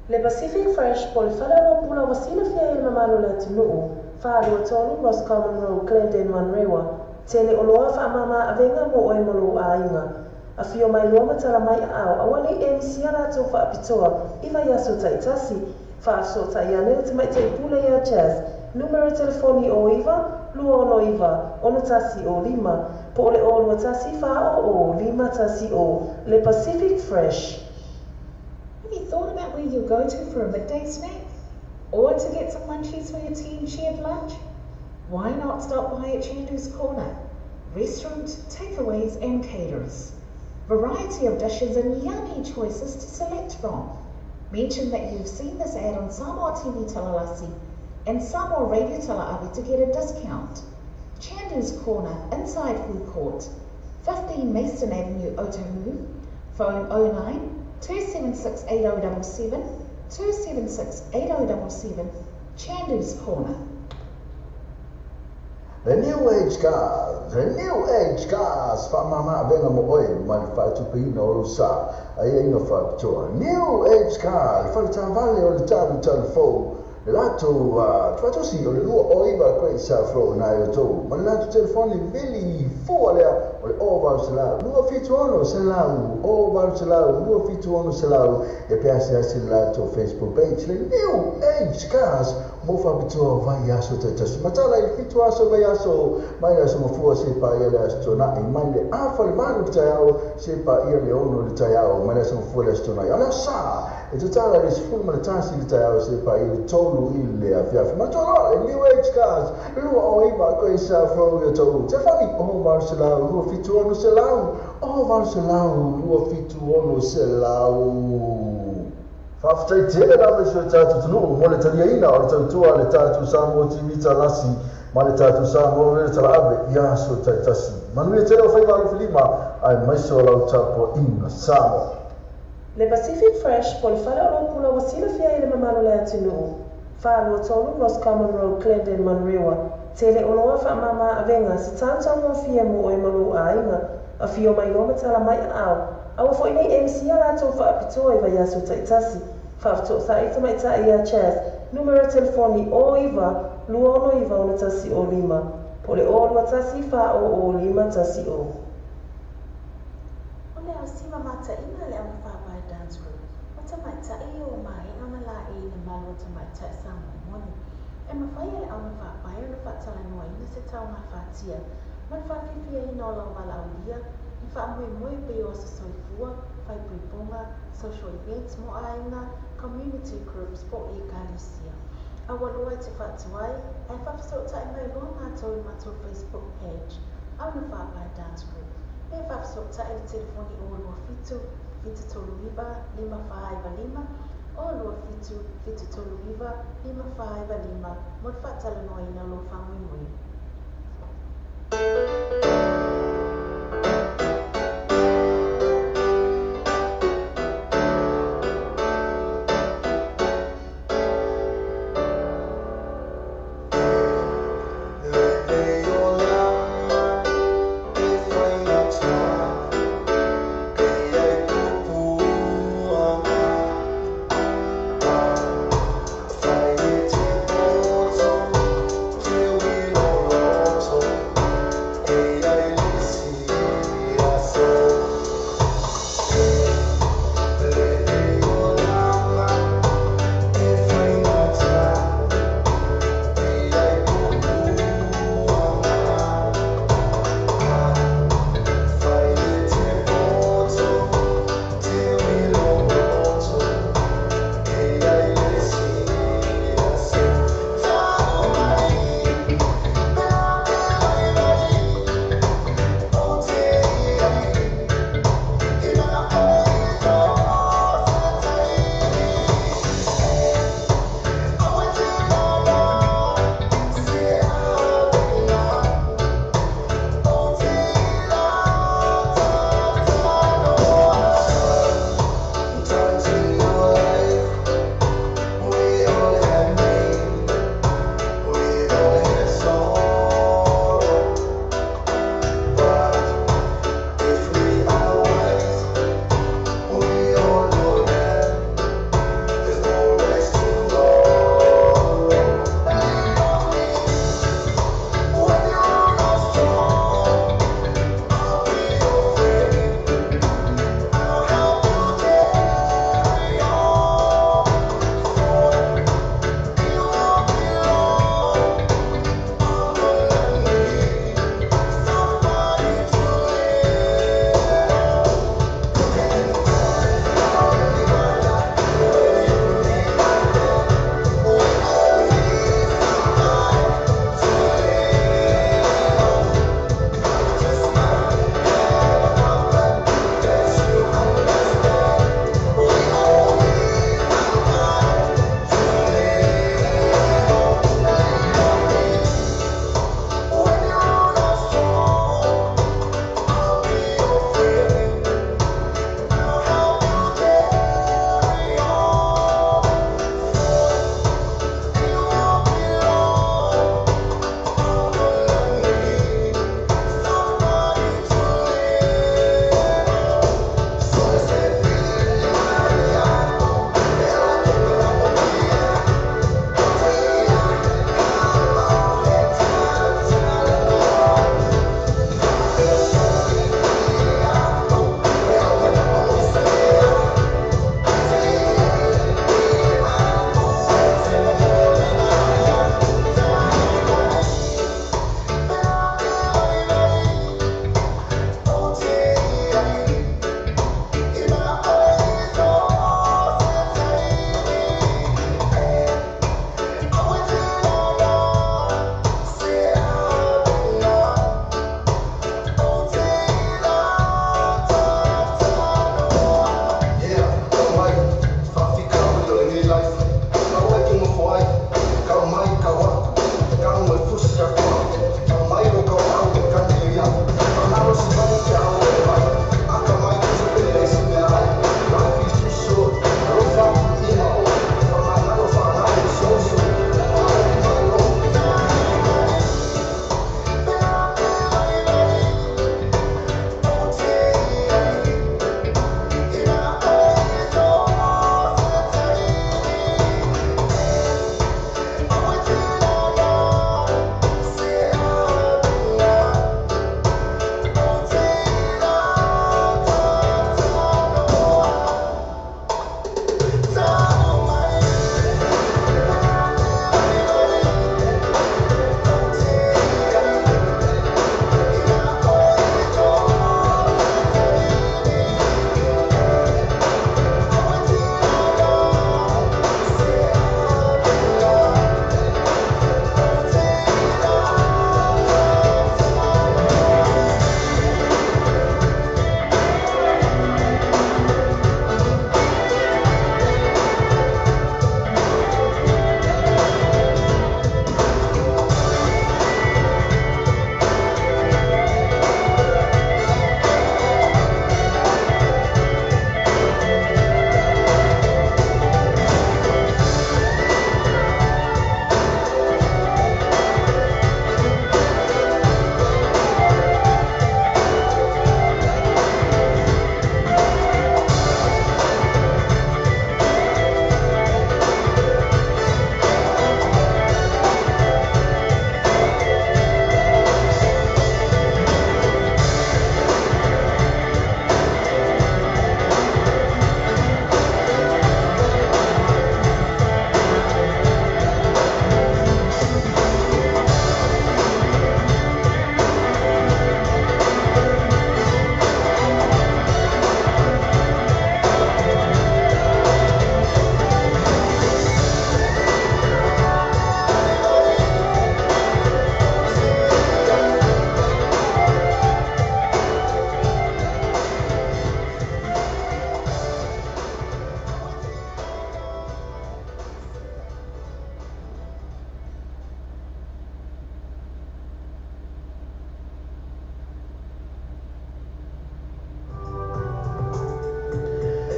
Le Pacific Fresh po le fale o pula ua silafia i le mamalu o le atunuu, 423 Roscommon Road, Glendale, Manurewa, tele oloa faamama avega mo oe mo lou aiga. Afio mai loa ma tala mai aao, aua nei e misia latou faapitoa i vaiaso taitasi. Faafesootai ane le tamaitai pule ia Jazz, numera telefoni 09 269 6105, po o le 021 400 510. Le Pacific Fresh. Have you thought about where you'll go to for a midday snack? Or to get some munchies for your team shared lunch? Why not stop by at Chandu's Corner? Restaurant, takeaways and caterers. Variety of dishes and yummy choices to select from. Mention that you've seen this ad on Samoa TV Talalasi and Samoa Radio Talaavi to get a discount. Chandu's Corner, inside Food Court, 15 Mason Avenue, Otahuhu. Phone 09 276 8077, 276 8077, Chandu's Corner. The New Age Cars, The New Age Cars, faamama avega mo oe ma le faatupeina o lou sa aiaiga faapitoa. New Age Car, le faletaavale o le talutalu fou, le latou tuatosi o le 29 Great South Road na e outou, ma le latou telefoni vili fua lea o le 0800 276 0800 276 e pe asiasi le latou Facebook page, le New Age Cars mo faapitoa o vaiaso taitasi. Matala i le 7 aso vaiaso mai le aso mafua se paia le aso Tuanai, mai le 7:30 i le taeao se paia le 6 i le taeao, mai le aso mafua le aso Tuanai. O le aso Sa e tatala i le 11 i le taeao se paia le 3 i le afiafi. Matua loa le New Age Cars 29 Great South Road i Otahuhu. Telefoni 0800 276 0800 276. Faafetai tele lava i si o tatou atunuu mo le taliaina o le tautua a le tatou Samoa TV Talasi ma le tatou Samoa Radio Talaave i aso taitasi. Manuia tele o faiva alofilima aemaise o lau tapuaiga Samoa. Le Pacific Fresh po le fale o lou pula ua silafia i le mamalu o le atunuu. 423 Roscommon Road, Glendale, Manurewa. Tele oloa faamama avega se tautaugofie mo oe ma lou aiga. Afio mai loa ma tala mai aao. Aua foi nei e misia latou faapitoa i vaiaso taitasi. Faafetoosai tamaitai ia Chas, numera telefoni 09 269 6105, po o le 021 400 510. O le aosima mataina le Augafaapae Dance Group, o tamaitai o maea ona laei i le malu o tamaitai Samoa moni. E mafai e le augafaapae ona faatalanoaina se taugāfatia ma le faafiafiaina o lau valaaulia i faamoemoe pei o aso soifua, faaipoipoga, social events mo aiga, community groups po o ekalesia. Aua loa e te faatuai ae faafesootai mai loa matou i le matou Facebook page, Augafaapae Dance Group, pe faafesootai i le telefoni 027 739 5495, 027 739 5495 mo le faatalanoaina o lou faamoemoe. Fai e te poto, te wiro.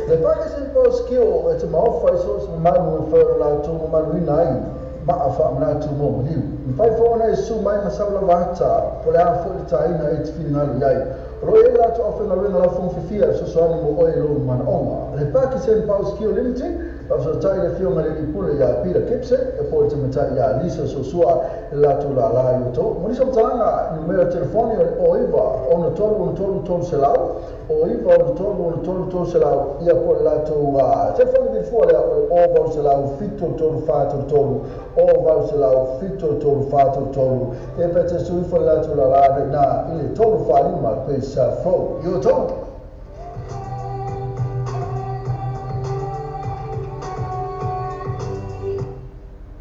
Le Pakistan Post Skill e te maofa i so se mamalu e whae o lātou mamaluina ai maa wha amnatu mo maliu. Mawhai fōna e su mai masaula wahata po le a fo le tāina e te whiringalu iai. O lo e lātou awhengaluenga lau fongfifia e sosoani mo oe lo manaonga. Le Pakistan Post Skill Limited Afsota i le fio le pule ia Peter Gibson e po te mata ia Lisa Sosua e lātou la la i o Monisa mtalanga numero telefoni o iwa ono tolu ono tolu tolu selau o iwa ono tolu ono tolu tolu selau ia po le lātou telefoni vilifua lea o le o vau selau fito tolu wha tolu tolu o vau selau fito tolu wha tolu tolu e pete suifo le lātou la la na i le tolu wha lima koe sa flow i o tolu.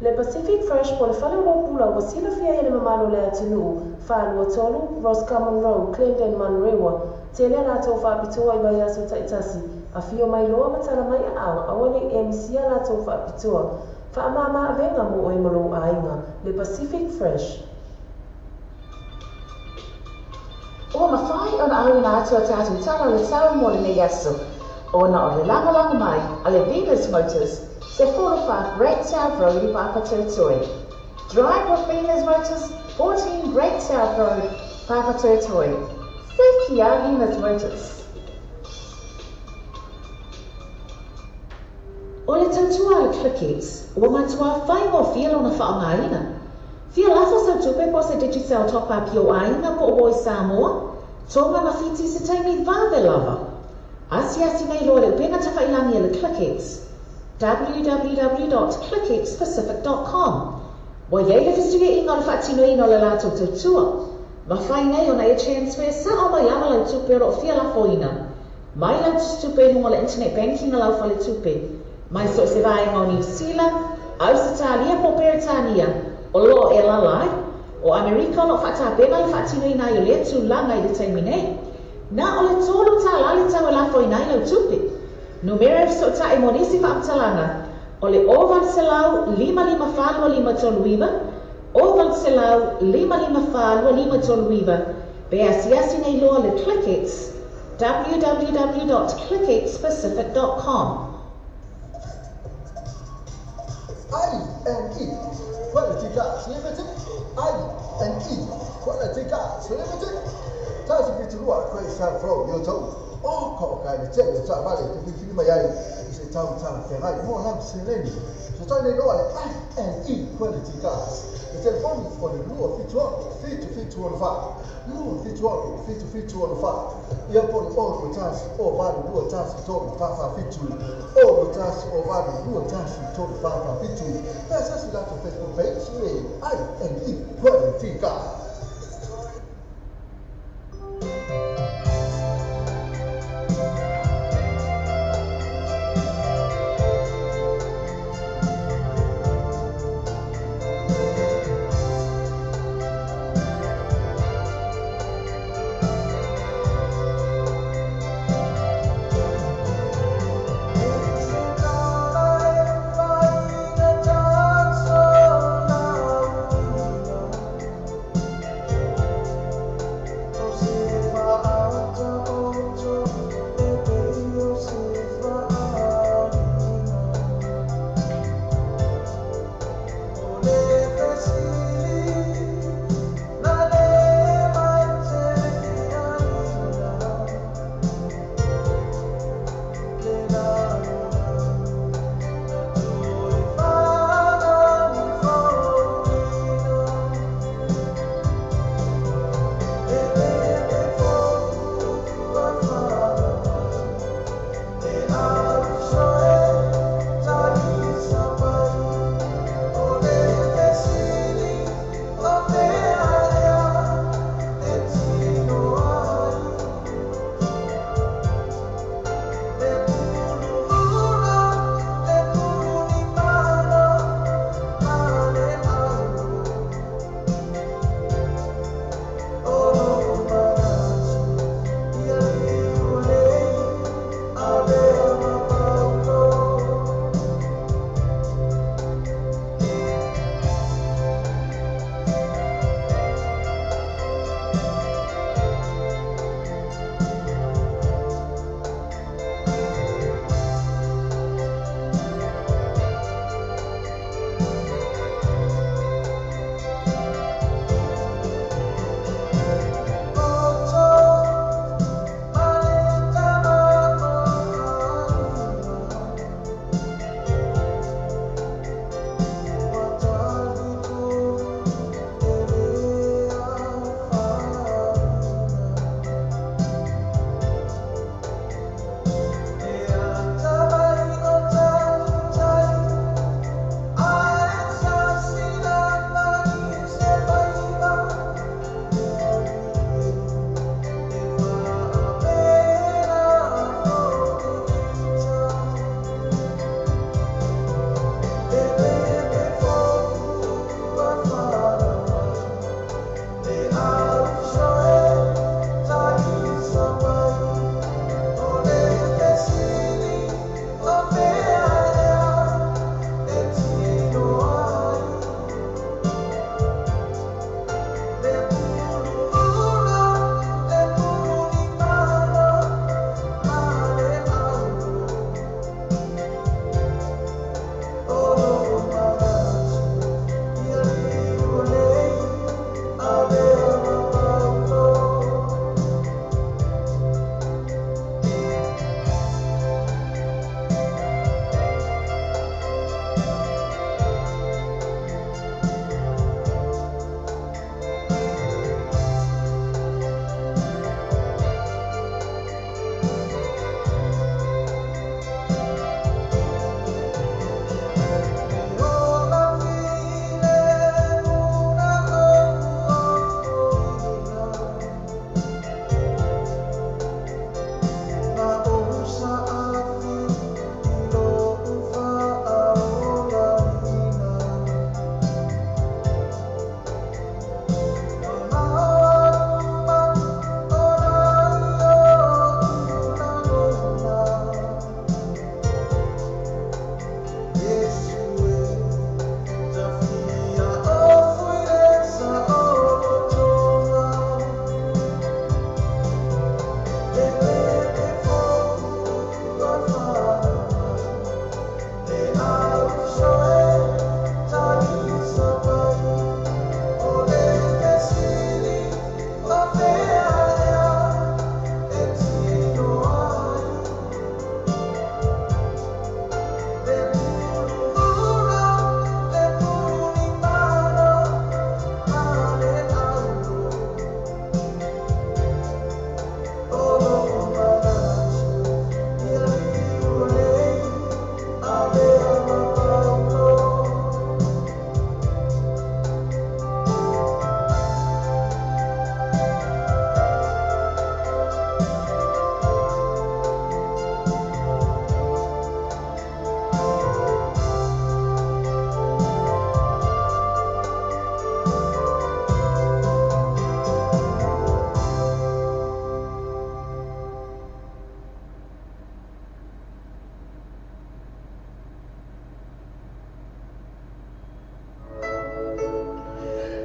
Le Pacific Fresh po le fale o pula ua silafia e le mamalo le atunuu, whālua tolu, Roscommon Road, Clendon Manrewa, tele lātou whaapitoa i mai aso taitasi, a fio mai loa matala mai a au, awane e misia lātou whaapitoa, whaamama avenga mo oe malo ainga, le Pacific Fresh. Ua mawhai ona au ina atua tātou tala le tau mo le nei aso, ona o le langolango mai a le Venus Motors, se 45 Great South Road i Papatoetoe. Drive with Venus Motors, 14 Great South Road, Papatoetoe. Sekia Venus Motors. O le tautua le Clickets, ua matua whaingo fia lona whaongaina. Fia lafo sa tupe po se Digicel top up i o ainga po o Samoa, tonga mawhiti se taimi vave lava. Asiasi nei loa le upenga tawhailangi e le Clickets. www.clickxpacific.com Wa iei le whisuge inga o le whaatino ina o le lātou tautua. Mawhai nei ona e transfer sa o mai lava lau tupe o fia lafoina. Mai lau tupe hunga le internet banking a lau whale tupe. Mai so se vaenga o New Zealand, Ausitalia po Peretania, o lo e lalai, o Amerika o lo whaatapena le whaatino ina i o le tūlanga i le taimi nei. Nā o le tōlu tā lale tau e lafoina i lau tupe. Numero e sota e monisi whaamtalanga o le o valselau lima lima whalua lima tolu iwa, o valselau lima lima whalua lima tolu iwa, pe asiasi nei loa le Clickx, www.clickxpacific.com. I&E Quality Cars Limited, I&E Quality Cars Limited. Tasi fiturua koe sa flow yo tau. O ko kai le tele ta vale te whiwhiri mai ai i se tau tala whengai mo lam seleni. So tai nei loa le I&E Quality Cars. Le telefoni o le 276 7715. 276 7715. Ia po le o tasi o valu 2 tasi 3 4 4 7. O tasi o valu 2 tasi 3 4 4 7. Pea sasi lato Facebook page le I&E Quality Cars.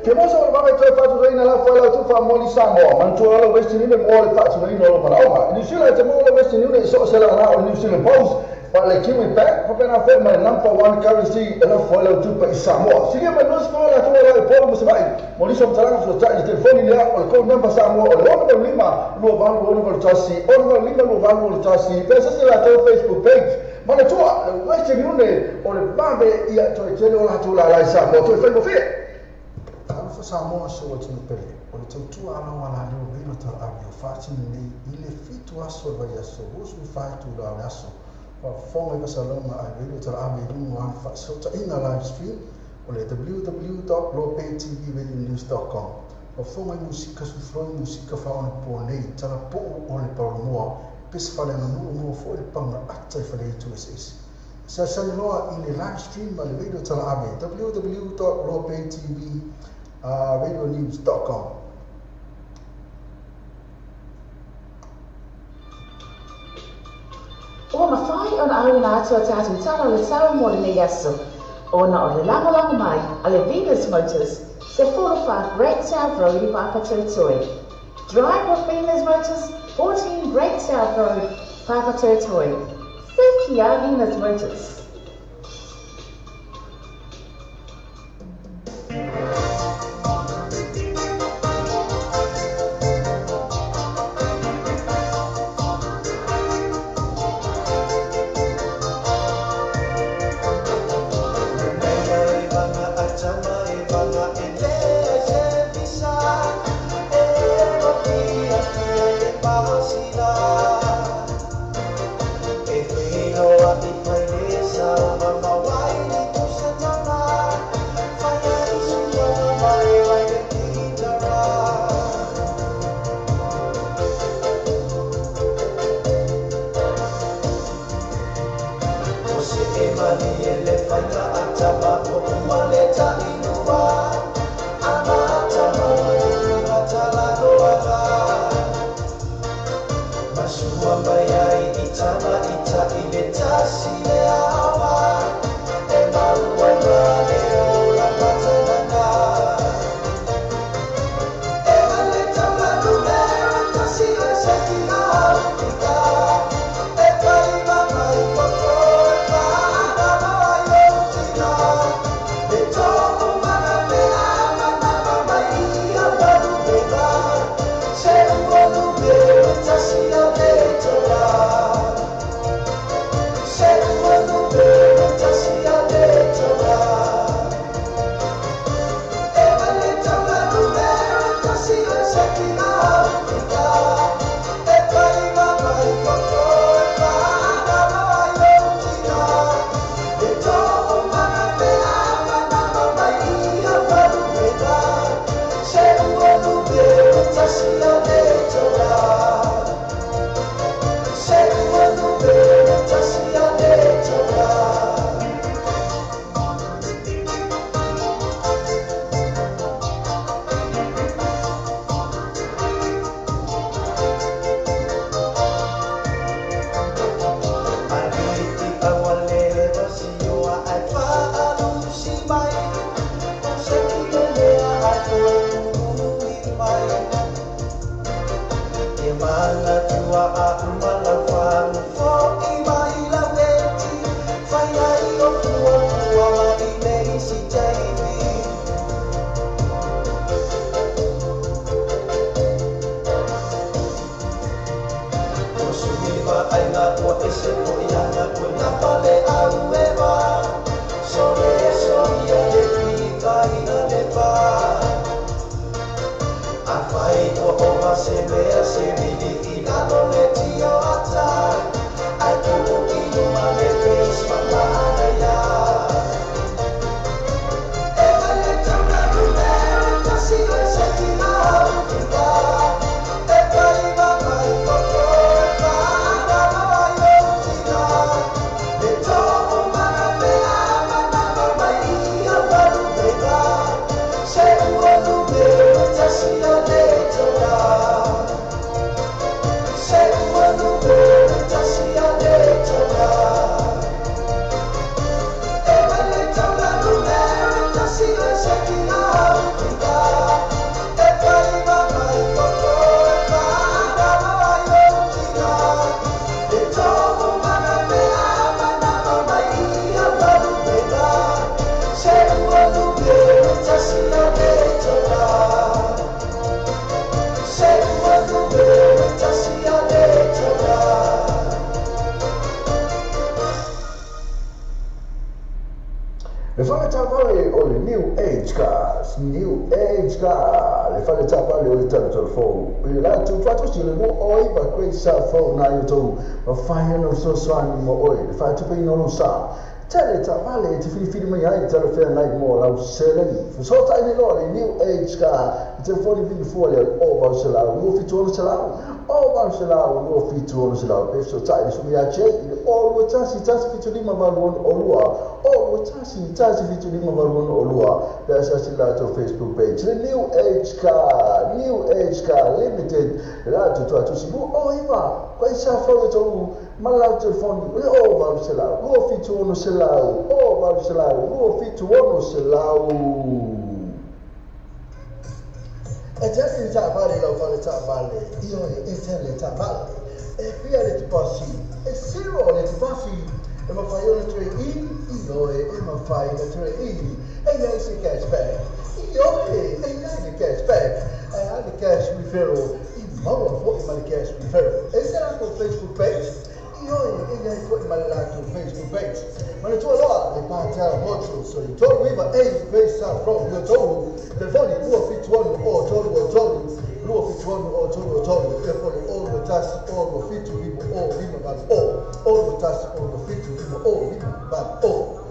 Ke mosa o le vave toe faatutoina la foe lau tufa moli Samoa, manatua lau Western Union mo le faatutoina o lo manaoga. New Zealand te mo le Western Union i so se la na o New Zealand Post, pa le Kiwi Bank, pa pena foe mai number one currency e la foe lau tupa i Samoa. Silia mai nusi foe la tua la i polo musawai, mo liso mtalanga fulotai i telefoni lea o le code number Samoa o le 6 5 2 8 6 1 6 5 2 8 6. Pesa se la tau Facebook page. Manatua, le Western Union o le vave ia toe tele o la tua la i Samoa, toe whai mofie. Talofa Samoa so atunu pele, o le tautua ala o ala leo velo tala ave o whaatini nei i le 7 aso le vai aso, 24 tula o le aso. Faafofoga i pasalauga a le radio tala ave i luga o ana faasootaʻiga live stream o le www.loptvradionews.com. Faafofoga i musika sufuloi musika faaonapo nei, talapuu o le palolomoa, pese faleaganuu mo foʻi le paga ata i faleitu eseese. Sasani loa i le live stream ma le radio tala ave www.loptvradionews.com. Ua mafai ona auina atu a tatou tala o le tau mo lenei aso, ona o le lagolago mai a le Venus Motors, se 45 Great South Road i Papatoetoe. Drive with Venus Motors, 14 Great South Road, Papatoetoe. Sekia Venus Motors. E Le fale taavale o le New Age Cars, New Age Car, le fale taavale o le talatala fou. I le latou faatosi o le 29 Great South Road na i outou, mafai ona fesoasoani mo oe le faatupeina o lou sa. Tele taavale e te filifili mai ai talafeagai mo lau seleni. Fesootai nei loa le New Age Car i telefoni vili fua lea o 800 27 600, o 800 27 600. Pe fesootai le sui ia Jay i le o 21 175 86 o 21 175 86 pe asiasi le latou Facebook page. Le New Age Car, New Age Car Limited, le latou tuatusi 29 Great South Road outou ma le latou telefoni o le o 800 27 600, o 800 27 600. E tele le taavale lau fale taavale, ioe e tele taavale. E fia le tupasi, e zero le tupasi. E mafai ona trade in, ioe e mafai ona trade in. E iai se cashback, ioe e iai le cashback. E a le cash referral, i maua fo'i ma le cash referral. E se latou Facebook page, ioe e iai fo'i ma le latou Facebook page. Manatua loa le Patel Motors o le 39A Great South Road i outou. Telefoni 271 o 323, 271 o 33, telefoni o 21 o 75 o 58 o, o 21 o 75 o 58 o.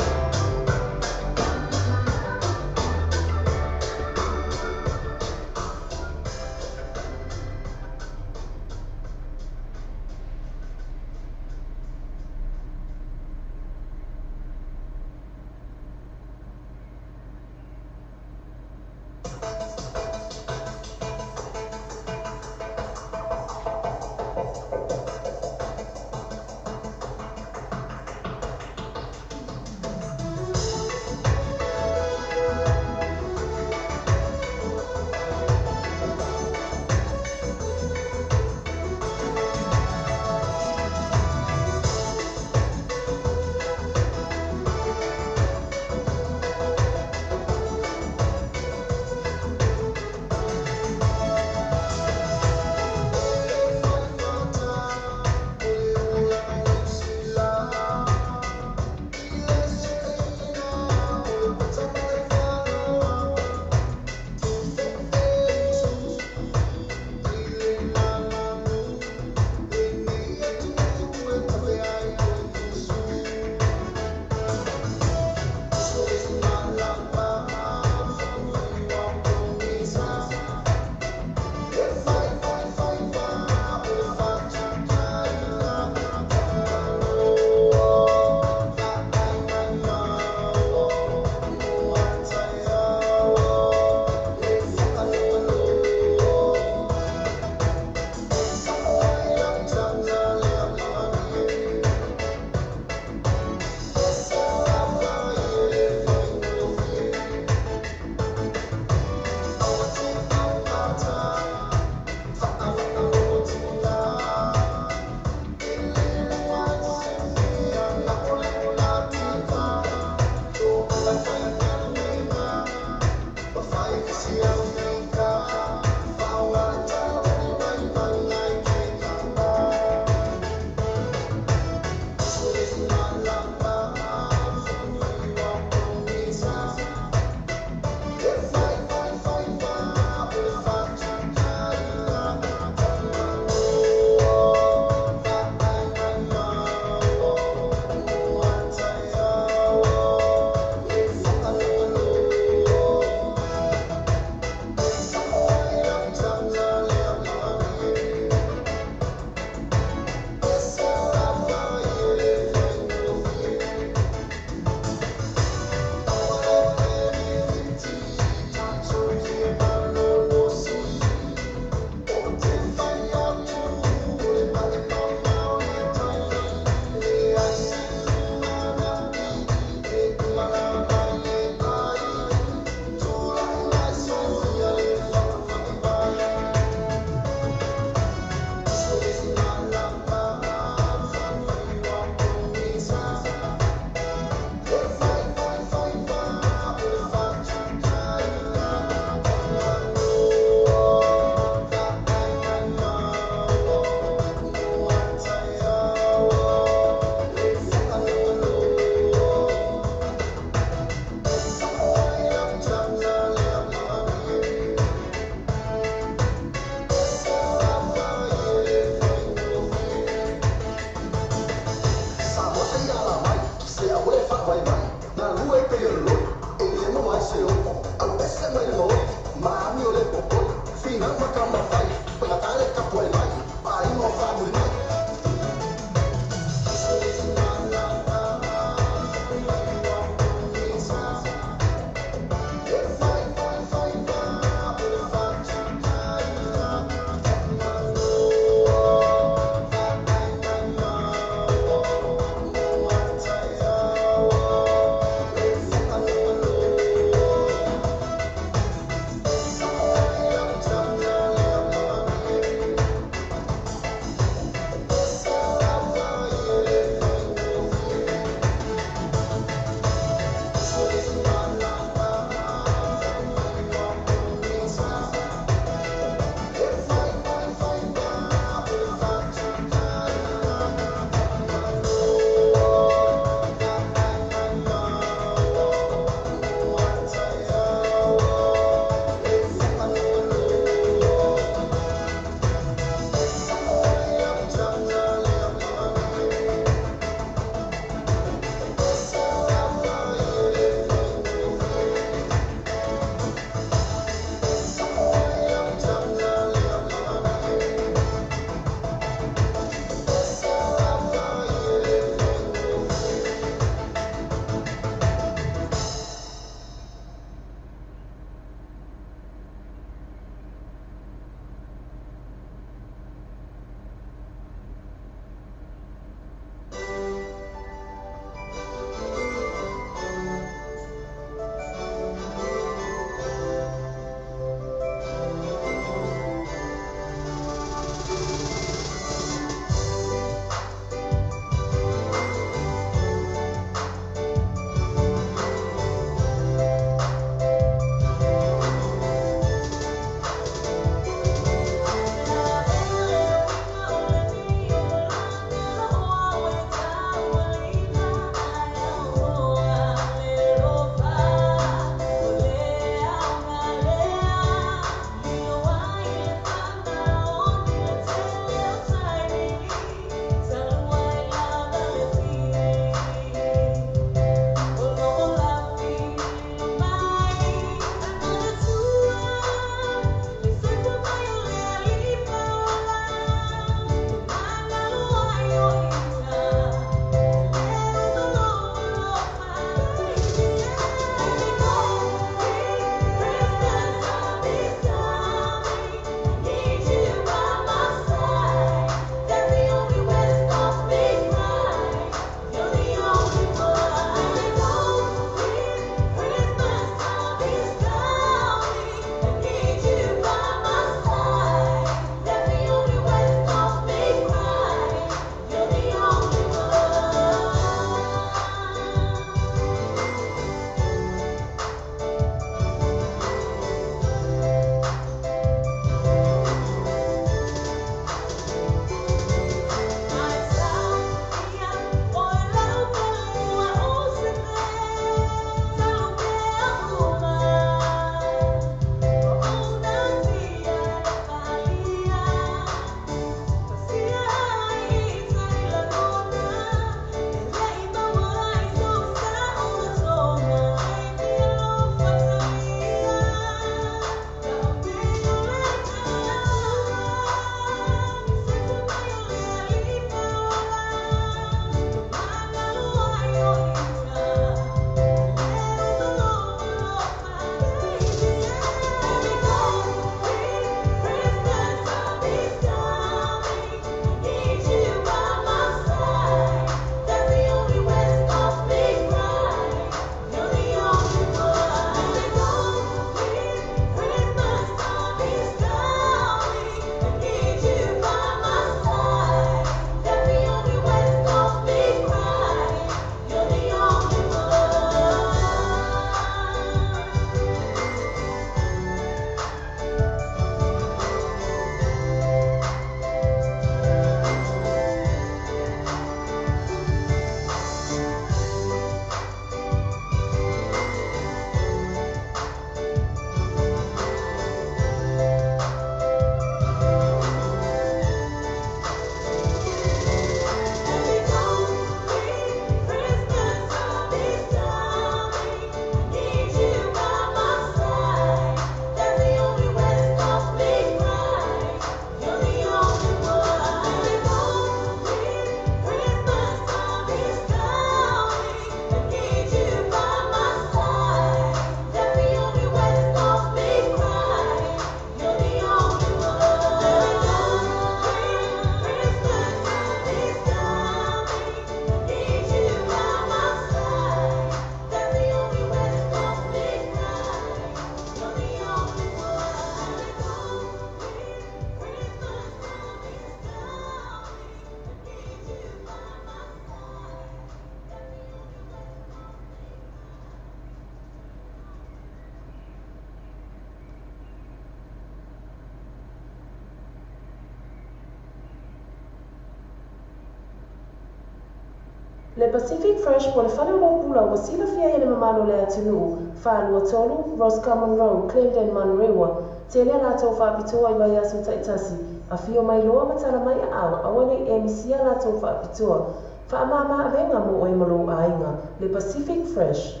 Le Pacific Fresh po le fale o pula ua silafia e le mamalu o le atunuu, 423 Roscommon Road, Clendon, Manurewa, tele a latou faapitoa i vaiaso taitasi, afio mai loa ma tala mai aao, aua nei e misia latou faapitoa. Faamama avega mo oe ma lou aiga, le Pacific Fresh.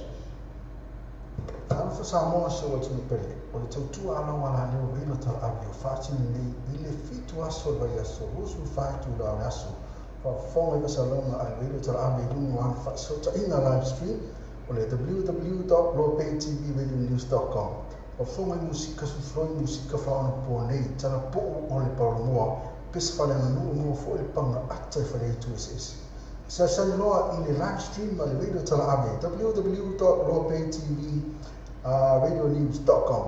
Talofa Samoa se o atunuu pele, o le tautua alau ala leo reilo talaave o faatino nei i le 7 aso o le vaiaso 24 itula o le aso. Faafofoga i faasalaga a le reilo talaave i luga o ana faasootaiga live stream o le www.lobaytvradionews.com. Faafofoga i musika sufuloi musika faaonapo nei, talapuu o le paolomoa, pese faaleaganuu mo foi le paga ata i faleaitu eseese. Salasali loa i le live stream a le radio talaave www.lobaytvradionews.com.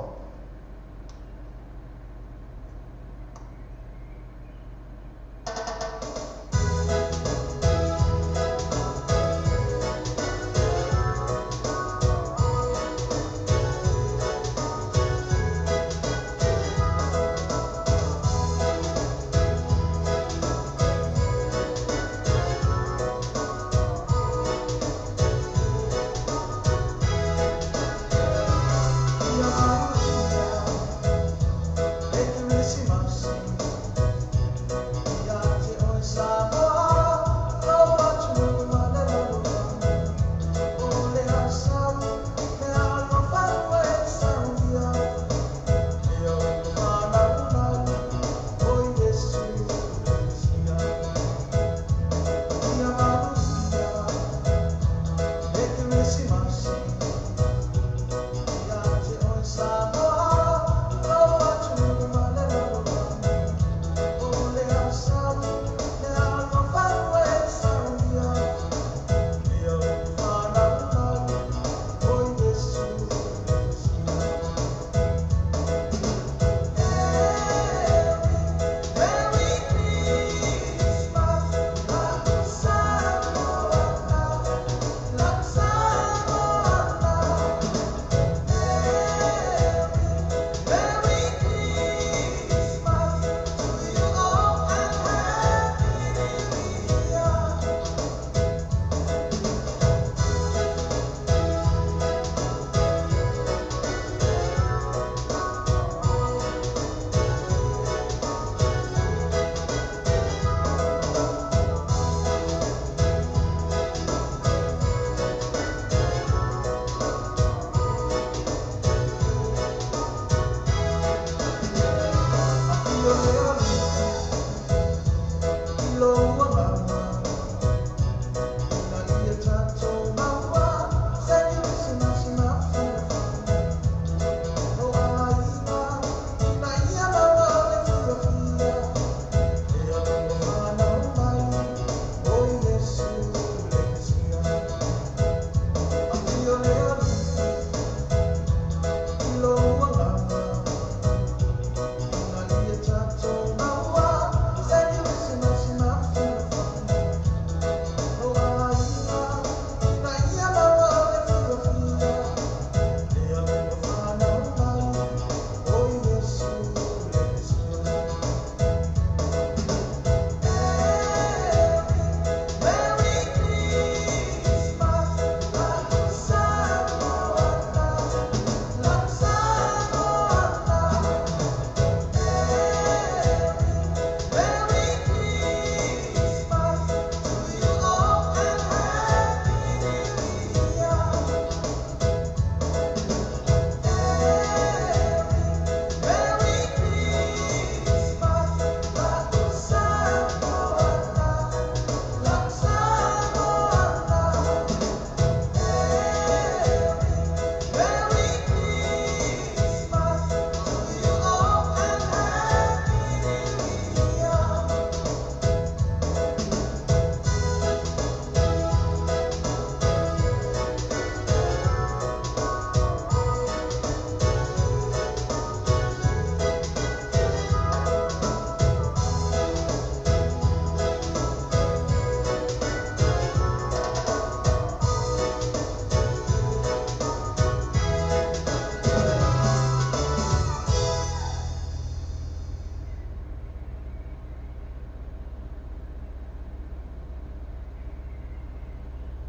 Yeah.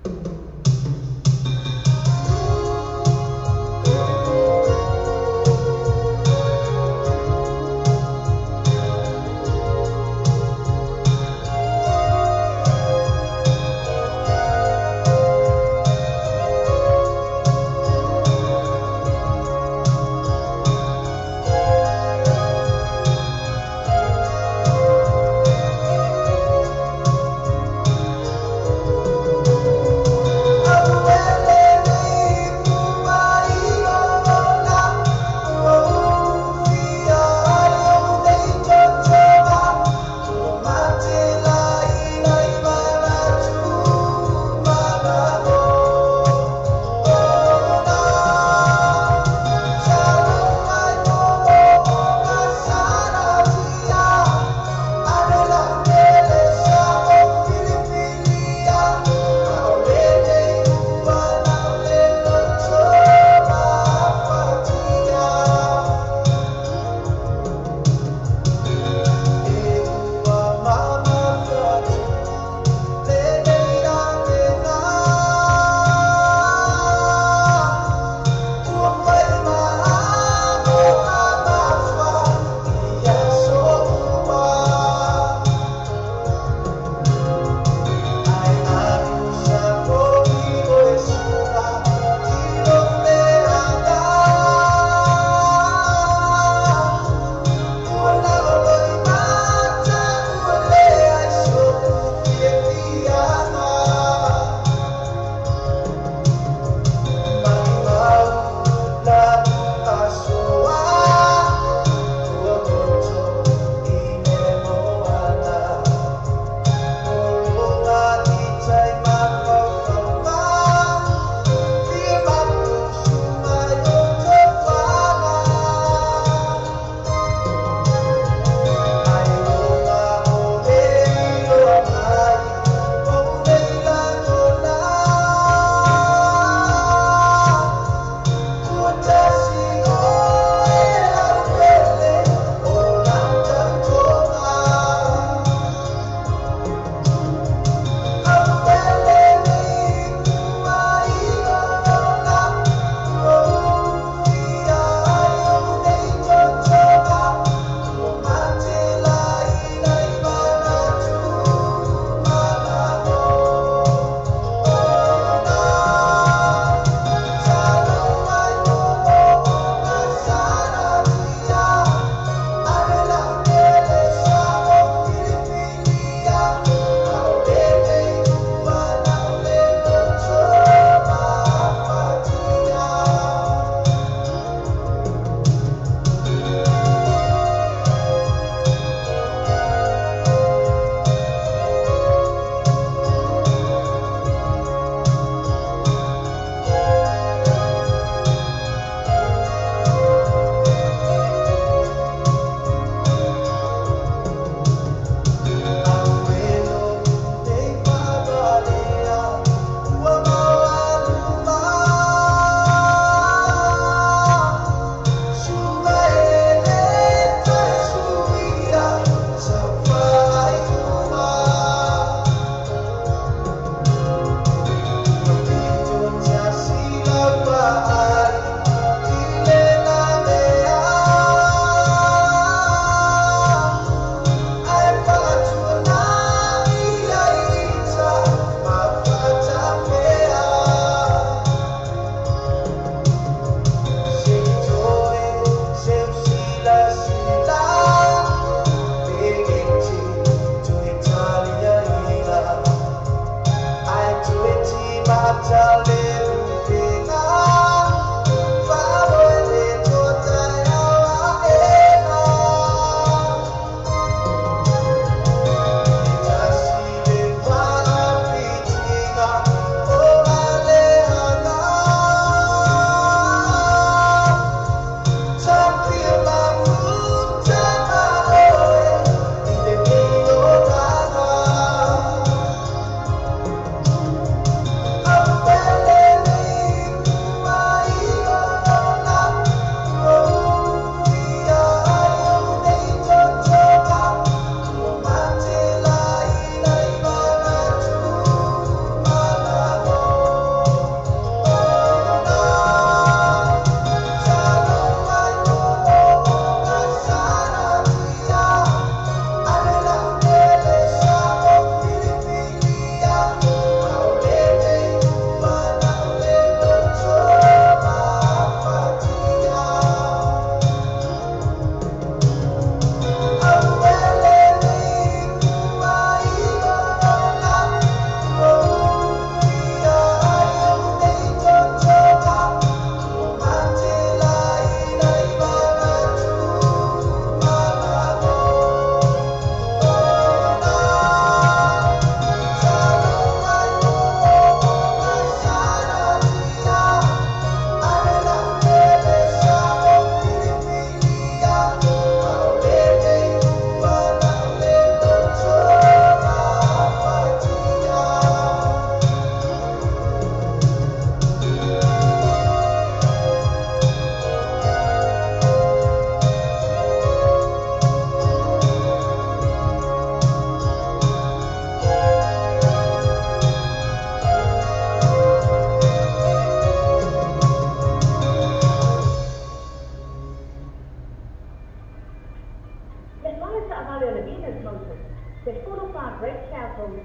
Well,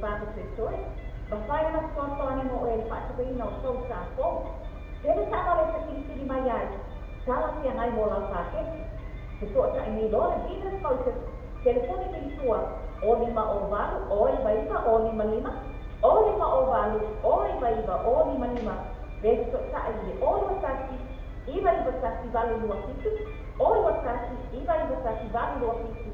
Faapitoetoe, mafai ona fesoasoani mo oe i le faatupeina o tou sa fou. Tele taavale e safilisili mai ai, talafeagai mo lau paketi. Fesootai nei loa le Venus Motors, telefoni vilitua 0 5 0 8 0 9 9 0 5 5, 0 5 0 8 0 9 9 0 5 5, pe fesootai i le 0 2 1 9 9 1 8 2 7, 0 2 1 9 9 1 8 2 7.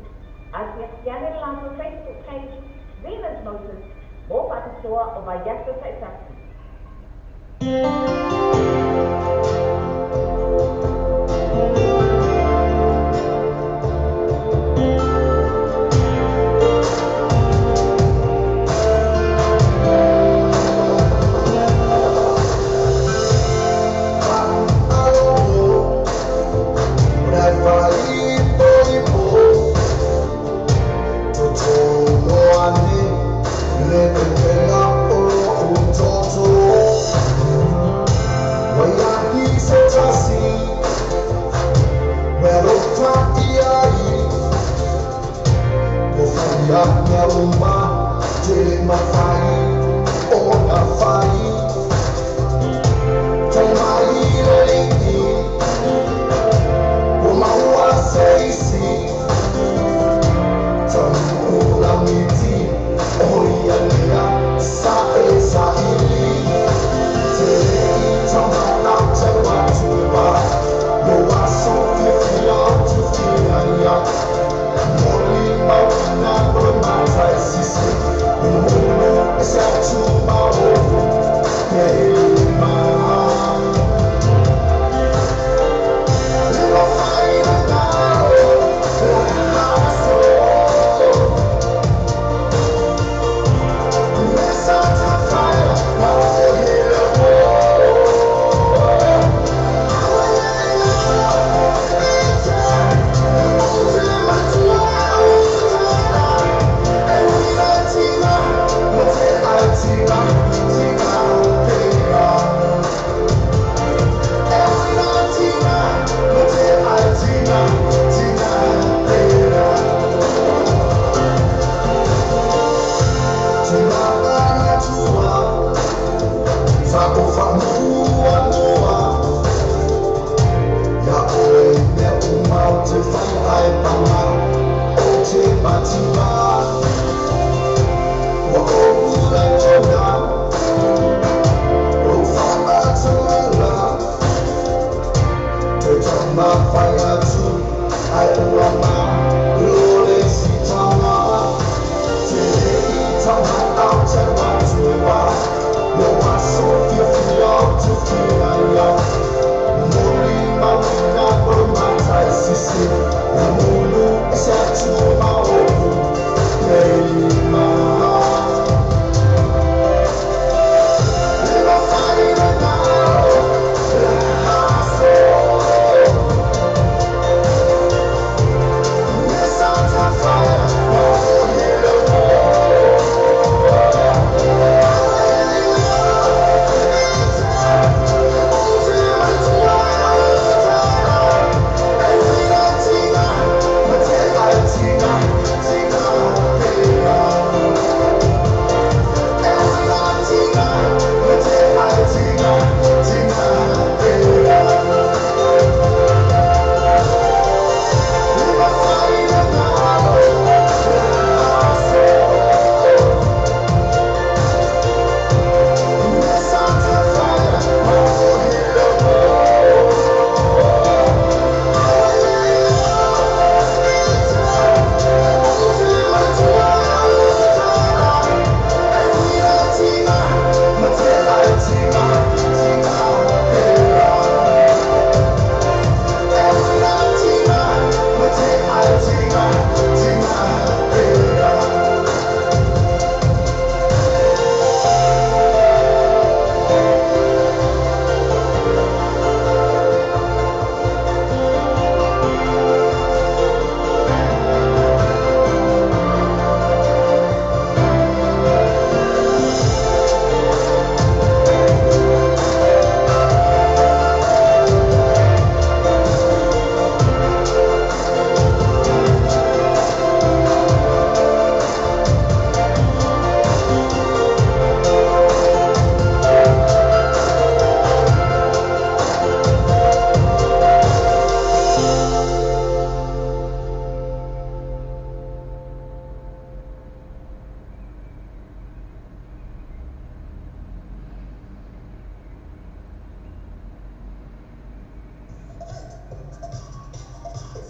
Asiasi ane le latou Facebook page, Venus Motors, mo faapitoa o vaiaso taitasi.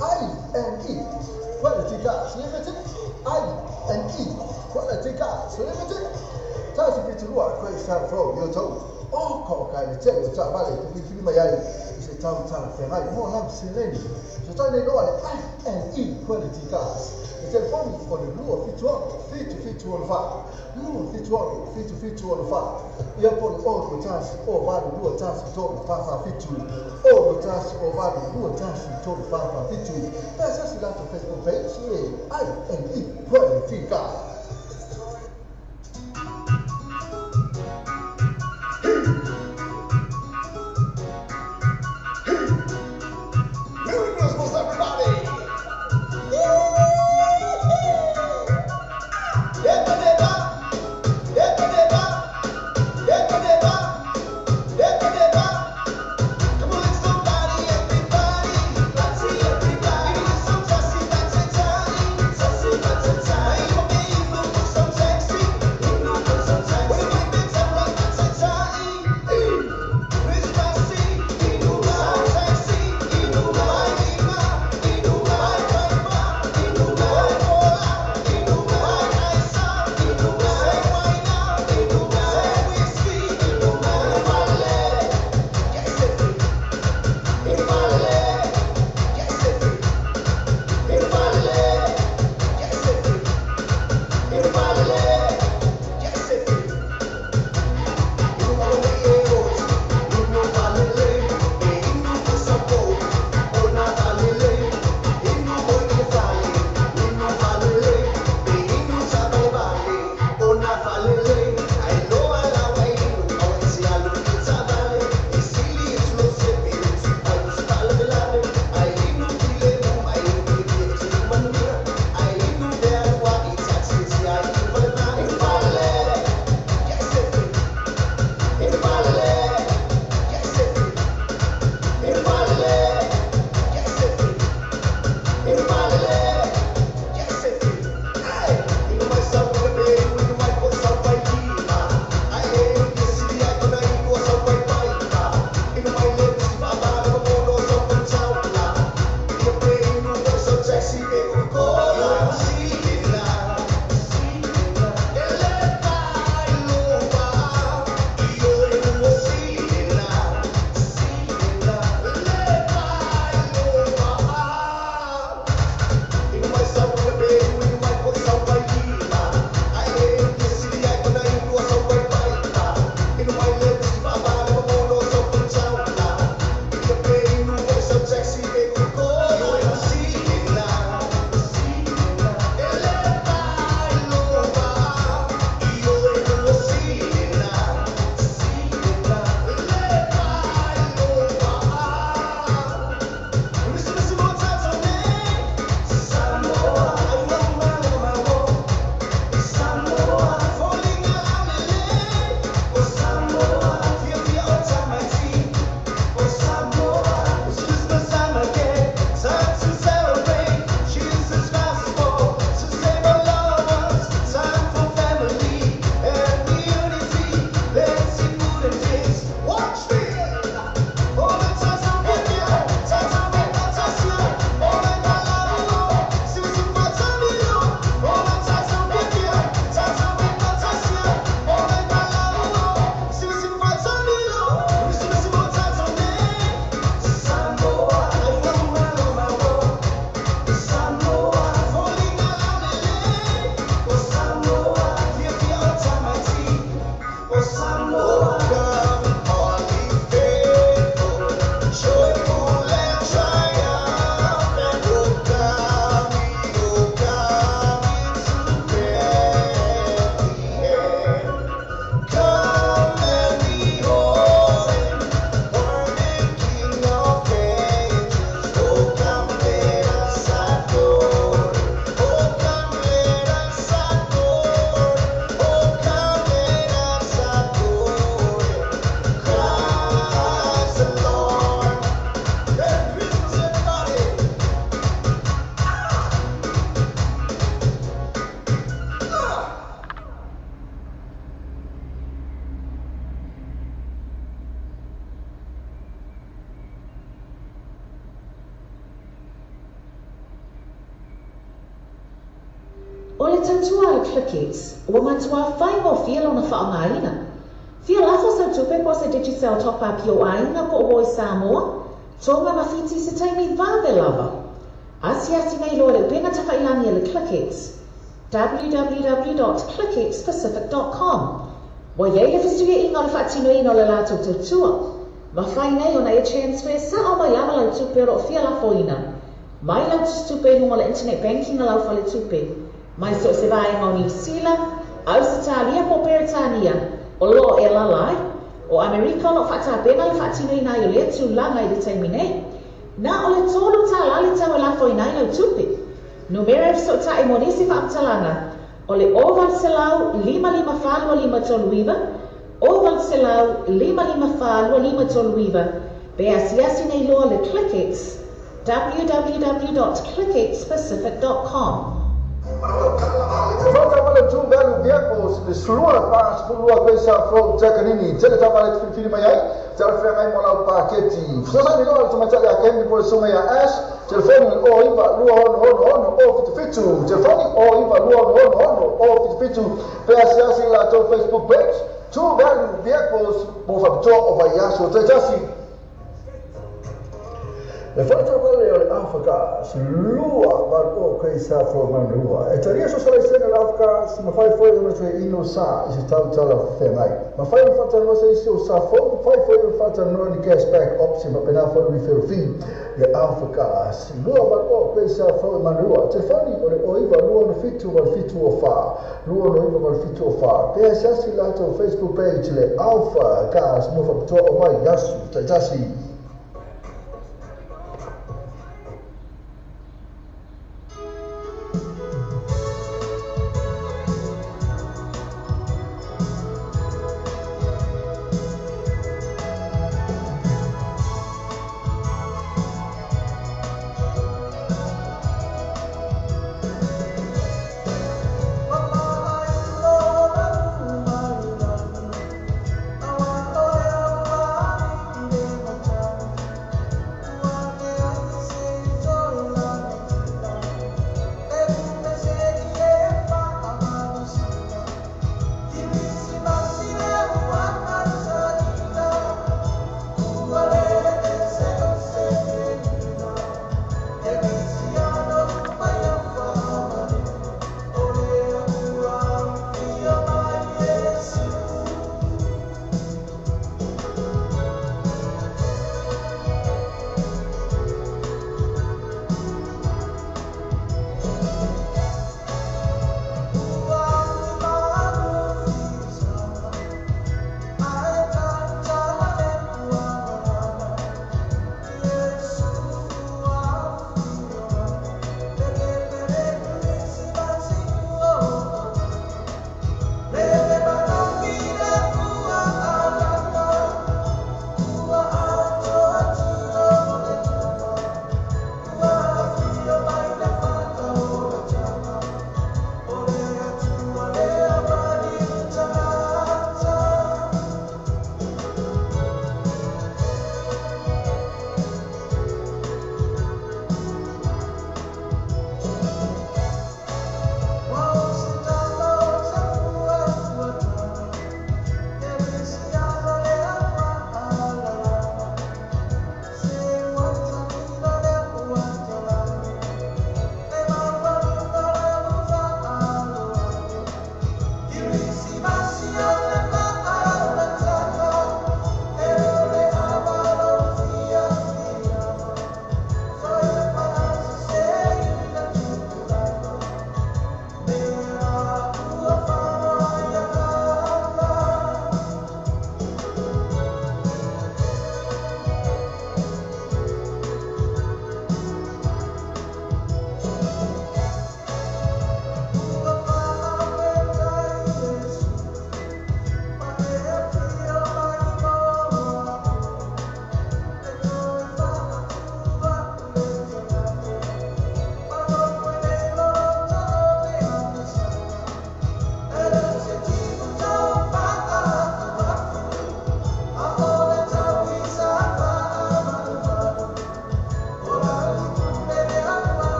I&E Quality Cars Limited, I&E Quality Cars Limited. Tasi fitu lua Craig Sam Fro yo tau. O ko ka le te o ta vale te filifili mai ai i se tau talafeagai mo lau seleni. So tai nei loa le I&E Quality Cars. Le telefoni o le 276 7764, 276 7764. Ia po le 6 10 8 2 1 3 4 4 7, 6 10 8 2 1 3 4 4 7. Pe asiasi latou Facebook page e I&E Quality Cars. Merry Christmas, everybody! Epa, epa! Epa, epa! Epa, epa! Epa, epa! Come on, let's go party, everybody! Party, everybody! So sassy, that's a time. Sassy, that's a time. O le tautua a le ClickX, ua matuā faigofie lona faaaogaina. Fia lafo sau tupe po o se Digicel top up i ou aiga po o uo i Samoa, Tonga ma Fiti i se taimi vave lava. Asiasi nei loa i le upega tafailagi a le ClickX, www.clickxpacific.com. Ua i ai le fesuiaiga o le faatinoina o le latou tautua. Mafai nei ona e transfer sao mai lava lau tupe o lo o fia lafoina mai lau tusitupe i luga o le internet banking a lau faletupe, mai so o se vaega o Niu Sila, Ausetalia po o Peretania o lo o e alaala ai. O Amerika o lo o faatapena le faatinoina ai o lea tulaga i le taimi nei. Na o le $3 le tau e lafoina ai lau tupe. Numera e fesootai mo nisi faamatalaga o le 0800 554 2539, 0800 554 2539, pe asiasi nei loa le ClickX, www.clickxpacific.com. E fata le True Value Vehicles le sulua 42 pesa flow takanini tele tama le filifili mai ai tala feagai mo lau paketi. Fesoasoani loa le tamaitai ia Kemi po le susuga ia Ash, telefoni o 9 2 6 6 6 o 77, telefoni o 9 2 6 6 6 o 77, pe asiasi i latou Facebook page True Value Vehicles mo faapitoa o vaiaso taitasi. Le fale o le Afrika lua valu o kei sa fo manua. E talia so sa sene le Afrika si mafai foi ona toe ino sa i se tautala feagai. Mafai ona faatalanoa se isi o sa fou, mafai foi ona faatalanoa ni cashback option faapena foi refill fee. Le Afrika si lua valu o kei sa fo manua. Telefoni o le o iva lua no fitu valu fitu o fa. Lua no iva valu fitu o fa. Pe asiasi latou Facebook page le Alpha Gas mo faapitoa o vai aso taitasi.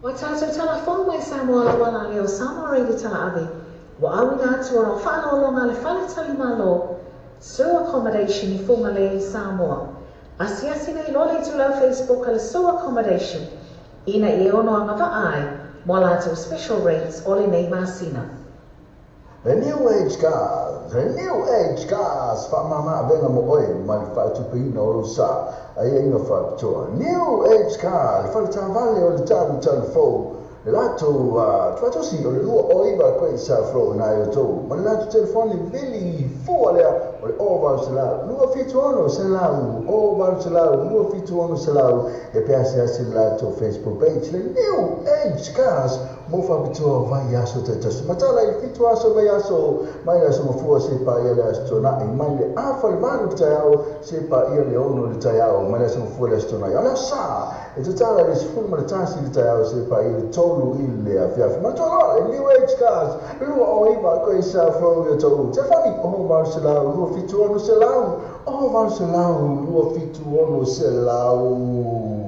Ua tātou talafou mai Samoa la wala leo Samoa Radio Talaave, ua auina atu ona faaaloaloga le faletalimalo Sue Accommodation i Fugalei, Samoa. Asiasi nei loa le itulau Facebook a le Sue Accommodation ina ia ono agavaa ai mo a latou special rates o lenei masina. The New Age Cars, The New Age Cars, faamama avega mo oe ma le faatupeina o lou sa aiaiga faapitoa. New Age Car, le faletavale o le talutalu fou, le latou tuatosi o le 29 Great South Road na e outou, ma le latou telefoni vili fua lea o le 0800 276 0800 276 e pe asiasi le latou Facebook page, le New Age Cars, mo faapitoa vaiaso taitasi. Matala i le 7 aso vaiaso mai le aso mafua se paia le aso tuanai, mai le 7:30 i le taeao se paia le 6 i le taeao, mai le aso mafua le aso tuanai. O le aso sa e tatala i le 11 i le taeao se paia le 3 i le afiafi. Manatua loa le New Age Cars, 29 Great South Road i Otahuhu. Telefoni 0800 276 0800 276.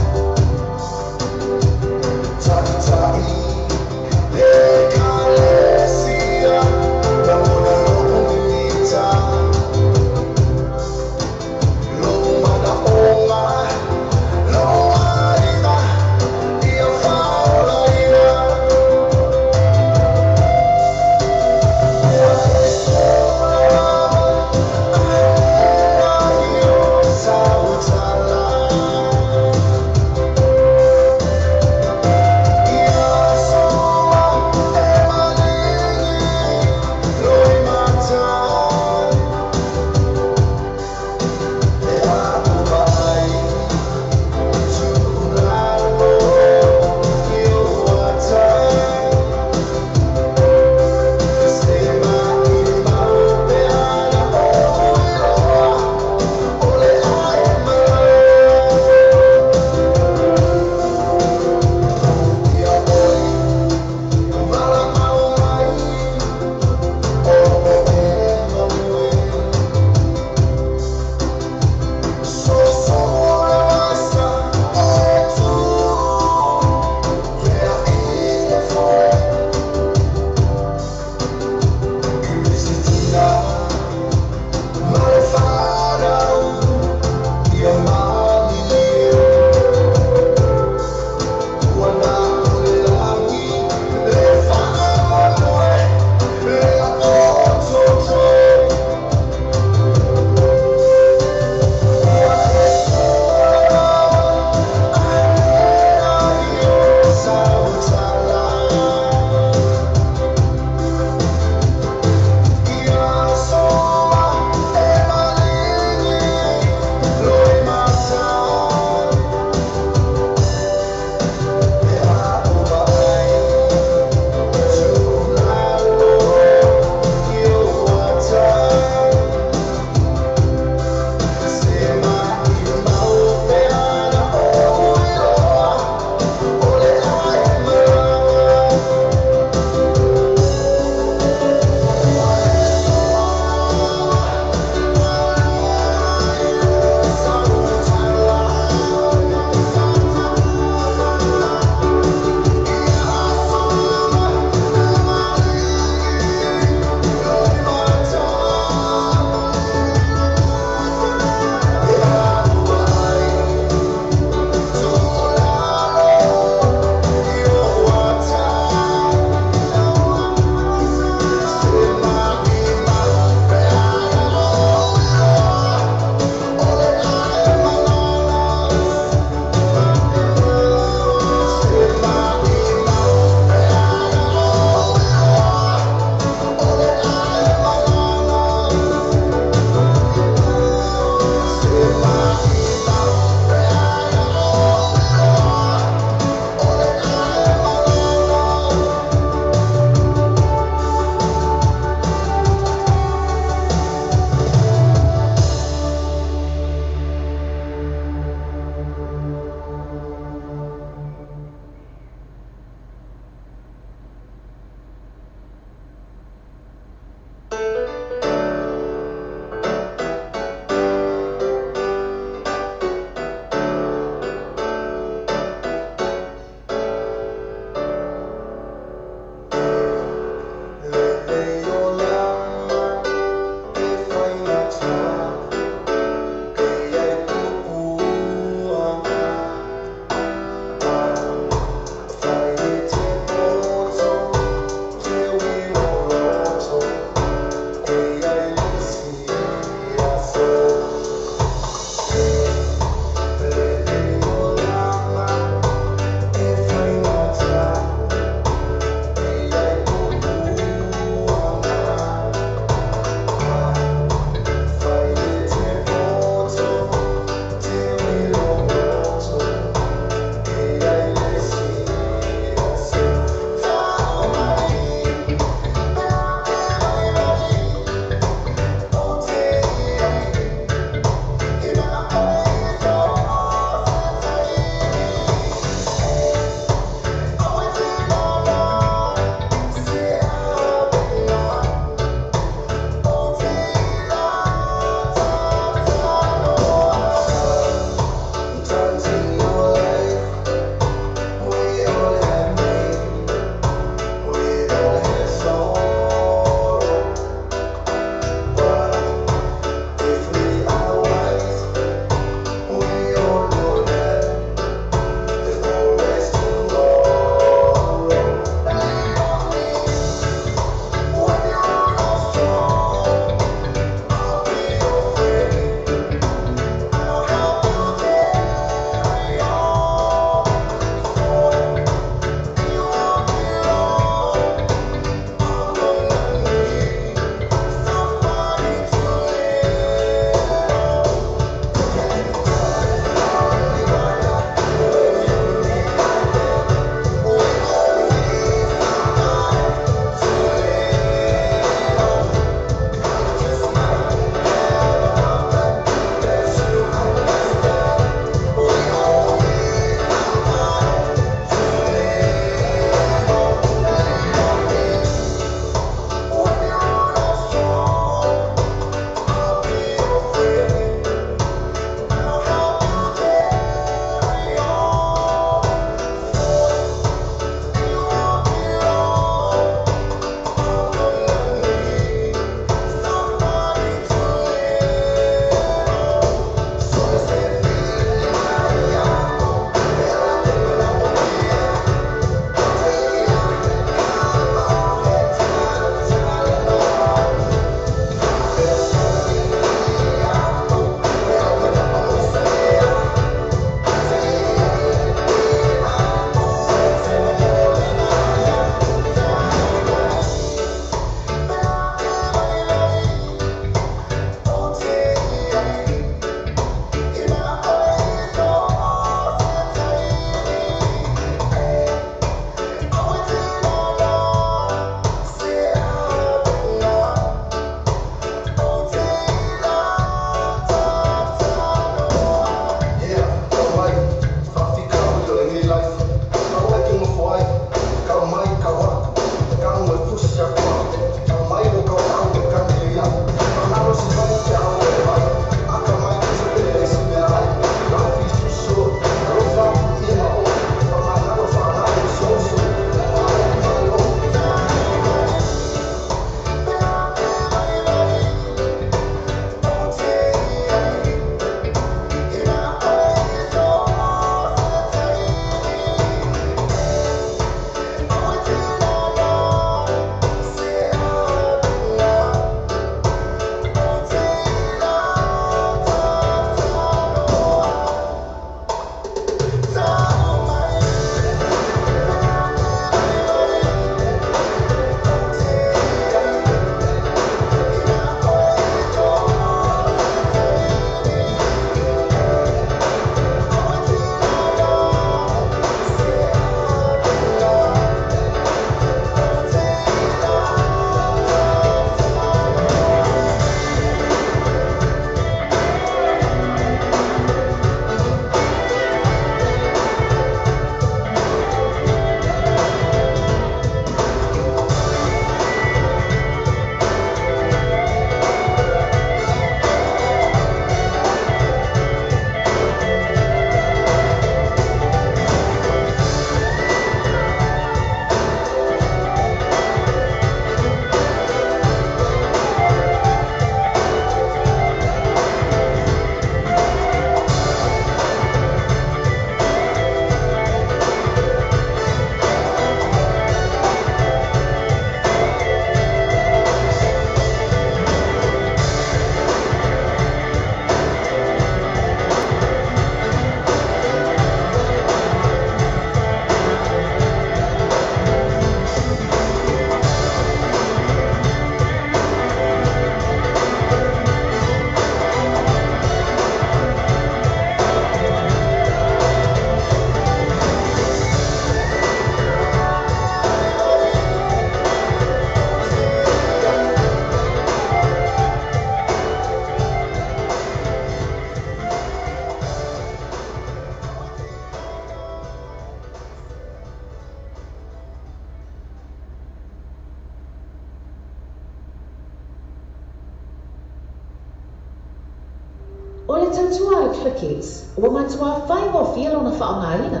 O le tautua a le ClickX, ua matuā faigofie lona faaaogaina.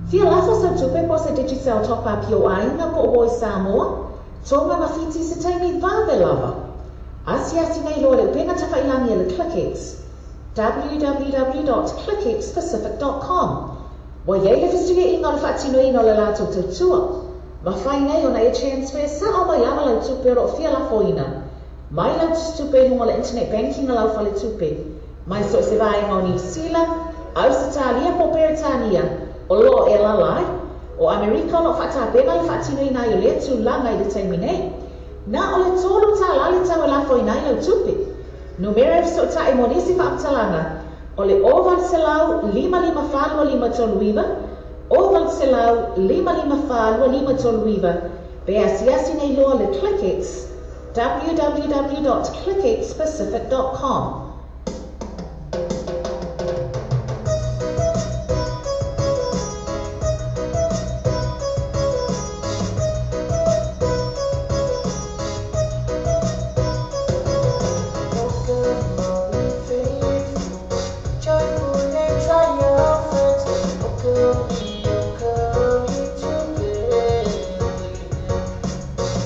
Fia lafo sau tupe po o se Digicel top up i ou aiga po o uo i Samoa, Tonga ma Fiti i se taimi vave lava. Asiasi nei loa i le upega tafailagi a le ClickX, www.clickxpacific.com. Ua i ai le fesuiaiga o le faatinoina o le latou tautua. Mafai nei ona e transfer sao mai lava lau tupe o lo o fia lafoina mai lau tusitupe i luga o le internet banking a lau faletupe, mai so o se vaega o Niu Sila, Ausetalia po o Peretania o lo o e alaala ai. O Amerika o lo o faatapena le faatinoina ai o lea tulaga i le taimi nei. Na o le $3 le tau e lafoina ai lau tupe. Numera e fesootai mo nisi faamatalaga o le 0800 554 2539, 0800 554 2539, pe asiasi nei loa le ClickX, www.clickxpacific.com. Oh, come all ye faithful, joyful and triumphant. Oh, come ye to Bethlehem.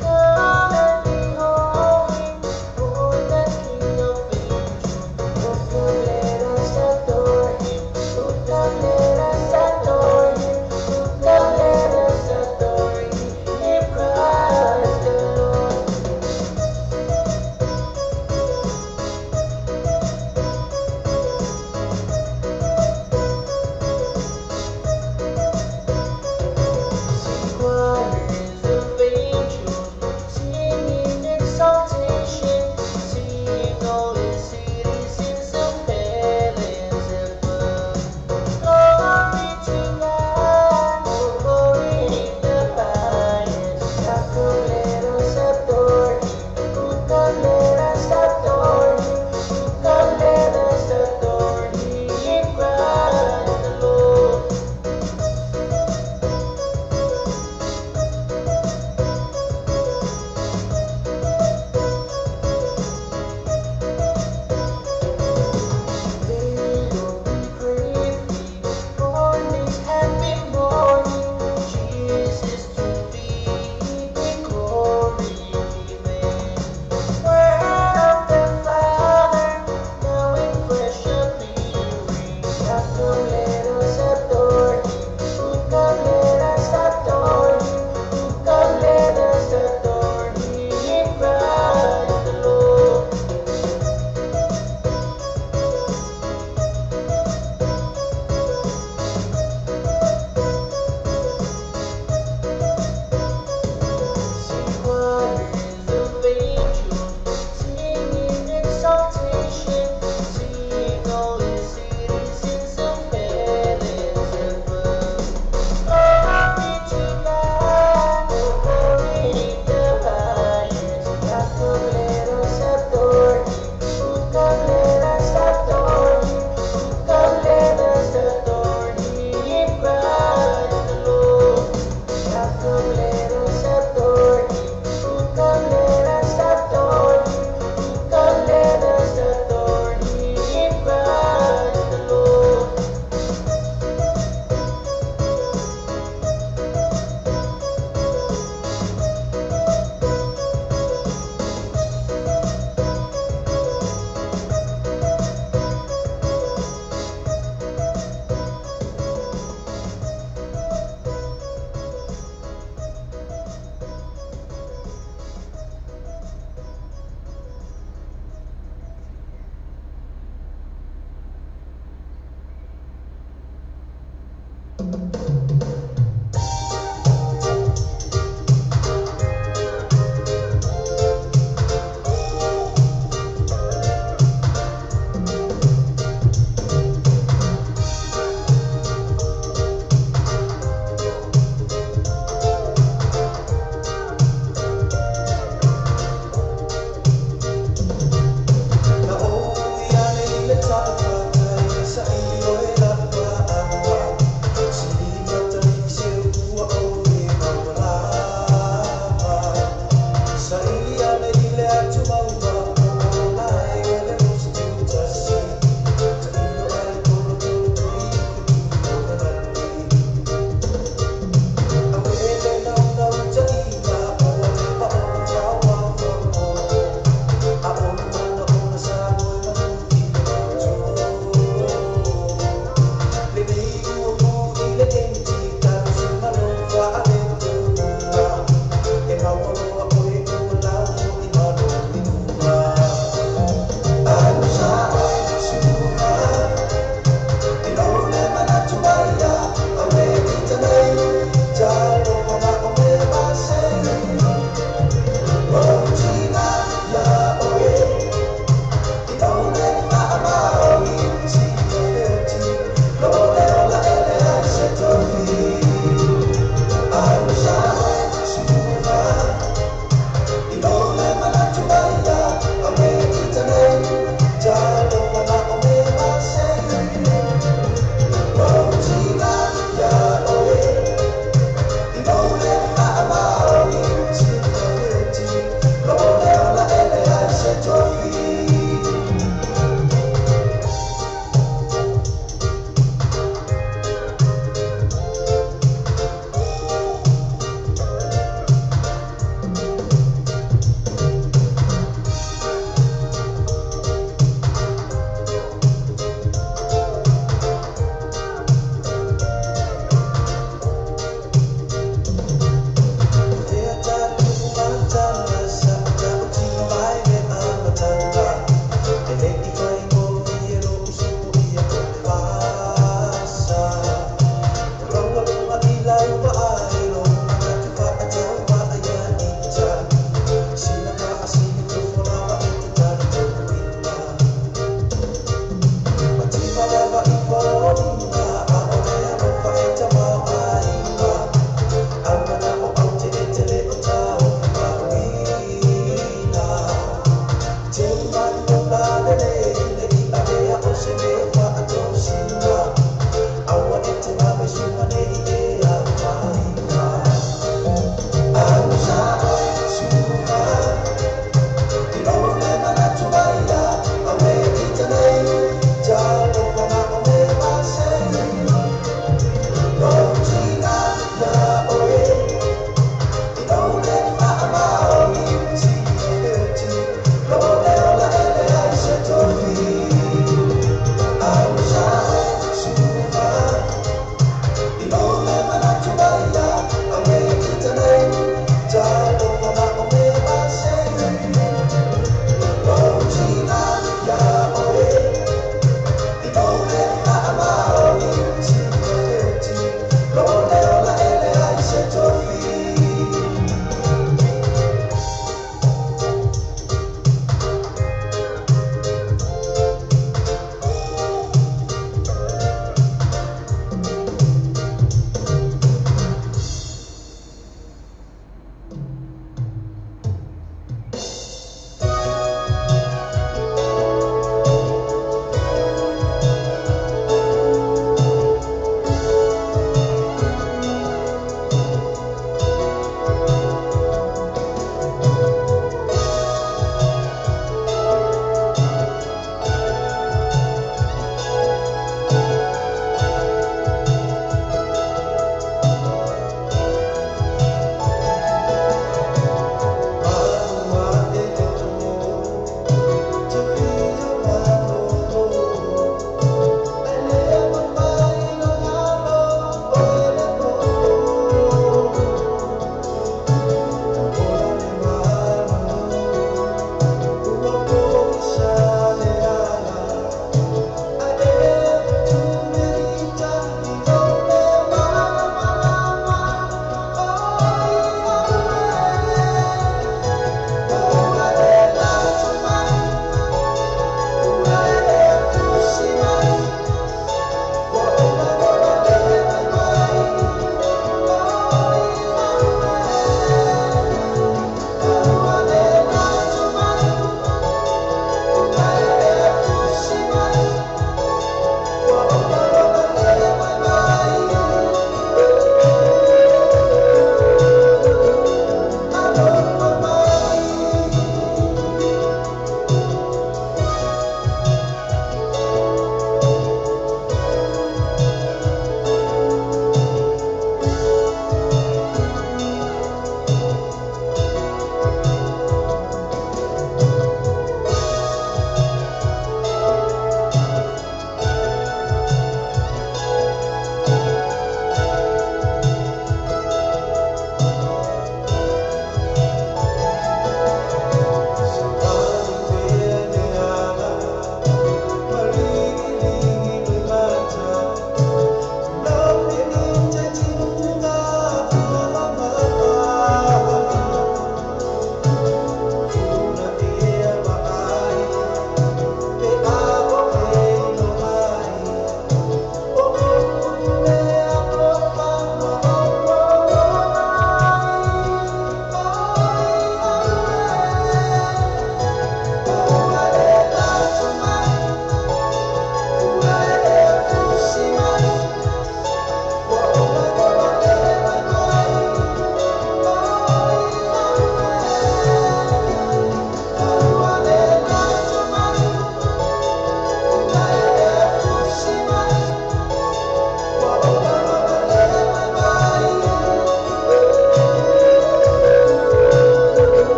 Come and behold him, born the King of angels. Oh, come let us adore him. Oh, come let us adore him. Oh, come let us adore him, Christ the Lord. See choirs of angels singing exaltation, sing all the citizens of heavens above. Glory to God, oh glory in the highest. Now come let us adore Him. Oh come let us adore Him. Oh come let us adore Him, Christ the Lord. May Lord, we pray thee on this happy morning, Jesus to thee be glory given. Word of the Father, now in fresh appearing. Now come let us adore him. Oh, come let us adore him. Oh, come let us adore him, Christ the Lord. See choirs of angels singing exaltation, sing all the citizens of heavens above. Glory to God, oh glory in the highest. Now come let us adore Him. Oh come let us adore Him. Oh come let us adore Him, Christ the Lord. Now come let us adore Him. Oh come let us adore Him. Oh come let us adore Him, Christ the Lord. Na o ia le tala sa i o e la pa a. Si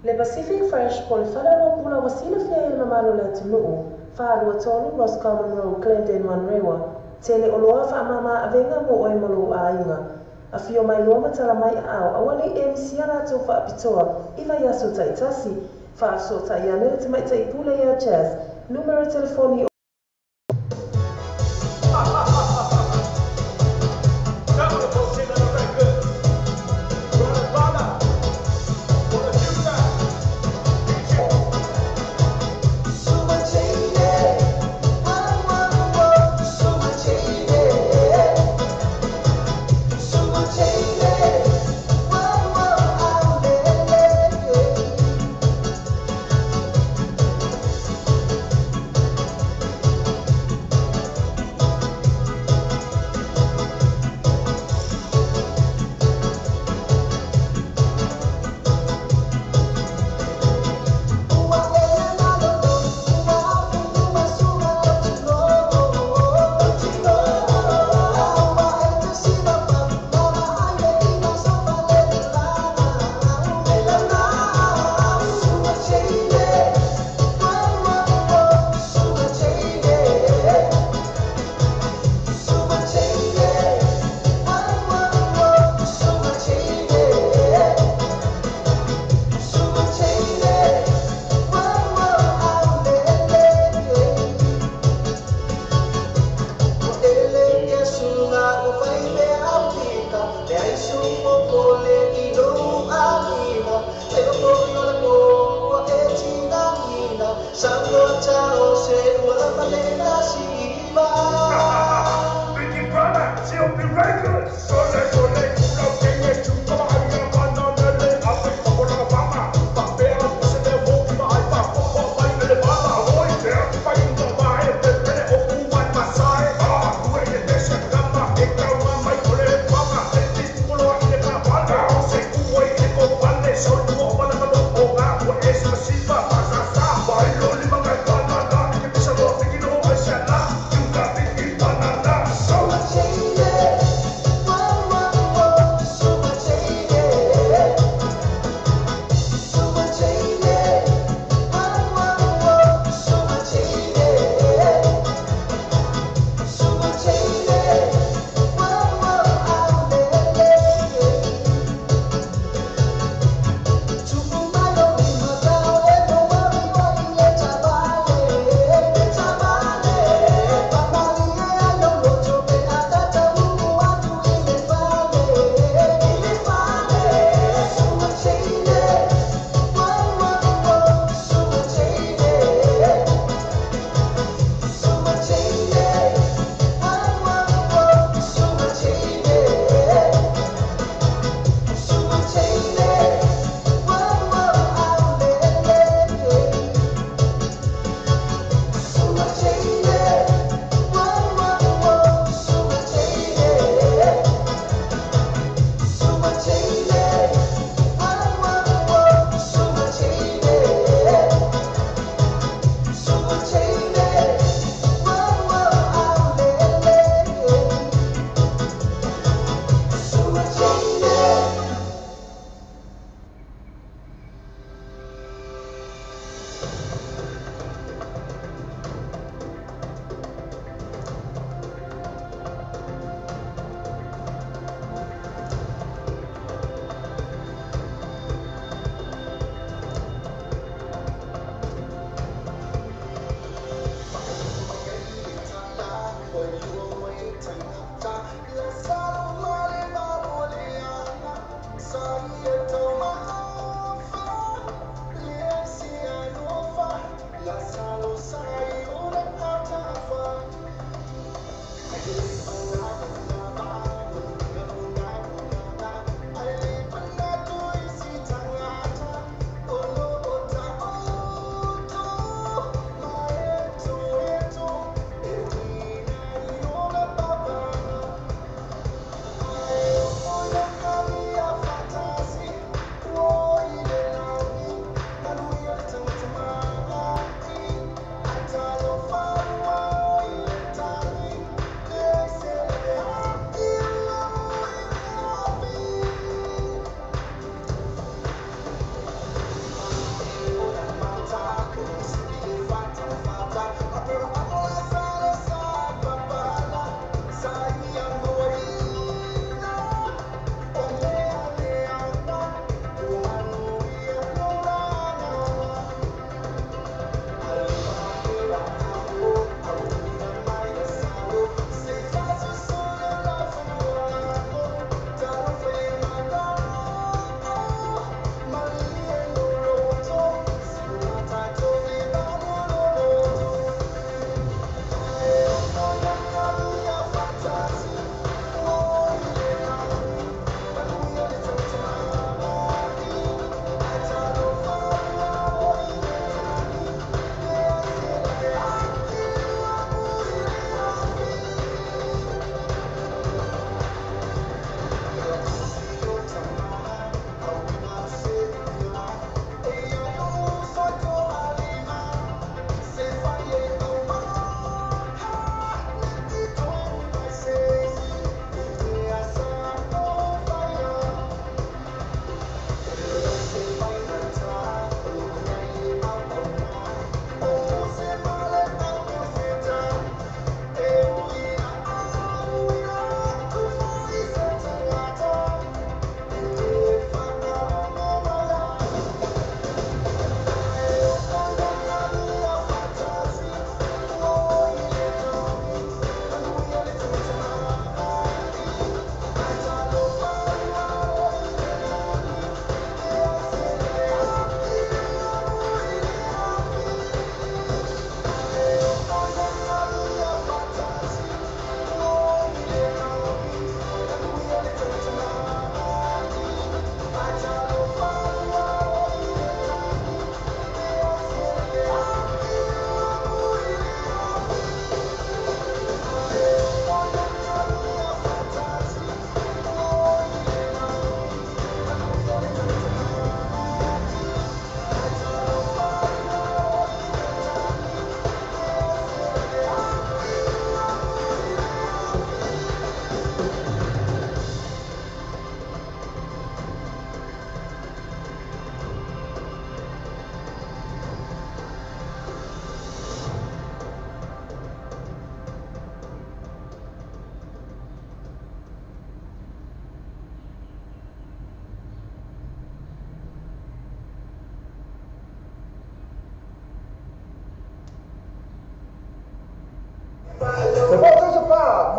Le Pacific Fresh po le fale o pula ua silafia i le mamalu o le atunuu, 423 Roscommon Road, Glendale, Manurewa, tele oloa faamama avega mo oe ma lou aiga. Afio mai loa ma tala mai aao, aua nei e misia latou faapitoa i vaiaso taitasi. Faafesootai ane le tamaitai pule ia Jazz, numera telefoni.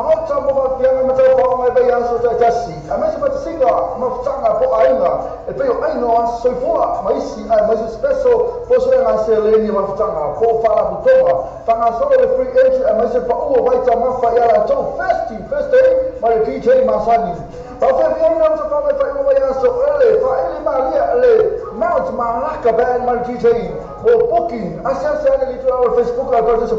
Maota mo fafiaga ma taufaoga e vaiaso ta'itasi aemaise fatasiga mafutaga po aiga e pei o aiga o aso soifua ma isi aemaise special posoega seleni mafutaga po faalaputoga fagasolo le free entry aemaise pa'ua vaitamafa ia latou first day ma le DJ masani. Faafeafiaina usafaga e faaiuga vaiaso ele fa'aili malia le Mount Malaka Band ma le DJ mo booking asiasi ane litula o le Facebook a tatou sa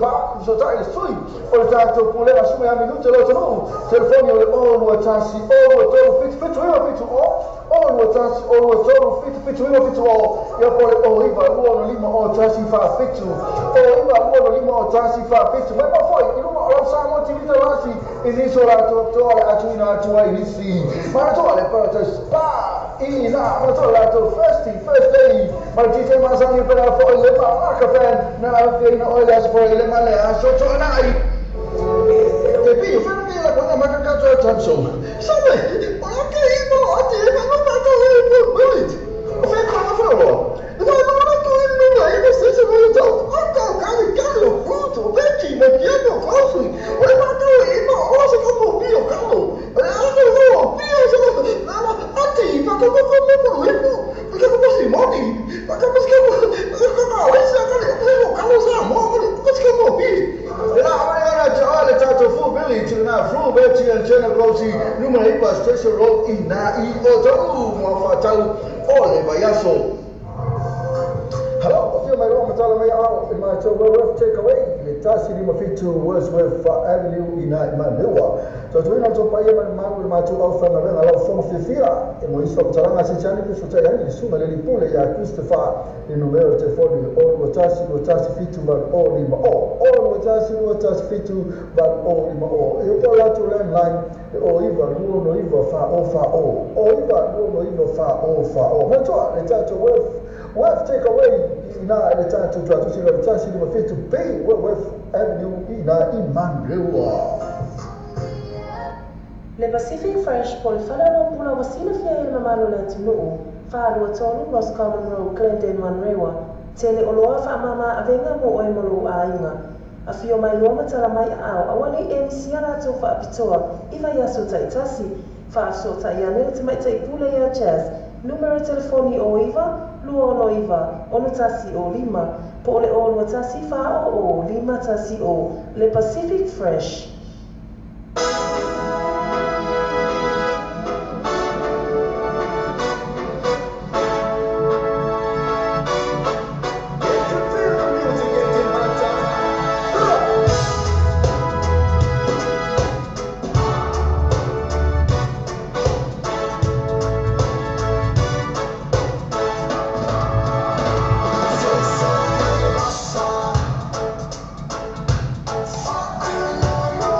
sota'i le sui o le tatou pulega suma ia minute lo atunuu telefoni o le 0 21 0 3 7 7 9 7 0 0 1 0 3 7 7 9 7 0 ia po le 0 9 2 5 0 1 4 7 0 9 2 5 0 1 4 7 mai mafoi i luga o lau Samoa TV talasi i nisi o latou toa le atuina atu ai nisi manatua le Paradise Spa ina manatua latou first day ma le DJ masani pena fo'i le Malaka Band na afiaina oe le aso fo'i le ma le aso to'ana'i e pio fena pia la kona makakato e tamso sabe o la ke i mo ati e ma no ta le po village o fe kona fo lo no no no ko no no e mo se se mo to o ka ka ka lo fruto vecchi ma piano così o le ma to e mo o se ko mo pio ka lo e a ko pio se lo na ati ma ko ko ko mo mo ko ko si moni ma ko ko ko ko o se ka le ko ka lo sa mo ko ko se mo pi e la ma na le tatou full village na full village and General Grossy numero 9 Station Road ina i o mo fatau o le vaiaso. Hello, afio mai roa matala mai ao i matou Worth Takeaway le tasi lima fitu Wordsworth Avenue ina i Manurewa. Tautuina o tau paia mai malu le matou au whangawenga lau fonga fiafia e mo iso matalanga se tiani le sotai ani le sunga le lipule ia Christopher le numero telefoni le 0 1 2 1 7 8 0 5 0 0 1 2 1 7 8 0 5 0 e upo latou landline le 0 9 2 9 4 0 4 0 0 9 2 9 4 0 4 0 Matua le tatou Worth Takeaway ina le tatou tuatusi le tasi lima fitu B Worth Avenue ina i Manurewa. Le Pacific Fresh po le fale o pula wasila fia i le mamalu le atunuu 423 Roscommon Road Glendale Manurewa tele o loa whaamama avenga mo oe mo lou aiga afio mai loa matala mai ao aua nei e misia latou faapitoa i vaiaso ta'itasi faasota'i ane le tamaita'i pule ia Jazz numero telefoni o 9 2 9 6 1 5 po o le 0 1 4 0 5 1 0 le Pacific Fresh. Fuck you.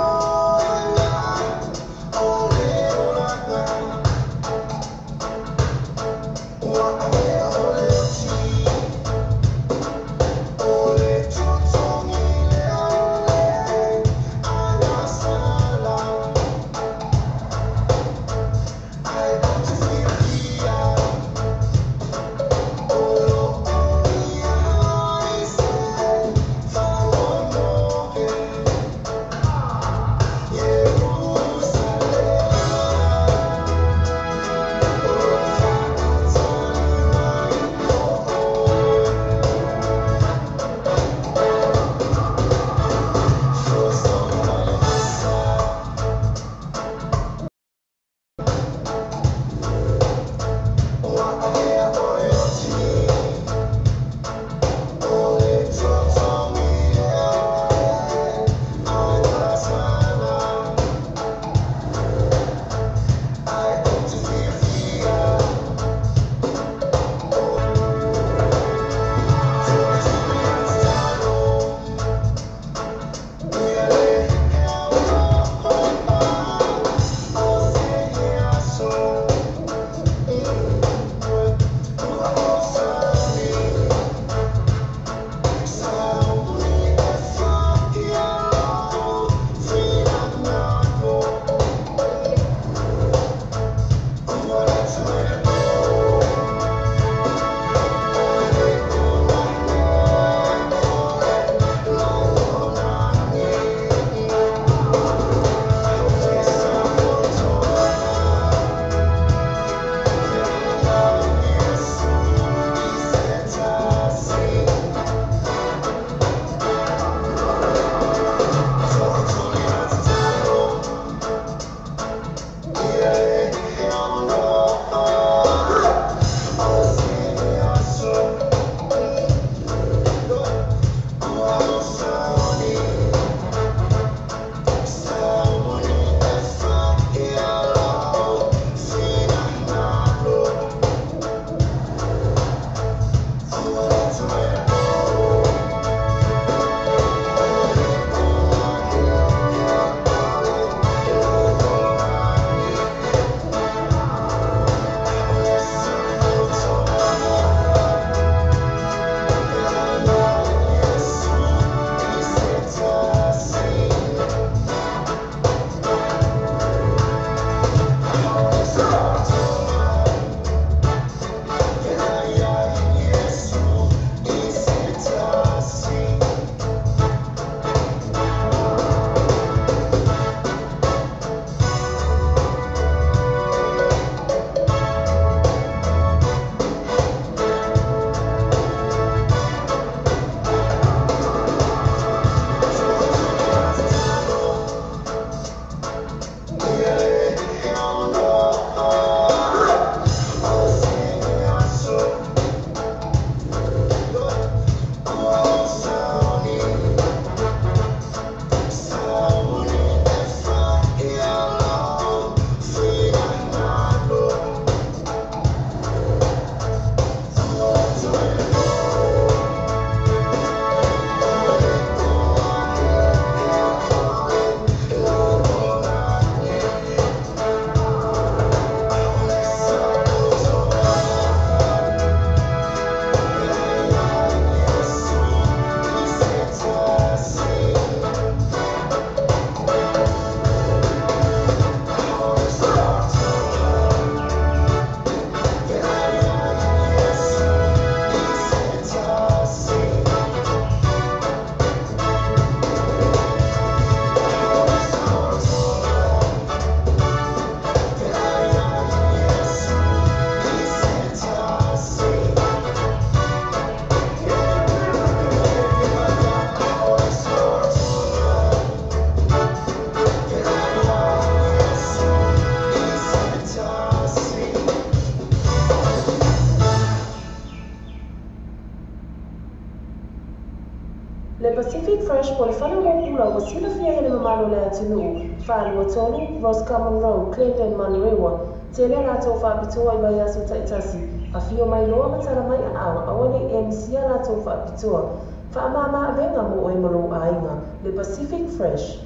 Le Pacific Fresh po o le fale oloa pula ua silafia e le mamalu o le atunuu, 423 Roscommon Road, Clendon, Manurewa. Tele a latou faapitoa i vaiaso taitasi, afio mai loa ma tala mai aao, aua ne i e misia a latou faapitoa. Faamama avega mo oe ma lou aiga. Le Pacific Fresh.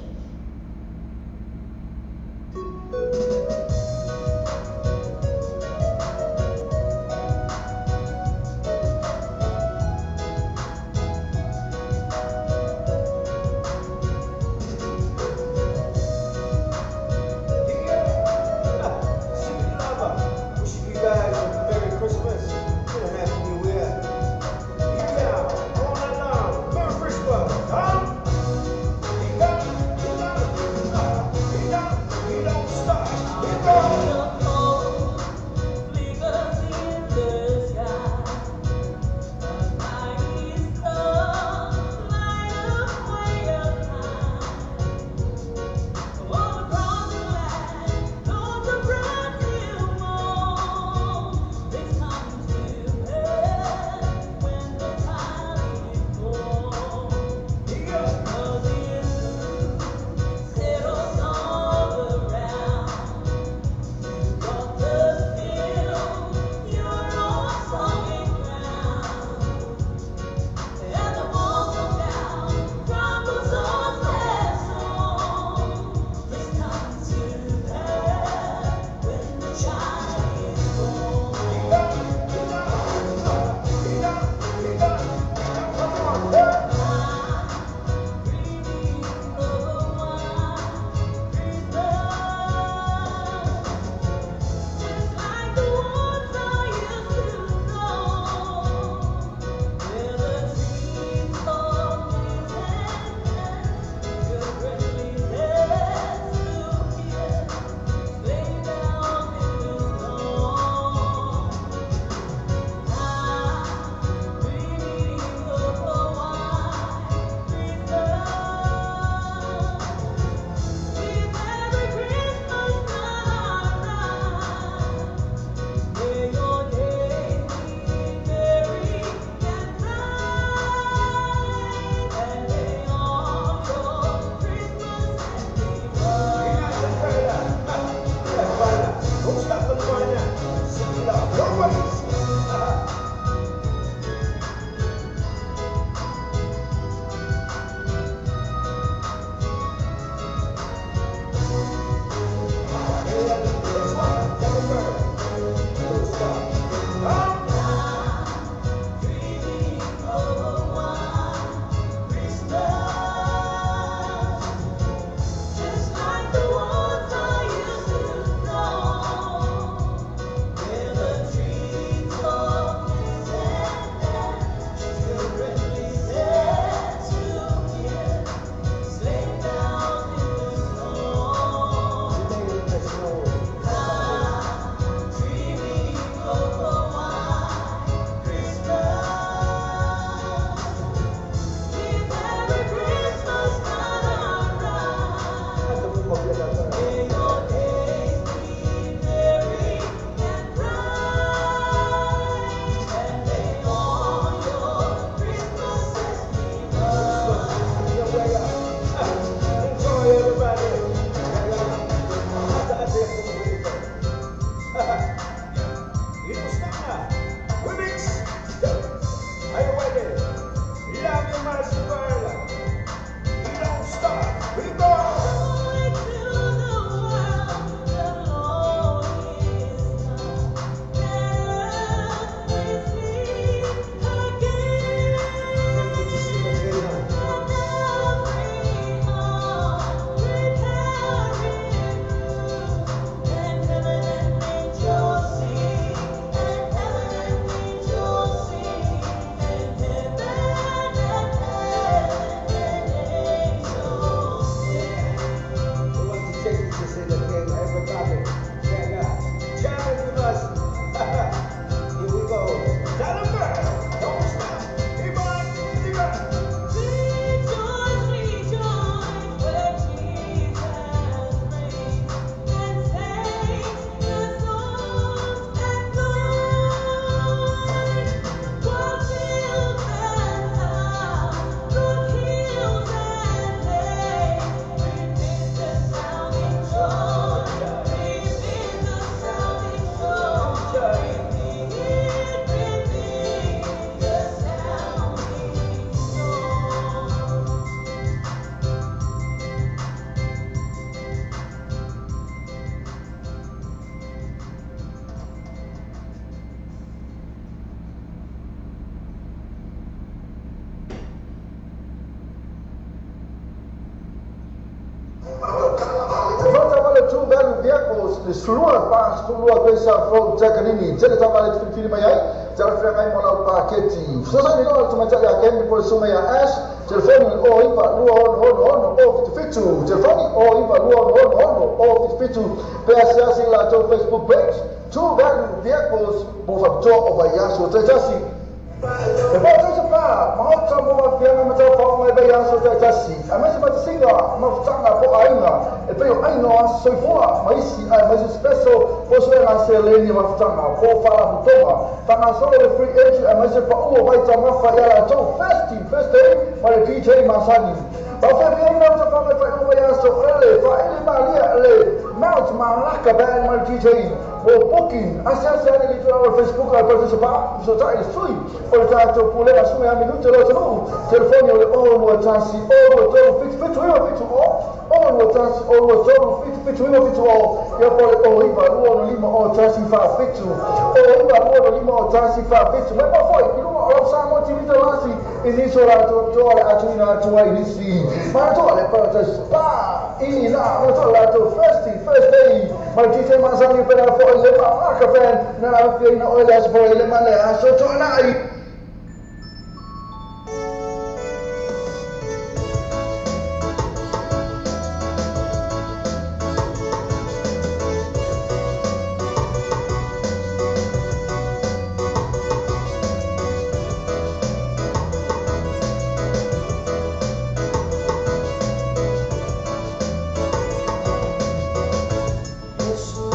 Yeah. Super Lover. Wishing you guys a Merry Christmas and a Happy New Year. Yeah, all night long. Merry Christmas. Huh? You got Fata tu valu vehicles le slua pa slua Great South Road Takanini tele tavale filifili mai ai tele feagai mo lau paketi fesoasoani loa le tamaitai ia Ken po le susuga ia Ash telefoni o 9 2 6 6 6 0 77 telefoni o 9 2 6 6 6 0 77 pe asiasi i latou Facebook page Two Value Vehicles mo faapitoa o vaiaso taitasi. E parataiso pa maota mo afiaga ma taufao mai vaiaso taitasi aemaise fatasiga mafutaga po aiga e pei o aiga o aso soifua ma isi aemaise special po suega seleni mafutaga po faalapotoga faagasolo le free entry aemaise paua o vaitaumafa ia latou Thirsty Thursday ma le DJ masani. Faafeafiaina o tafaga faaiuga vaiaso ele faaili malia le Mount Malaka Band ma le DJ mo booking asiasi ane le itulalo o le Facebook a le Parataiso Pa fesoatai le sui o le tatou pulega susuga ia Minute lo atunuu telefoni o le 0 2 1 0 2 3 7 7 9 7 0 0 2 1 0 2 3 7 7 9 7 0 ia po le 0 9 2 5 0 1 4 7 0 9 2 5 0 1 4 7 mai pa foi i luga o lau Samoa TV talasi i nisi o latou toa le atuina atu ai nisi manatua le Paradise Spa i la manatua latou Thirsty Thursday ma le DJ masani pena foi le Malaka Band na afiaina oe le aso foi le ma le aso toanai. Yesu,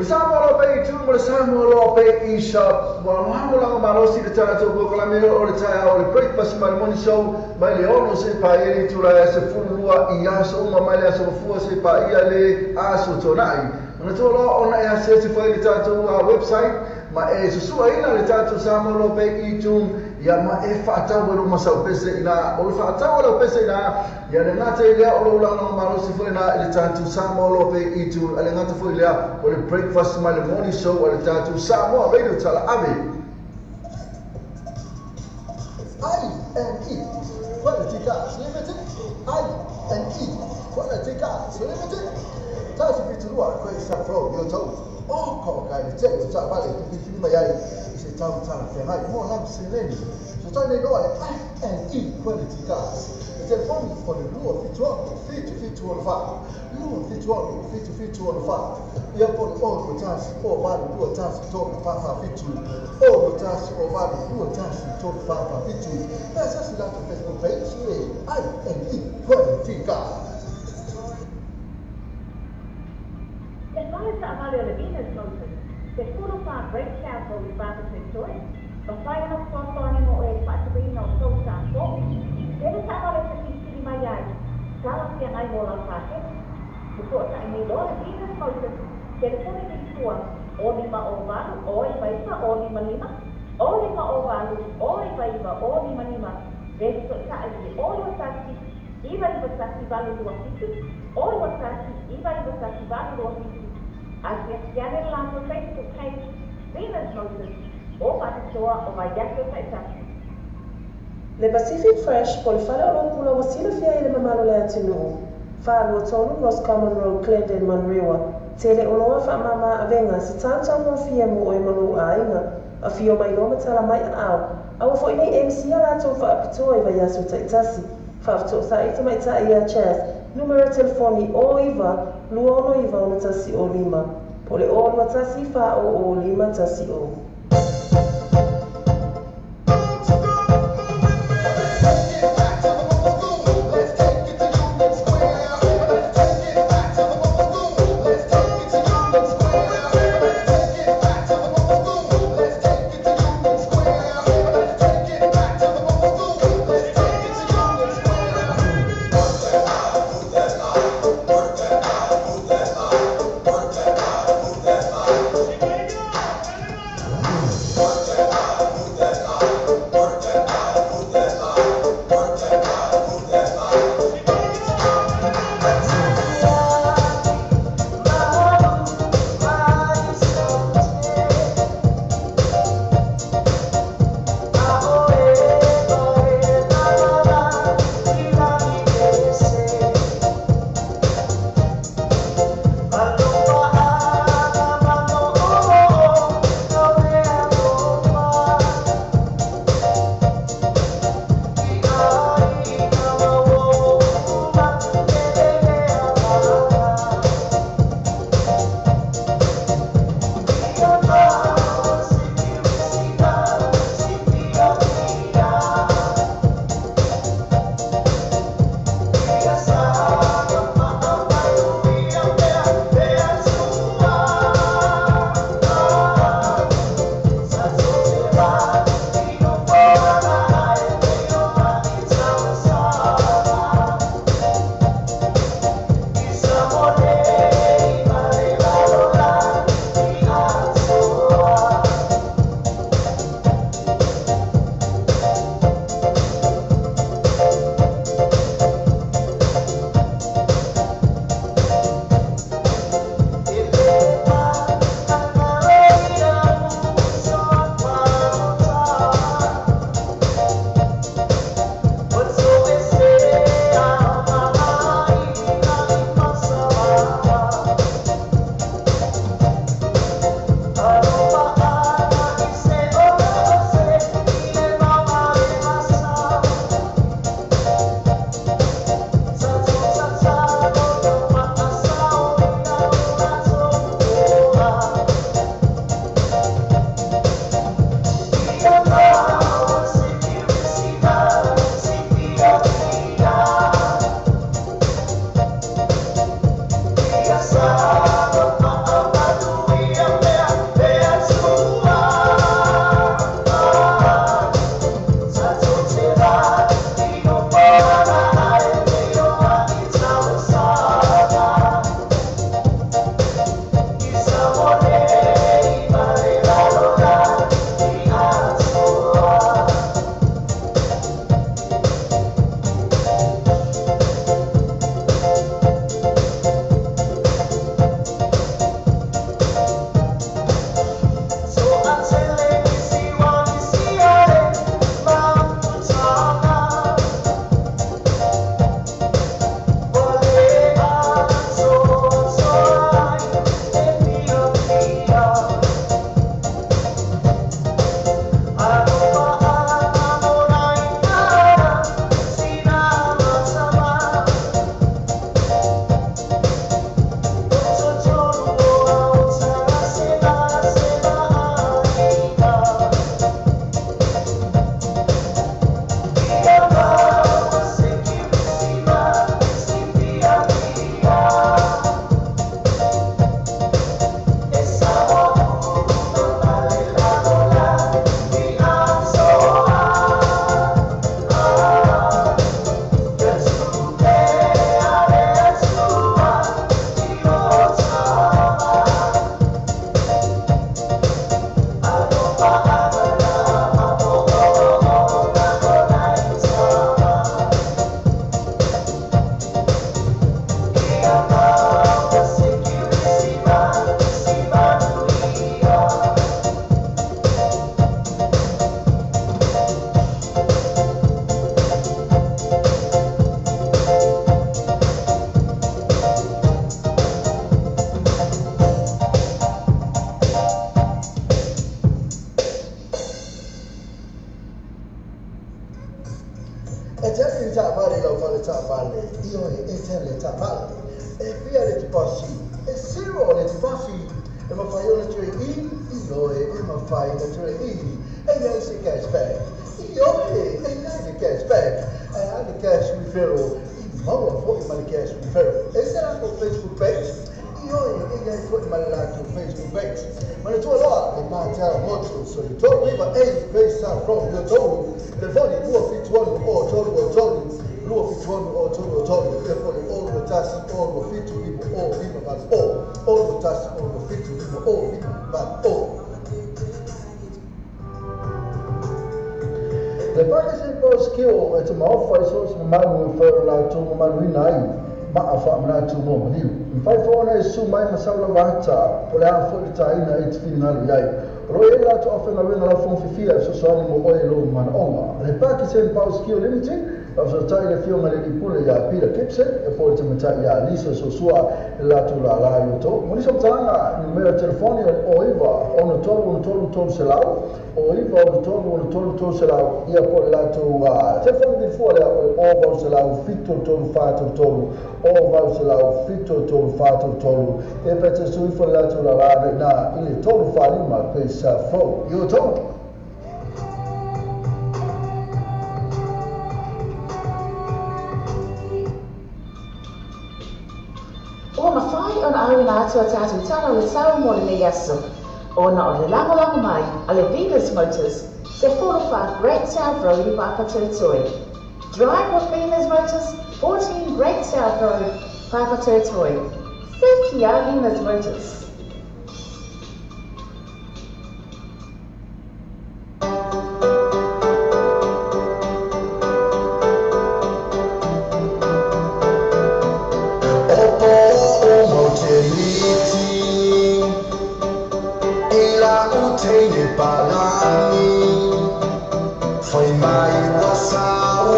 O le Samoa Loa Pay i tu ma le Samoa Loa Pay i shop. Ua lagolago malosi le tatou polokalame o le taeao o le breakfast ma le morning show mai le 6 seia paia le itula e 12 i aso uma mai le aso Gafua seia paia le aso Toanai. Manatua loa ona e asiasi foi i le tatou website ma e susuaina le tatou Samoa Loa Pay iTunes ia ma e faatau ai lou masau pese ina. O le faatau o lau pese ina ia le gata i lea o lou lagolago malosi foi ina i le tatou Samoa Loa Pay iTunes a le gata foi lea o le breakfast ma le morning show a le tatou Samoa Radio Talaave. I&E Quality Cars Limited. I&E Quality Cars Limited. Tasi 72 Great South Road, Leotau. O ka i le tele o taavale e filifili mai ai i se tau talafeagai mo lau seleni. Fesoatai nei loa le I&E Quality Cars. Le telefoni o le 276 7764, 276 7764. Ia po o le 0 21 0 8 2 1 3 4 4 7, 0 21 0 8 2 1 3 4 4 7. E asiasi latou Facebook page le I&E Quality Cars. Le fale taavale o le Venus Motors, 14 Great South Road i Papatoetoe, mafai ona fesoasoani mo oe i le faatupeina o tou tatou. Tele taavale e fesilifili mai ai, talafeagai mo lau paketi. Fesootai nei loa le Venus Motors, telefoni lilitua o 5 o 8 o 9 9 o 5 5, o 5 o 8 o 9 9 o 5 5, pe fesootai i le o 21 9 9 1 8 2 7, o 21 9 9 1 8 2 7. Asiasi ane le latou Facebook page, Venus Motors, o faapitoa o vaiaso taitasi. Le Pacific Fresh po le fale oloa pula ua silafia ai le mamalu o le atunuu. 423 Roscommon Road, Clendon, Manurewa. Tele oloa faamama avega se tautaugofie mo oe ma lou aiga. Afio mai loa ma tala mai aao. Aua foi nei MC a latou faapitoa i vaiaso taitasi. Faafetoosai tamaitai ia Chas, numera telefoni o 9 2 6 9 1 0 5, po o le o 2 1 4 0 0 5 1 0. E te alu i taavale i lau fale taavale, ioe, e te alu i le taavale. E fia le tupasi, e zero le tupasi. E mafai ona toe i, ioe, e mafai ona toe i. E iai se cashback, ioe, e iai le cashback. Ae a le cash referral, i maua foi ma le cash referral. E se latou Facebook page, ioe, e iai foi ma le latou Facebook page. Manatua loa le Patel Motors, o le 39A Great South Road, i outou. Telefoni 276 o 3 3, 276 o 3 3, telefoni o 21 o 27 5 o 5 8 o, o 21 o 27 5 o 5 8 o. Le Pakistan Post Skill e te maofa i so se mamalu e whai o latou mamaluina ai maa faamanatu mo maliu. Mafai foi ona e susu mai ma sau lava ata, po o le a foi le taina e te finagalo i ai. O lo o i ai le latou aufaigaluega lafoga fifia e fesoasoani mo oe i lou manaoga. Le Pakistan Power Skill Limited, e fesoatai le Afioga i le Alii Pule ia Peter Gibson, e po le Tamatai ia Lisa Sosua i le latou lala i outou. Mo nisi o matalaga, numera telefoni o le 09 63 63 300, o 9 6 6 3 3 selau, ia po o le latou telefoni vilifua lea o le o 800 7 3 4 3 3, o 800 7 3 4 3 3, e pe te sui ifo le latou lala ana i ina i le 3 4 5 Great South Road i outou. Ua mafai ona auina atu a tatou tala o le tau mo lenei aso, ona o le lagolago mai a le Venus Motors, se 44 Great South Road i Papatoetoe. Drive with Venus Motors, 14 Great South Road, Papatoetoe. Sekia Venus Motors. O po o mau te miti, e la o teine palani, whai mai wa sau,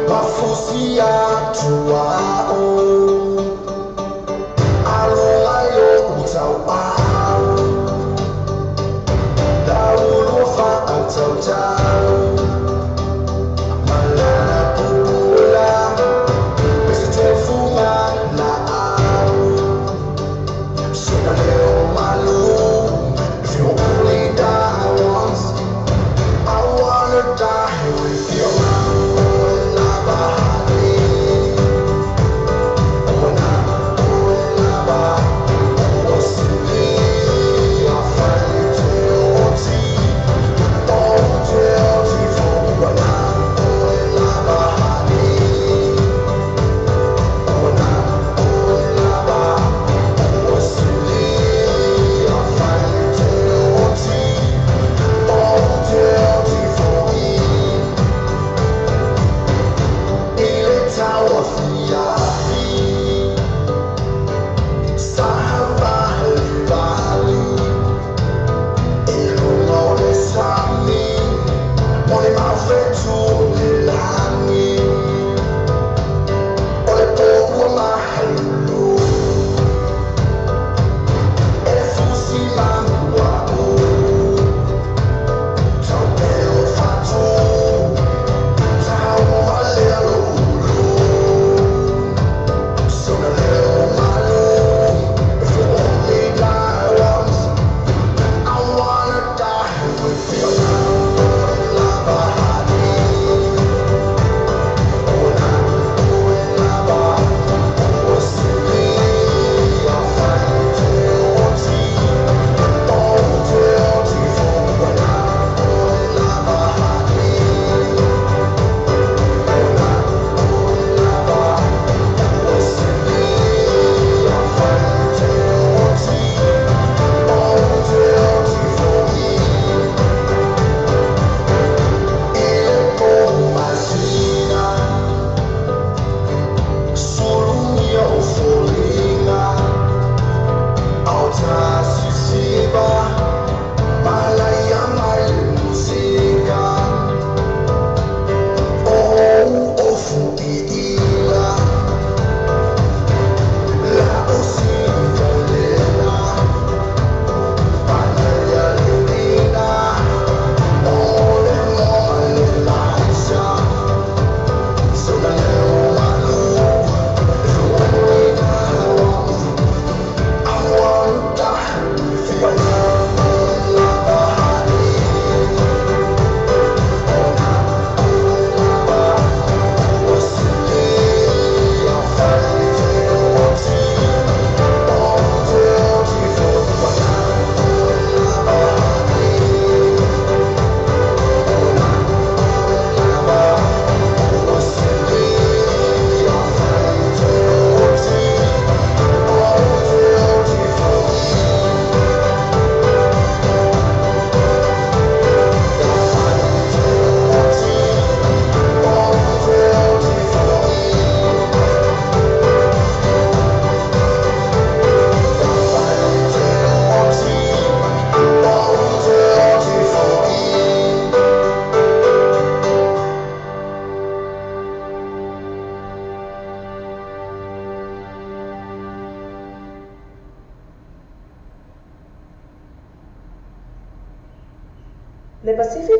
mafusi atu au, aloha i o utau au, daulo whaatautau, malana pula, pese te funga la au, sina leo malu, if you only die once, I wanna die with you.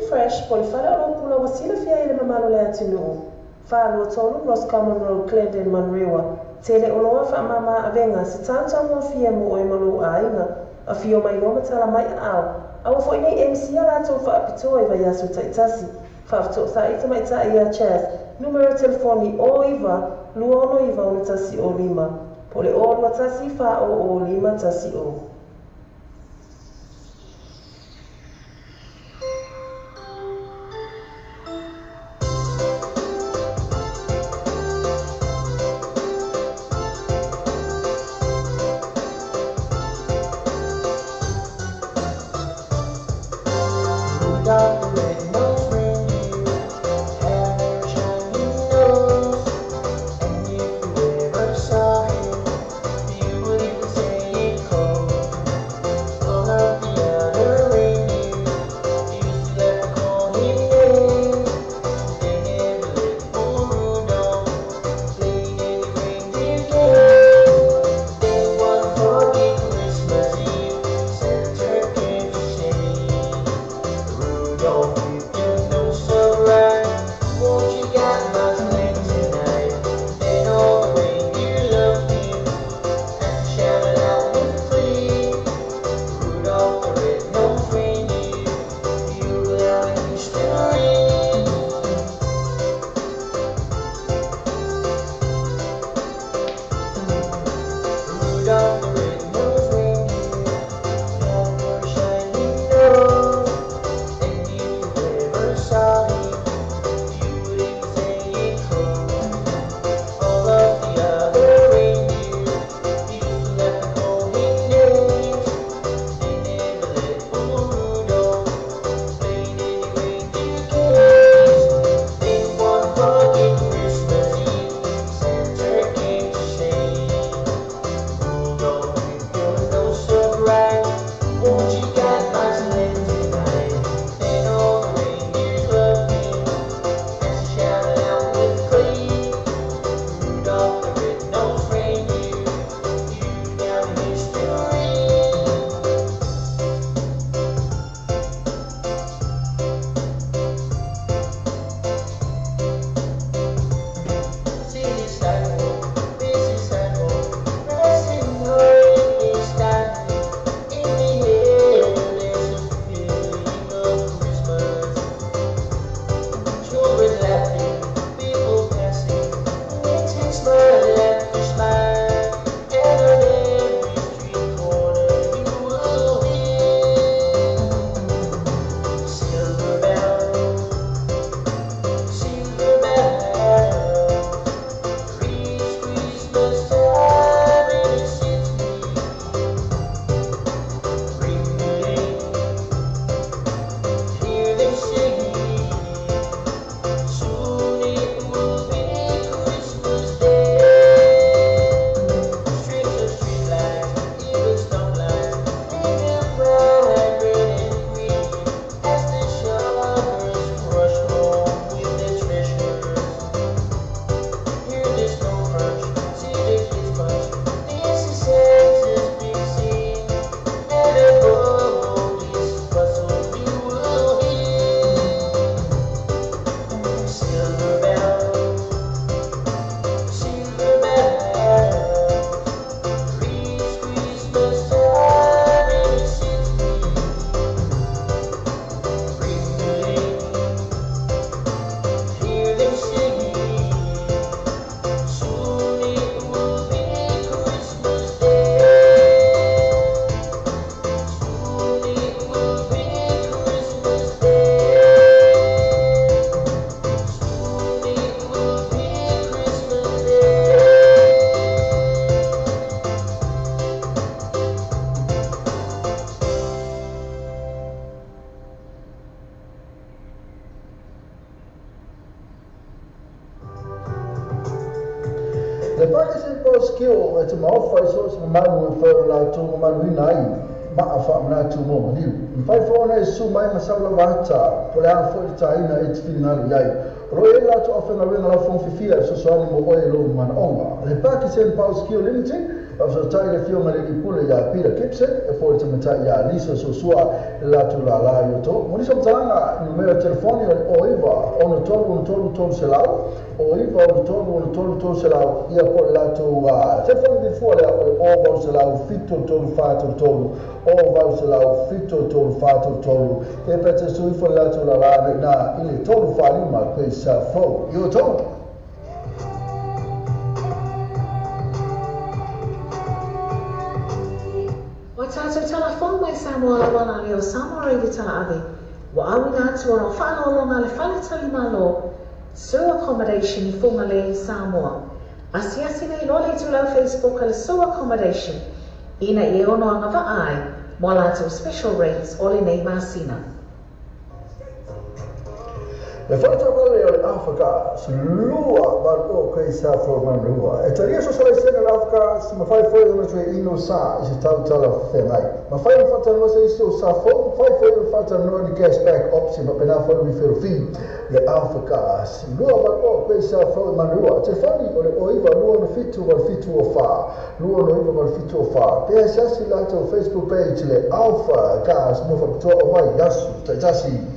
Fresh po le fale o pula ua silafia i le mamalu o le atunuu. 423 Roscommon Road, Clendon, Manurewa. Tele oloa faamama avega se tautaugofie mo oe ma lou aiga. Afio mai loa ma tala mai aao. Aua foi nei MC a latou faapitoa i vaiaso taitasi. Faafetoosai tamaitai ia Chas. Numera telefoni o 9 269 1 o 5. Po le o 21 4 o o 5 1 o. Rudolph the red-nosed reindeer had a shiny nose, and if you ever saw him, you would even say it cold. All of the other reindeer used to laugh and call him names. They never let poor Rudolph play any reindeer games. Then one foggy Christmas Eve, Santa came to say, Rudolph, with your nose so bright, won't you guide my sleigh tonight? Then all the reindeer loved him and shouted out with glee, Rudolph the red-nosed reindeer, you go down in history. Rudolph the red-nosed reindeer had a shiny nose, and if you ever saw him, you would even say it cold. All of the other reindeer used to laugh and call him names. They never let poor Rudolph play any reindeer games. Then one foggy Christmas Eve, Santa came to say, Rudolph, with your nose so bright, won't you guide my sleigh tonight? Then all the reindeer loved him and shouted out with glee, Rudolph the red-nosed reindeer, you down in history. City sidewalk, busy sidewalk, pressing hard each time. In the air, there's a feeling of Christmas. Children laughing, people passing, mixing smile after smile. And on every street corner you will hear silver bells, silver bells. Reach Christmas time in the city. Ring-a-ling, hear them singing. Soon it will be Christmas Day. Strips of streetlights, even stoplights, twinkle bright red and green as the shoppers rush home with their treasures. Hear the snow crunch, see the kids punch. This is Santa's big scene, and above all this bustle you will hear silver bells, silver bells. Reach Christmas time in the city. Ring-a-ling, hear them singing. Soon it will be Christmas Day. Soon it will be Christmas Day. Soon it will be Christmas Day. Le Pakistan Post Skill e te maofa i so se mamalu e whai o latou mamaluina ai maa whaamanatu mo maliu. Mawhai whaona e su mai masaula wahata, po le a foi le tāina e te whiringalu iai. O lo e latou awhengawenga lau whongwhiwhia e sosoani mo oe lo manaonga. Le Pakistan Power Skill Limited, Faafetai le Afioga i le Alii Pule ia Peter Gibson e po le tamaitai ia Lisa Sosua le latou lala i outou. Mo nisi o matalaga numera telefoni o le 09 63 63 300, 09 63 63 300 ia po o le latou telefoni vilifua lea o le 0800 73 433, 0800 73 433. E pe te sui fo le latou lala na ina i le 345 Quayside Fou i outou. Ua tātou talafou mai Samoa lava la leo Samoa Radio Talaave, ua auina atu ona o faaaloaloga a le Fale Talimalo, Sue Accommodation i Fugalei, Samoa. Asiasi nei loa le itulau Facebook a le Sue Accommodation ina ia ono agavaa ai mo a latou special rates o lenei masina. Le fale taavale o le Africa lua valu o koe sa fo manua. E talia so sala sena le Africa si mafai foi ona toe ino sa i se tautala whengai. Mafai o whatanoa se isi o sa fo, mafai foi o whatanoa ni cashback option ma pena foi referral fee. Le Africa lua valu o koe sa fo manua. Telefoni o le oiva lua no fitu valu fitu o wha. Lua no iva valu fitu o wha. Pea siasi latou Facebook page le Alpha Gas mo whapitoa o mai yasu. Taitasi.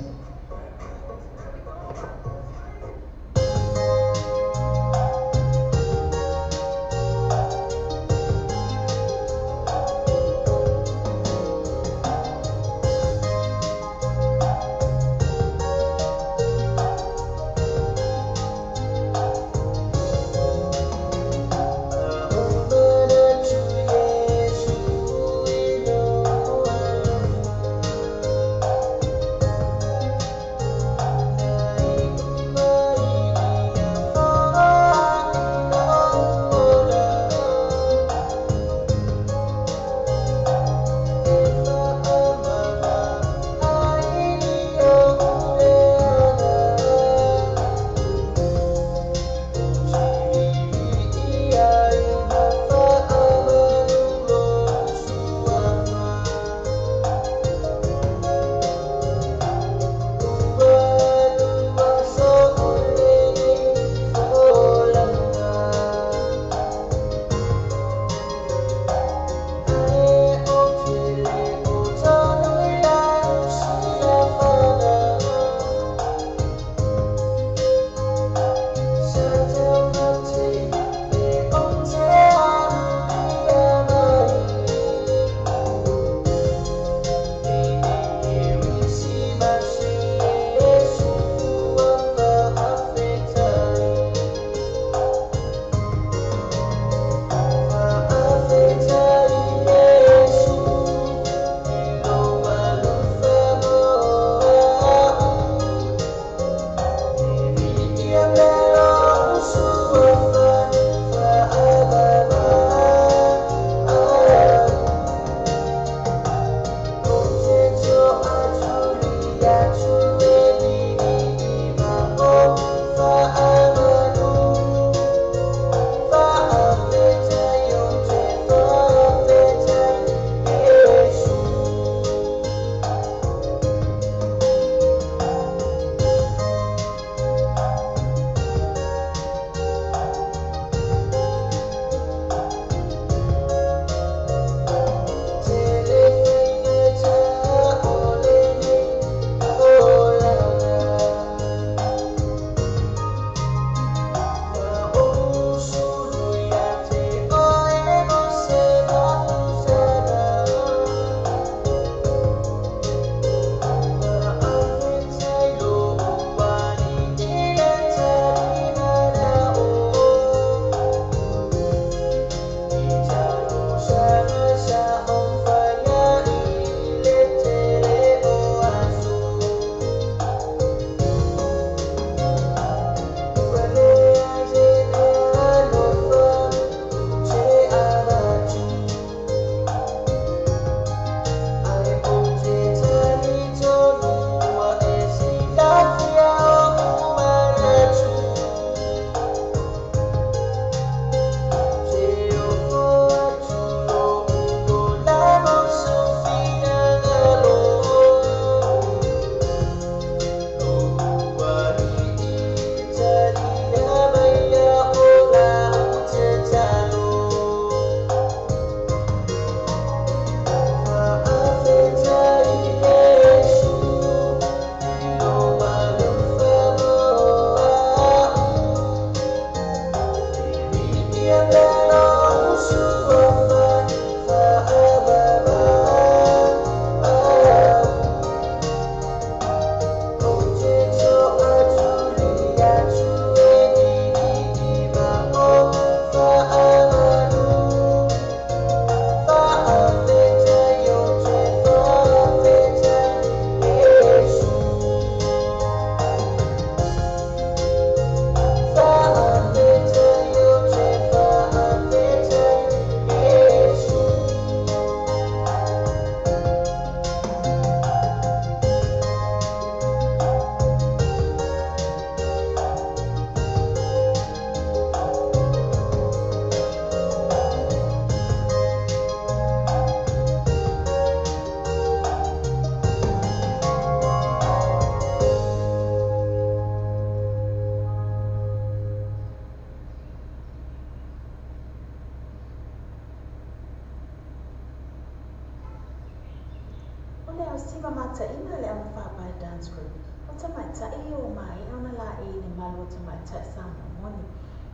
Mamataʻiga le Augafaapae Dance Group, o tamaitai ia ua maea ona laei i le malu o tamaitai Samoa moni.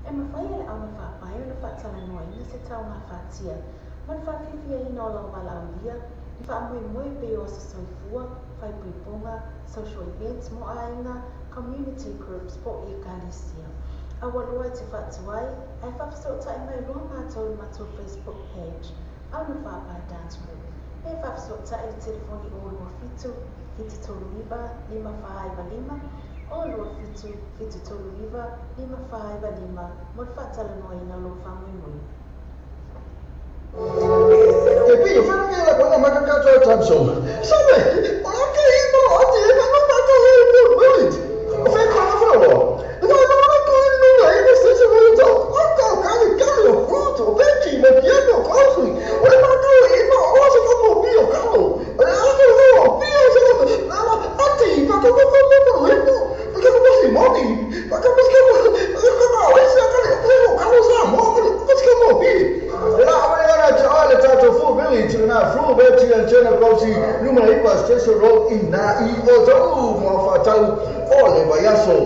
E mafai e le augafaapae ona faatalanoaina se taugafatia ma le faafiafiaina o lau valaaulia i faamoemoe pei o aso soifua, faaipoipoga, social events mo aiga, community groups po o ekalesia. Aua loa e te faatuai ae faafesootai mai loa matou i le matou Facebook page, Augafaapae Dance Group, pe faafesootai i le telefoni 027 739 5495, 027 739 5495 mo le faatalanoaina o lou faamoemoe. E pi, o whenua la kona maka katoa tamso. Sabe, o la ke i mo ati e manu maka le po wait. O whenua kona whawa. No no no ko no la i se se mo to. O ka ka ni ka o fruto, o veggie, mo piano kosi. O le maka i mo o se ko mo pi o ka o. O le a ko no pi o se ko na ati pa ko ko ko ko le po. Pa ko ko si mo ni. Pa ko ko ko ko ko o se ka le ko ka o sa mo ko ko se mo pi. La o le na te ale tatou fu village na fru beti and chena kosi numera ipa station road i na i o tau mo whatau o le vaiaso.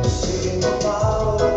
Sing about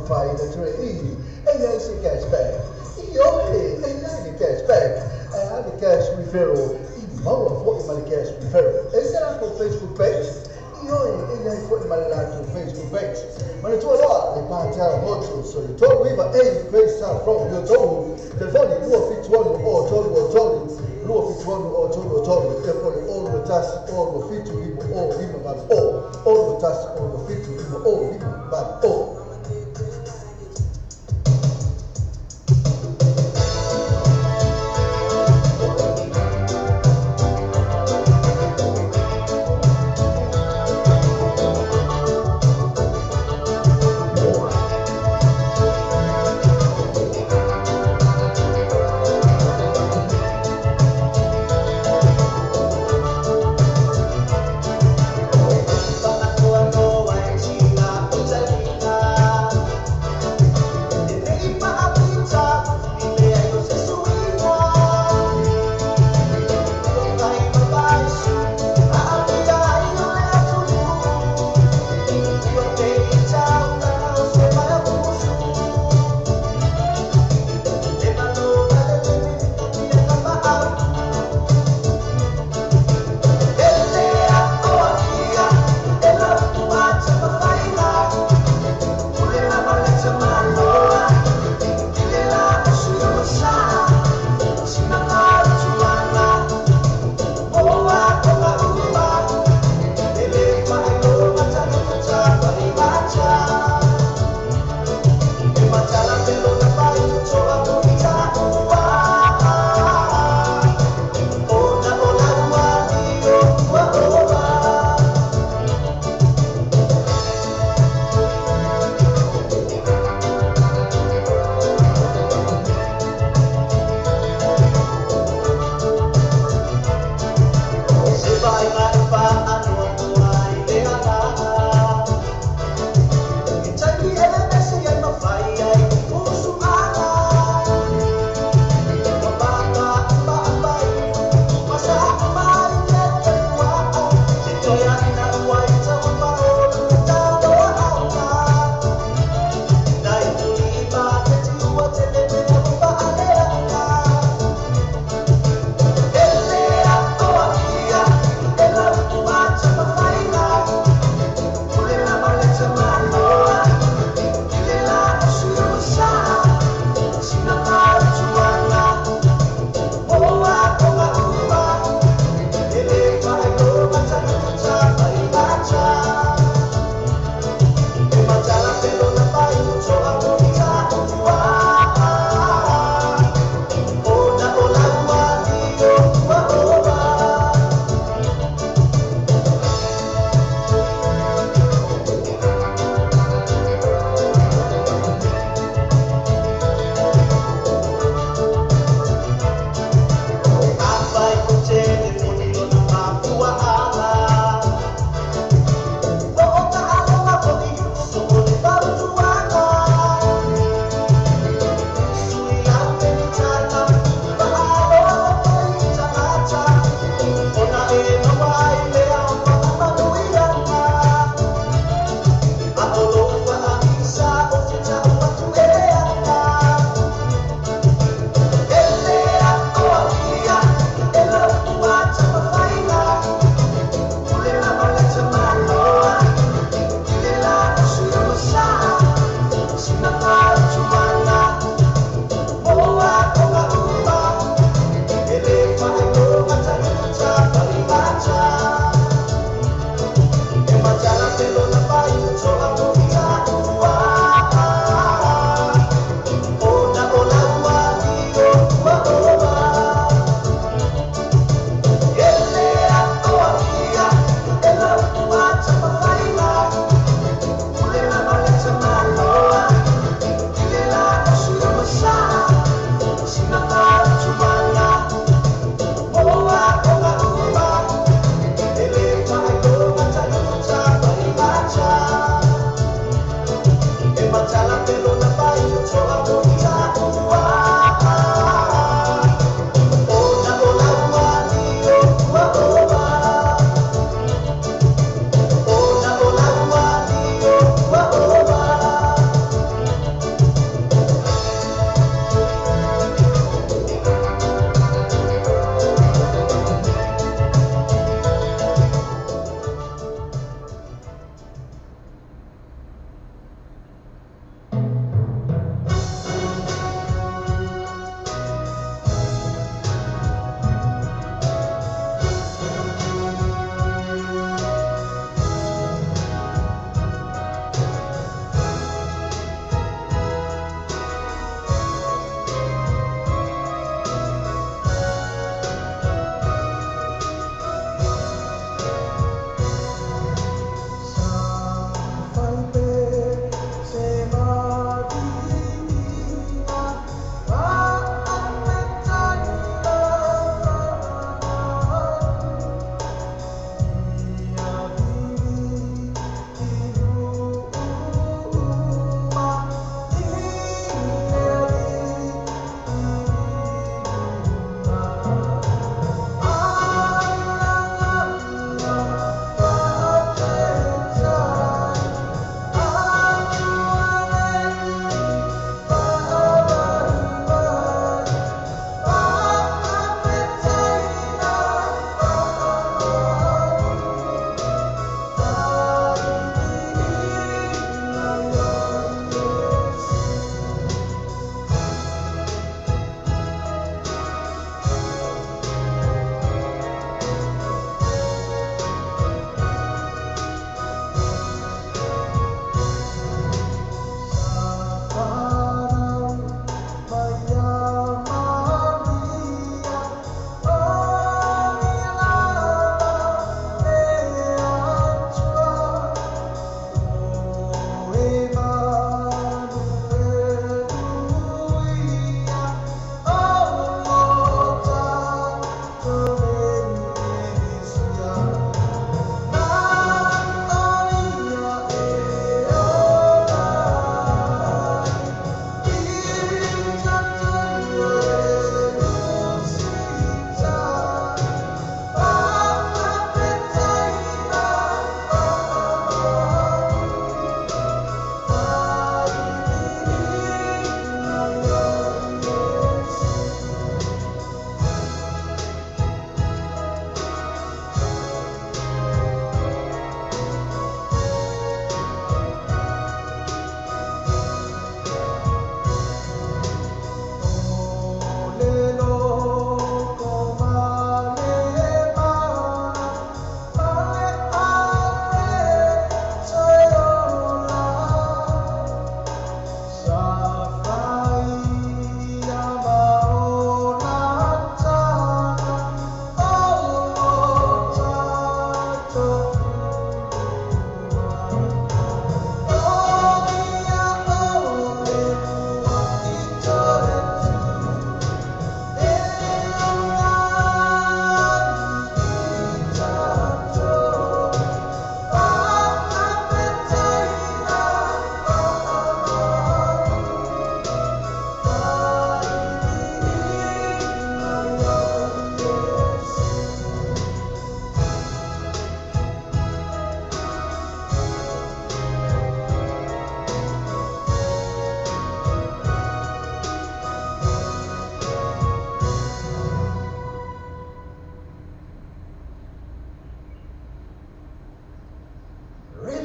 Faafaiina ture i e iai se cashback. Ioe, e iai le cashback. Ae a le cash referral? I maua fo'i ma le cash referral. E i se latou Facebook page? Ioe, e iai fo'i ma le latou Facebook page. Manatua loa le Patel Motors o le 39A Grace South Road i Otahuhu. Telefoni 276 o 3 3 276 o 3 3 e po le 0 1 0 7 9 0 5 8 0 0 1 0 7 9 0 5 8 0.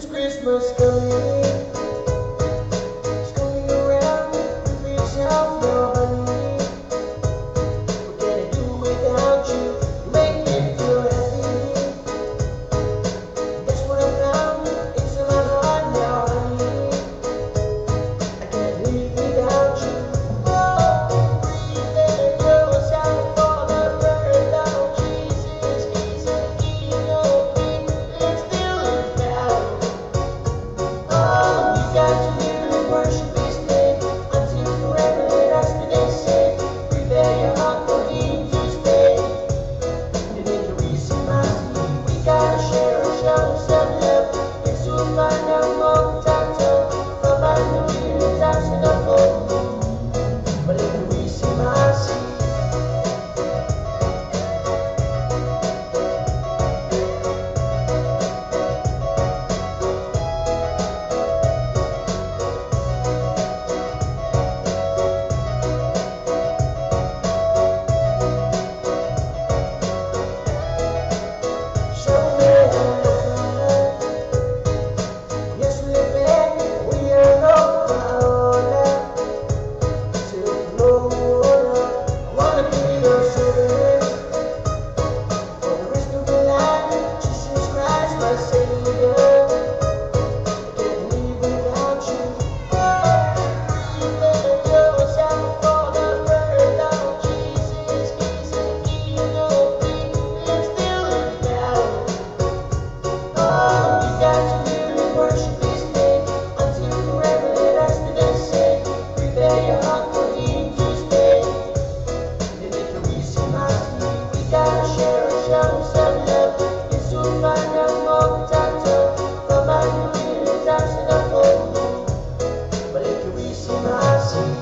When's Christmas coming? It's coming around. Prepare yourself now, honey. What can I do without you? You make me feel happy. That's what I found. It's in my heart now, honey. I can't live without you. Oh, prepare yourself for the birth of Jesus. He's the King of Kings. Let's do it now. Oh, we got to live and worship His name until forever. Let us be the same. Prepare your heart for Him to stay. And in the recent mercy, we gotta share and show some love. It's to find out more tato from our new thousand of hope. But in the recent mercy. Show me how. Yes, we beg, we are no power to Lord. I wanna be your servant for the rest of my life. Jesus Christ, my Savior. I can't live without you. Prepare yourself for the birth of Jesus. He's the King of Kings. Let's do it now. Oh, we got to live and worship His name until forever. Let us be the same. Prepare your heart for Him to stay. And if you receive mercy, we gotta share and show some love. It's to find out more tato from our new thousand of hope. But if you receive mercy.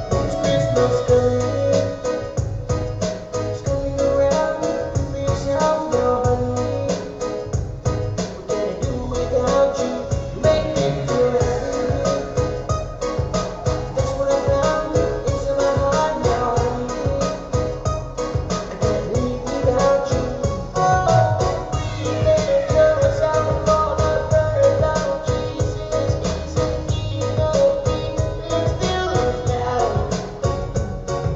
When's Christmas coming? It's coming around. Prepare yourself now, honey. What can I do without you? You make me feel happy. That's what I found. It's in my heart now, honey. I can't live without you. Oh, prepare yourself for the birth of Jesus. He's the King of Kings. Let's do it now.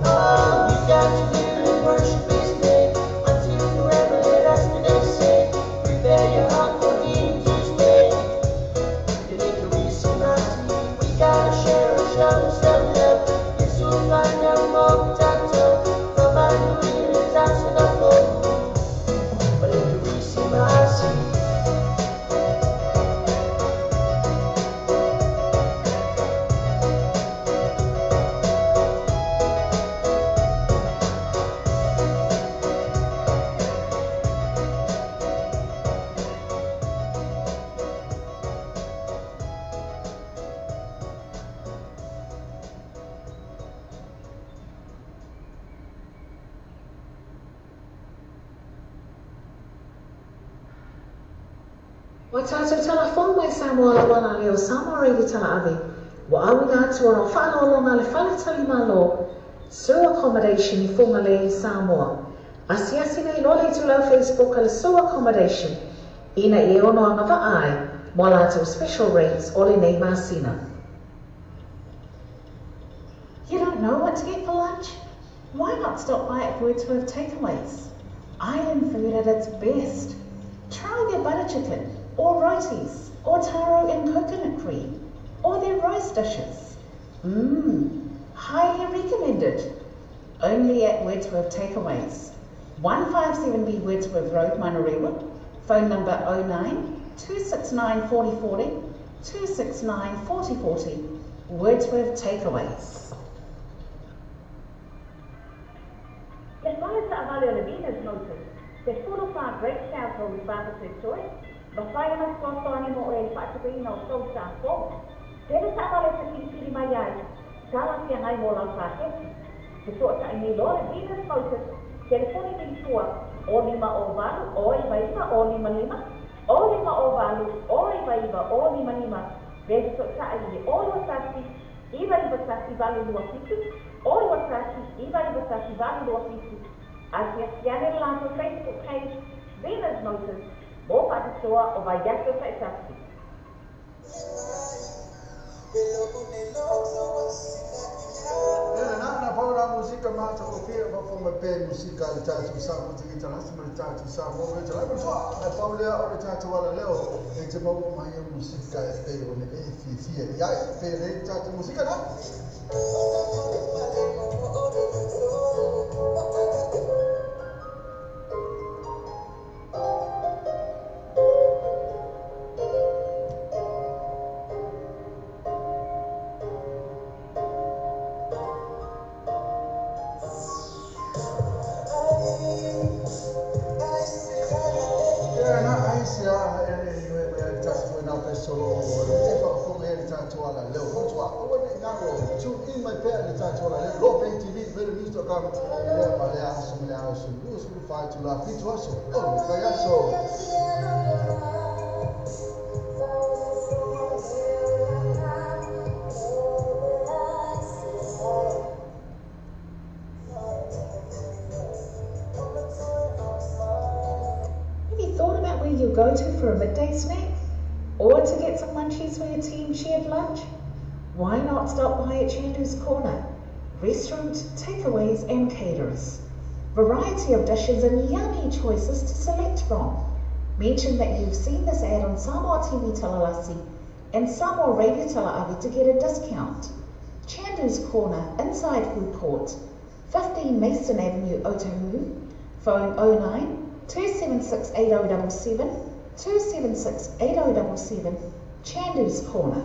Oh, we got to live and worship His name until forever. Let us be the same. Prepare your heart for Him to stay. And if you receive mercy, we gotta share and show some love. It's to find out more tato from our new thousand of hope. But if you receive mercy. Ua tātou talafou mai Samoa lau ala leo Samoa Radio Tala Ave. Ua auina atu ona o whaaloaloga le fale talimalo Sue Accommodation i Fugalei, Samoa. Asiasi nei loa le itulau Facebook a le Sue Accommodation ina ia e ono agavaa ai mo a latou special rates o lenei masina. You don't know what to get for lunch? Why not stop by at Wordsworth Takeaways? Island food at its best. Try their butter chicken, or rotis, or taro and coconut cream, or their rice dishes. Highly recommended. Only at Wordsworth Takeaways. 157B Wordsworth Road, Manurewa. Phone number 09 269 4040, 269 4040. Wordsworth Takeaways. Le fale taavale o le Venus Motors, te 45 Great South Road, Papatoetoe, mafai ona fesoasoani mo oe i le faatupeina o tou sa fou. Tele taavale e fesilifili mai ai, talafeagai mo lau paketi. Fesootai nei loa le Venus Motors, telefoni nei i tua o 5 o 8 o 9 9 o 5 5 o 5 o 8 o 9 9 o 5 5 pe fesootaʻi i le o 21 9 9 1 8 2 7 o 21 9 9 1 8 2 7 asiasi ane le latou Facebook page Venus Motors mo faapitoa o vaiaso taʻitasi. Na paula musika mata o fia fa fo pe musika le tatu sa mo te kita lasi mo le tatu sa mo le tatu so e paula o le tatu wala leo e te mo mai musika e pe o ne e fi fi ya fe le tatu musika na. Have you thought about where you'll go to for a midday snack? Or to get some munchies for your team shared lunch? Why not stop by at Chandu's Corner? Restaurant, takeaways and caterers. Variety of dishes and yummy choices to select from. Mention that you've seen this ad on Samoa TV Talalasi and Samoa Radio Talaavi to get a discount. Chandu's Corner, inside Food Court, 15 Mason Avenue, Otahuhu. Phone 09 276 8077, 276 8077, Chandu's Corner.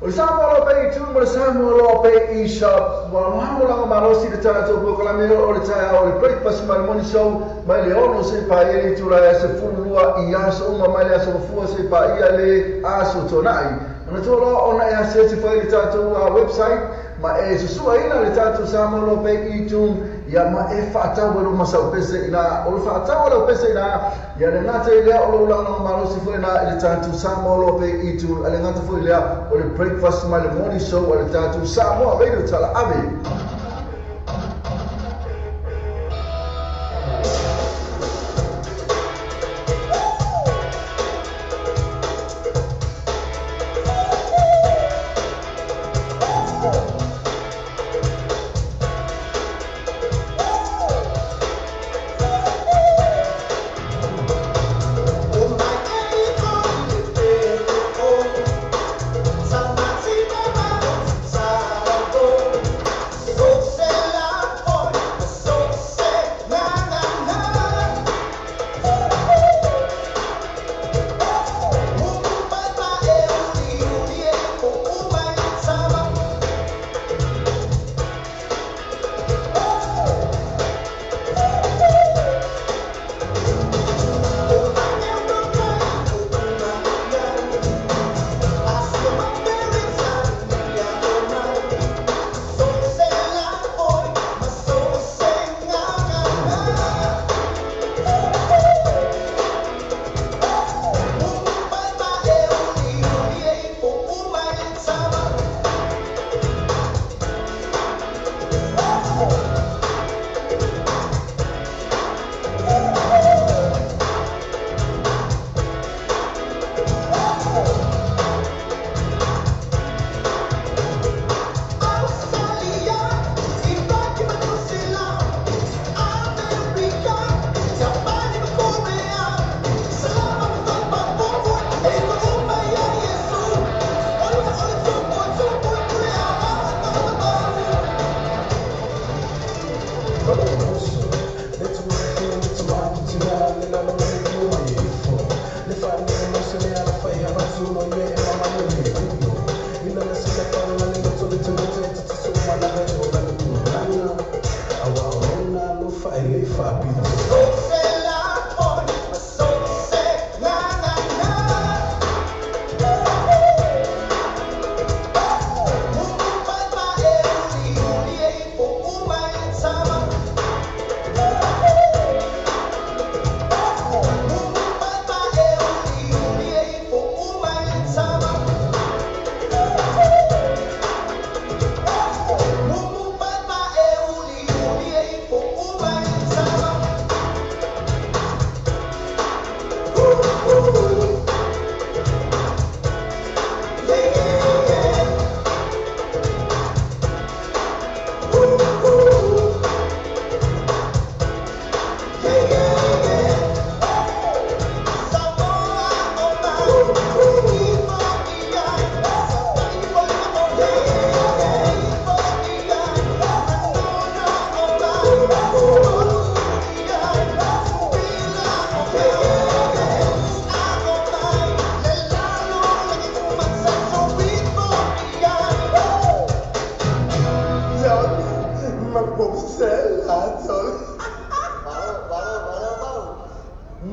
O le Samoa Loa Pay iTunes ma le Samoa Loa Pay eShop. Ua lagolago malosi le tatou polokalame o le taeao o le Breakfast ma le Morning Show mai le 6 seia paia le itula e 12 i aso uma mai le aso Gafua seia paia le aso Toanai. Manatua loa ona e asiasi foi i le tatou website ma e susuaina le tatou Samoa Loa Pay iTunes ia ma e faatau ai lou masaupese ina o le faatau a lau pese ina ia le gata i lea o lou lagolago malosi foi ina i le tatou Samoa Loa Pay iTunes a le gata foi lea o le Breakfast ma le Morning Show a le tatou Samoa Radio Tala Ave.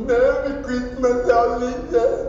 Merry Christmas, Alicia.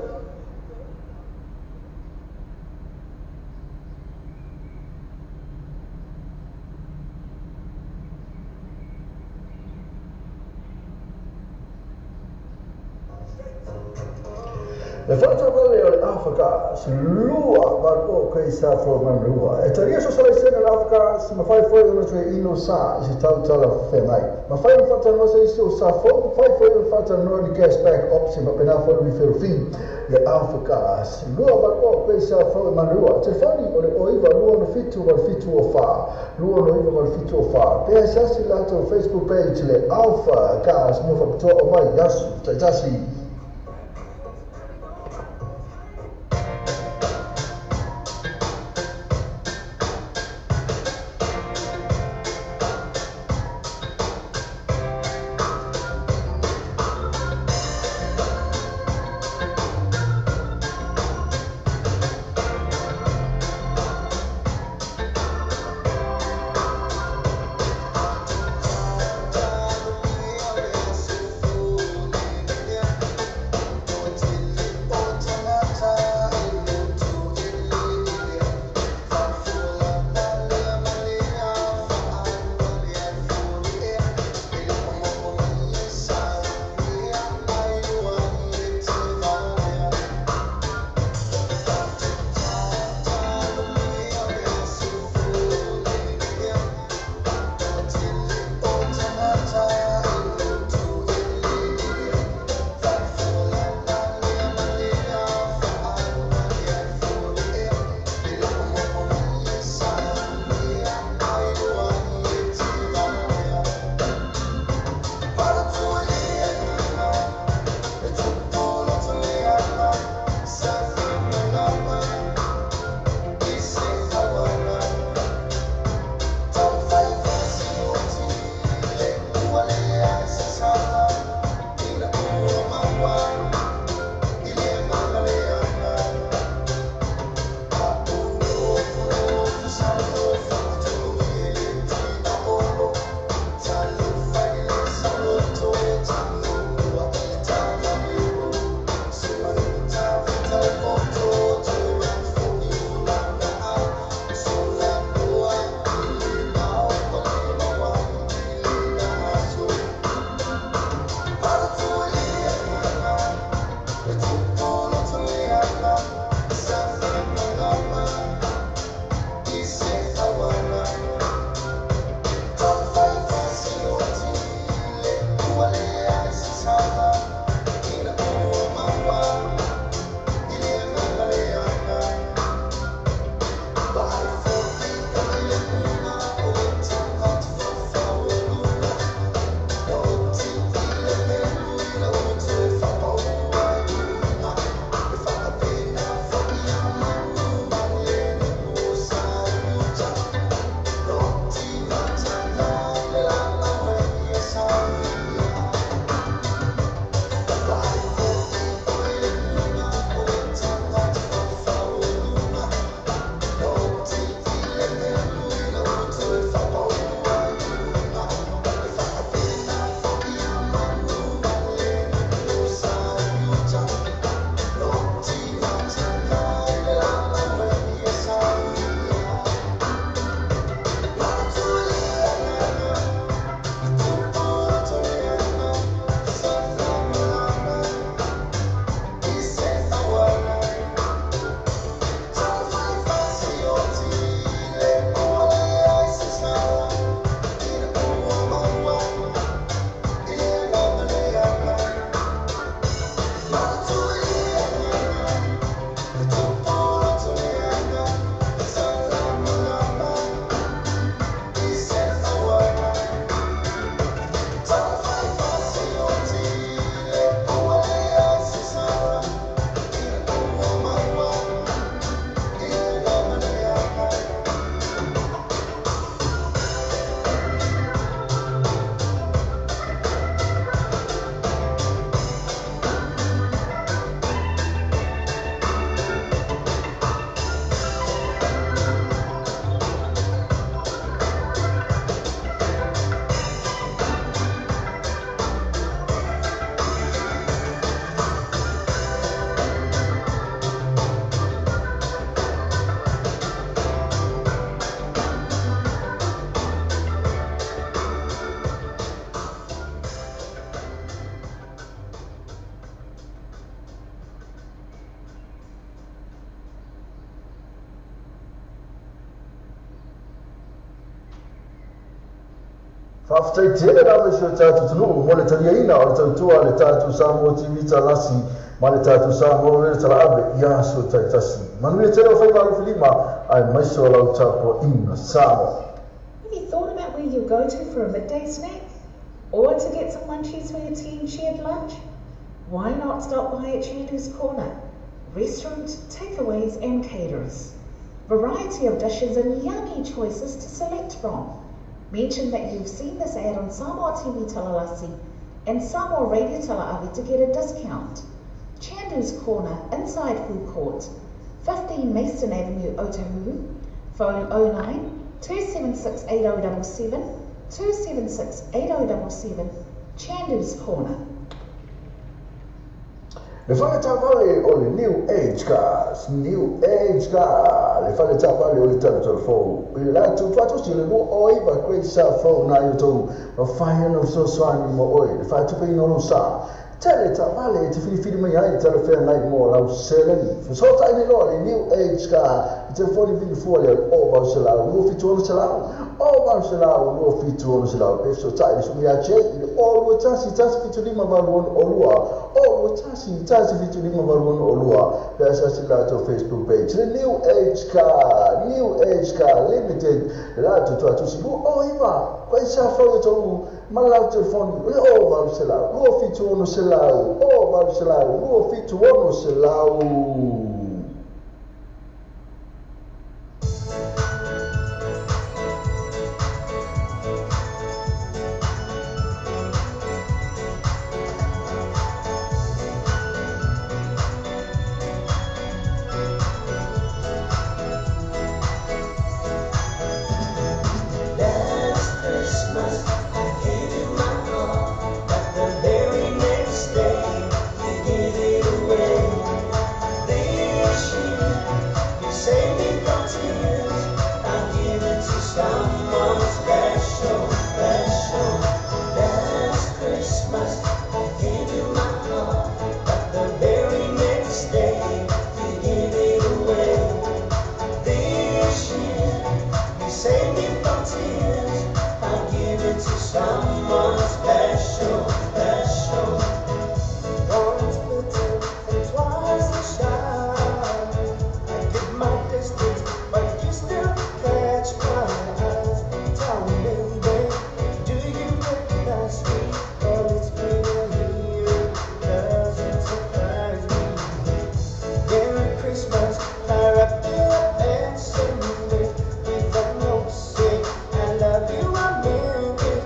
Le faatavale o le Afrika lua valuo kai sa fo manua. E taria so sala sena le Afrika si mafai foi ona toe ino sa i se tautala whengai. Mafai o whatanoa se isi o sa fo, mafai foi o whatanoa ni cashback option ma pena foi refill fee. Le Afrika si lua valuo kai sa fo manua. Telefoni o le oiva lua no fitu wal fitu o wha. Lua no iwa wal fitu o wha. Pea sasi lato Facebook page le Alpha Gas mo whapitoa o mai yasu taitasi. Faafetai tele lava i si o tatou atunuu mo le taliaina o le tautua a le tatou Samoa TV Talasi ma le tatou Samoa Radio Talaave i aso taitasi. Manuia tele o faiva alofilima aemaise o lau tapuaiga Samoa. Have you thought about where you'll go to for a midday snack? Or to get some munchies for your team shared lunch? Why not stop by at Chandu's Corner? Restaurant, takeaways and caterers. Variety of dishes and yummy choices to select from. Mention that you've seen this ad on Samoa TV Talalasi and Samoa Radio Talaavi to get a discount. Chandu's Corner, inside Food Court, 15 Mason Avenue, Otahuhu. Phone 09 276 8077, 276 8077, Chandu's Corner. Le fale taavale o le New Age Cars, New Age Car, le fale taavale o le tatou fou. I le latou faatosi le 29 Great South Road na i outou, mafai ona fesoasoani mo oe, le faatupeina o lou sa. Tele taavale e te filifili mai ai talafeagai mo lau seleni. Fesootai nei loa le New Age Car i telefoni vili fua lea o 800 276 o 800 276 pe fesootai le susuga ia Jay i le o 21 175 86 o 21 175 86 pe asiasi latou Facebook page le New Age Car, New Age Car Limited le latou tuatusi 29 Koe sa fau e tou ma lau telefoni o le o 800 276 o 800 276. Last Christmas I gave you my heart, but the very next day you gave it away. This year you saved me from tears. I give it to someone special, special. Last Christmas I gave you my heart, but the very next day you gave it away. This year you saved me from tears. I give it to someone special, special. Once bitten and twice the shy. I give my distance, but you still catch my eyes. Tell me, baby, do you recognize me? Well, it's been a year, doesn't surprise me. Merry Christmas, I wrapped it up and sent it with a note saying I love you, I meant it.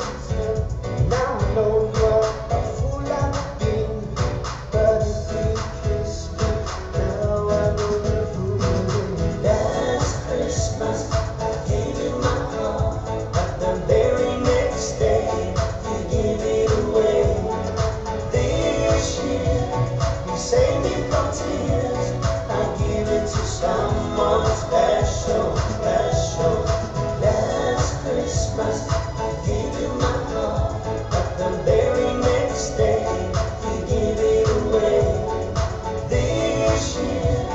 Now I know you're a fool I've been, but if you kiss me, now I know you're fooling. Last Christmas, I gave you my heart, but the very next day you gave it away. This year, you saved me from tears. I give it to someone special, special. Last Christmas, I gave you my heart, but the very next day you gave it away. This year,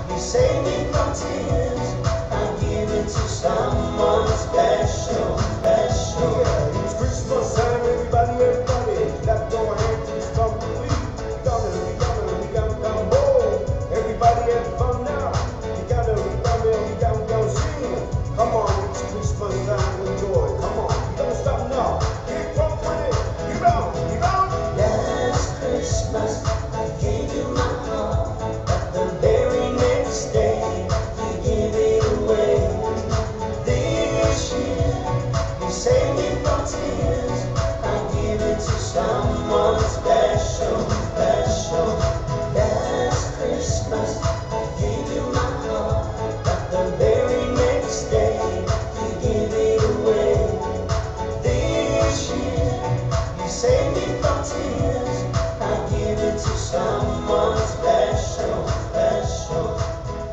you saved me from tears. I give it to someone special, special. Yeah, it's Christmas time, everybody, everybody. Clap your hands and stomp your feet. We gonna, we gonna, we gonna roll. Everybody have fun now. We gotta, we gonna, we gonna, we gonna sing. Come on, it's Christmas time with joy. Come on, we don't stop now. Get drunk with it. Get on, get on. Last Christmas, I gave you my heart, but the very next day you gave it away. This year, you saved me from tears. I give it to someone special, special. Last Christmas, I gave you my heart, but the very next day you gave it away. This year, you saved me from tears. I give it to someone special, special.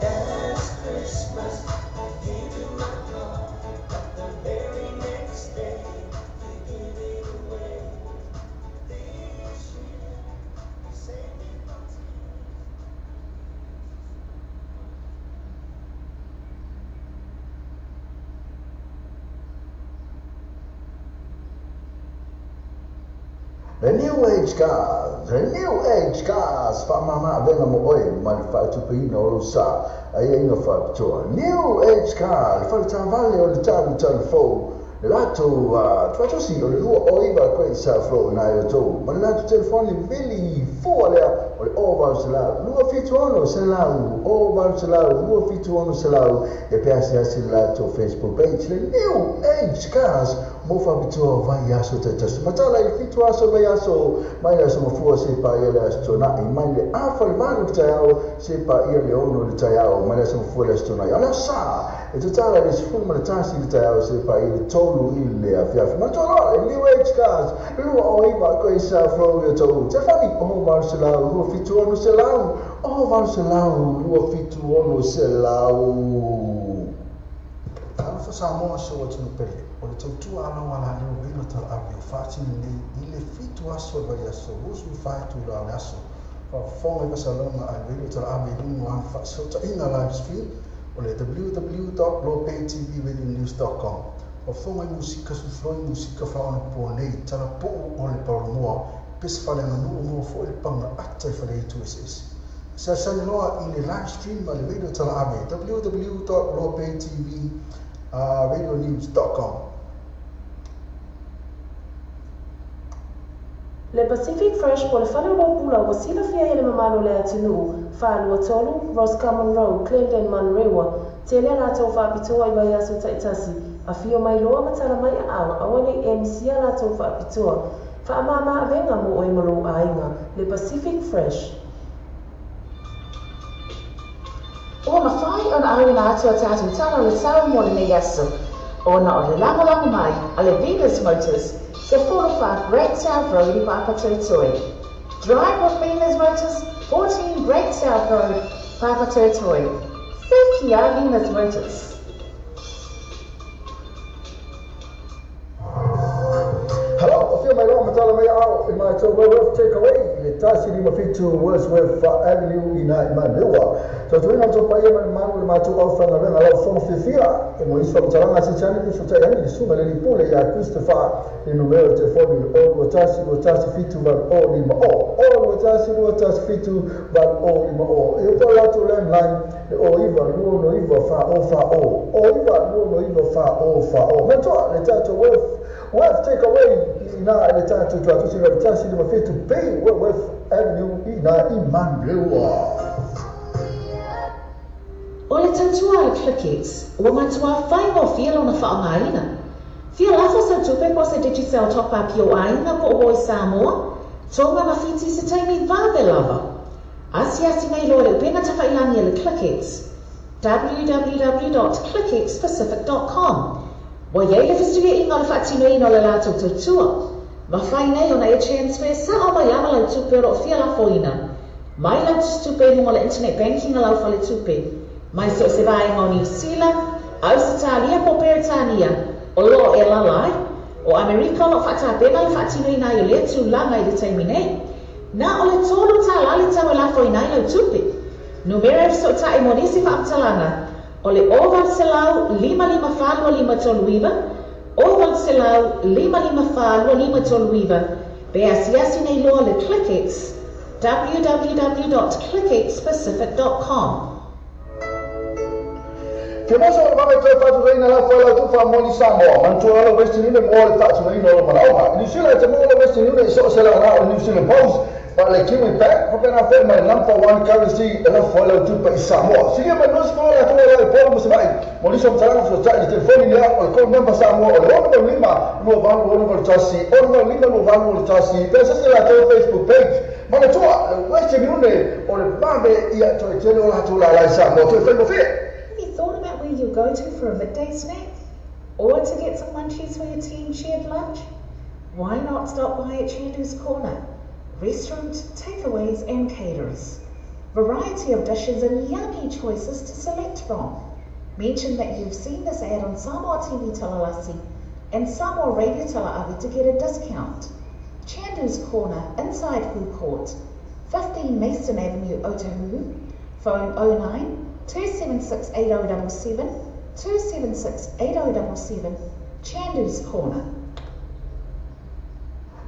Last Christmas, I gave you my heart, but the very next day you gave it away. This year, The New Age Cars, The New Age Cars, faamama avega mo oe ma le faatupeina o lou sa aiaiga faapitoa. New Age Car, le faletavale o le talutalu fou, le latou tuatosi o le 209 Great South Road i nai outou, ma le latou telefoni vili fua lea o le 0800 276 0800 276 e pe asiasi i le latou Facebook page, le New Age Cars mo faapitoa o vaiaso taitasi. Matala i le 7 aso vaiaso mai le aso mafua seia paia le aso Toonai, mai le 7:30 i le taeao seia paia le 6 i le taeao, mai le aso mafua i le aso Toonai. O le aso Sa e tatala i le 11 i le taeao seia paia le 3 i le afiafi. Manatua loa le New Age Cars, 209 Great South Road i Otahuhu. Telefoni 0800 276 0800 276. Talofa Samoa si ou atunuu pele, o le tautua alau alaleo velo talaave o faatino nei i le 7 aso o le vaiaso 24 itula o le aso. Faafofoga i faasalaga a le Radio Talaave i luga o ana faafesootaiga live stream o le www.lopaytvradionews.com. Faafofoga i musika sufloi musika faaonaponei talapuu o le paolomoa pese faaleaganuu maua foi le paga ata i faleaitu eseese. Asiasi loa i le live stream a le Radio Talaave www.lopaytvradionews.com. Le Pacific Fresh po o le fale o lou pula ua silafia ai e le mamalu o le atunuu, 423 Roscommon Road, Clendon, Manurewa, tele a latou faapitoa i vaiaso taitasi, afio mai loa ma tala mai aao, aua nei e misia latou faapitoa. Faamama avega mo oe ma lou aiga, le Pacific Fresh. Ua mafai ona auina atu a tatou tala o le tau mo lenei aso, ona o le lagolago mai a le Venus Motors 14 Great South Road i Papatoetoe. Drive with Venus Motors, 14 Great South Road, Papatoetoe. Se kia Venus Motors. Hello, afio mai loa ma tala mai aao i matou Woolworth Takeaway i le 157 Wordsworth Avenue i na i Manurewa. Tautuaina outou paia ma le mamalu o le matou aufaigaluega lau fono fiafia e mo isi faamatalaga a Sitani fesootai ai le susuga i le Lipule ia Christopher i le numera o le telefoni i le 0 21 2 1 7 8 0 5 0 0 21 2 1 7 8 0 5 0 E po o le latou landline le 09 2 9 4 0 4 0 09 2 9 4 0 4 0 Manatua le tatou Wealth Wealth Takeaway i ina i le tatou tuatosi le 157 B Wentworth Avenue i ina i Manurewa. O le tautua a le Clickex, ua matua faigofie lona faaaogaina. Fia lafo sau tupe po o se Digicel Top Up i ou aiga po o Voice Samoa, Tonga ma Fiti se taimi vave lava. Asiasi mai loa i le upega tafailangi a le Clickex, www.clickxpacific.com. Ua i ai le fesuiaiga o le faatinoina o le latou tautua. Mafai nei ona e transfer sao mai lava lau tupe o lo o fia lafoina mai lau tusitupe i luga o le internet banking a lau faletupe, mai so o se vaega o Niu Sila, Ausetalia po o Peretania o lo o e alaala ai. O Amerika o lo o faatapena le faatinoina ai o lea tulaga i le taimi nei. Na o le $3 le tau e lafoina ai lau tupe. Numera e fesootai mo nisi faamatalaga o le 0800 554 2539, 0800 554 2539, pe asiasi nei loa le Clickex, www.clickxpacific.com. Ke moso o le vave toe faatusaina la foe lau tufa moni Samoa, manatua lalo Western Union mo le faatinoina o lo malaoga. I New Zealand e te maua le Western Union i so o se lala o le New Zealand Post, ma le Kiwi Bank, faapena foi ma le Number One Currency e lafo ai lau tupe i Samoa. Silia mai nosi foe la tua la i Paul Musava'i mo nisi o matalaga fesoatai i le telefoni lea o le call number Samoa o le 685 28 61 685 28 61 pe asiasi i latou Facebook page. Manatua, le Western Union o le vave ia toe tele o latou lala i Samoa toe faigofie. Have you thought about where you'll go to for a midday snack? Or to get some munchies for your team shared lunch? Why not stop by at Chandu's Corner? Restaurant, takeaways and caterers. Variety of dishes and yummy choices to select from. Mention that you've seen this ad on Samoa TV Talalasi and Samoa Radio Talaavi to get a discount. Chandu's Corner, inside Food Court, 15 Mason Avenue, Otahuhu. Phone 09 276 8077, 276 8077, Chandu's Corner.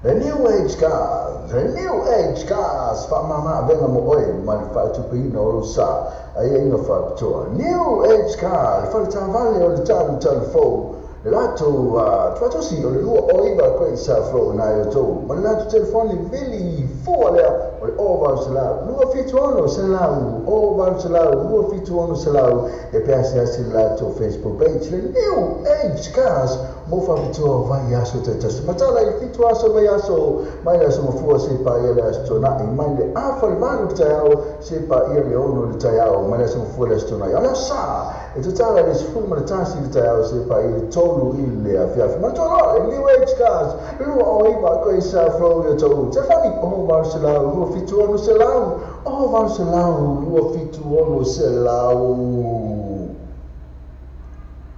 The New Age Cars, The New Age Cars, whaamama avenga mo oe, ma le whaatupeina o lo sa, ai inga whaapitoa. New Age Cars, le whaletavale o le talu talu fou, le latou tuatosi o le lua o iwa koe sa flo na i o tou. Ma le latou telefoni vili fua lea o le 0800 276 0800 276 e pe asiasi le latou Facebook page le New Age Cars mo whapitoa vai aso te tasi. Matala i fitu aso vai aso mai le aso mafua se pa ia le aso tonai mai le afa le valu le taiao se pa ia le ono le taiao mai le aso mafua le aso tonai. O le sa e tatala le sefulu ma le tasi le taiao se pa ia le tolu i le afiafi. Matala le New Age Cars lua o iwa koe sa flow i o tou. Telefoni 0800 276 0800 276.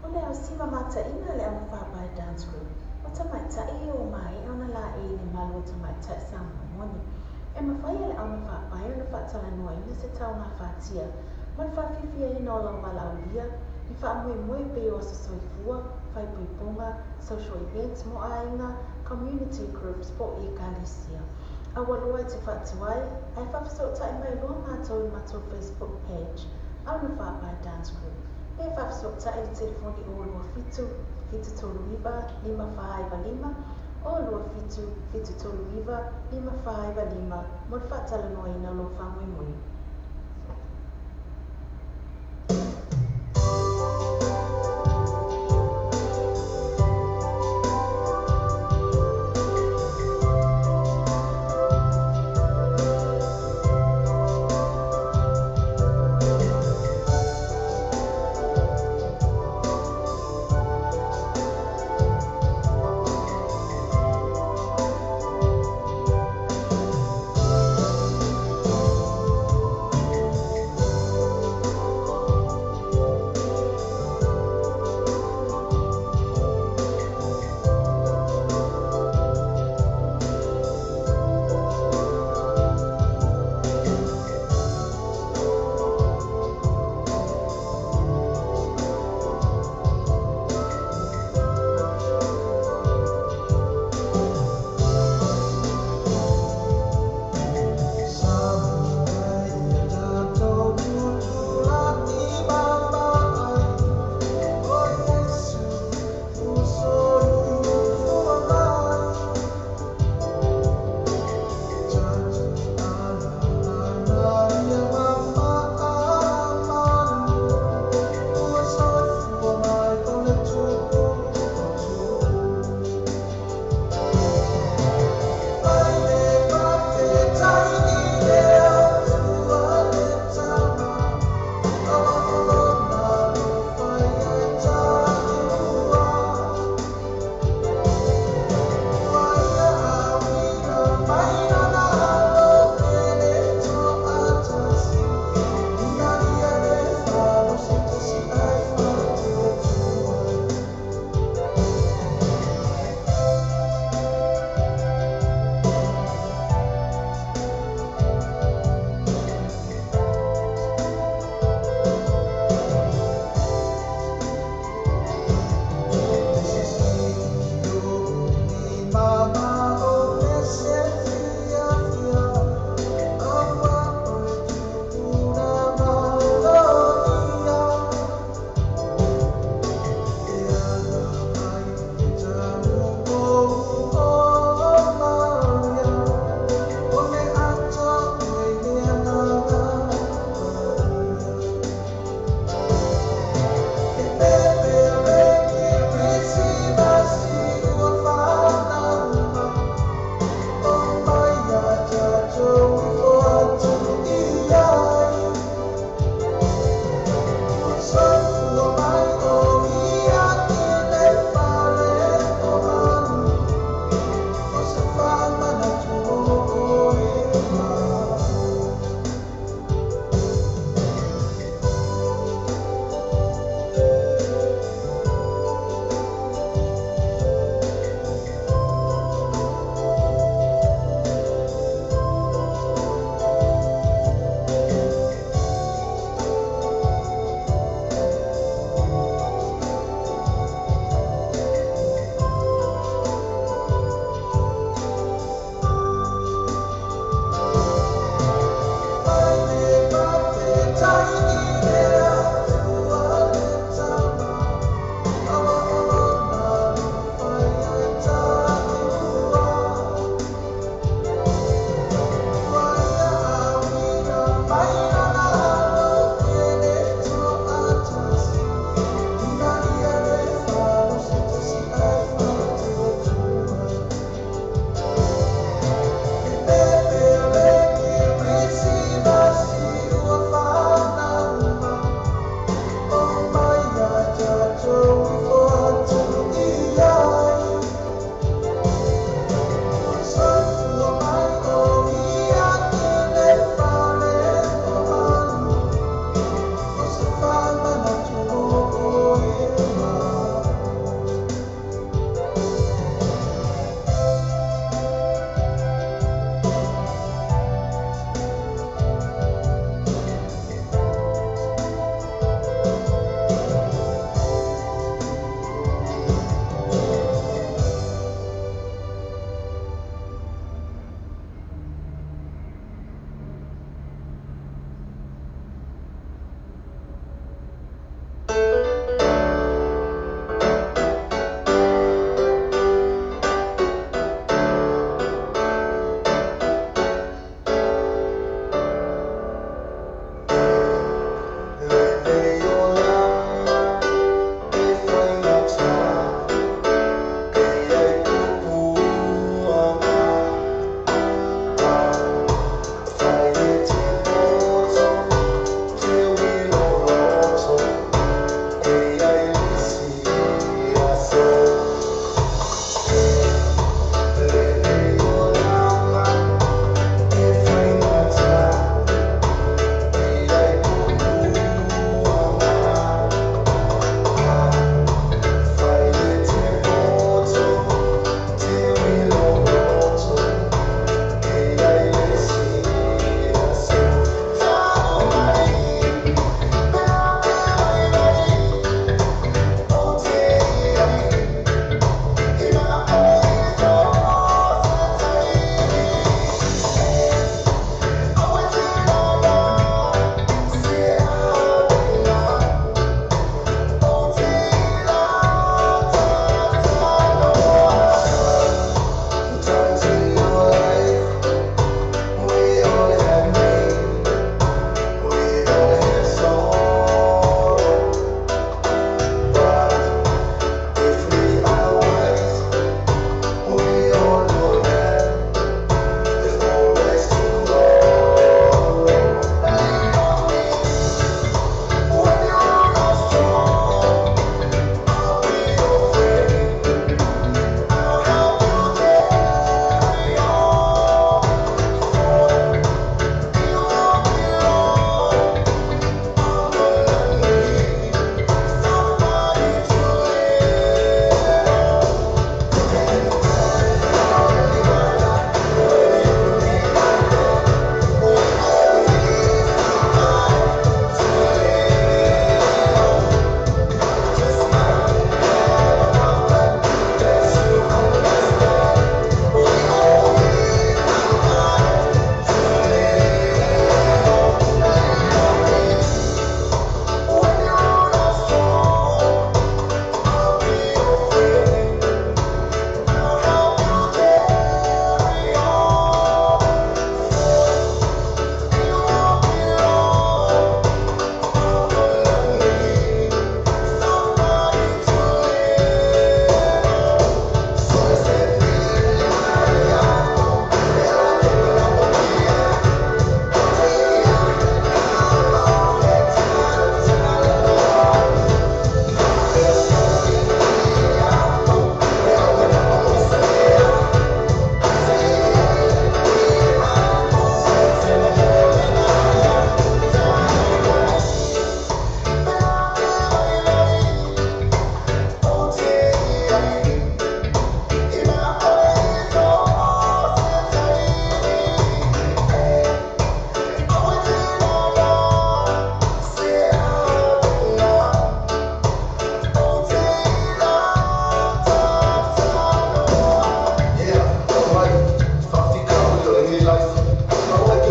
O le ausima mataina le aumawhaapai dance group o tamaitai o mai ona la e le malu o tamaitai sa moni. E mawhai le aumawhaapai ona whaatalanoa ina se tau ngā whātia. Ma le whawhiwhia ina o lau malaulia, i whaamoemoe pe o aso soifua, whaipoiponga, social events mo aiga, community groups po e kalesia. Aua loa e te whaatuai, ai whawhisotai mai loa mātou i mātou Facebook page, Aunawhaapai Dance Group. Pe whawhisotai le telefoni o 27 739 595 o 27 739 595 mo le whaatalanoaina lo whaamoemoe.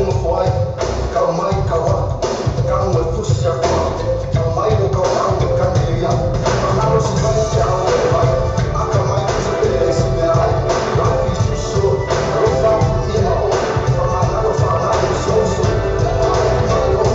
nofo ai, kau mai kau aku, kau e fusi aku, kau mai o kau au e kani ia, whanalo si mai te au e vai, aka mai te pere si mea ai, rapi suso, alofa ina o, whanalo whanalo soso, mai o.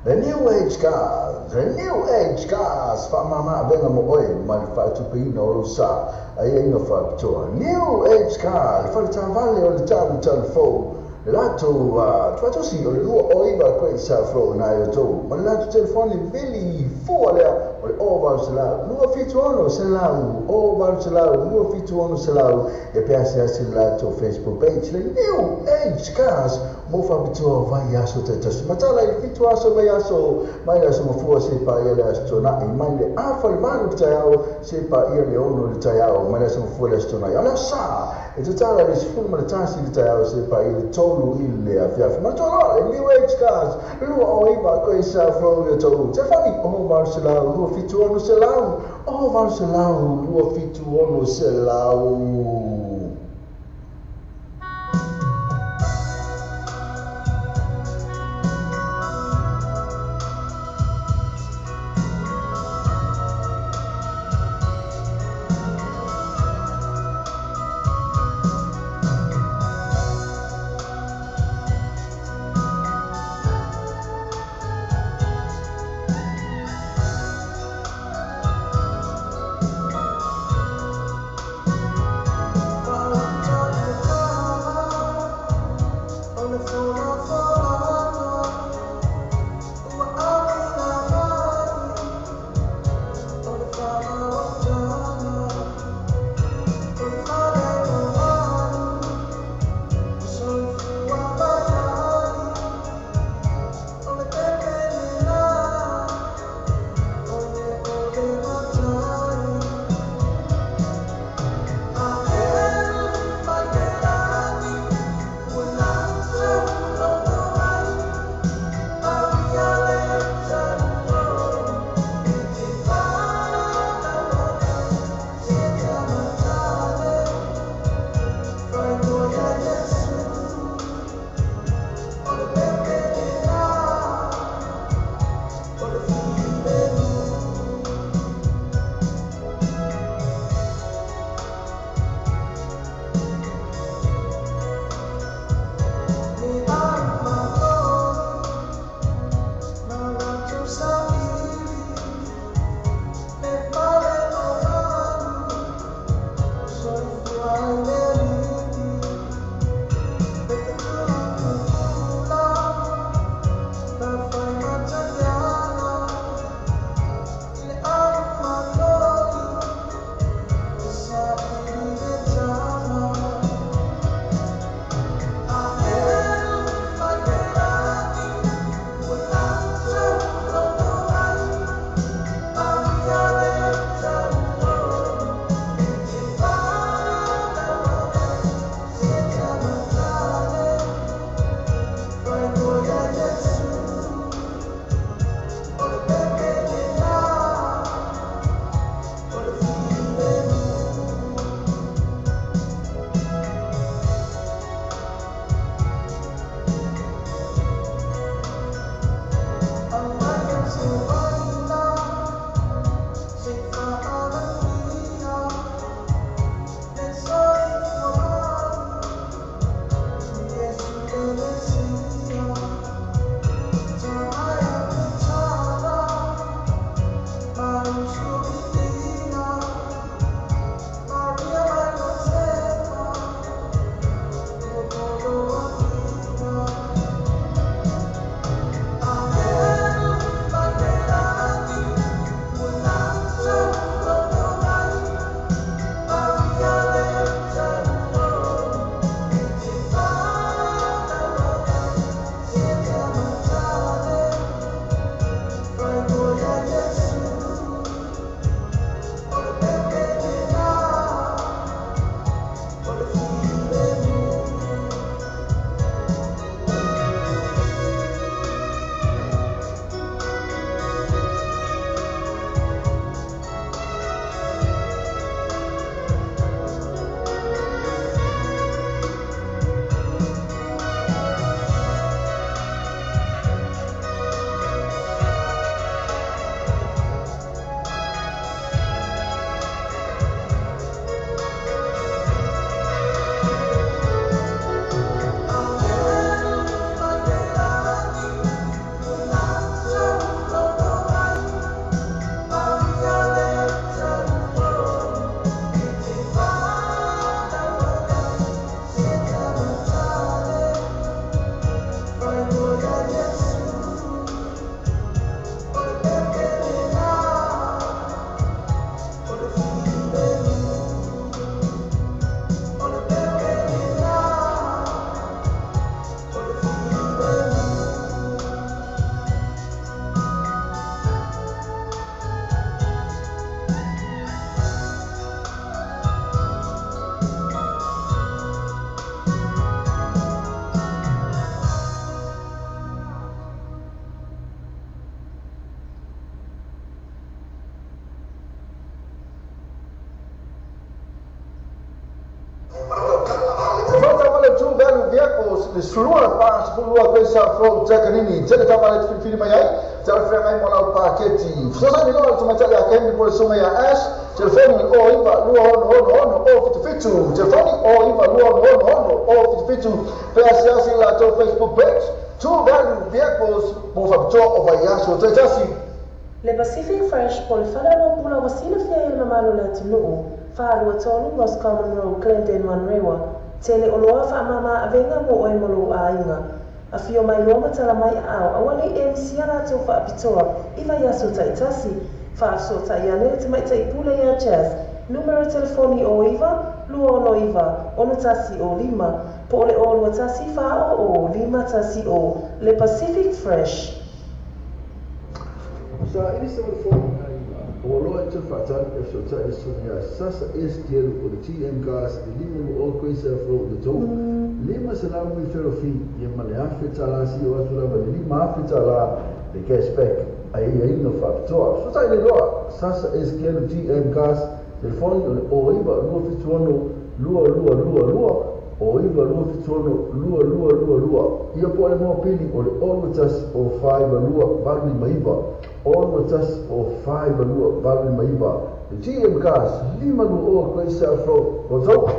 The New Age Cars, the New Age Cars, whaamama avenga mo oe, ma le whaatupeina o lo sa, ai inga whaapitoa. New Age Cars, le whaletavale o le talu talu fou, le latou tuatosi o le lua o iwa koe sa flo nai o tou, ma le latou telefoni vili fua lea, o le o valu selau, 276 selau, o valu selau, 276 selau, e pe ase ase le latou Facebook page, le New Age Cars, mo whaapitoa vai aso te tasi. Matala i fitu aso vai aso, mai aso mafua se pa ia le aso tonai, mai le afa le valu le taiao, se pa ia le ono le taiao, mai le aso mafua le aso tonai. Ala sa, e tatala le sifulu ma le tasi le taiao, se pa ia le tolu i le afiafi. Matala le New Age Cars, lua o iwa koe sa flow ia tau. Te whani, o valu selau, 276 selau, o valu selau, 276 selau. Follow Value Vehicles, le sulua pa sefulua Grace Road, Takanini, tele taavale te filifili mai ai, talafeagai ma lau paketi. Fesoasoani loa le tamaitai ia Candy po o le susuga ia Ash, telefoni o 9 2 6 6 0 77, telefoni o 9 2 6 6 077, pe asiasi i latou Facebook page, True Value Vehicles, mo faapitoa o vaiaso taitasi. Le Pacific Fresh po le fale o pula ua silafia i le mamalu o le atunuu, 423 Roscommon Road, Glendale, Manurewa. Tele oloa faamama avega mo oe ma lou aiga. Afio mai loa ma tala mai aao, aua nei e misia latou faapitoa i vaiaso taitasi. Faafesootai ane le tamaitai pule ia Jazz, numera telefoni o 9 269 6105 po o le o 21 400 510. Le Pacific Fresh. Sa ili se telefoni ua loa i te faatali e fesootai le susuga ia Sasa SDL o le TM Gas i 520 Grace Road, le tou 500 referral fee ia ma le $1,000 si o atu lava le $5,000 le cashback ai aiaiga faapitoa. Fesootai le loa Sasa SDL TM Gas, telefoni o le o 9 276 2222, o 9 276 2222 ia po o le mopili o le o 21 o 52 859, o 21 o 52 859. Le TM Gas, 520 Grace Road, Rotoua.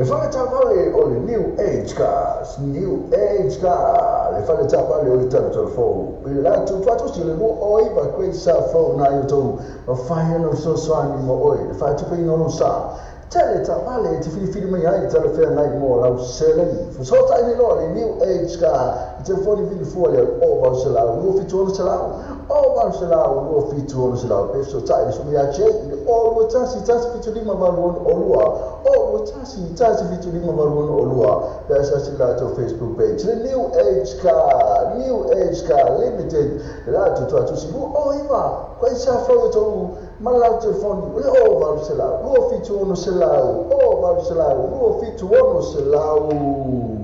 Le fale taavale o le New Age Cars, New Age Car, le fale taavale o le talatala fou. I le latou tuatosi o le 29 Great South Road na i outou, mafai ona fesoasoani mo oe i le faatupeina o lou sa. Tele taavale e te filifili mai ai talafeagai mo lau seleni. Fesootai nei loa le New Age Car i telefoni vili fua lea 0800 27 600 0800 27 600 pe fesootai i le sui ia Jay i le 021 175 86 021 175 86 pe asiasi i le latou Facebook page le New Age Car, New Age Car Limited le latou tuatusi 29 Koe sa fau e tou ma lau telefoni o le 0800 27 600 0800 27 600.